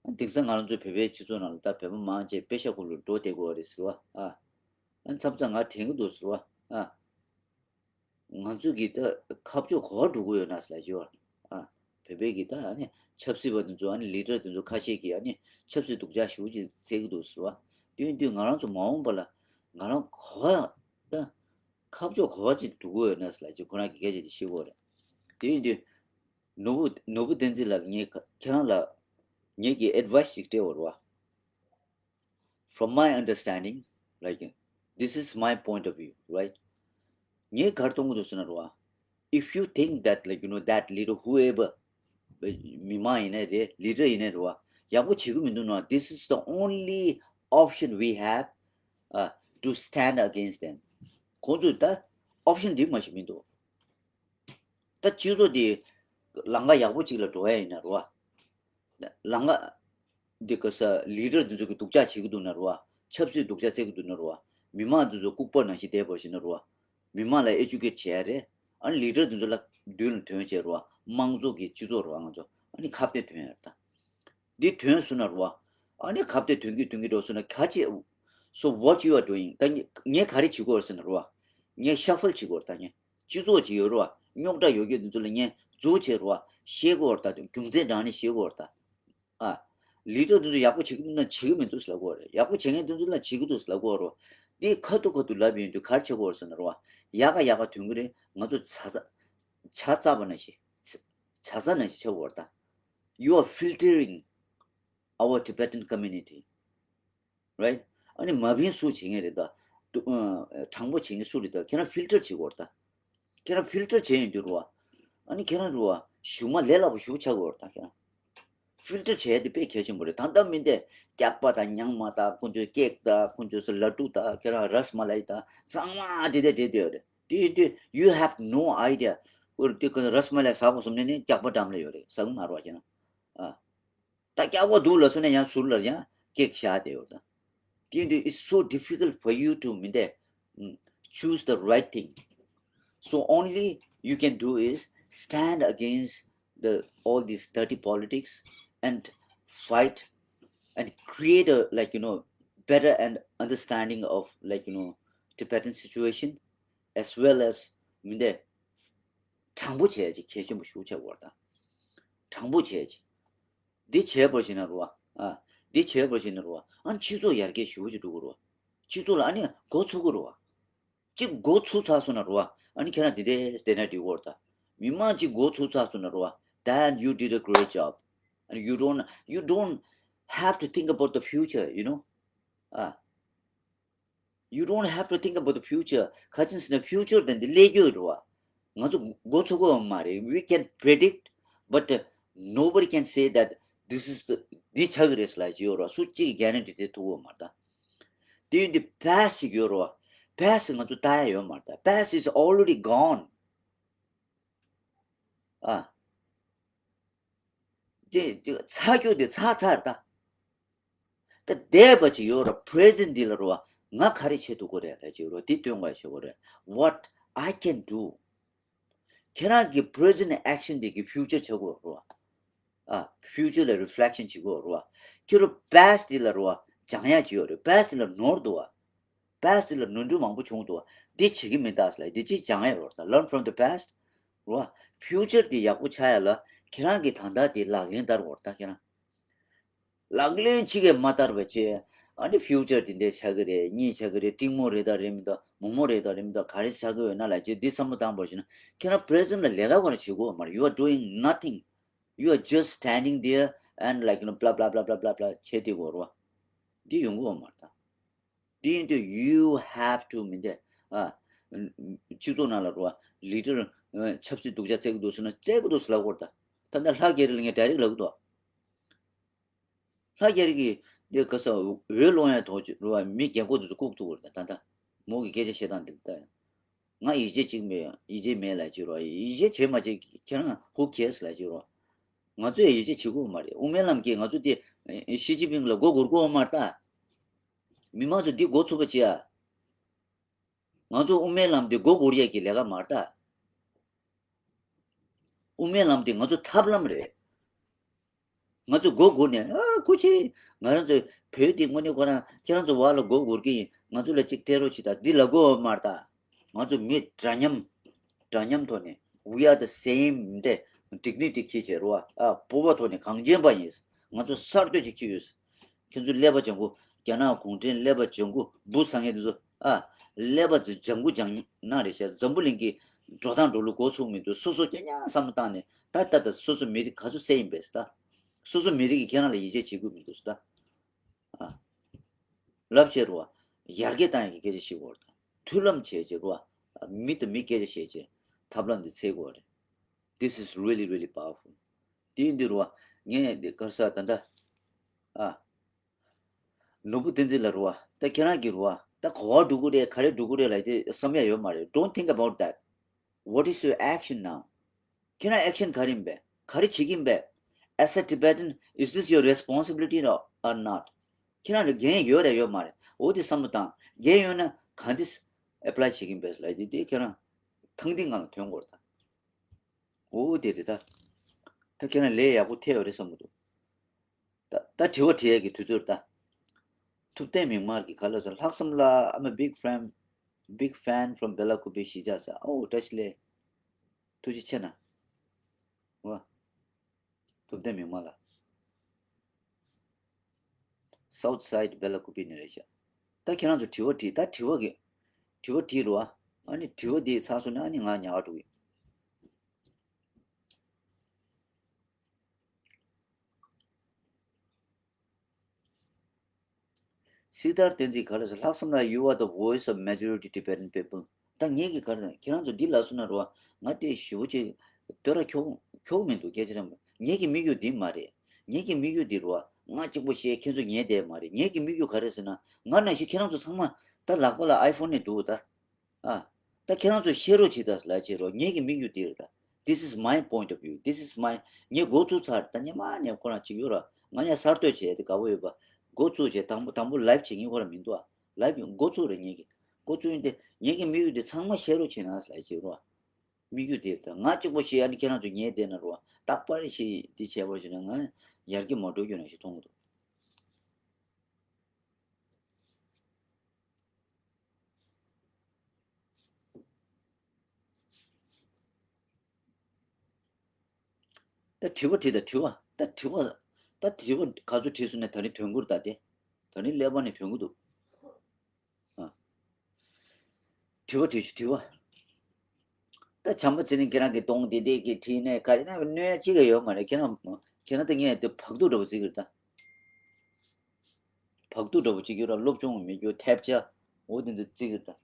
ཨ། དེང་སང་ང་རང་ཚོའི་བོད་པའི་སྤྱི་ཚོགས་ནང་ལ་ད་བོད་པ་མང་ཆེ་པེ་ཤ་ཁུག་ལ་འགྲོ་བསྡད་དགོས་པ་རེད་ཟེར་བ། ཨ། མཚམས་མཚམས་ང་དྲན་གྱི་འདུག་ཟེར་བ། ཨ། ང་ཚོས་ཀྱི་ད་ཁ་ཕྱོགས་ག་པར་འགྲོ་གི་ཡོད་ན་ཟེར་ལ་ཞུ་བ། ཨ། བོད་པའི་གི་ད་ཨ་ནི་ཆབ་སྲིད་པ་དེ་ཚོ་ཨ་ནི་ལི་ཌར་དེ་ཚོ་ཁ་ཤས་ཀྱིས་ཨ་ནི་ཆབ་སྲིད་སྡུག་ཅག་ཞེ་པོ་ཅིག་བརྩི་གི་འདུག་ཟེར་བ། དེ་ཡིན་དུས་ང་རང་ཚོ་མ་འོངས་པ་ལ་ང་རང་ག་པར་ད་ཁ་ཕྱོགས་ག་པར་ཅིག་འགྲོ་གི་ཡོད་ན་ཟེར་ལ་ཅིག་ཁོ་རང་གི་སྐད་ཆ་དེ་ཤེས་དགོས་རེད། དེ་ཡིན་དུས་ནོར་བུ་ནོར་བུ་བསྟན་འཛིན་ལགས། ངས་ཁྱེད་རང་ལ་ངེད་ཀྱི་ཨེ་ཌི་ཝའི་སི་ཞིག་སྤྲད་འོར་བ། From my understanding, like, this is my point of view, right? ངས་ག་རེ་གཏོང་གི་འདུག་ཟེར་ན་རེད་བ། If you think that, like, you know, that leader, whoever, མི་མང་ཡིན་ནའི་རེད། ལི་ཌར་ཡིན་ནའི་རེད་བ། ཡག་པོ་བྱེད་ཀྱི་མི་འདུག་ན། This is the only option we have, uh, to stand against them. ཁོང་ཚོས་ད་ཨོབ་ཤན་འདི་མ་ཞིག་མི་འདུག་ད་སྤྱི་ཚོགས་འདི་ལམ་ཁ་ཡག་པོ་ཅིག་ལ་འགྲོ་ཡ་ཡིན་ན་རེད་བ། ལམ་ཁ་འདི་ག་ས་ལི་ཌར་འདི་ཚོ་གི་སྡུག་ཅག་བྱེད་ཀྱི་འདུག་ན་རེད་བ། ཆབ་སྲིད་སྡུག་ཅག་བྱེད་ཀྱི་འདུག་ན་རེད་བ། མི་མང་འདི་ཚོ་ལྐུགས་པ་ནང་བཞིན་བསྡད་པ་ཞིག་ན་རེད་བ། མི་མང་ལ་ཨེ་ཌུ་ཀེ་ཊི་བྱེད་ཡ་རེད། ཨ་ནི་ལི་ཌར་འདི་ཚོ་ལ་མདུན་ལ་ཐོན་བྱས་རེད་བ། དམངས་གཙོ་གི་སྤྱི་ཚོགས་རེད་བ། ང་ཚོ་ཨ་ནི་ཁ་གཏད་ཐོན་ཡ་རེད་ད། འདི་ཐོན་སོང་ན་རེད་བ། ཨ་ནི་ཁ་གཏད་ཐོན་གྱི་ཐོན་གྱི་འགྲོ་སོང་ན་ག་ཅི། So what you are doing? ད་ངས་ངས་ག་རེ་བྱེད་དགོས་རེད་ཟེར་ན་རེད་བ། ངས་ཤ་ཕལ་བྱེད་དགོས་རེད་ད། ངས་སྤྱི་ཚོགས་ཅིག་ཡོད་རེད་བ། རྙོག་དྲ་ཡོད་རྒྱུ་འདི་ཚོ་ལ་ངས་འཛུལ་བྱས་རེད་བ། ཤེས་དགོས་རེད་ད། རྒྱུ་མཚན་དྲངས་ནས་ཤེས་དགོས་རེད་ད། ཨ། ལི་ཌར་འདི་ཚོ་ཡག་པོ་བྱེད་ཀྱི་མིན་ན་བྱེད་ཀྱི་མི་འདུག་ཟེར་ལབ་དགོས་རེད། ཡག་པོ་བྱེད་མཁན་འདི་ཚོ་ལ་བྱེད་ཀྱི་འདུག་ཟེར་ལབ་དགོས་རེད་བ། འདི་ཁ་ཐུག་ཁ་ཐུག་ལབ་ཡོང་དུས་ག་རེ་བྱེད་དགོས་རེད་ཟེར་ན་རེད་བ། ཡག་ག་ཡག་ག་ཐོན་གྱི་རེད། ང་ཚོ་ཇ་ཚ་ཇ་ཚ་པ་ནང་བཞིན་ཇ་ཚ་ནང་བཞིན་བྱེད་དགོས་རེད་ད། You are filtering our Tibetan community, right? ཨ་ནི་མ་བིན་སུ་བྱེད་མཁན་རེད་ད། དུ་ཨ་དྲང་པོ་བྱེད་མཁན་སུ་རེད་ད། ཁྱེད་རང་ཕིལ་ཊར་བྱེད་དགོས་རེད་ད། ཁྱེད་རང་ཕིལ་ཊར་བྱས་ཡོང་དུས་རེད་བ། ཨ་ནི་ཁྱེད་རང་རེད་བ། གཞུག་མ་ལས་སླ་པོ་ཞེ་པོ་ཆགས་དགོས་རེད་ད། ཁྱེད་རང་ཕིལ་ཊར་བྱས་ཏེ་དཔེ་གལ་ཆེན་པོ་རེད། ད་ལྟ་མི་འདི་སྐྱག་པ་དང་ཉག་མ་དང་ཁོང་ཚོའི་ཀེག་དང་ཁོང་ཚོའི་ལ་ཌུ་དང་ཁྱེད་རང་ར་སི་མ་ལའི་དང་ཚང་མ་དེ་འདྲ་སྤྲད་བསྡད་ཡོད་རེད། དེ་ཡིན་དུས་you have no idea. ཁོ་དེ་ཁོ་ར་སི་མ་ལའི་ཟ་དགོས་བསམ་ནས་ནི་སྐྱག་པ་འགྲམ་ལ་ཡོད་རེད། ཟ་གི་མ་རེད་བ་ཁྱེད་རང་། ཨ། ད་སྐྱག་པ་འདུག་ལབ་སོང་ན་ཡང་ཟུར་ལ་ཡང་ཀེག་བཞག་བསྡད་ཡོད་ད། དེ་ཡིན་དུས་it's so difficult for you to མི་འདི་ཨུམ་choose the right thing. So only you can do is stand against the all these dirty politics and fight and create a, like, you know, better and understanding of, like, you know, Tibetan situation as well as མི་འདི་དྲང་པོ་བྱས་ཅིག་གལ་ཆེན་པོ་ཞེ་པོ་ཆགས་ཡོད་ད། དྲང་པོ་བྱས་ཅིག་འདི་བྱས་པ་ཞིག་ན་རེད་བ། ཨ། འདི་བྱས་པ་ཞིག་ན་རེད་བ། ཨ་ནི་སྤྱི་ཚོགས་ཡར་རྒྱས་ཞེ་པོ་ཅིག་འགྲོ་གི་རེད་བ། སྤྱི་ཚོགས་ལ་ཨ་ནི་འགོ་ཚུགས་ཀྱི་རེད་བ། གཅིག་འགོ་ཚུགས་ཚར་སོང་ན་རེད་བ། ཨ་ནི་ཁྱེད་རང་འདི་འདྲས་བསྡད་ན་འགྲིག་གི་རེད་ད། མི་མང་གཅིག་འགོ་ཚུགས་ཚར་སོང་ན་རེད་བ། Then you did a great job. And you don't, you don't have to think about the future, you know. ཨ། You don't have to think about the future. ག་ཅི་ཟེར་ན་ཕིའུ་ཅར་དེ་འདི་སླེབས་རྒྱུ་རེད་བ། ང་ཚོ་འགོ་ཚུགས་ཀྱི་ཡོད་མ་རེད། We can predict, but uh, nobody can say that this is the, འདི་ཆགས་ཀྱི་རེད་ཟེར་ལབ་ཀྱི་ཡོད་རེད་བ། སུ་གཅིག་གིས་གྷ་རན་ཊི་དེ་ཐོབ་ཀྱི་ཡོད་མ་རེད་ད། དེ་ཡིན་དུས་པེ་སི་ཊི་ཞིག་ཡོད་རེད་བ། པེ་སི་ཊི་ང་ཚོ་ལྟ་ཡ་ཡོད་མ་རེད་ད། Past is already gone. ཨ། དེ་དེ་ཚར་རྒྱུ་དེ་ཚར་ཚར་ད། ད་འདས་པ་ཅིག་ཡོད་ར། པི་རེ་ཟེན་ཊི་འདི་ལ་རེད་བ། ང་ག་རེ་བྱེད་ཐུབ་ཀྱི་རེད་ལབ་ཀྱི་ཡོད་ར། འདི་སྟོན་དགོས་ཤེས་ཀྱི་རེད། What I can do. ཁྱེད་རང་གི་པི་རེ་ཟེན་ཊི་ཨེག་ཤན་འདི་གི་ཕིའུ་ཅར་བྱེད་དགོས་རེད་བ། ཨ། ཕིའུ་ཅར་ལ་རི་ཕི་ལེག་ཤན་བྱེད་དགོས་རེད་བ། ཁྱེད་རང་པེ་སི་ཊི་འདི་ལ་རེད་བ། སྦྱང་ཡ་ཅིག་ཡོད་རེད། པེ་སི་ཊི་འདི་ལ་ནོར་འདུག་བ། པེ་སི་ཊི་འདི་ལ་ནོར་འཁྲུལ་མང་པོ་བྱུང་འདུག་བ། འདི་བྱེད་ཀྱི་མིན་ད་ཟེར་ལབ། འདི་ཅིག་སྦྱང་ཡ་ཡོད་རེད་ད། Learn from the past. རེད་བ། ཕིའུ་ཅར་འདི་ཡག་པོ་ཆགས་ཡ་ལ་ཁྱེད་རང་གིས་ད་ལྟ་འདི་ལག་ལེན་བསྟར་དགོས་རེད་ད། ཁྱེད་རང་ལག་ལེན་གཅིག་གིས་མ་བསྟར་བ་བྱས། ཨ་ནི་ཕིའུ་ཅར་འདི་འདྲ་ཆགས་ཀྱི་རེད། གཉིས་ཆགས་ཀྱི་རེད། ཏིང་མོ་རེད་དང་རེད་མི་འདུག་མོག་མོག་རེད་དང་རེད་མི་འདུག་ག་རེ་ཆགས་ཀྱི་ཡོད་ན་ལབ་བྱས་འདི་བསམ་བློ་བཏང་བ་ཞིག་ན། ཁྱེད་རང་པི་རེ་ཟེན་ཊི་ལ་ལས་ཀ་ག་རེ་བྱེད་དགོས་མ་རེད། You are doing nothing. You are just standing there and, like, you know, blah blah blah blah blah blah བྱས་བསྡད་དགོས་རེད་བ། འདི་ཡོང་གི་ཡོད་མ་རེད་ད། འདི་ཡིན་དུས་you have to མིན་ཏེ། ཨ། སྤྱི་ཚོགས་ནང་ལ་རེད་བ། ལི་ཌར་ཆབ་སྲིད་སྡུག་ཅག་བཙལ་གྱི་འདུག་ཟེར་ན་བཙལ་གྱི་འདུག་ཟེར་ལབ་དགོས་རེད་ད། ད་ལྟ་ལྷ་རྒྱ་རི་ལ་ངས་ཌའི་རེག་ལབ་ཀྱི་འདུག་ལྷ་རྒྱ་རི་གིས་འདི་ག་ས་འོས་སློང་ཡ་ཐོག་ཅིག་རེད་བ། མི་རྒན་འཁོགས་དེ་ཚོ་བཀུག་ཐུབ་ཀྱི་རེད་ད། ད་ལྟ་མོ་གི་སྐད་ཆ་བཤད་སྟངས་འདི་ལྟ། ང་ཡིད་ཆེས་གཅིག་མེད། ཡིད་ཆེས་མེད་ལབ་ཀྱི་རེད་བ། ཡིད་ཆེས་བྱེད་མ་བྱེད་ཁྱེད་རང་who cares ལབ་ཀྱི་རེད་བ། ང་ཚོས་ཡིད་ཆེས་བྱེད་དགོས་མ་རེད། དབུ་མའི་ལམ་གྱིས་ང་ཚོ་དེ་ཞི་ཅིན་ཕིང་ལ་མགོ་སྒུར་དགོས་མ་རེད་ད། མི་མང་ཚོ་འདི་མགོ་ཚུགས་པ་བྱེད་ཨ། ང་ཚོ་དབུ་མའི་ལམ་འདི་མགོ་སྒུར་ཡས་ཀྱི་ལས་ཀ་མ་རེད་ད། དབུ་མའི་ལམ་འདི་ང་ཚོ་ཐབས་ལམ་རེད། ང་ཚོ་མགོ་སྒུར་ནས་ཨ་ཁུ་ཆེ། ང་རང་ཚོ་བོད་འདི་དངོས་གནས་ཁོ་རང་ཁྱེད་རང་ཚོ་བར་ལ་མགོ་སྒུར་གྱི་ཡིན། ང་ཚོ་ལ་གཅིག་སྤྲད་རོགས་བྱེད་ད་འདི་ལབ་དགོས་མ་རེད་ད། ང་ཚོ་མི་འདྲ་མཉམ། འདྲ་མཉམ་ཐོག་ནས་we are the same འདི་dignity གྱིས་བྱེད་རོགས་ཨ། སྤོབས་པ་ཐོག་ནས་གངས་ཅན་པ་ཡིན། ང་ཚོ་གསར་གཏོད་ཅིག་བྱེད་ཡོད། ཁྱེད་ཚོ་ཀླད་པ་ལྗང་ཁུ། རྒྱ་ནག་གུང་ཁྲན་ཀླད་པ་ལྗང་ཁུ་འབུ་ཟ་མཁན་དེ་ཚོ་ཨ། ཀླད་པ་ལྗང་ཁུ་ལྗང་ནག་རེད་ཤག་འཛམ་བུ་གླིང་གི་འགྲོ་སྟངས་འགྲོ་ལུགས་མགོ་ཚུགས་མི་འདུག་སོ་སོ་རྐྱང་རྐྱང་བསམ་བློ་བཏང་ནས་ད་ལྟ་ད་སོ་སོ་མི་རིགས་ག་ཚོད་བསད་ཡིན་པས་ད། སོ་སོ་མི་རིགས་ཀྱིས་ཁྱེད་རང་ལ་ཡིད་ཆེས་བྱེད་དགོས་མི་འདུག་ད། ཨ། རླབས་ཆེ་རུ་བ། ཡར་རྒྱས་བཏང་ཡག་གི་སྐད་ཆ་བཤད་དགོས་རེད་ད། མཐུན་ལམ་བྱས་བྱས་རུ་བ། མི་དང་མི་སྐད་ཆ་བཤད་བྱས་ཐབས་ལམ་འདི་འཚོལ་དགོས་རེད། This is really really powerful. དེ་ཡིན་དུས་རུ་བ། ངས་འདི་ག་རེ་ཟེར་ད་ལྟ། ཨ། ནོར་བུ་བསྟན་འཛིན་ལགས་རུ་བ། ད་ཁྱེད་རང་གིས་རུ་བ། ད་ག་པར་འགྲོ་གི་རེད། ག་རེ་འགྲོ་གི་རེད་ལབ་དེ་བསམ་ཡ་ཡོད་མ་རེད། Don't think about that. What is your action now? ཁྱེད་རང་ཨེག་ཤན་ག་རེ་ཡིན་པས། ག་རེ་བྱེད་ཀྱི་ཡིན་པས། As a Tibetan, is this your responsibility or, or not? ཁྱེད་རང་ལ་འགན་ཡོད་རེད་ཡོད་མ་རེད། འོ་དེ་བསམ་བློ་བཏང་། འགན་ཡོད་ན་ག་འདྲས་ཨེ་པ་ལའི་བྱེད་ཀྱི་ཡིན་པས་ལབ་དེ་དེ་ཁྱེད་རང་ཐང་སྟེང་སྒང་ལ་ཐོན་དགོས་རེད་ད། འོ་དེ་རེད་ད། ད་ཁྱེད་རང་ལས་ཡག་པོ་ཐེབས་ཡོད་རེད་བསམ་གྱི་འདུག་ད་ད་དྲི་བ་དྲི་ཡས་ཀྱི་དུས་ཚོད་རེད་ད། ཐུབ་བསྟན་མིག་དམར་གྱིས་ག་ལབ་ཟེར། ལྷག་བསམ་ལགས། I'm a big fan, big fan from Bela Kupe གཞིས་ཆགས་ཟེར། ཨོ་བཀྲ་ཤིས་བདེ་ལེགས། ཐུགས་རྗེ་ཆེ་གནང་། ཝ། ཐུབ་བསྟན་མིག་དམར་ལགས། South side Bela Kupe ནས་རེད་ཤག་ད་ཁྱེད་རང་ཚོ་དྲི་བ་དྲིས། ད་དྲི་བ་གི་དྲི་བ་དྲིས་རོགས་ཨ། ཨ་ནི་དྲི་བ་འདི་ཚར་སོང་ན་ཨ་ནི་ང་ཉལ་ག་འགྲོ་གི། སི་ཏར་བསྟན་འཛིན་ག་རེ་ཟེར། ལྷག་བསམ་ལགས། You are the voice of majority Tibetan people. ད་ངེད་ཀྱིས་ག་རེ་ཟེར། ཁྱེད་རང་ཚོ་འདི་ལབ་སོང་ན་རོ། ང་དེ་ཞེ་པོ་ཅིག་བསྟོད་ར་ཁྱོག་ཁྱོག་མི་འདུག་སྐད་ཆ་རང་། ངེད་ཀྱི་དམིགས་ཡུལ་འདི་མ་རེད། ངེད་ཀྱི་དམིགས་ཡུལ་འདི་རོ། ང་གཅིག་པོ་བཤད་ཁྱེད་ཚོ་ཉན་བསྡད་མ་རེད། ངེད་ཀྱི་དམིགས་ཡུལ་ག་རེ་ཟེར་ན། ང་ནང་བཞིན་ཁྱེད་རང་ཚོ་ཚང་མ་ད་ལག་པ་ལ་ཨའི་ཕོན་ནས་འདུག་ད། ཨ། ད་ཁྱེད་རང་ཚོ་ཤེས་རོགས་བྱེད་དང་ལབ་བྱེད་རོགས། ངེད་ཀྱི་དམིགས་ཡུལ་འདི་རེད་ད། This is my point of view. This is my ངས་འགོ་ཚུགས་ཚར། ད་ཉི་མ་ནས་ཁོ་རང་གཅིག་ཡོད་ར། ང་ཡང་གསར་གཏོད་བྱས་ཏེ་དགའ་པོ་ཡོད་པ། འགོ་ཚུགས་བྱས་དང་པོ་དང་པོ་ལའིབ་བྱེད་མཁན་ཁོ་རང་མི་འདུག་ཨ། ལའིབ་འགོ་ཚུགས་རེད་ངེད་ཀྱི། འགོ་ཚུགས་ཡིན་ཏེ་ངེད་ཀྱི་དམིགས་ཡུལ་འདི་ཚང་མ་ཤེས་རོགས་བྱེད་ན་ལབ་བྱེད་རོགས། དམིགས་ཡུལ་འདི་རེད་ད། ང་གཅིག་པོ་ཤེས་ཨ་ནི་ཁྱེད་རང་ཚོ་ཉལ་བསྡད་ན་རོགས། རྟག་པར་ཤེས་འདི་བྱས་པར་བྱས་ན་ང་ཡར་རྒྱས་མ་འགྲོ་རྒྱུ་ནང་བཞིན་མཐོང་གི་འདུག་ད་དྲི་བ་དྲིས་དང་དྲི་བ། ད་དྲི་བ། ད་དྲི་བ་ག་ཚོད་དྲིས་སོང་ན་ད་རིང་ཐོན་གྱི་རེད་ད་དེ། ད་རིང་ཀླད་པ་ནས་ཐོན་གྱི་འདུག་ཨ། དྲི་བ་དྲིས་ཤིག་དྲི་བ། ད་ ད་བྱམས་པ་བརྩི་ནས་ཁྱེད་རང་གི་གདོང་དེ་དེ་གི་བྲིས་ནས་ག་རེ་ན་གནོད་ཡ་གཅིག་ཀྱང་ཡོད་མ་རེད། ཁྱེད་རང་ཁྱེད་རང་ད་ངས་དེ་བག་ཐུག་འདྲ་པོ་བརྩི་གི་རེད་ད། བག་ཐུག་འདྲ་པོ་གཅིག་ཡོད་ར། སློབ་སྦྱོང་མི་རྒྱུ་ཐེབས་ཆག་འོ་དེ་འདྲ་བརྩི་གི་རེད་ད།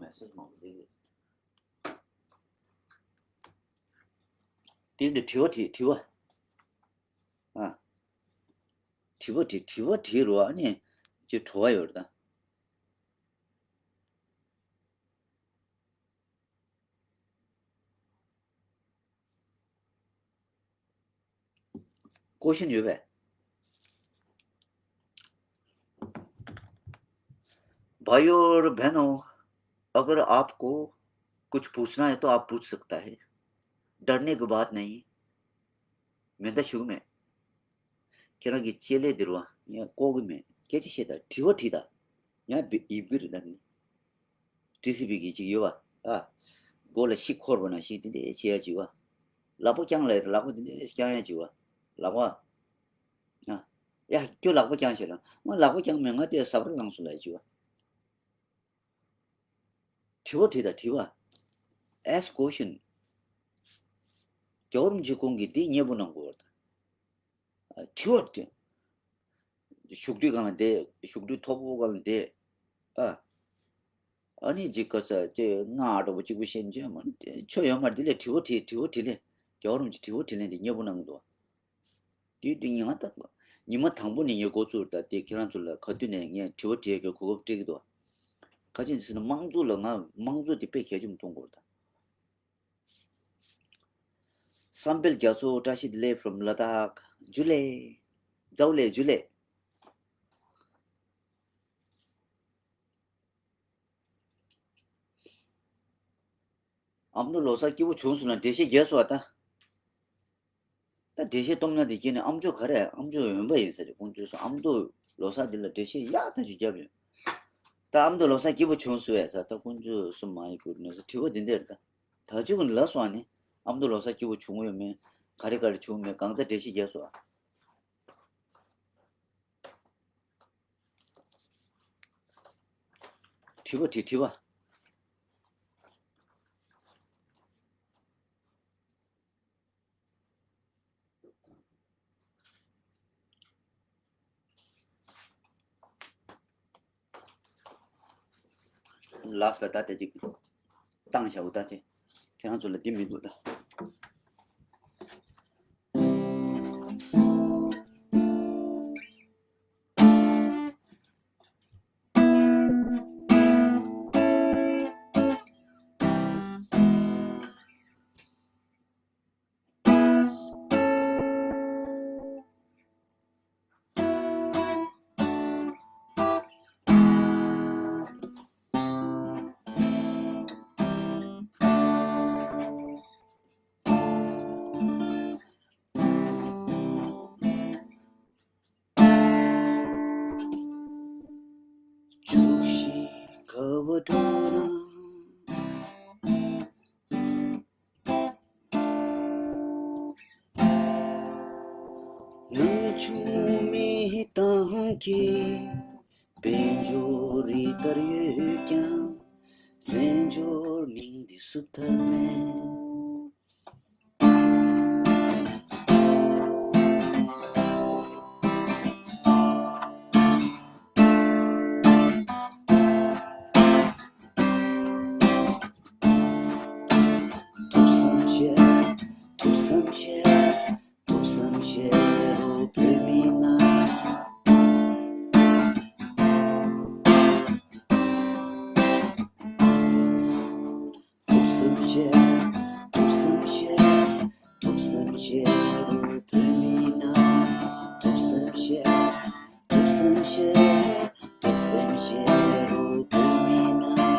མེ་སེ་ཇི་མང་པོ་བསྡད་ཡོད། དེ་འདྲ་དྲི་བ་དྲི་དྲི་བ། ཨ། དྲི་བ་དྲི་དྲི་བ་དྲི་རུ་ཨ་ནི་ཅི་བྲོ་བ་ཡོད་རེད་ད། ཀོ་ཤན་ཡོད་པས། भाइयों और बहनों, अगर आपको कुछ पूछना है तो आप पूछ सकता है। डरने की बात नहीं। མེད་ད་ཞུ་གི་མེད། ཁྱེད་རང་གི་ལྕེ་ལེ་འདིར་བ་ཡང་ལྐོག་གི་མེད། སྐད་ཆ་བཤད་ད་དྲི་བ་དྲིས་ད། ཡང་ཡིབ་གི་རེད་ད་ནི། ཊི་སི་པི་གི་ཅིག་ཡོད་པ། ཨ། མགོ་ལ་ཤིག་འཁོར་བ་ན་ཤིག་དེ་འདྲས་བྱེད་ཡ་ཅིག་བ། ལག་པ་བརྐྱངས་ལ་ལག་པ་དེ་འདྲས་བརྐྱང་ཡ་ཅིག་བ། ལག་པ། ཨ། ཡ་ཁྱོད་ལག་པ་བརྐྱངས་ཤེས་ལ། ང་ལག་པ་བརྐྱངས་མེད། ང་དེ་ཟབ་ར་ལངས་སོང་ལ་ཡ་ཅིག་བ། དྲི་བ་དྲིས་ད་དྲི་བ། Ask question། རྒྱལ་བ་རིན་པོ་ཆེ་ཁོང་གིས་འདི་མཉེས་པོ་གནང་དགོས་པ་དང་། དྲི་བ་དྲི། བཞུགས་ཁྲི་སྒང་ལ་བསྡད། བཞུགས་ཁྲི་མཐོ་པོ་སྒང་ལ་བསྡད། ཨ། ཨ་ནི་ཅིག་ག་ས་ཅེ་ང་འདྲ་པོ་གཅིག་པུ་ཤེས་ཀྱི་མ་ཆོ་ཡོད་མ་རེད། དེ་ལས་དྲི་བ་དྲིས། དྲི་བ་དྲིས་ལེ། རྒྱལ་བ་རིན་པོ་ཆེ་དྲི་བ་དྲིས་ལེ་འདི་མཉེས་པོ་གནང་གི་འདུག་དེ་དེ་ཉི་མ་ད་ཉི་མ་དང་པོ་ནས་ངས་འགོ་ཚུགས་ད་དེ་ཁྱེད་རང་ཚོ་ལ་ག་དུས་ནས་ངས་དྲི་བ་དྲིས་ཡ་གི་གོ་སྐབས་སྤྲད་ཀྱི་འདུག་ག་ཅི་ཟེར་ན་དམངས་གཙོ་ལ་ང་དམངས་གཙོ་དེ་དཔེ་གལ་ཆེན་པོ་མཐོང་གི་ཡོད་ད། བསམ་འཕེལ་རྒྱ་མཚོ་བཀྲ་ཤིས་བདེ་ལེགས་from Ladakh། ཇུ་ལེ། ཛའུ་ལེ་ཇུ་ལེ། ཨ་མདོ་ལོ་གསར་སྐྱིད་པོ་བྱུང་སོང་ན་འགྲེལ་བཤད་རྒྱག་སོང་བ་ད། ད་འགྲེལ་བཤད་གཏོང་ན་དེ་སྐྱེས་ནས་ཨ་མཆོག་ག་རེ་ཨ་མཆོག་འོན་པ་ཡིན་ཟེར་དེ་ཁོང་ཚོས་སོང་ཨ་མདོ་ལོ་གསར་འདི་ལ་འགྲེལ་བཤད་ཡག་ཐག་ཆོད་བརྒྱབ་ཡོད། ད་ཨ་མདོ་ལོ་གསར་སྐྱིད་པོ་བྱུང་སོང་བས་ཟེར་ད་ཁོང་ཚོས་སོང་མ་ཡི་གུར་ནས་ཟེར་དྲི་བ་འདི་འདྲ་རེད་ད། ད་ཅི་ཀུན་ལ་སོང་ཨ་ནི་ཨ་མདོ་ལོ་གསར་སྐྱིད་པོ་བྱུང་ཡོད་མེད། ག་རེ་ག་རེ་བྱུང་མེད་གང་ཚ་འགྲེལ་བཤད་རྒྱག་སོང་ཨ། དྲི་བ་དྲི་དྲི་བ། ལགས་ལ་ད་དེ་ཅིག་བཏང་བཞག་འོ་ད་དེ་ཁྱེད་རང་ཚོ་ལ་འདི་མི་འདུག་ད། ཕྱུགས་ཤིང་ཁ་བ་དྲོ་ན། ནམ་ཆུང་མི་དང་གི། དཔལ་འབྱོར་རི་ལྟར་ཡོད་ཀྱང་། བཙན་འབྱོར་མིང་འདི་བསུབ་ཐབས་མེད། ཐུགས་བསམ་བཞེས། ཐུགས་བསམ་བཞེས། ཐུགས་བསམ་བཞེས་རོགས་བོད་མི་རྣམས། ཐུགས་བསམ་བཞེས། ཐུགས་བསམ་བཞེས། ཐུགས་བསམ་བཞེས་རོགས་བོད་མི་རྣམས། ཐུགས་བསམ་བཞེས། ཐུགས་བསམ་བཞེས། ཐུགས་བསམ་བཞེས་རོགས་བོད་མི་རྣམས།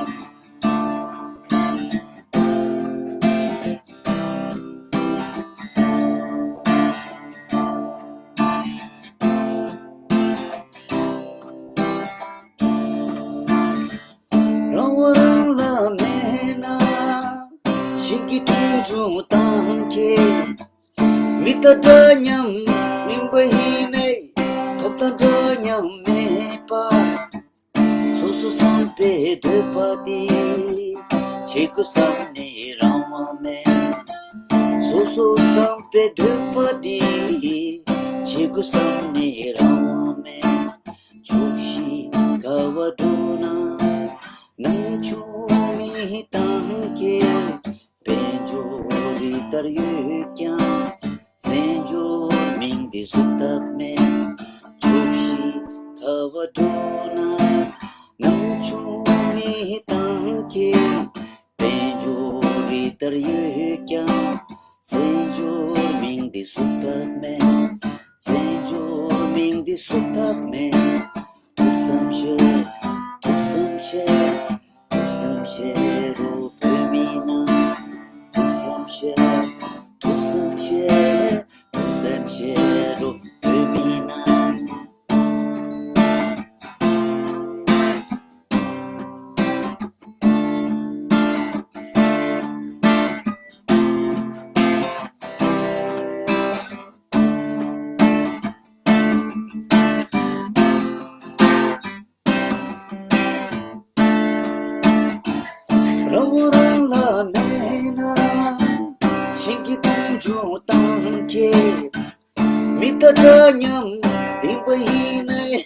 རང་དབང་རང་ལ་མེད་ན། གཞན་གྱི་ཐོས་བྱུང་གཏམ་གྱིས། མི་དང་འདྲ་མཉམ་མིན་པ་ཡིན་ནའི། ཐོབ་ཐང་འདྲ་མཉམ་མེད་པ། སོ་ སོ་སོ་བསམ་པའི་འདོད་པ་འདི། བྱེད་དགོས་བསམ་ནས་རང་དབང་མེད། སོ་སོ་བསམ་པའི་འདོད་པ་འདི། བྱེད་དགོས་བསམ་ནས་རང་དབང་མེད། ཕྱོགས་བཞི་ག་བར་འགྲོ་ན། ནམ་བྱུང་མི་བཏང་གི། དཔལ་འབྱོར་རི་ལྟར་ཡོད་ཀྱང་། བཙན་འབྱོར་མིང་འདི་བཟོ་ཐབས་མེད། ཕྱོགས་བཞི་ག་བར་འགྲོ་ན། ནམ་བྱུང་མི་བཏང་གི། དཔལ་འབྱོར་རི་ལྟར་ཡོད་ཀྱང་། བཙན་འབྱོར་མིང་འདི་བཟོ་ཐབས་མེད། བཙན་འབྱོར་མིང་འདི་བཟོ་ཐབས་མེད། ཐུགས་བསམ་བཞེས། ཐུགས་བསམ་བཞེས། ཐུགས་བསམ་བཞེས་རོགས་བོད་མི་རྣམས། ཐུགས་བསམ་བཞེས། ཐུགས་བསམ་བཞེས། ཐུགས་བསམ་བཞེས་རོགས་བོད་མི་རྣམས། རང་དབང་རང་ལ་མེད་ན། གཞན་གྱིས་མཐོང་ཆུང་བཏང་གི། མི་ལྟར་འདྲ་མཉམ་ཡིན་པ་ཡིན་ནའི།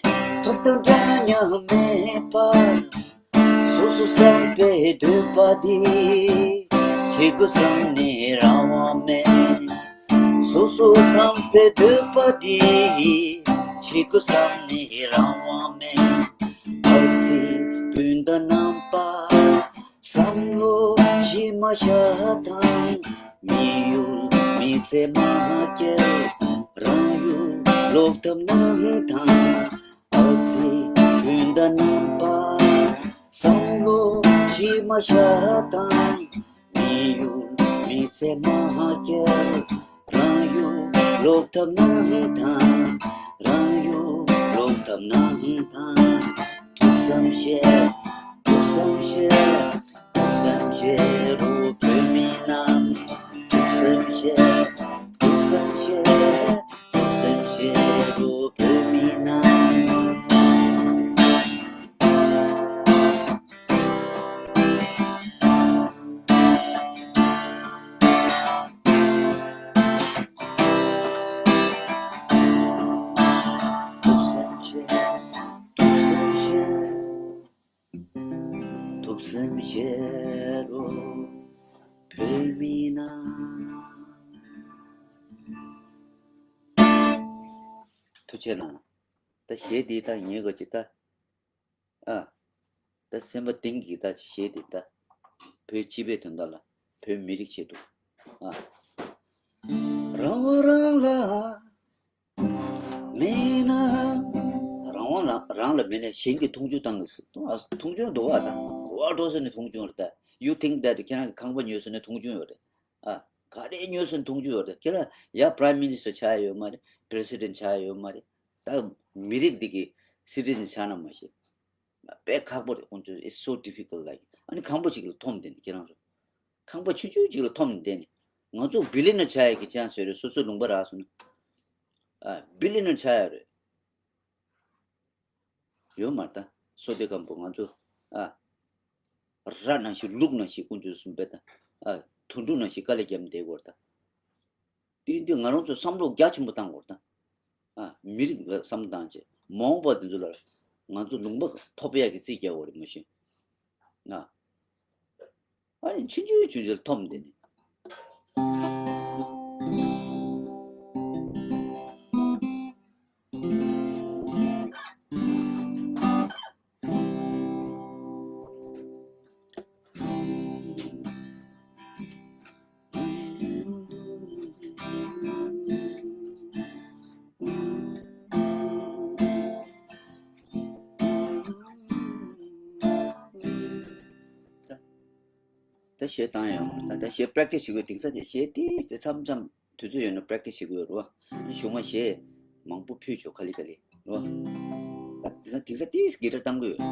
ཐོབ་ཐང་འདྲ་མཉམ་མེད་པར། སོ་སོ་བསམ་པའི་འདོད་པ་འདི། བྱེད་དགོས་བསམ་ནས་རང་དབང་མེད། སོ་སོ་བསམ་པའི་འདོད་པ་འདི། བྱེད་དགོས་བསམ་ནས་རང་དབང་མེད། ཨ་ཙི་སྤུན་ཟླ་རྣམ་པ། བསམ་བློ་ཞིག་མ་བཞག་དང་། མི་ཡུལ་མི་ཚེ་མ་སྐྱེལ། རང་ཡུལ་ལོག་ཐབས་གནང་དང་། ཨ་ཙི་སྤུན་ཟླ་རྣམ་པ། བསམ་བློ་ཞིག་མ་བཞག་དང་། མི་ཡུལ་མི་ཚེ་མ་སྐྱེལ། རང་ཡུལ་ལོག་ཐབས་གནང་དང་། རང་ཡུལ་ལོག་ཐབས་གནང་དང་། ཐུགས་བསམ་བཞེས། ཐུགས་བསམ་བཞེས། ཐུགས་བསམ་བཞེས་རོགས་བོད་མི་རྣམས། ཐུགས་བསམ་བཞེས། ཐུགས་བསམ་བཞེས། ཐུགས་བསམ་བཞེས་རོགས་བོད་མི་རྣམས། ཐུགས་བསམ་བཞེས། ཐུགས་བསམ་བཞེས་རོགས་བོད་མི་རྣམས། ཐུགས་རྗེ་གནང་། ད་གཞས་འདི་ད་ཉན་དགོས་ཀྱི་ད། ཨ། ད་སེམས་པ་གཏིང་གི་ད་ཅི་བཤད་དེ་ད། བོད་སྤྱི་པའི་དོན་དག་ལ། བོད་མི་རིགས་ཆེད་དུ། ཨ། རང་དབང་རང་ལ་མེད་ན། རང་དབང་ལ་རང་ལ་མེད་ན་གཞན་གྱིས་མཐོང་ཆུང་བཏང་གི། ཨ། མཐོང་ཆུང་འདུག་བ་ད། གོ་བ་འགྲོ་སོང་ནས་མཐོང་ཆུང་རེད་ད། You think that ཁྱེད་རང་གི་ཁང་པ་ཉོས་སོང་ནས་མཐོང་ཆུང་ཡོད་རེད། ཨ། ག་རེ་ཉོས་སོང་མཐོང་ཆུང་ཡོད་རེད། ཁྱེད་རང་ཡ་Prime Minister ཆགས་ཡོད་མ་རེད། President ཆགས་ཡོད་མ་རེད། ད་མི་རིགས་འདི་གི་citizen ཆགས་ན་མ་ཤེས། དཔེ་ཁག་པོ་རེད་ཁོང་ཚོ། It's so difficult like. ཨ་ནི་ཁང་པ་ཅིག་ལ་འཐོམ་བསྡད་ནས་ཁྱེད་རང་ཚོ། ཁང་པ་ཆུང་ཆུང་ཅིག་ལ་འཐོམ་ནས་བསྡད་ནས། ང་ཚོ་billionaire ཆགས་ཡག་གི་chance ཡོད་རེད། སོ་སོའི་ལུང་པ་རག་སོང་ན། ཨ། billionaire ཆགས་ཡག་རེད། ཡོད་མ་རེད་ད། བསོད་བདེ་སྒམ་པོ་ང་ཚོ། ཨ། ར་ནང་བཞིན་ལུག་ནང་བཞིན་ཀུན་སྤྱོད་གསུམ་པའི་ད། ཨ། དུད་འགྲོ་ནང་བཞིན་དཀའ་ལས་བརྒྱབ་བསྡད་དགོས་རེད་ད། དེ་དུས་ང་རང་ཚོ་བསམ་བློ་རྒྱ་ཆེན་པོ་བཏང་དགོས་རེད་ད། ཨ། མི་རིགས་ལ་བསམ་བློ་བཏང་བྱས་མ་འོངས་པ་དེ་ཚོ་ལ་ང་ཚོ་ལུང་པ་ཐོབ་ཡག་གི་རྩིས་རྒྱག་དགོས་རེད་མ་གཞི། ཨ། ཨ་ནི་ཆུང་ཆུང་ཆུང་ཆུང་འཐོམ་བསྡད་ནས། ད་གཞས་བཏང་ཡོང་། ད་ད་གཞས་practice བྱེད་དགོས། དེང་སང་དེ་གཞས་ཏིས་དེ་མཚམས་མཚམས་དུས་ཚོད་ཡོད་ན་practice བྱེད་དགོས་རེད་བ། གཞུག་མ་གཞས་མང་པོ་ཕུལ་ཆོག་ག་ལེ་ག་ལེ་རེད་བ། ད་དེང་སང་དེང་སང་ཏིས་གི་ཊར་བཏང་གི་ཡོད།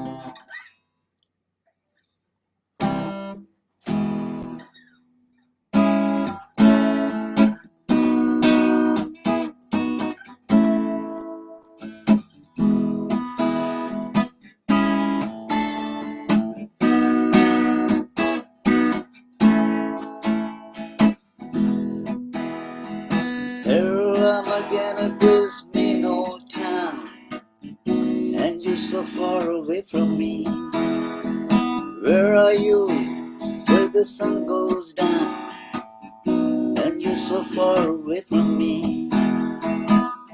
Gives me no time, and you're so far away from me. Where are you? Where the sun goes down, and you're so far away from me.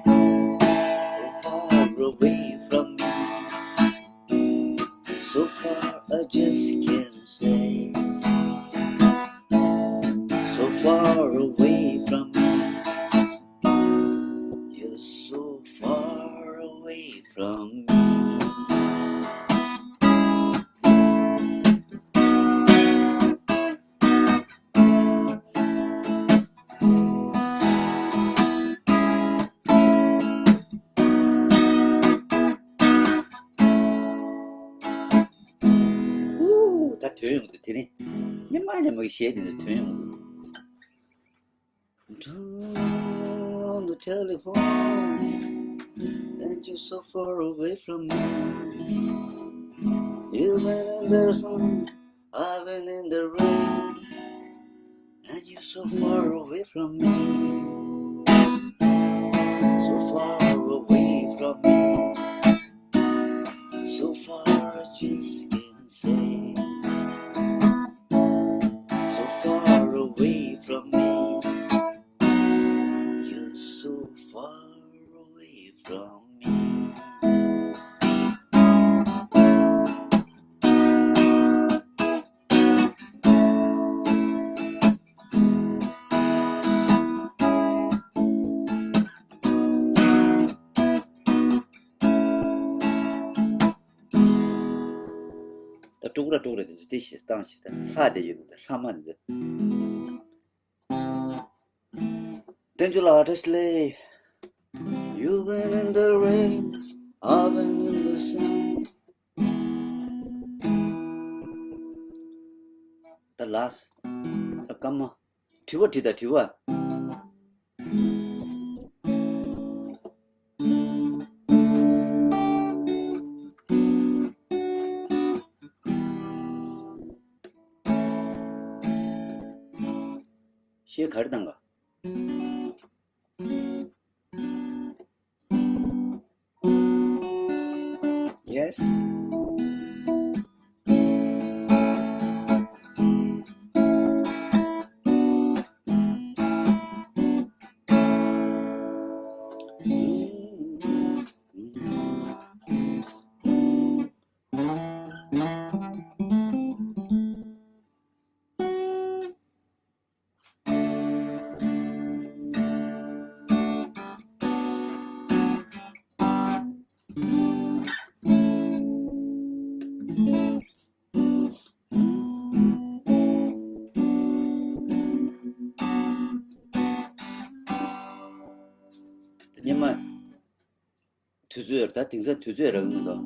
So far away from me. So far, I just can't say. So far away from me. You're so far away from me. ད་ཐོན་ཡོང་དུས་དེ་རིང་ཉི་མ་ཉི་མ་གི་གཞས་འདི་ཚོ་ཐོན་ཡོང་དུས། Don't on the telephone, and you're so far away from me. You've been in the sun, I've been in the rain, and you're so far away from me. So far away from me. So far, I just can't say. So far away from me. You're so far away from me. ད་དཀྲུག་ར་དཀྲུག་ར་དེ་ཚོ་དེ་ཞིག་བཏང་ཞིག་ད་ལྷ་དེ་ཡོད་ད་ལྷ་མ་འདི། བསྟན་འཛིན་ལགས་བཀྲ་ཤིས་བདེ་ལེགས། You've been in the rain, I've been in the sun. ད་ལགས་ད་སྐར་མ། དྲི་བ་དྲི་ད་དྲི་བ། གཞས་ག་རེ་བཏང་ག Yes. ཉི་མ། དུས་ཚོད་ད་དེང་སང་དུས་ཚོད་རག་གི་མི་འདུག་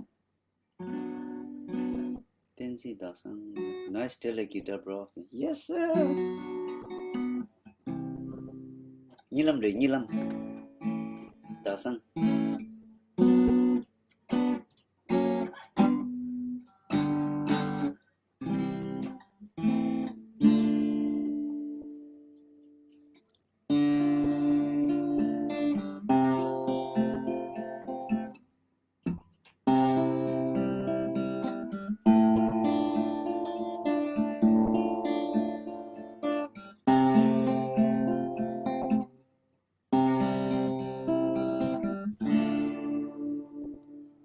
བསྟན་འཛིན་ཟླ་བཟང་། Nice style guitar, bro. Yes, sir. གཉིད་ལམ་རེད། གཉིད་ལམ། ཟླ་བཟང་།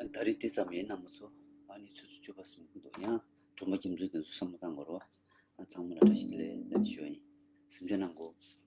ཨ་ད་རེས་འདི་ཙམ་ཡིན། རྣམ་པ་ཚོ། ཨ་ནི་ཆུ་ཚོད་བཅུ་པ་ཟིན་གྱི་འདུག་ཡང་སྒྲོལ་མ་རྒྱ་མཚོའི་དོན་དུ་བསམ་བློ་བཏང་དགོས་རེད་བ། ཨ་ཚང་མ་ལ་བཀྲ་ཤིས་བདེ་ལེགས་ཞུ་ཡིན། གཟིམ་འཇག་གནང་དགོས།